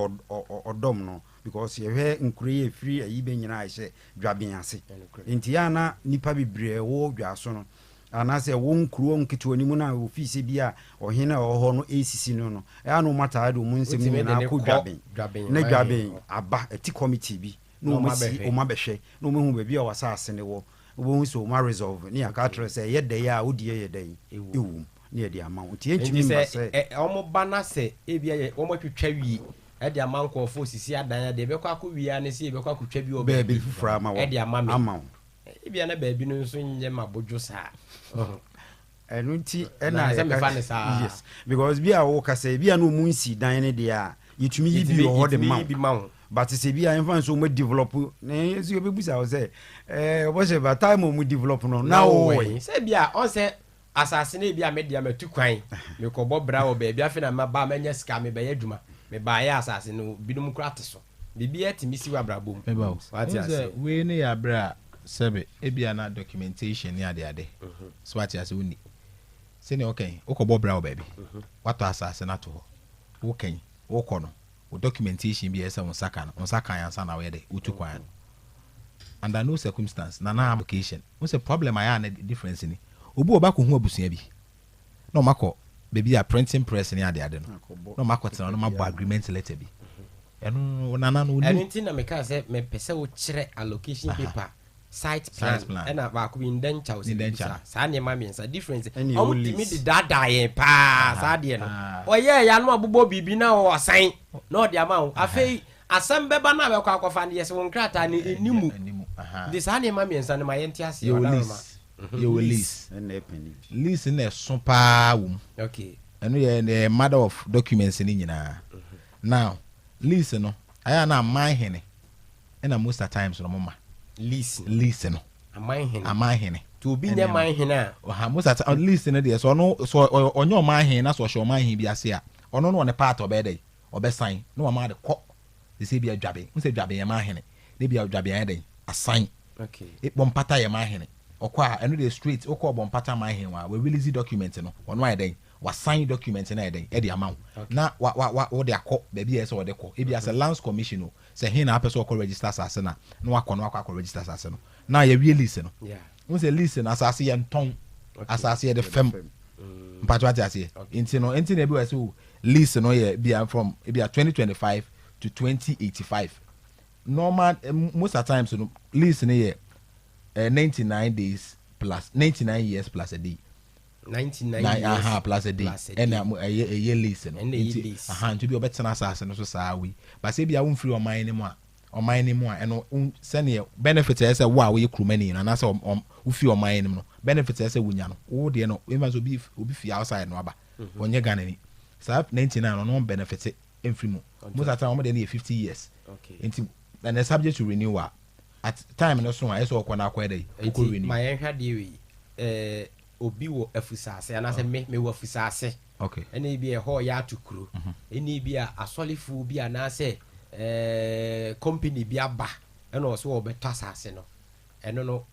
ɔdɔm no because yɛhwɛ nkuro yi a ɛfiri ayi bɛ nyinaa ɛhyɛ dwaben ase. Nti yɛ a na nnipa bebree a ɛwɔ dwaso no anaasɛ ɛwɔ nkuro nketewa no mu no a wɔfii sɛ bi a ɔhene a ɔwɔ hɔ no ɛresisi no no, ɛyɛ a na wɔataa de wɔn nsɛm no Wotumi de nyinaa no kɔ kɔ dwaben dwaben na ɔmanhene dwaben hɔ. aba ɛte committee bi na Na wɔn asi wɔabɛhwɛ. wɔn abɛhwɛ na wɔn ahu baabi a wɔn asase no wɔ. Wobɛhu sɛ wɔn aresolve ne yɛaka akyerɛ sɛ ɛyɛ dɛn a wo deɛ yɛ dɛn Ɛwom. ɛwom ne yɛde ama wo. Nti Nti ɛntumi mma sɛ sɛ. ɛ wɔn ba na sɛ ebia yɛ wɔn atwitwa wie ɛde ama nkurɔfoɔ sisi adan a deɛ ɛbɛkɔ akɔ wie ara ne sɛ yɛbɛkɔ akɔtwa bi wɔ Baabi baabi foforɔ ama wo ɛde ama me. ama wo. Ebia na baabi no nso nyɛ m'abodwo saa. Ɛno nti Na ɛna sɛ yɛka mefa no saa. yes because bi a woka sɛ bi a na ɔmu nsi dan no deɛ a yɛtumi yi bi wɔ hɔ de Yɛtumi ma yi bi ma wo. but sɛ bi a yɛmfa no sɛ ɔmu develop na yɛn nso yɛbɛbusa wo sɛ ɛɛ ɔbɔhyɛ ba time ɔmu develop no na wowɔ he? Sɛ bi a ɔn sɛ asase no ebi a me deɛ matu kwan mekɔbɔ bra wɔ baabi afei na maba manya sika mebɛyɛ adwuma mebaeɛ asase no binom koraa te so. Biribiara tumi si w'abrabɔ mu. Meba o. Wate Wohu sɛ aseɛ? wei no yɛ aberɛ a sɛbe ebia na documentation ne adeade so wate aseɛ wonni. Sɛnea woka yi, wokɔbɔ bra wɔ baabi, woatɔ asase no ato hɔ, woka yi, wokɔ no, wo documentation bi a ɛsɛ sɛ wo nsa ka no, wo nsa kae ansa na woyɛ dɛ, wotu kwan no. Under no circumstance, na na application. Wohu sɛ problem a ɛyɛ a na difference ni. Obi wɔ hɔ ɔba kɔhu abusua bi, na wɔn akɔ baabi a printing press ne adeade no na wɔn akɔtena hɔ na wɔn abɔ agreement letter bi ɛno no nana no Ɛno onim. nti na mekaa sɛ mepɛ sɛ wokyerɛ allocation paper, site plan, Site plan. ɛna baako bi indenture wo sɛ biribi Indenture. saa. Saa nneɛma mmiɛnsa difference. Ɛne Wɔn ɛwɔ tumi lease. de daadaa yɛn paa saa adeɛ no. Ɔyɛɛ yɛ ano abobɔ biribi na ɔsan na ɔde ama wo. Afei asɛm bɛba no a bɛkɔ akɔfa no yɛsɛ wo nkrataa no ɛnni mu. Ɛnni mu, aha. Nti saa nneɛma mmiɛnsa no ma yɛnte aseɛ. Yɛwɔ Ɔdaroma. lease. Yɛwɔ lease. Ɛna ɛpɛ Lease no na ɛso paa wɔ mu. Okay. Ɛno yɛ the mother of documents no nyinaa. Now, lease no, ayɛ a na aman hene ɛna most at times no wɔn ma. Lease no. Lease no. Aman hene. Aman hene. Nti obi nyɛ man hene a. Ɔha most at times lease no deɛ sɛ ɔno sɛ ɔnyɛ ɔman hene na sɛ ɔhyɛ ɔman hene bi ase a, ɔno no wɔ ne part a ɔbɛyɛ dɛ ɔbɛsan na wama ade kɔ. Te sɛ ebia dwaben, wohu sɛ dwaben yɛ man hene na ebia dwaben ayɛ dɛn asan. Okay. Bɔmpata yɛ man hene. Ɔkɔ a, ɛno deɛ straight, wokɔ Bɔmpata man hene hɔ a, wa release document no, ɔno ayɛ dɛn? Wa sign document no ayɛ dɛn? Ɛde ama wo. Na wa, wa, wa, wode akɔ baabi a ɛsɛ sɛ ɔde kɔ. Ebia sɛ Lands Commission o, sɛ he na apɛ sɛ ɔkɔ register asase no a, na wakɔ na wakɔ akɔ register asase no. Na yɛawie lease no. Yeah. Wohu sɛ lease no, asase yɛntɔn. Asase yɛde fam. Mpakyɛ wate aseɛ? Nti no, nti na ebi wɔ sɛ o, lease no yɛ bia from ebia 2025 to 2085. Normal most at times no lease no yɛ eh, 99 days plus 99 years plus a day. 99 Nine, years aha, plus a day. plus a day. Ɛna mo ɛyɛ ɛyɛ lease no. Ɛna ɛyɛ Nti lease. aha nti bi ɔbɛtena asase no so saa wei. But sɛ ebia womfiri ɔman no mu a ɔman no mu a ɛno sɛneɛ benefit ɛyɛ sɛ wo a woyɛ kuromani no anaasɛ ɔm ɔm wofi ɔman no mu no benefit ɛyɛ sɛ wonya no wo deɛ no ɛmfa sɛ obi obi fi outside no aba ɔnyɛ Ghanani saa 99 no ɔno ɔmbenefit mfiri mu. Most of the time wɔn deɛ no yɛ 50 years. Nti and subject to renewal at time no so a ɛsɛ ɔkɔ na akɔyɛ dɛ wokɔ Nti renew. ma yɛnhwɛ adeɛ wei eh, obi wɔ afusaase anaasɛ me mewɔ afusaase Okay. ɛna ebi a ɛhɔ yɛ ato kuro ɛna ebi a asɔlefoɔ bi anaasɛ eh, company bi aba ɛna ɔso ɔbɛtɔ asaase no ɛno no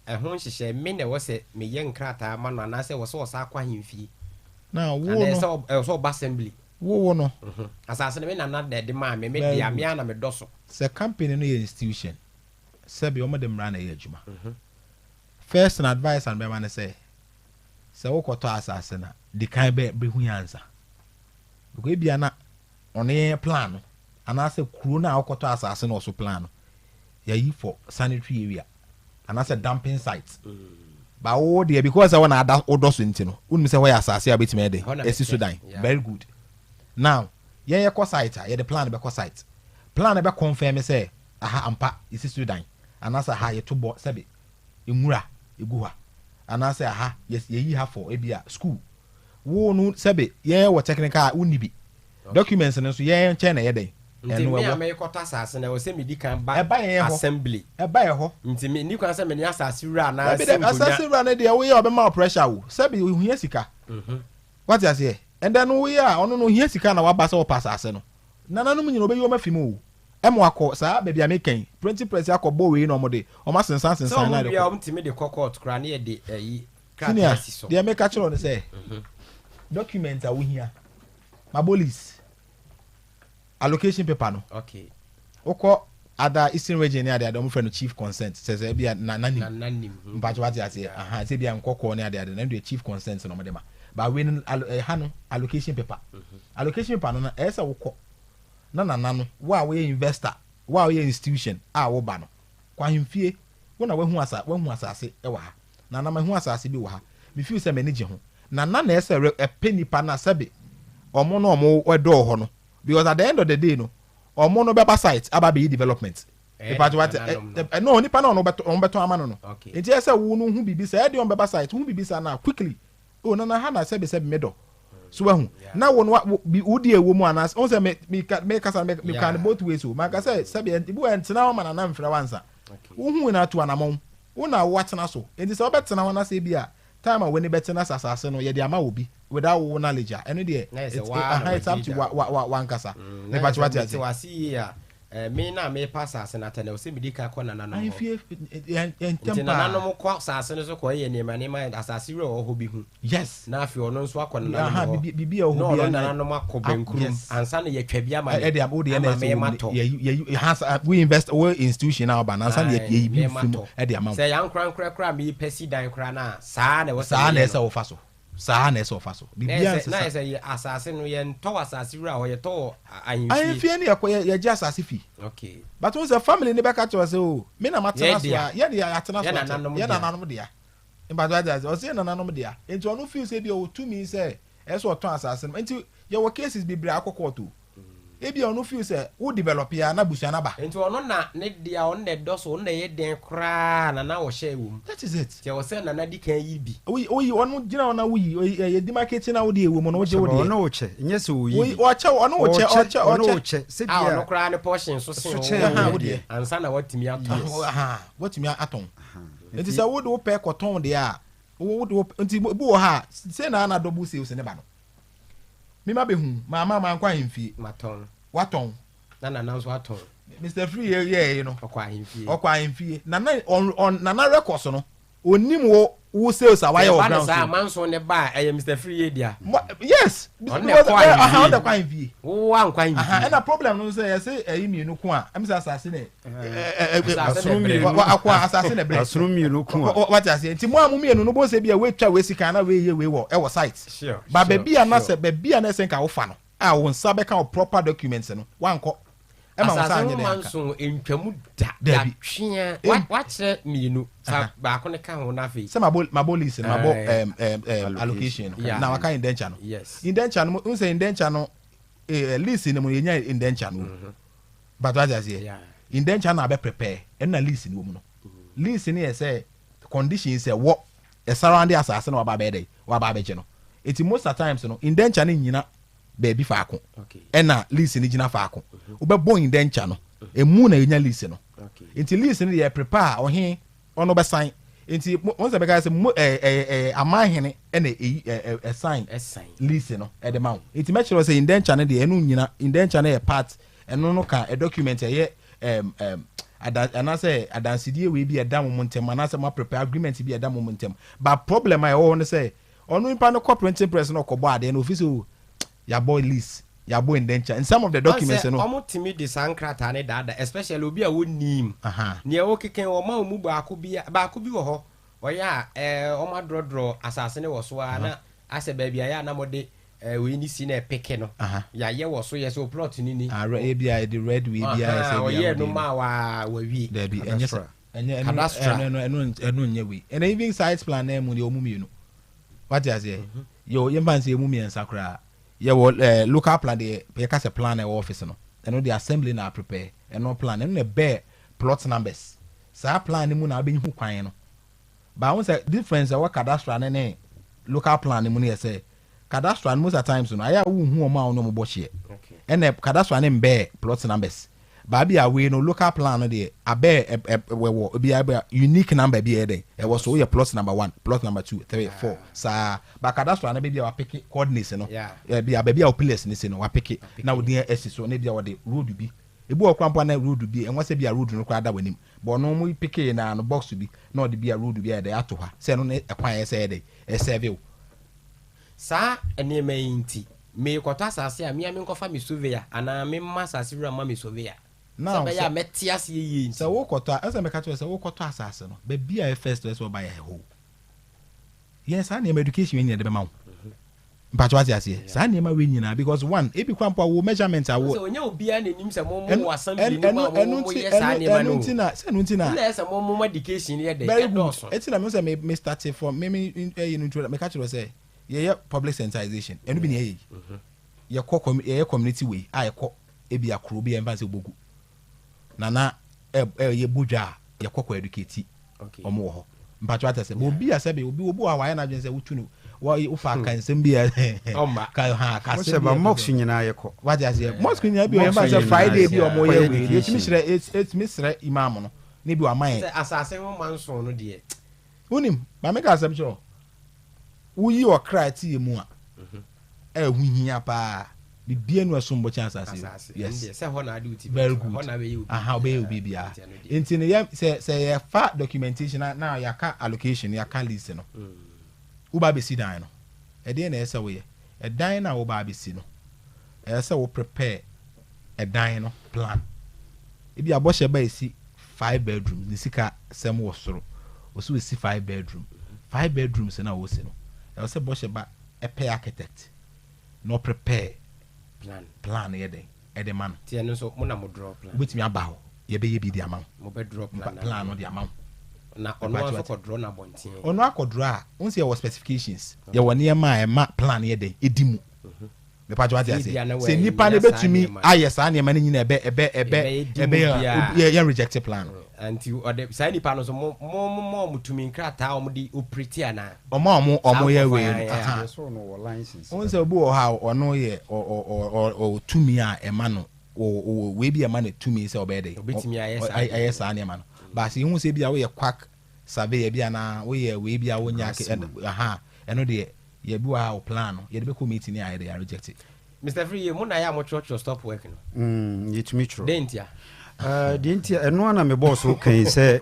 ɛho nhyehyɛ me na ɛwɔ sɛ meyɛ nkrataa ma no anaasɛ ɛwɔ sɛ ɔsa akɔ ahemfie Na wo anaa no ɛsɛ ɛwɔ sɛ ɔba assembly. Wo wo no. Asase no me nana na ɛde maa me, me Very dea, me good. ara na medɔ so. Sɛ company no yɛ institution. Sɛbi wɔn de mmara na ɛyɛ adwuma. First na advice a mebɛma ne sɛ, sɛ wokɔtɔ asase no a, di kan bɛ bɛhu yɛn ansa. Because ebia na ɔno yɛn plan no, anaasɛ kuro no a wokɔtɔ asase no wɔ so plan no, yɛayi for sanitary area anaasɛ dumping site. Ba wo deɛ because sɛ wɔn ada wodɔ so nti no, wonim sɛ hɔ yɛ asase a wobɛtumi ayɛ dɛ asi so dan. Very good. Now, yɛn yɛkɔ site a, yɛde plan bɛkɔ site. Plan no bɛ confirm sɛ aha ampa yɛsi so dan anaasɛ aha yɛto bɔ sɛbe nwura egu hɔ anaasɛ aha yɛyi ha for ebia school. Wo no sɛbe yɛn wɔ technical a wonni bi. Documents no nso yɛn nkyɛn na ɛyɛ dɛn? Nti Ɛno me a ɛwɔ. merekɔtɔ asase no, ɛwɔ sɛ medi kan ba Ɛba yɛn hɔ. assembly. Ɛba yɛn hɔ. Nti menni kwan sɛ me ne asase wura anaa Dabi si dabi, nkonya. asase wura no deɛ woyɛ a ɔbɛma wo pressure o. Sɛbe ohia sika. Wate aseɛ? Ɛndɛ no woyɛ a ɔno no ohia sika na waba sɛ ɔpɛ asase no. Nananom nyina ɔbɛyi wɔn afi mu o. Ɛma wakɔ saa baabi a meka yi, printing press yi akɔ bɔ wei na wɔde, wɔn asensan Sɛ asensan na wɔn de wie a kɔ. wɔtumi de kɔ court koraa ne yɛde ɛyi krataa Senior, asi so. deɛ meka kyerɛ wo ne sɛ, document a wohia, mabɔ lease, allocation paper no, Okay. wokɔ ada Eastern region ne ade ade, wɔn frɛ no chief consent, sɛ sɛ ebia nana nim, Nana nim. mpakyɛ wate aseɛ, aha, sɛ ebia nkɔkɔɔ ne ade ade, na ɛno deɛ chief consent na wɔde ma. But wei no, allo, ɛha no, allocation paper. Allocation paper no no, ɛyɛ sɛ wokɔ na nana no, wo a woyɛ investor, wo a woyɛ institution a woba no, kɔ ahemfie, wo na wahu asa, wahu asase wɔ ha. Nana mahu asase bi wɔ ha, me feel sɛ m'ani gye ho. Nana na ɛsɛ sɛ ɛpɛ nipa no a sɛbe ɔmo na ɔmo dɔɔ hɔ no, because at the end of the day no, ɔmo no bɛba site aba abɛyɛ development. Ɛyɛ Mepa wate, nananom no. ɛ, no, nipa na ɔno bɛtɔ, ɔmo bɛtɔn ama no no. Okay. Nti ɛsɛ sɛ wo no hu biribi saa, ɛdeɛ ɔmo bɛba site, hu biribi saa na quickly, oh nana ha na sɛbe sɛbe medɔ. So wahu, na wo no wa, wo, bi, wo deɛ ɛwɔ mu anaasɛ, wohu sɛ me, me ka, me kasa no, me, me ka no both ways o. Manka sɛ, sɛbe, ebi wɔ hɔ a ɛntena hɔ ma nana mfrɛ wo ansa. Wohu na atu anamɔn. Wo na woatena so. Enti sɛ wobɛtena hɔ na sɛ ebia time a w'ani bɛte na sɛ asase no yɛde ama obi without wo knowledge a, ɛno deɛ Na yɛ sɛ it's, waa na aha, it's up wagye to da. wa, wa, wa, wankasa. Na yɛ Mepa sɛ kyɛ wate mete ase. w'ase yie a, eh, me na mepa asase no atɛ no, ɛwɔ sɛ medi kan kɔ nananom hɔ. Ahemfie, eh, eh, ntɛm Nti paa. nananom kɔ asase no so kɔyɛ nneɛma nneɛma, asase wura wɔ hɔ bi hu. Yes. Na afei ɔno nso akɔ nananom Aha, hɔ. bibi, bibi a ɛwɔ hɔ Na ɔno biara na nananom akɔ Ah, bɛnkurum yes. ansa na yɛatwa bi ama Ɛ, me, ɛde ab, wo deɛ na ama ɛsɛ me wɔ mu matɔ. yɛyi, yɛyi, ha sa, wo invest, wo institution a ɔba no, ansa na yɛ, Ae, yɛyi bi me firi mu matɔ. ɛde ama wo. Sɛ yɛn ankorankorɛ koraa a mepɛ si dan koraa no a, saa na ɛwɔ sɛ Saa na meyɛ ɛsɛ no. wofa so. Saa na ɛsɛ ɔfa so. Na Biribiara yɛ sɛ, na nsesa. yɛ sɛ yɛ asase no, yɛntɔ wɔ asase wura hɔ, yɛtɔ wɔ ahemfie. Ahemfie no yɛkɔ, yɛ, yɛgye asase fi. Okay. But wohu sɛ family no bɛka kyerɛ wo sɛ, oh, me na matena Yɛn so dea. a, yɛn deɛ yɛatena so Yɛn akyɛ. nananom Yɛn dea. nananom dea. Mpakyɛ wate ase? Ɔse yɛn nananom dea. Nti ɔno feel sɛ ebia ɔwɔ tumi sɛ ɛsɛ sɛ ɔtɔn asase no. Nti yɛwɔ cases bebree a akɔ court o. Ebia ɔno feel sɛ wo develop a na abusua no aba. Nti ɔno na ne dea, ɔno na ɛdɔ so, ɔno na ɛyɛ den koraa na na ɔhyɛ wɔ mu. That is it. Nti ɛwɔ sɛ nana di kan yi bi. Woyi, woyi, ɔno gyina hɔ na woyi, oyi, ɛyɛ demarcate na wode ɛwɔ mu no, wogye wo deɛ. Ɔno wo kyɛ, nyɛ sɛ oyi Woyi, bi. ɔkyɛ, ɔno wo kyɛ, Ɔkyɛ, ɔkyɛ, ɔno ɔkyɛ. wo kyɛ, sɛ A bia ɔno koraa ne portion so sen So wo kyɛn deɛ wo deɛ. ansa na watumi atɔn. Yes. Aha, watumi atɔn. Nti sɛ wode wo pɛ kɔtɔn deɛ a, wo, wode wo, nti bi wɔ ha a, sɛ na ana double sales ne ba no. Me ma bɛhu, ma ma mankɔ ahemfie. Matɔn. Watɔn. Na nana nso atɔn. Mister Free yɛ yɛ no. Ɔkɔ ahemfie. Ɔkɔ ahemfie. Nana on on nana records no. Onim wo wo sales a wayɛ wɔ ground so. Sɛ ɛba ne saa manson ne ba a ɛyɛ Mister Free yɛ dea. Yes. Ɔno na ɛkɔ ahemfie. Aha ɔno na ɛkɔ ahemfie. Wo ankɔ ahemfie. Aha ɛna problem no sɛ yɛsɛ ɛyi mmienu ko a ɛmi sɛ asase na Asono mmienu. Akɔ asase na ɛbrɛ. Asono mmienu ko a. Wate aseɛ nti mo a mo mmienu no bɔ sɛ bi a woatwa wei sika na wei yɛ wei wɔ ɛwɔ site. Sure. Ba baabi a na sɛ baabi a na ɛsɛ nka wofa no a wo nsa bɛka wo proper documents no wankɔ. Ɛma wo nsa Asase anyɛ ho dɛ anka. manso ntwamu da. Dabi. Yatwea. Em. Wakyerɛ mmienu. Fa baako ne ka ho na afei. Sɛ mabɔ mabɔ lease no mabɔ Aye. allocation no Yeah. na waka indenture no. Yes. Indenture no n sɛ indenture no lease no mu yɛnya indenture no. But wate aseɛ. Yeah. Indenture no abɛ prepare ɛna lease no wɔ mu no. Lease no yɛ sɛ condition sɛ wɔ ɛsurround asase no waba abɛyɛ dɛ waba abɛgye no. Eti most of times no indenture no nyina baabi faako ɛna lease no gyina faako. Wobɛbɔ indenture no emu na yɛnya lease no. Nti lease no deɛ prepare a ɔhe ɔno bɛsan. Nti mo sɛ bɛka sɛ mo ɛ ɛ ɛ amanhene ɛna eyi ɛ ɛ ɛsan lease no ɛde ma wo. Nti mɛkyerɛ sɛ indenture no deɛ ɛno nyina indenture no yɛ part ɛno no ka ɛ document ɛyɛ ɛm ɛm ada anaasɛ adansedie wei bi ɛda mo mo ntɛm anaasɛ mo prepare agreement bi ɛda mo mo ntɛm. But problem a ɛwɔ hɔ no sɛ ɔno nipa no kɔ printing press na ɔkɔbɔ adeɛ no ofi sɛ o yabɔ lease. Yɛabɔ indenture in some of the documents no. Ɔn sɛ ɔmo tumi de saa nkrataa no daadaa especially obi a wonnim nea ɔkeka yi, ɔma wɔn mu baako bi a baako bi wɔ hɔ ɔyɛ a ɛɛ ɔmo adrɔdrɔ asase no wɔ so ara na asɛ baabi a yɛ a na mo de ɛɛ wei ne si na ɛpeke no yɛayɛ wɔ so yɛ sɛ o plot no ni. Ah ebi a yɛde red wei bi ayɛ sɛ ebi a Ɔyɛɛ wode no maa waa wawie. Dabi ɛnyɛ sɛ ɛnyɛ ɛno Cadastral. ɛno ɛno ɛno nyɛ wei ɛna even site plan na ɛmu deɛ ɔmu mmienu wate aseɛ yɛ yɛmfa no sɛ ɛmu mmiɛnsa koraa. Yɛwɔ eh, local plan deɛ yɛka sɛ plan na ɛwɔ office no, ɛno deɛ assembly na aprepare ɛno plan, ɛno na ɛbɛɛ plot numbers. Saa plan no mu na wobɛhu kwan no. But wohu sɛ difference a ɛwɔ cadastral no ne local plan no mu no yɛ sɛ, cadastral no most at times no, ayɛ a wonhu wɔn a wo ne wɔn bɔ hyeɛ. Ɛna cadastral no mbɛɛ plot numbers. Baabi a wei no local plan no deɛ abɛɛ ɛ ɛ wɔ ebi a ɛbɛ unique number bi ɛyɛ dɛn ɛwɔ so woyɛ plot number one plot number two three four saa ba cadastral no baabi a wapeke coordinates no ɛbi a baabi a wo pillars no si no wapeke na wode asi so na ebi a wɔde road bi ebi wɔ koraa mpo a na road bi ɛnwa sɛ bi a road no koraa da w'anim but ɔno mo peke na no box bi na ɔde bi a road bi ayɛ dɛn ato hɔ sɛ ɛno ne ɛkwan a ɛyɛ sɛ ɛyɛ dɛn ɛsɛve wo. Saa nneɛma yi nti, merekɔtɔ asase a, me ara menkɔfa me surveyor anaa memma asase wura mma me surveyor, sɛ Now ɛbɛyɛ sɛ a mɛte aseɛ yie nti. sɛ wokɔtɔ a, ɛsɛ meka kyerɛ wo sɛ wokɔtɔ asase no, baabi a ɛyɛ first ɛsɛ sɛ ɔba yɛ hɔ. Yɛn saa nneɛma education wei nyinaa de bɛma wo. Mpakyɛ wate aseɛ? Saa nneɛma wei nyinaa because one, ebi koraa mpo a wo measurement a wo. Sɛ ɔnyɛ obiara na enim sɛ mo mo Ɛno wɔ assembly ɛno no mu a ɛno mo mo nti yɛ saa ɛno nneɛma ɛno no o. nti na sɛ ɛno nti na. Ɛna ɛsɛ mo mo education yɛ dɛ Very good. ɛdɔɔso. Ɛti na me sɛ me me start from me me ɛyɛ no intro meka kyerɛ wo sɛ yɛyɛ public sensitization ɛno bi na yɛyɛ yi yɛkɔ kɔm yɛyɛ community wei a yɛkɔ ebi akoro bi a yɛmfa sɛ obogu nana ɛ ɛ yɛbɔ dwa a yɛkɔ kɔ educate wɔn wɔ hɔ mpatwa ate sɛ obi a sɛbi obi obi wɔ a wayɛ n'adwene sɛ wotu no wɔ wofa ka nsɛm bi a ka ha ka asɛm bi a mosque nyinaa yɛkɔ wate aseɛ mosque nyinaa bi yɛmfa sɛ friday bi ɔmo yɛ wei yɛtumi srɛ yɛtumi srɛ imam no ne bi wama yɛ sɛ asase ho manson no deɛ wonim maame ka asɛm kyerɛ Woyi ɔkra a ɛte yɛn mu a, ɛho hia paa. Biribiara nni hɔ a ɛsom bo kyɛn asase yi. Yes. Very good. Aha, wobɛyɛ obi biara. Nti no yɛ sɛ sɛ yɛfa documentation na na yɛaka allocation, yɛaka lease no. Woba abɛsi dan no, ɛdeɛn na ɛyɛ sɛ woyɛ? Ɛdan no a woba abɛsi no, ɛyɛ sɛ wo prepare ɛdan no plan. Ebia bɔhyɛ ba esi five bedrooms ne sika sɛm wɔ soro ɔsɛ ɔsi five bedroom five bedrooms no a ɔsi no ɛwɔ sɛ bɔhyɛ ba pɛ architect na ɔprepare plan plan no yɛ dɛn ɛde ma no. Nti ɛno nso mo na mo draw plan. Wobɛtumi aba hɔ yɛbɛyɛ bi de ama wo. Mo bɛ draw plan plan no de ama wo. Na ɔno ara nso kɔ draw no abɔnten. Ɔno akɔ draw a wohu sɛ yɛwɔ specifications yɛwɔ nneɛma a ɛma plan no yɛ dɛn ɛdi mu. Mepatwa wate ase. Sɛ nipa no betumi ayɛ saa nneɛma no nyina ɛbɛ ɛbɛ ɛbɛ ɛbɛ yɛ yɛn reject plan no. Nti ɔde saa nipa no so mo mo mo ma ɔmo tumi nkrataa ɔmo de operate anaa. Ɔmo a ɔmo ɔmo yɛ wei no. Wɔn sɛ obi wɔ hɔ a ɔno yɛ ɔ ɔ ɔ ɔ tumi a ɛma no ɔ ɔ wei bi ɛma no tumi sɛ ɔbɛyɛ dɛ. Obetumi ayɛ saa ayɛ saa nneɛma no. Baasi ehu sɛ ebi a woyɛ quack surveyor bi anaa woyɛ wei bi a wonyɛ ake ɛha ɛno deɛ. Yɛ bi wɔ ha o plan no yɛde bɛkɔ meeting ne a yɛde a reject. Mister Afriyie, mo na yɛ a mo twerɛtwerɛ stop work no? Mm, yɛtumi twerɛ. Dɛn ntia? Uh, deɛ nti ɛno ana mebɔɔ so kan sɛ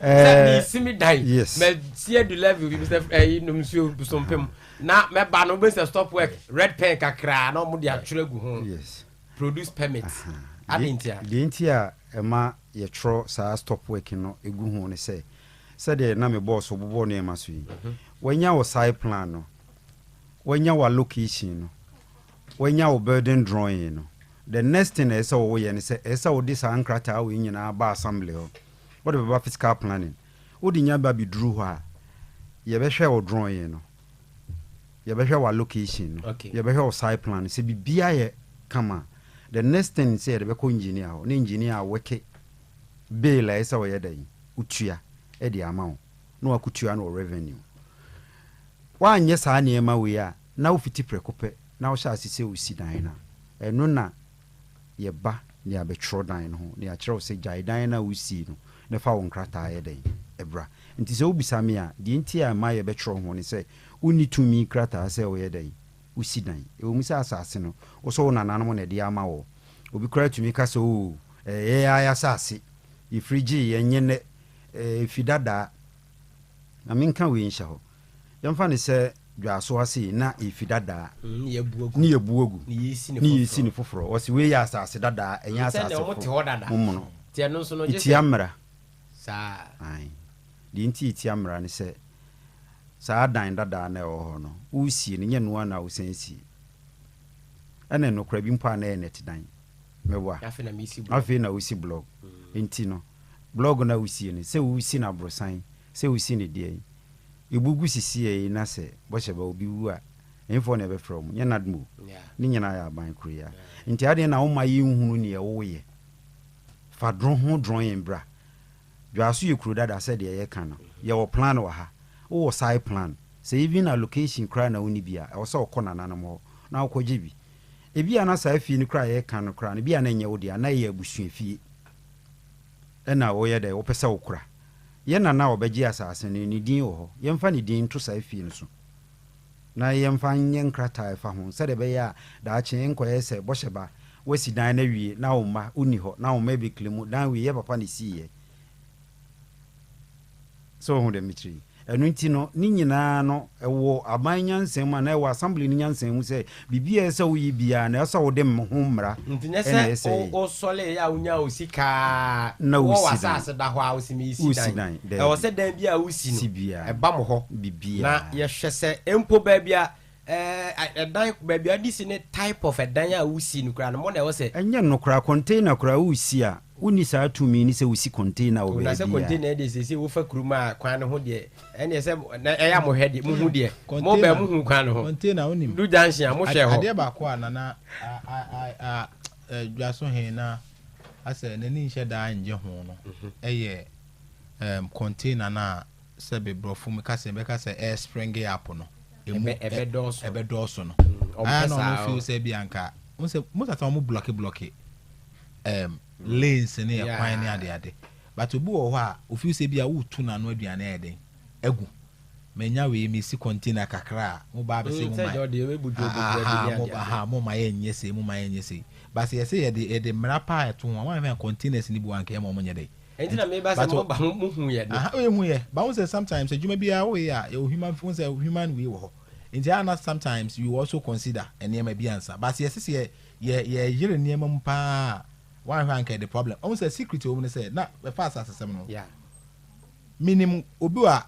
sɛ mesi me dan yes. masi adu level bi Mr. ɛyi nom nsuo sompem na mɛba no wobɛsɛ stop work red pen kakraa na ɔmo de atwerɛ agu ho yes. produce permit uh -huh. ade ntia deɛ nti a ɛma yɛtwerɛ saa stop work no ɛgu ho ne sɛ Sɛdeɛ na me bɔɔ so bobɔ nneɛma so yi, wanya wo site plan no, wanya wo allocation no, wanya wo building drawing no, the next thing a ɛsɛ sɛ woyɛ ne sɛ, ɛsɛ sɛ wode saa nkrataa wei nyinaa ba assembly hɔ. Wode bɛba physical planning. Wode nya ba bɛduru hɔ a, yɛbɛhwɛ wo drawing no, yɛbɛhwɛ wo allocation no, yɛbɛhwɛ wo site plan no. Sɛ biribiara yɛ kama a, the next thing sɛ yɛde bɛkɔ engineer hɔ, na engineer awɔke bill a ɛsɛ sɛ ɔyɛ dɛn? Otua de ama wo na wakotua no wɔ revenue. Woanyɛ saa nneɛma wei a na wofiti prɛko pɛ na wohyɛ ase sɛ wosi dan no a, ɛno na yɛba na yɛabɛtwerɛ dan no ho na yɛakyerɛ wo sɛ gyae dan no a wosii no na fa wo nkrataa yɛ dɛn bra. Nti sɛ wobisa me a, deɛ nti a ɛma yɛbɛtwerɛ ho ne sɛ wonni tumi krataa sɛ woyɛ dɛn? Wosi dan. Ɛwɔ mu sɛ asase no, wo sɛ wo nananom na ɛde ama wo. Obi koraa tumi ka sɛ oo, ɛyɛ yɛn ara yɛn asase. Yɛfiri gyee yɛn nyɛ nnɛ, ɛfi dadaa. Ma menka wei nhyɛ hɔ. Yɛmfa no sɛ Dwaso ase yi na efi dadaa ne yɛbu agu ne yɛsi no foforɔ. Wɔse wei yɛ asase dadaa ɛnyɛ asase foforo. Momono. Ɛtia mmara. Ae. Deɛ nti ɛtia mmara ne sɛ saa dan dadaa no a ɛwɔ hɔ no woresie no nyɛ ɛno ara na wosan sie. Ɛna ɛno koraa bi mpo a na ɛyɛ nɛte dan. Meboa? Afei na wosi blɔg. Nti no blɔg no a wosie no sɛ wosi no aborosan sɛ wosi no deɛn Ebu gu sisiɛ yi na sɛ bɔhyɛ ba obi wu a, ɛhefoɔ na ɛbɛfrɛ wɔn? Nyɛ NADMO. Ne nyinaa yɛ aban koro yi ara. Nti adeɛ na woma yɛnhunu neɛ woyɛ. Fa dro ho drawing bra. Dwaso yɛ kuro dada sɛdeɛ yɛka no. Yɛwɔ plan wɔ ha. Wowɔ site plan. Sɛ even allocation koraa na wonni bi a, ɛwɔ sɛ wokɔ nananom hɔ na wokɔgye bi. Ebia na saa fie no koraa a yɛreka no koraa no, ebia na ɛnyɛ wo dea, na ɛyɛ abusuafie ɛna woyɛ dɛn, wopɛ sɛ wokora. Yɛn nana a ɔbɛgyee asase no, ne din wɔ hɔ. Yɛmfa ne din nto saa fie no so, na yɛmfa nyɛ nkrataa a ɛfa ho, sɛdeɛ ɛbɛyɛ a daakye ɛrenkɔyɛ sɛ bɔhyɛ ba, woasi dan no awie na wo mma wonni hɔ, na wo mma rebɛkle dan wei yɛ papa na ɛsiiɛ. So wohu deɛ mekyerɛ yi? Ɛno nti no, ne nyinaa no, ɛwɔ aban nyansa mu anaa ɛwɔ assembly no nyansa mu sɛ biribi a ɛsɛ sɛ woyɛ biara no, ɛsɛ sɛ wode ho mmara Nti nyɛ na sɛ ɛsɛ yɛ. wosɔre a wonya wo sika a, Na wowɔ wosi dan. w'asase da hɔ a wose meresi Wosi dan. dan, Ɛwɔ daabi. sɛ dan bi a wosi Si no, biara. ɛba mo hɔ na Biribiara. yɛhwɛ sɛ mpo baabi a Ɛɛ ɛdan baabi a wode si ne type of ɛdan a wosi no koraa no mo na ɛwɔ sɛ. Ɛnyɛ no koraa container koraa wosi a wonni saa tumi no sɛ wosi container wɔ Oh, na sɛ baabiara. container deɛ seesei wofa kurom a kwan no ho deɛ ɛneɛ sɛ na ɛyɛ a mohwɛ deɛ mohu deɛ mo bɛn Container mohu kwan no ho container wonim du junction a mohwɛ hɔ. Adeɛ baako a nana a a a a dwaso he na asɛ n'ani nhyɛ daa ngye ho no ɛyɛ ɛɛm container no a sɛbe brɔfo mu kasa yɛbɛka sɛ ɛɛ springe up no emu Ɛbɛ ɛbɛdɔɔso. ɛbɛdɔɔso no Mm, ɔmpɛ ayɛ na ɔno saa feel o. sɛ bi anka n sɛ most of the time ɔmo blɔke blɔke um, lanes ne ɛkwan ne Yeah. ade ade but obi wɔ hɔ a ofeel sɛ bi a wotu n'ano aduane ayɛ den agu manya wei mesi container kakra a mo ba abɛsɛ Mm, mo sɛ ma deɛ ɔde ɛbɛbu dwo bu dwo aha ne mo ade ade. aha mo ma yɛ nyɛ sei mo ma yɛ nyɛ sei but sɛ yɛsɛ yɛde yɛde mmara paa ɛto ho a wɔn ahwɛ containers ne bi wɔ anka yɛ ma ɔmo nyɛ dɛ Ɛnti na meba sɛ mo ba mo mo hu yɛ de. Aha oye hu yɛ but wohu sɛ sometimes adwuma biara woyɛ a yɛwɔ human wohu sɛ human wei wɔ hɔ nti ɛyɛ a na sometimes you also consider nneɛma bi ansa but sɛ yɛse sɛ yɛ yɛ yere nneɛma mu paa a woanhwɛ a anka ɛde problem wohu sɛ secret wɔ mu ne sɛ na ɛfa asasesɛm no Yeah. menim obi a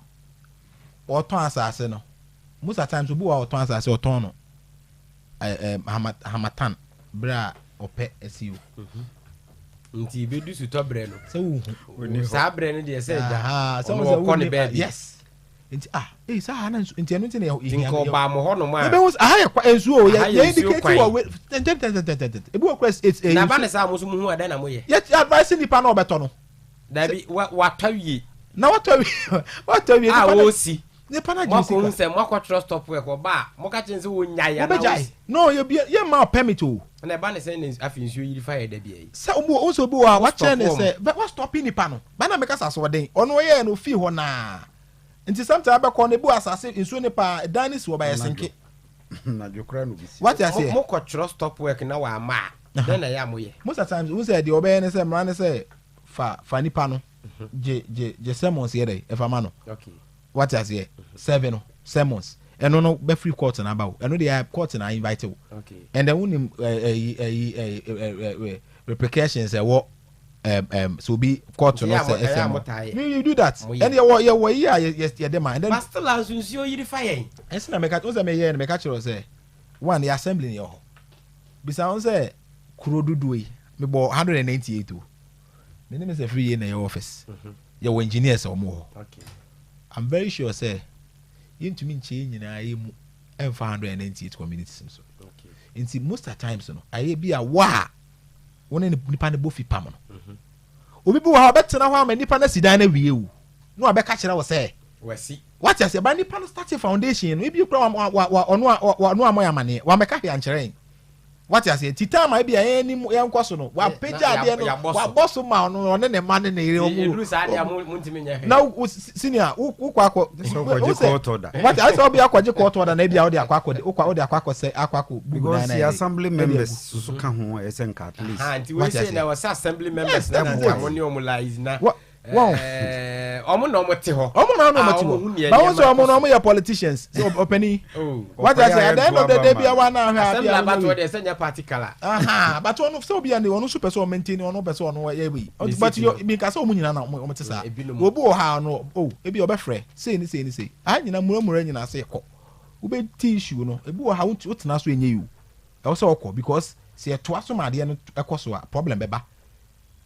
ɔtɔn asase no most of times obi wɔ a ɔtɔn asase ɔtɔn no Harmattan berɛ a ɔpɛ asi o. Mhm. Nti bɛdu sutɔ berɛ no. Sɛ wohu. Saa berɛ no deɛ sɛ agya ɔno ɔkɔ ne baabi. Yes. Nti ah ee saa ha na nsu nti ɛno nti na yɛ hia. Nka ɔbaa mo hɔ nom a. Yɛbɛhu aha yɛ kwa nsuo o yɛ yɛ indicate wɔ we tɛntɛntɛntɛntɛntɛn ebi wɔ kura it's Na ba ne saa mo nso mo hu adan na mo yɛ. Yɛ advice nipa na ɔbɛtɔ no. Dabi wa watɔ wie. Na watɔ wie watɔ wie. A wɔsi. Nipa na gye sika. Moakɔhu sɛ moakɔtwerɛ stop work ɔba a moka kyerɛ no sɛ wɔnnyae anaa Wɔbɛgyae. wɔsi. No yɛ bia yɛ mma wo permit o. Na ɛba ne sɛn na afei nsuo yiri fa yɛ da bia yi. Sɛ obi wɔ wohu sɛ obi wɔ hɔ a Wo wakyerɛ stop ne wɔn. sɛ bɛ wa stop nipa no. Ba na meka sɛ asoɔden ɔno ɔyɛɛ no ofii hɔ naa. Nti sometimes abɛkɔ no ebi wɔ asase nsuo ne paa ɛdan no si hɔ ba yɛ senke. Anadwo koraa na obi si. Wate aseɛ? Mo kɔtwerɛ stop work na wamma a dɛn na ɛyɛ a moyɛ? Most of times wohu sɛ deɛ ɔbɛyɛ ne sɛ mmara ne sɛ fa fa nipa no gye gye gye sermons yɛ dɛ ɛfa ma no. Okay. Wate aseɛ? Serve no sermons. Ɛno no bɛfiri court na aba o. Ɛno deɛ court na invite wo. Okay. And then wonim ɛyi ɛyi ɛyi repercussions ɛwɔ um, um, so obi court no sɛ ɛsɛ mo. You do that. And yɛwɔ yɛwɔ yi a yɛde ma. And then. But still nso nsuo yiri fa yɛn. Ɛsɛ na mɛka n sɛ mɛyɛ no mɛka kyerɛ sɛ one yɛ assembly ni yɛ hɔ. Bisa wɔn sɛ kuro dodoɔ yi mebɔ 198 o. Me ne Mr. Free yɛ na yɛ office. Yɛwɔ engineers a wɔn wɔ hɔ. I'm very sure sɛ yɛntumi nkyɛ yɛn nyinaa yɛ mu ɛmfa 198 communities so. Nti most of times no ayɛ bi a wo a wo ne nipa no bɔ fi pam no. Mhm. Obi bi wɔ hɔ a ɔbɛtena hɔ ama nipa no asi dan no awie o. Na wabɛka kyerɛ wo sɛ wasi. Wate aseɛ ba nipa no start foundation no ebi kura wa wa wa ɔno a ɔno a mo yɛ amaneɛ wamɛka hwee ankyerɛ yɛn. Wate aseɛ? Nti time a ebi a yɛn anim yɛn kɔ so no, wapagya adeɛ no, wabɔ so ma ɔno, ɔne ne mma ne ne yere ɔmo. Eduru saa deɛ mo mo ntumi nyɛ hwee. Na wo senior wo wo kɔ akɔ. Sɛ ɔkɔgye court order. Wate ayɛ sɛ ɔbi akɔgye court order na ebi a ɔde akɔ akɔ wokɔ ɔde akɔ akɔ sɛ akɔ akɔ bubu Because dan na yɛ yɛ. assembly members soso ka ho a ɛsɛ nka at least. Nti wei sei na ɛwɔ sɛ assembly members na na nka mo ne ɔmo liaise na. Wɔn. Ɛɛ Ɔmo na ɔmo te hɔ. Ɔmo na ɔmo te hɔ. Ba wɔn sɛ ɔmo na ɔmo yɛ politicians. Sɛ ɔpɛni. Wate ase at the end of the day bi awa na ahwɛ adi a. Assembly abatoɔ deɛ sɛ nyɛ party colour. But ɔno sɛ obi a ɔno nso pɛ sɛ ɔmaintain ɔno pɛ sɛ ɔno yɛ wei. But mi nka sɛ ɔmo nyinaa na ɔmo te saa. Obi wɔ ha ɔno o ebi ɔbɛfrɛ sei ne sei ne sei. Aha nyinaa muramura nyinaa sɛ kɔ. Wobɛ ti issue no ebi wɔ ha wotena so enye yi o. Ɛwɔ sɛ ɔkɔ because sɛ yɛtoa so ma adeɛ no ɛkɔ so a problem bɛba.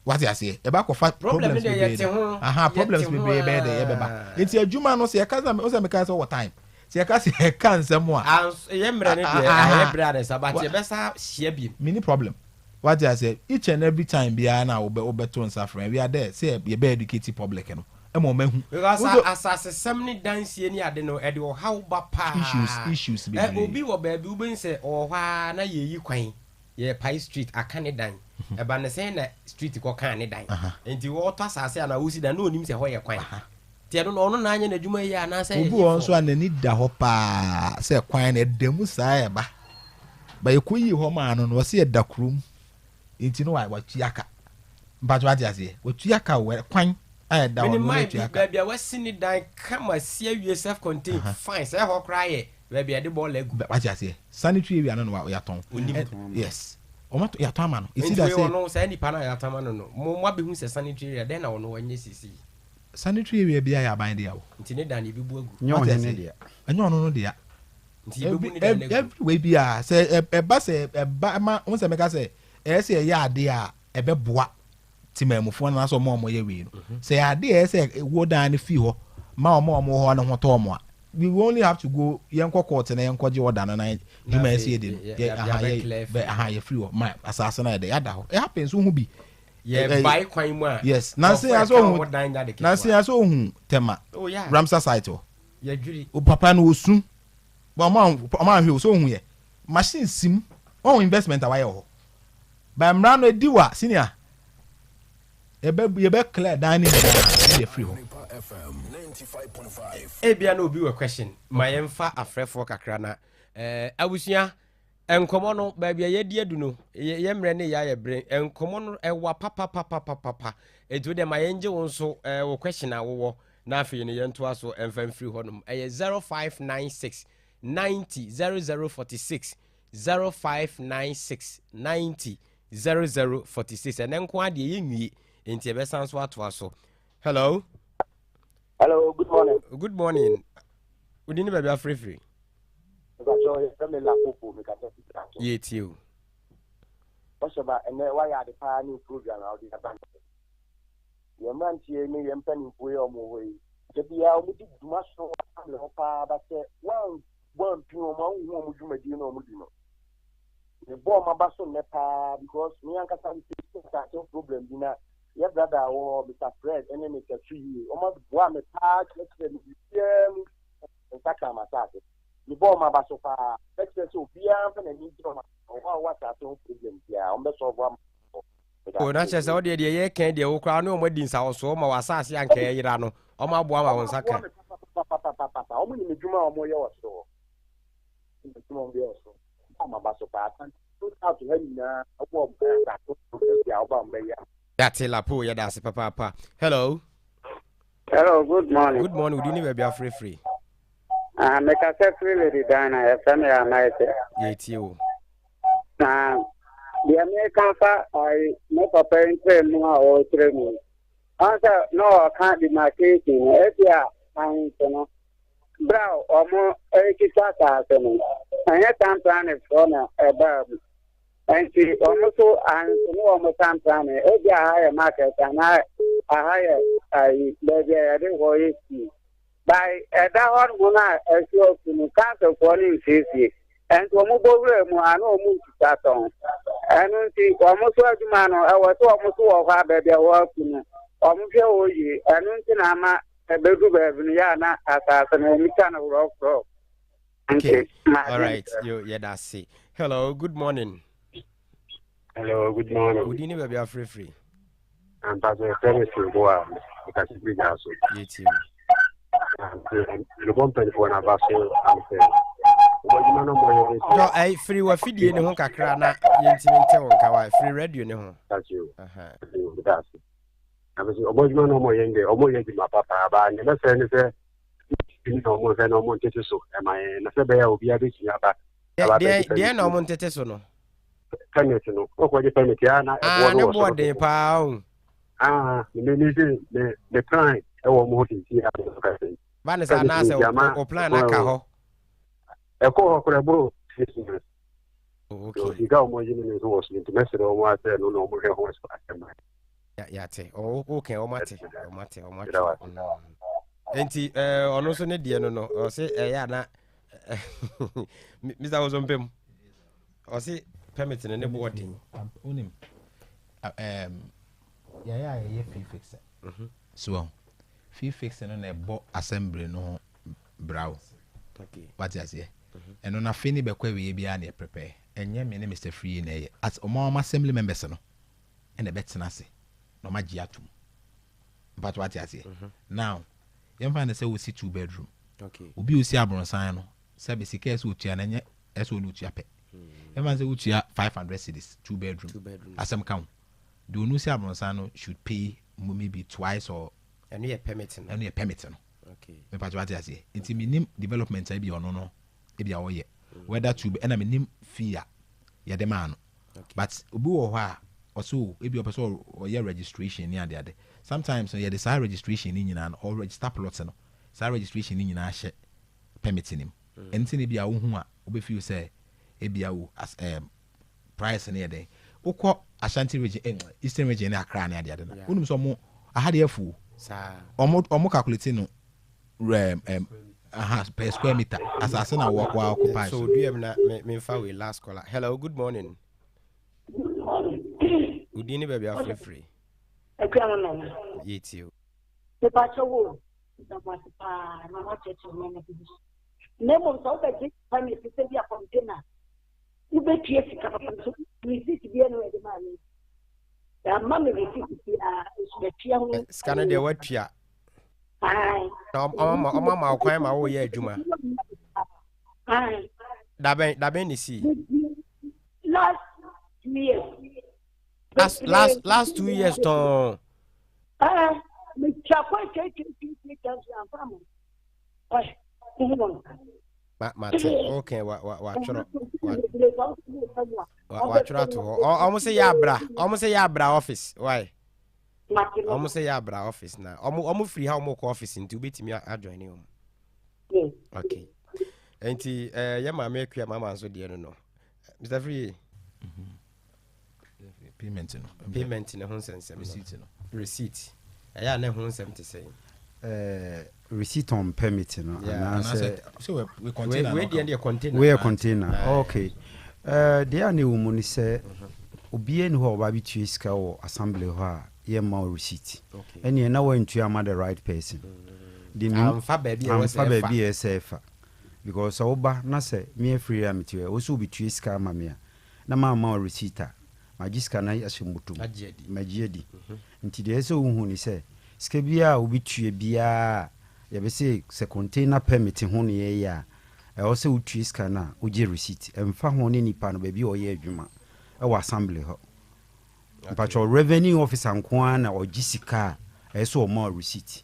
Wate aseɛ? Ɛba kɔfa problems bebree de. Aha, problems bebree bɛyɛ dɛ ɛbɛba. Nti adwuma no sɛ yɛka sɛ wo sɛ meka sɛ wɔ time. Sɛ yɛka sɛ yɛka nsɛm a. Yɛ mmerɛ no deɛ ayɛ berɛ a ne nsa but yɛbɛsa hyia biem. Mini problem. Wate aseɛ? Each and every time biara na wobɛ wobɛto nsa frɛ we are there sɛ yɛbɛ educate public no ɛma wɔn ahu. Because asasesɛm ne dansie ne ade no ɛde ɔhaw ba paa. Issues issues bebree. Obi wɔ baabi wobɛhu sɛ ɔwɔ hɔ ara na yɛyi kwan. Yɛrepae street aka ne dan. Ɛba no sɛn na street kɔ kaa ne dan? Nti ɔretɔ asase anaa ɔresi dan na ɔnim sɛ ɛhɔ yɛ kwan. Nti ɛno no ɔno na anyɛ n'adwuma yie anaasɛ Obi wɔ hɔ nso a n'ani da hɔ paa sɛ kwan no ɛda mu saa ɛba. Ba yɛkɔyii hɔ maa no no ɔse ɛda kurom nti no watua ka. Mpakyɛ wate aseɛ? Watua ka o, kwan a ɛda hɔ no watua ka. Baabi a wasi ne dan kama si awie self contained fine sɛ ɛhɔ koraa yɛ Baabi a yɛde bɔɔla agu. Wate aseɛ? Sanitary area no na yɛatɔn. Onim. Yes. Wɔn atɔ yɛatɔn ama no. It's either sɛ. Nti ɔno saa nipa no a yɛatɔn ama no no, mo mo abɛhu sɛ sanitary area dɛn na ɔno wanyɛ sisi? Sanitary area biara yɛ aban dea o. Nti ne dan no yɛbɛbu agu. Nyɛ ɔhene dea. Ɛnyɛ ɔno no dea. Nti yɛbɛbu ne dan no agu. Every way biara sɛ ɛba sɛ ɛba ma wɔn sɛ mɛka sɛ ɛyɛ sɛ yɛyɛ adeɛ a ɛbɛboa temanmufoɔ no anaasɛ wɔn a wɔyɛ wei no. Sɛ ɛyɛ adeɛ a ɛyɛ sɛ ɛwɔ dan no fi hɔ ma wɔn a wɔwɔ hɔ no ho tɔ wɔn a, we only have to go yɛnkɔ court na yɛnkɔgye order no na dwuma ɛsɛ yɛdi no yɛ aha yɛ bɛ aha yɛfiri hɔ ma asase no ayɛ dɛ yɛada hɔ. It happens wohu bi. Yɛbae kwan mu a Yes, nanse nkurɔfoɔ asɛ ɛka ohu wɔn dan nya de ketewa. nanse asɛ ohu Tema Oh yeah. Ramsar site hɔ. Yɛdwiri. O papa no osu but ɔmo ɔmo anhwɛ o sɛ ohu yɛ machine sim wɔn investment a wayɛ wɔ hɔ. By mmara no edi wa senior yɛbɛ yɛbɛ clear dan ne nyinaa ne yɛ firi hɔ. Ebia na obi wɔ question ma yɛmfa afrɛfoɔ kakra na eh, abusua nkɔmɔ no baabi a yɛadi adu no yɛ mmerɛ ne yɛayɛ bere nkɔmɔ no ɛwa papapapapapa ɛnti wodeɛ ma yɛngye wo nso eh, wo question a wowɔ na afei no yɛntoa so ɛmfa mfiri hɔnom ɛyɛ 0596 90 0046 0596 90 00 46 ɛnɛ nko ara deɛ yɛnwie nti yɛbɛsan so atoa so. Hello. Hello, good morning. Good morning. Wodi ne baabi afirifiri? Yɛtie o. Ɔhyɛba ɛnɛ wayɛ ade paa ne program a wode aba no. Yɛn mmeranteɛ ne yɛn mpanimfoɔ yi a wɔwɔ hɔ yi, da biara wɔdi dwuma so awerɛho paa ba sɛ woampini wɔn a wonhu wɔn dwumadie no a wɔdi no. Mebɔ wɔn aba so nnɛ paa because me ankasa me face asase ho problem bi na yɛ brother a wɔ hɔ Mr. Fred ne Mr. Tuyie wɔn aboa me paa kyerɛkyerɛ me biribiara mu nsa kaa m'asase. Mebɔ wɔn aba so paa bɛkyerɛ sɛ obiara mfa n'ani nkyerɛ wɔn wɔn a wɔwɔ asase ho problem biara wɔn bɛsɔlvo ama O na kyerɛ sɛ wodeɛ deɛ yɛka deɛ wo koraa ne wɔn adi nsawɔsoɔ ma w'asase anka ɛyera no wɔn aboa ma wo nsa ka. Papapapapapa wɔn nim adwuma a wɔyɛ wɔ soro hɔ nim adwuma a wɔyɛ wɔ soro wɔn aba so paa san out ha nyinaa wɔ asase bi a wɔba wɔn bɛyɛ. Yate lapo yɛda ase papaapa. Hello. Hello, good morning. Good morning. Wodi ne baabi afirifiri. Ah, mekasa firi Lady Diana, yɛfrɛ me Amaete. Yɛtie o. Na deɛ meka fa ayi me papa yi nkyerɛ mu a ɔrekyerɛ mu yi, ɔn sɛ na ɔka demarcation no, ebi a ahemfo no, berɛ a wɔn rekita asase no, ɛnyɛ town planning foɔ na ɛbaa mu. Nti wɔn nso ahemfo ne wɔn town planning, ebi a aha yɛ market anaa aha yɛ ayi baabi a yɛde hɔ yɛ sukuu. By ɛda hɔ nom no a ɛso afu no, councilfoɔ no nsiesie. Ɛnti wɔn bɔ wura mu a na wɔn ntwitwa tɔn. Ɛno nti wɔn so adwuma no ɛwɔ sɛ wɔn so wɔ hɔ a baabi a wɔafu no wɔn hwɛ hɔ yie. Ɛno nti na ama ɛbɛdu baabi no yɛ a na asase no wɔn twa no worɔworɔ. Okay, all right, yo, yɛda ase. Hello, good morning. Hello, good morning. Wodi ne baabi afirifiri. Ampa sɛ yɛfrɛ me Sebo a mekasa firi gya so. Yɛtie wo. Mebɔ mpanimfoɔ no aba so am sɛ wɔn adwuma no mmɔyɛ ne sɛ. Ɛy firi w'afidie ne ho kakra na yɛntumi nte wo nka wa firi radio ne ho. Na mese ɔmo adwuma na ɔmo yɛ deɛ ɔmo yɛ adwuma papa ba nea mɛsrɛ ne sɛ na ɔmo nhwɛ na ɔmo ntete so ɛma yɛn na sɛ ɛbɛyɛ a obiara bɛtumi aba. Deɛ deɛ na ɔmo ntete so no. Permit no ɔkɔgye permit a na ɛboɔ no wɔ soro. Ah ne boɔ den paa o. Ah me me se me me plan ɛwɔ ɔmo hɔ sisi a mo ka sɛ. Ba ne sɛ anaasɛ o plan aka hɔ. Ɛkɔ hɔ koraa ɛboro six months. Oh, okay. Sika a wɔn gye no nso wɔ so nti mɛsrɛ wɔn asɛ no na wɔn hwɛ ho asɛm. Yate okay wɔn ate wɔn ate wɔn ate. Nti ɔno nso ne deɛ no no ɔse ɛyɛ ana Mr. Wosompem ɔse permit no ne boɔ den. Wonim yɛyɛ a yɛyɛ fee fix so fee fix no na ɛbɔ assembly no ho bra wo wate aseɛ ɛno na afei ne bɛkɔ awieɛ biara na yɛprepare ɛnyɛ me ne Mr. Free na ɛyɛ as ɔma ɔma assembly members no ɛna ɛbɛtena ase na ɔma gye atom mpatɔ wate aseɛ now yɛmfa ne sɛ wosi two bedroom obi osi abronsan no sɛbe sika ɛsɛ otua no ɛnyɛ ɛsɛ ɔne otua pɛ yɛmfa ne sɛ wotua 500 cedis two bedroom asɛm ka ho deɛ ɔno si abronsan no should pay maybe twice or ɛno yɛ permit no ɛno yɛ permit no mepatɔ wate aseɛ nti menim development a ebi ɔno no ebi a ɔyɛ whether two ɛna menim fee a yɛde maa no but obi wɔ hɔ a ɔsɛ o ebi ɔpɛ sɛ ɔyɛ registration ne adeade sometimes no yɛde saa registration ne nyinaa no ɔ register plot no saa registration ne nyinaa hyɛ permit ne mu ɛno ti na ebi a wohu a wobɛfeel sɛ ebi a wo as price ne yɛ dɛ wokɔ Ashanti region Eastern region ne Accra ne adeade no wonim sɛ ɔmo aha deɛ afuo ɔmo calculate no aha per square meter asase na wɔ wɔ occupy so duam na me memfa wei last caller. Hello, good morning. Wodin ne baabi afrɛfiri? Akua no nana. Yɛtie o. Mepakyɛ wo dabase paa na wakyerɛkyerɛ nneɛma bi so. Na mmom sɛ wobɛgye permit sɛ bi a container wobɛtua sika papa nso receipt biara ne wɔde maa me. Yɛama me receipt biara nso matua ho. Sika no deɛ watua. Na ɔma ma kwan ma woyɛ adwuma. Dabɛn dabɛn ne sii? Last 2 years. Last 2 years tɔn. Metwa kɔ twatwatwatwa nso amfa mo. Ma mate okay wa wa watwerɛ watwerɛ ato hɔ ɔmo sɛ yɛ abra ɔmo sɛ yɛ abra office why ɔmo sɛ yɛ abra office na ɔmo firi ha ɔmo kɔ office nti wobɛtumi ajoin ne ɔmo okay nti yɛ maame Akua mama nso deɛ no Mr. Free. Payment no. Payment ne ho nsɛnsɛm. Receipt no. Receipt ɛyɛ a ne ho nsɛm te sɛn? Receipt on permit no anaasɛ wei deɛ container. Wei yɛ container, okay. Deɛ a ne wɔ mu ne sɛ obiara ni hɔ a ɔba bɛtua sika wɔ assembly hɔ a yɛmma wo receipt. Ɛneɛ na woantua ama the right person de amfa baabi a ɛwɔ sɛ amfa baabi a ɛsɛ ɛfa because sɛ woba na sɛ me afiri a mete hɔ wo sɛ wobɛtua sika ama me a na maama wo receipt a magye sika no ahyɛ mmɔtom magye adi. Nti deɛ ɛsɛ sɛ wohu ne sɛ sika biara a wobɛtua biara yɛbɛsɛ sɛ container permit ho ne yɛyɛ a ɛwɔ sɛ wotua sika no a wogye receipt ɛmfa ho ne nipa no baabi a ɔyɛ adwuma ɛwɔ assembly hɔ. Mpatwɛ revenue officer nko ara na ɔgye sika a ɛyɛ sɛ ɔma wo receipt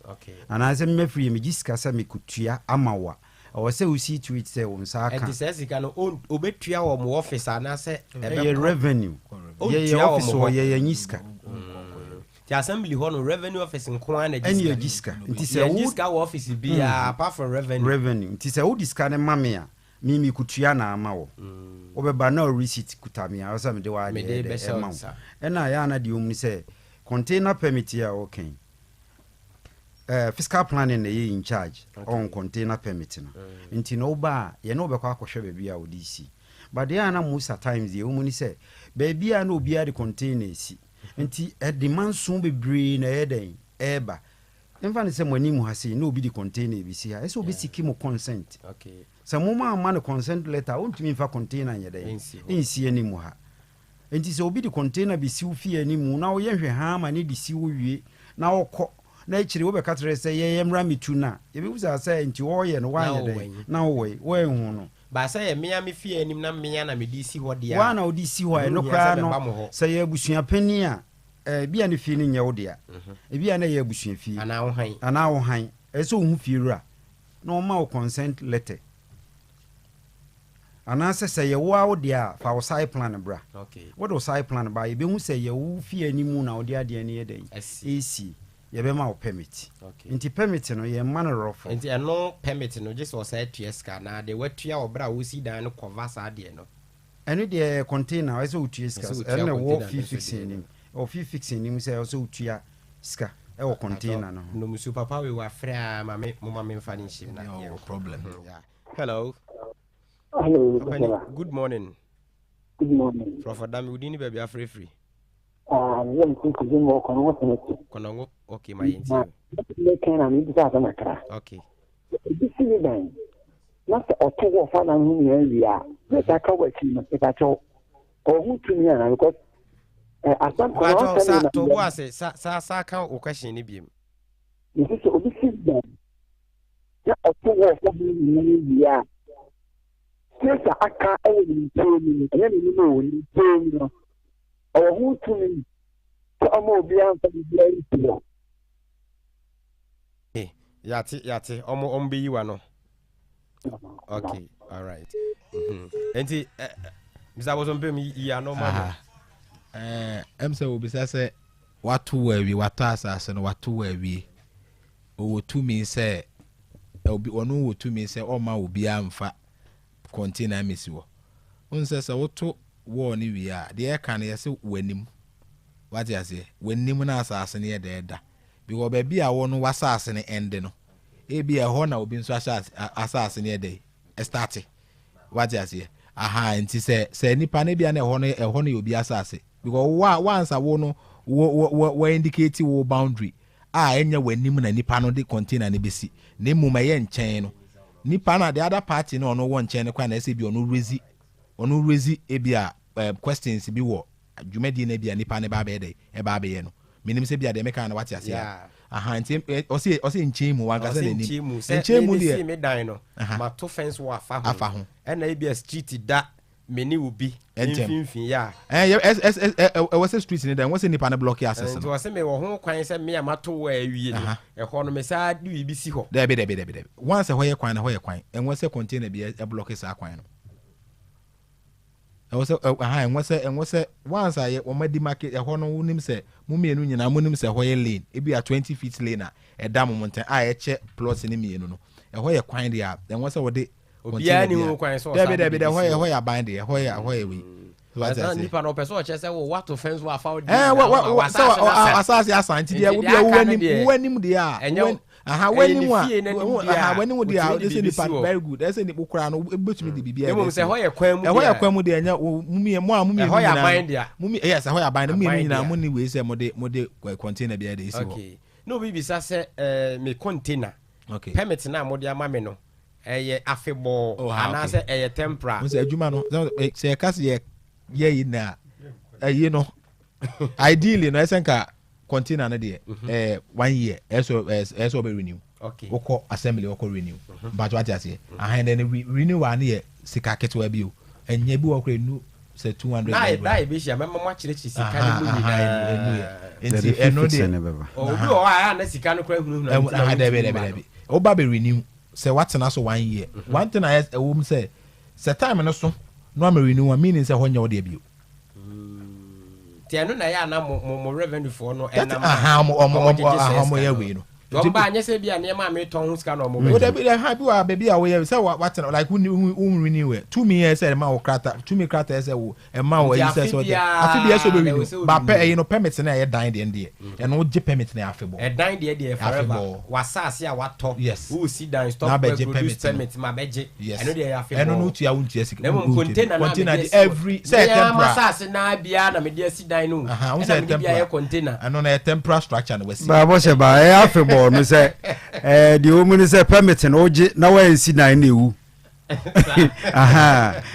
anaasɛ mmɛfiri yɛ megye sika sɛ mekɔtua ama wo a ɛwɔ sɛ wosi to it sɛ wo nsa aka. Ɛnti sɛ sika no obɛtua wɔ mo office anaasɛ ɛyɛ revenue yɛyɛ office hɔ yɛyɛ nyi sika. Ti assembly hɔ no revenue office nko ara na ɛne agye sika nti sɛ wo sika wɔ office biara apart from revenue. Revenue nti sɛ wode sika no ma me a me mekutua na ama wɔ wobɛba na receipt kuta me a sɛ mede Mede wadeɛ bɛhyɛ ɛma wo wo nsa. Ɛna ɛyɛ ana deɛ ɔmu ne sɛ container permit yi a wɔkɛn fiscal planning na ɛyɛ in charge on container permit no nti na woba a yɛne wobɛkɔ akɔhwɛ baabi a wode si but deɛ ana most at times deɛ ɔmu ne sɛ baabi a na obiara de container si nti ɛde manso bebree na ɛyɛ dɛn ɛɛba mfa ne sɛ mo anim ha sei na obi de container bi si ha ɛsɛ obi seek mo consent sɛ moma amma no consent letter wontumi mfa container nyɛ dɛn Nsi hɔ. Nsi anim ha nti sɛ obi de container bi si wo fie anim na woyɛ hwɛ ha ma ne de si wo wie na wokɔ na akyire wobɛka kyerɛ sɛ yɛyɛ mmra metu no a yɛbɛbusa sɛ nti wɔyɛ no woanyɛ Na wowɔ dɛn yi. Na wowɔ yi woanhu no. Baasa yɛ mmea me fie anim na mmea na mede si hɔ deɛ a woa na wode si hɔ a ɛno ɛho hia koraa sɛ no mɛba mo hɔ. Sɛ yɛ abusuapani a Ebia ne fie no nyɛ wo dea. Ebia na ɛyɛ abusua fie. Anaa wo han. Anaa wo han. Ɛsɛ sɛ wohu fie wura na ɔma wo consent letter. Anaasɛ sɛ ɛyɛ wo ara wo dea a, fa wo site plan bra. Wode wo site plan ba a, yɛbɛhu sɛ ɛyɛ wo fie anim na wode adeɛ no yɛ dɛn? Ɛresie. Yɛbɛma wo permit. Nti permit no, yɛmma no rɔfo. Nti ɛno permit no, gye sɛ ɔsan tua sika anaa deɛ watua wɔ berɛ a ɔresi dan no cover saa deɛ no? Ɛno deɛ ɛyɛ container, ɛsɛ sɛ wotua sika. Ɛno na ɛwɔ fee fixing no mu. Ɛwɔ fee fixing no mu sɛ ɛwɔ sɛ wotua sika ɛwɔ container no ho. Nom nsuo papa wei wafrɛ aa ma me moma me nfa no nhyim na yɛnkɔ. Problem. Yeah. Hello. Hello. Ɔpɛni, good morning. Good morning. Prɔfɔ Dami, wo din ne baabi afrɛ firi? Ah, me yɛ mfiri kuzi mu wɔ Kɔnɔngo Sɛnɛti. Kɔnɔngo, okay, ma yɛn ti. Me kan na me bisa asɛm kakra. Okay. Ebi si ne dan na sɛ ɔto wɔ fa na ho nyinaa wie a, na sɛ aka wɔ akyi no, mepakyɛw, ɔho tumi ana because eh, asɛm kɔnɔ asɛm na. To bo ase sa sa sa ka wo question ne biem. Nti sɛ obi si dan na ɔto wɔ fa ho nyinaa wie a, space a aka wɔ ne nkyɛn mu no, ɛnyɛ n'anim o, ne nkyɛn mu no, ɔwɔ ho tumi sɛ ɔma obiara mfa biribiara nsi hɔ. Yate yate ɔmo ɔmo bɛyi wa no. Okay, all right. Mm-hmm. Nti eh, eh, Mr. Bosompem yi ano ma no. Eh, ɛm sɛ obisa sɛ wato wɔ awie, watɔ asase no wato wɔ awie. Ɔwɔ tumi sɛ obi ɔno wɔ tumi sɛ ɔmma obiara mfa container mmɛsi hɔ. Wohu sɛ sɛ woto wall no wie a, deɛ ɛka no yɛse w'anim. Wate aseɛ? W'anim na asase no yɛ dɛ ɛda. Because baabi a wo no w'asase no ɛnde no, ebi ɛhɔ na obi nso ahyɛ asase no yɛ dɛ ɛstarte. Wate aseɛ? Aha, nti sɛ sɛ nipa no ebia na ɛhɔ no ɛhɔ no yɛ obi asase. Because wa wansa wo no wo wo wo indicate wo boundary a ɛnyɛ w'anim na nipa no de container no bɛsi na mmom ɛyɛ nkyɛn no nipa no the other party no ɔno wɔ nkyɛn no koraa na ɛsɛ bi ɔno raise ɔno raise ebi a eh, questions bi wɔ dwumadie no bi a nipa no ba abɛyɛ dɛ ɛba abɛyɛ no menim sɛ bi a deɛ meka no wate aseɛ Yeah. aha nti eh, ɔse ɔse nkyɛn mu wankasa Ɔse n'anim nkyɛn mu sɛ nkyɛn mu me deɛ mesi me dan no Aha. mato fence wɔ afa ho Afa ho. ɛna ebi a street da me ne obi Ntɛm. mfimfini yɛ a. Ɛɛ yɛ ɛs ɛs ɛs ɛ ɛwɔ sɛ street ne dan ɛwɔ sɛ nipa no blɔki access Nti no. ɔse me wɔ ho kwan sɛ me a mato wɔ awie no ɛhɔ no me saa de biribi si hɔ. Dɛbi dɛbi dɛbi dɛbi once ɛhɔ yɛ kwan no ɛhɔ yɛ kwan ɛnwɔ sɛ container bi ɛblɔki saa kwan no ɛwɔ sɛ ɛ aha ɛnwɔ sɛ ɛnwɔ sɛ once a yɛ wɔn adi market ɛhɔ no wonim sɛ mo mmienu nyinaa mo nim sɛ ɛhɔ yɛ lane ebi a 20 feet lane a ɛda mo mo ntɛn a ɛkyɛ plot ne mmienu no ɛhɔ yɛ kwan deɛ a ɛnwɔ sɛ wɔde Obiara ni ho kwan sɛ ɔsan de biribi si hɔ. Ɛhɔ yɛ aban deɛ, ɛhɔ yɛ ɛhɔ yɛ wei. Ɛsan nipa na ɔpɛ sɛ ɔkyerɛ sɛ wo wato fɛn so afa wo deɛ. Ɛɛ wɔ wɔ sɛ asaase asa nti deɛ wo deɛ wo anim wo anim deɛ a aha wo anim a aha wo anim deɛ a ɛsɛ nipa very good ɛsɛ nipa kura no ebetumi de biribi ɛsɛ. Sɛ ɛhɔ yɛ kwan mu deɛ ɛhɔ yɛ kwan mu deɛ ɛnyɛ wo mu mmienu mo a mo mmienu nyinaa ɛhɔ yɛ aban deɛ mo mi yes ɛhɔ yɛ aban deɛ mo mmienu nyinaa mo ni wei sɛ mo de mo de container bi ɛde esi hɔ. Okay na obi bisa sɛ ɛɛ me container okay permit na mo de ama mi no. Ɛyɛ afebɔɔ Oh, ah, anaasɛ okay. ɛyɛ temporal? Wo sɛ adwuma no sɛ yɛka sɛ yɛ yɛ yi na ɛyi no ideally no ɛsɛ nka container no deɛ mhm. ɛɛ one year ɛsɛ ɛsɛ ɔbɛ renew okay wokɔ assembly wɔkɔ renew mhm. mpatwa ate aseɛ mhm. ahan dɛ no renew a no yɛ sika ketewa bi o ɛnyɛ bi wɔ kora enu sɛ 200 na da yɛ bɛhyia mɛma mo akyerɛkyerɛ sika no mu nyinaa nti ɛno deɛ obi wɔ hɔ a na sika no kora hunahuna nti na wɔntumi mma no woba bɛ renew sɛ watena so one year mhm. one thing a ɛwɔ mu sɛ sɛ time no so na wama renew a meaning sɛ hɔ nyɛ wo deɛ bio mm. nti ɛno na ɛyɛ ana mo mo revenue foɔ no ɛnam a ɔmo ɔmo ɔmo ɔmo yɛ wei no wɔn ba anyɛ sɛ bi a nneɛma a metɔn ho sika na ɔmo bɛ. Dabi ɛha bi wɔ baabi a wɔyɛ sɛ watena like wo wo renew ɛ tumi yɛ sɛ ɛma wo krata tumi krata yɛ sɛ wo ɛma wo ɛyi sɛ sɛ ɔde afi bi ɛsɛ ɔbɛ renew ba pɛ ɛyi no permit na ɛyɛ dan deɛ deɛ ɛno wogye permit na afe bɔ. Ɛdan deɛ deɛ forever wasaase a watɔ yes wosi dan stop work produce permit ma bɛgye ɛno deɛ ɛyɛ afe bɔ ɛno no wotua wo ntua sika na mmom container na container de every sɛ ɛyɛ temporary masaase na biara na mede asi dan no ɛna mede bi ayɛ container ɛno na ɛyɛ temporary structure na wasi. Baabɔ hyɛ ba ɛyɛ afe bɔ no sɛ ɛɛ deɛ wɔn mu no sɛ permit no wogye na wɔansi dan na ewu.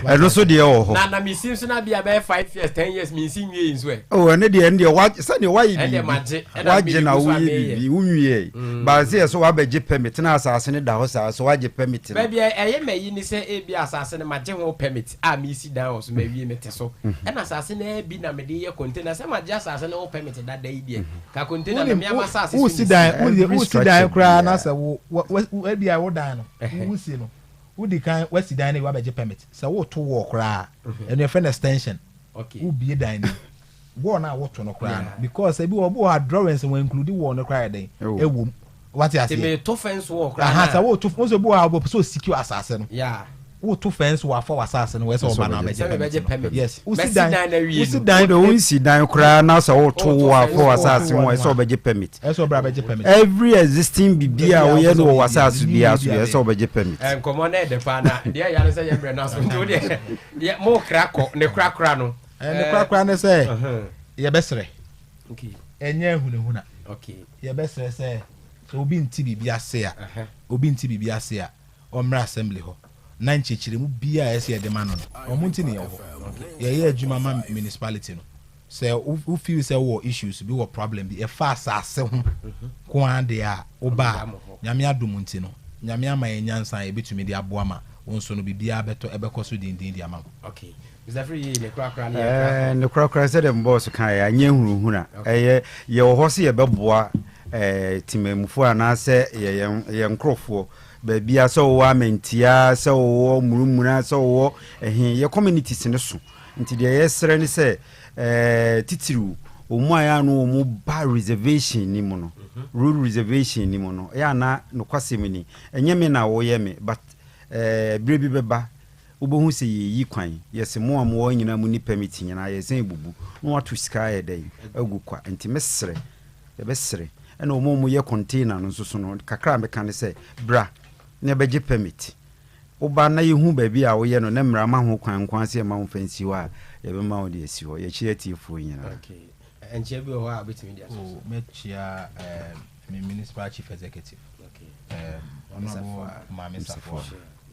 Ɛno so deɛ wɔ hɔ. Na na mesi nso na bia bɛyɛ 5 years, 10 years mensi nwie nso ɛ. Oh, ɛne deɛ, ɛne deɛ wa sɛdeɛ wayɛ Ɛne deɛ biribi magye, ɛna wagye na mede gu so a woyɛ meyɛ. biribi wonwie baase yɛ sɛ wabɛgye permit na asase no da hɔ saa so wagye permit no. Baabi a ɛyɛ ma yi ni sɛ ebi asase no magye ho permit a mesi dan wɔ so, mawie, mete so, ɛna asase no bi na mede yɛ container sɛ magye asase no ho permit dada yi deɛ, ka container no meama asase so. Wosi dan, wosi dan koraa na sɛ wo wo ebi a wo dan no wosi no, wodi kan wasi dan no, wabɛgye permit sɛ woto wall koraa, ɛno yɛfrɛ no extension. Wobie dan no wall no a woto no koraa no, because ebi wɔ hɔ a drawings wɔn include wall no koraa yɛ den ɛwɔ mu, wate aseɛ? Meto fence wall koraa. Aha, sɛ woto wo nso, ebi wɔ hɔ a wɔpɛ sɛ osecure asase no, woto fence wɔ afa wɔ asase no, wɔ sɛ ɔba na abɛgye permit. Yes, wosi dan, wosi dan. Wode wonsi dan koraa na sɛ woto wo afɔ w'asase ho a, ɛsɛ wobɛgye permit. Ɛsɛ ɔbra bɛgye permit. Every existing bibi a woyɛ no wɔ w'asase biara so deɛ, ɛsɛ wobɛgye permit. Nkɔmmɔ no ɛdɛ paa na deɛ ɛyɛ no sɛ yɛmmerɛ no aso, nti wodeɛ deɛ mo kra kɔ ne korakora no. Ne korakora ne sɛ yɛbɛsrɛ, ɛnyɛ ahunahuna, yɛbɛsrɛ sɛ sɛ obi nti biribi ase a, obi nti biribi ase a, ɔmmrɛ assembly hɔ na nkyerɛkyerɛmu biara a ɛsɛ yɛde ma no, ɔmo nti ne yɛwɔ hɔ, yɛyɛ adwuma ma municipality no. Sɛ wo feel sɛ wowɔ issues bi, wɔ problem bi ɛfa asase ho ko ara deɛ a, woba a, Nyame adom nti no, Nyame ama yɛn nyansa a yɛbɛtumi de aboa ma wo nso no, biribiara bɛtɔ ɛbɛkɔ so dindin de ama wo. Okay. Mr. Free, ne korakora ne yɛkra. Ne korakora, sɛdeɛ mbɔɔso kaeɛ, anyɛ hunuhuna, ɛyɛ yɛwɔ hɔ sɛ yɛbɛboa temamufoɔ anaasɛ yɛn nkurɔfoɔ baabia, sɛ wowɔ Amantia, sɛ wowɔ Murumuna, sɛ wowɔ ɛhe, yɛ communities no so. Nti deɛ yɛsrɛ ne sɛ titiriw ɔmu a yɛ ano ɔmu ba reservation ni mu no, road reservation ni mu no, ɛyɛ ana nokwasɛm ni, ɛnyɛ me na wɔyɛ me, but berɛ bi bɛba wobɛhu sɛ yɛyi kwan, yɛsɛ mo a mowɔ nyinaa mu ni permit nyinaa yɛsɛn bubu na wato sika ayɛ dɛn agu kwa. Nti mesrɛ, yɛbɛsrɛ, ɛna ɔmo a ɔmo yɛ container no nso so no, kakra a meka ne sɛ bra na yɛbɛgye permit. Woba na yɛhu baabi a woyɛ no na mmara ma ho kwan nko ase ɛma wo fa nsi hɔ a, yɛbɛma wo de asi hɔ. Yɛkyerɛ atiefoɔ nyinaa. Okay. Nkyia bi wɔ hɔ a wobɛtumi de aso so? Mɛkyia me municipal chief executive, Honorable Maame Safoa.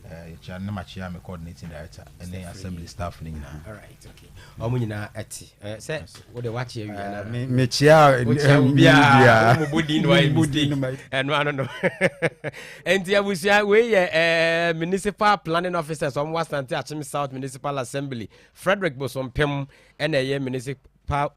Yɛkyia no na makyia me coordinating director ne assembly staff no nyinaa. Alright, okay. Ɔmo nyinaa ɛte sɛ wode wakye awia na mekyia wokyia obiaa womobɔ din no wayɛ mistake, ɛno ano no. Enti abusua, wei yɛ municipal planning officers ɔmo Asante Akyem South Municipal Assembly. Frederick Bosompem ɛna ɛyɛ municipal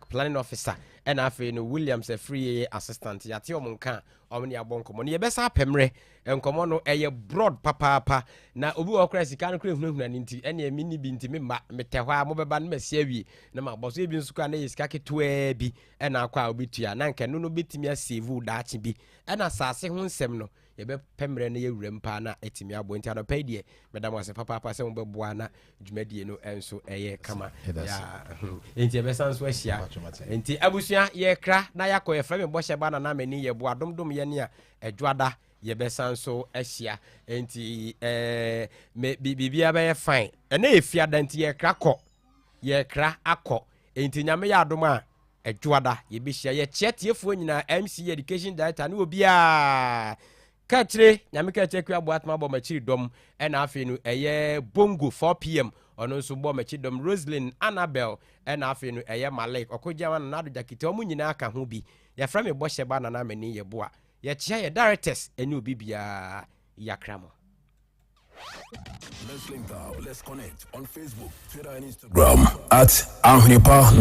planning officer, ɛna afei no Williams Afriyie assistant. Yɛate ɔmo nka a ɔmo ne abɔ nkɔmmɔ no, yɛbɛsa apɛ mmerɛ. Nkɔmmɔ no ɛyɛ broad papaapa, na obi wɔ hɔ koraa sika no koraa ehunahuna ne nti ɛnea menni bi nti memma metɛ hɔ a mobɛba no masi awie na mabɔ so. Ebi nso koraa na ɛyɛ sika ketewaa bi ɛna akɔ a wobɛtua na nka ɛno no bɛtumi asave wo daakye bi. Ɛna asase ho nsɛm no, yɛbɛpɛ mmerɛ no yɛwura mu paa na atumi aboa. Nti anɔpa yi deɛ, meda mo ase papaapa sɛ mobɛboa na dwumadie no nso ɛyɛ kama. Nti yɛbɛsan nso ahyia. Nti abusua, yɛkra na yɛakɔ. Yɛfrɛ me Bɔhyɛ Ba Nana Mani. Yɛboa domdom yɛne a Adwoada yɛbɛsan so ahyia. Nti biribiara bɛyɛ fine. Ɛnɛ yɛ fiada nti yɛkra kɔ, yɛkra akɔ. Nti Nyame yɛ adom a, Adwoada yɛbɛhyia. Yɛkyea tiefoɔ nyinaa, MC, education director ne obiaa kakyire. Nyame kakyire kua boatoma bɔ makyiri dɔm. Ɛna afei no ɛyɛ Bongo 4 p.m., ɔno nso bɔ makyi dɔm. Roslyn Annabel, ɛna afei no ɛyɛ Malik ɔkɔgya Nana Ado Jakite, ɔmo nyinaa ka ho bi. Yɛfrɛ me Bɔhyɛ Ba Nana Mani. Yɛboa, yɛkyea yɛ directors ɛne obi biara. Yakra mo. Let's link up. Let's connect on Facebook, Twitter, and Instagram at Ahwenepa.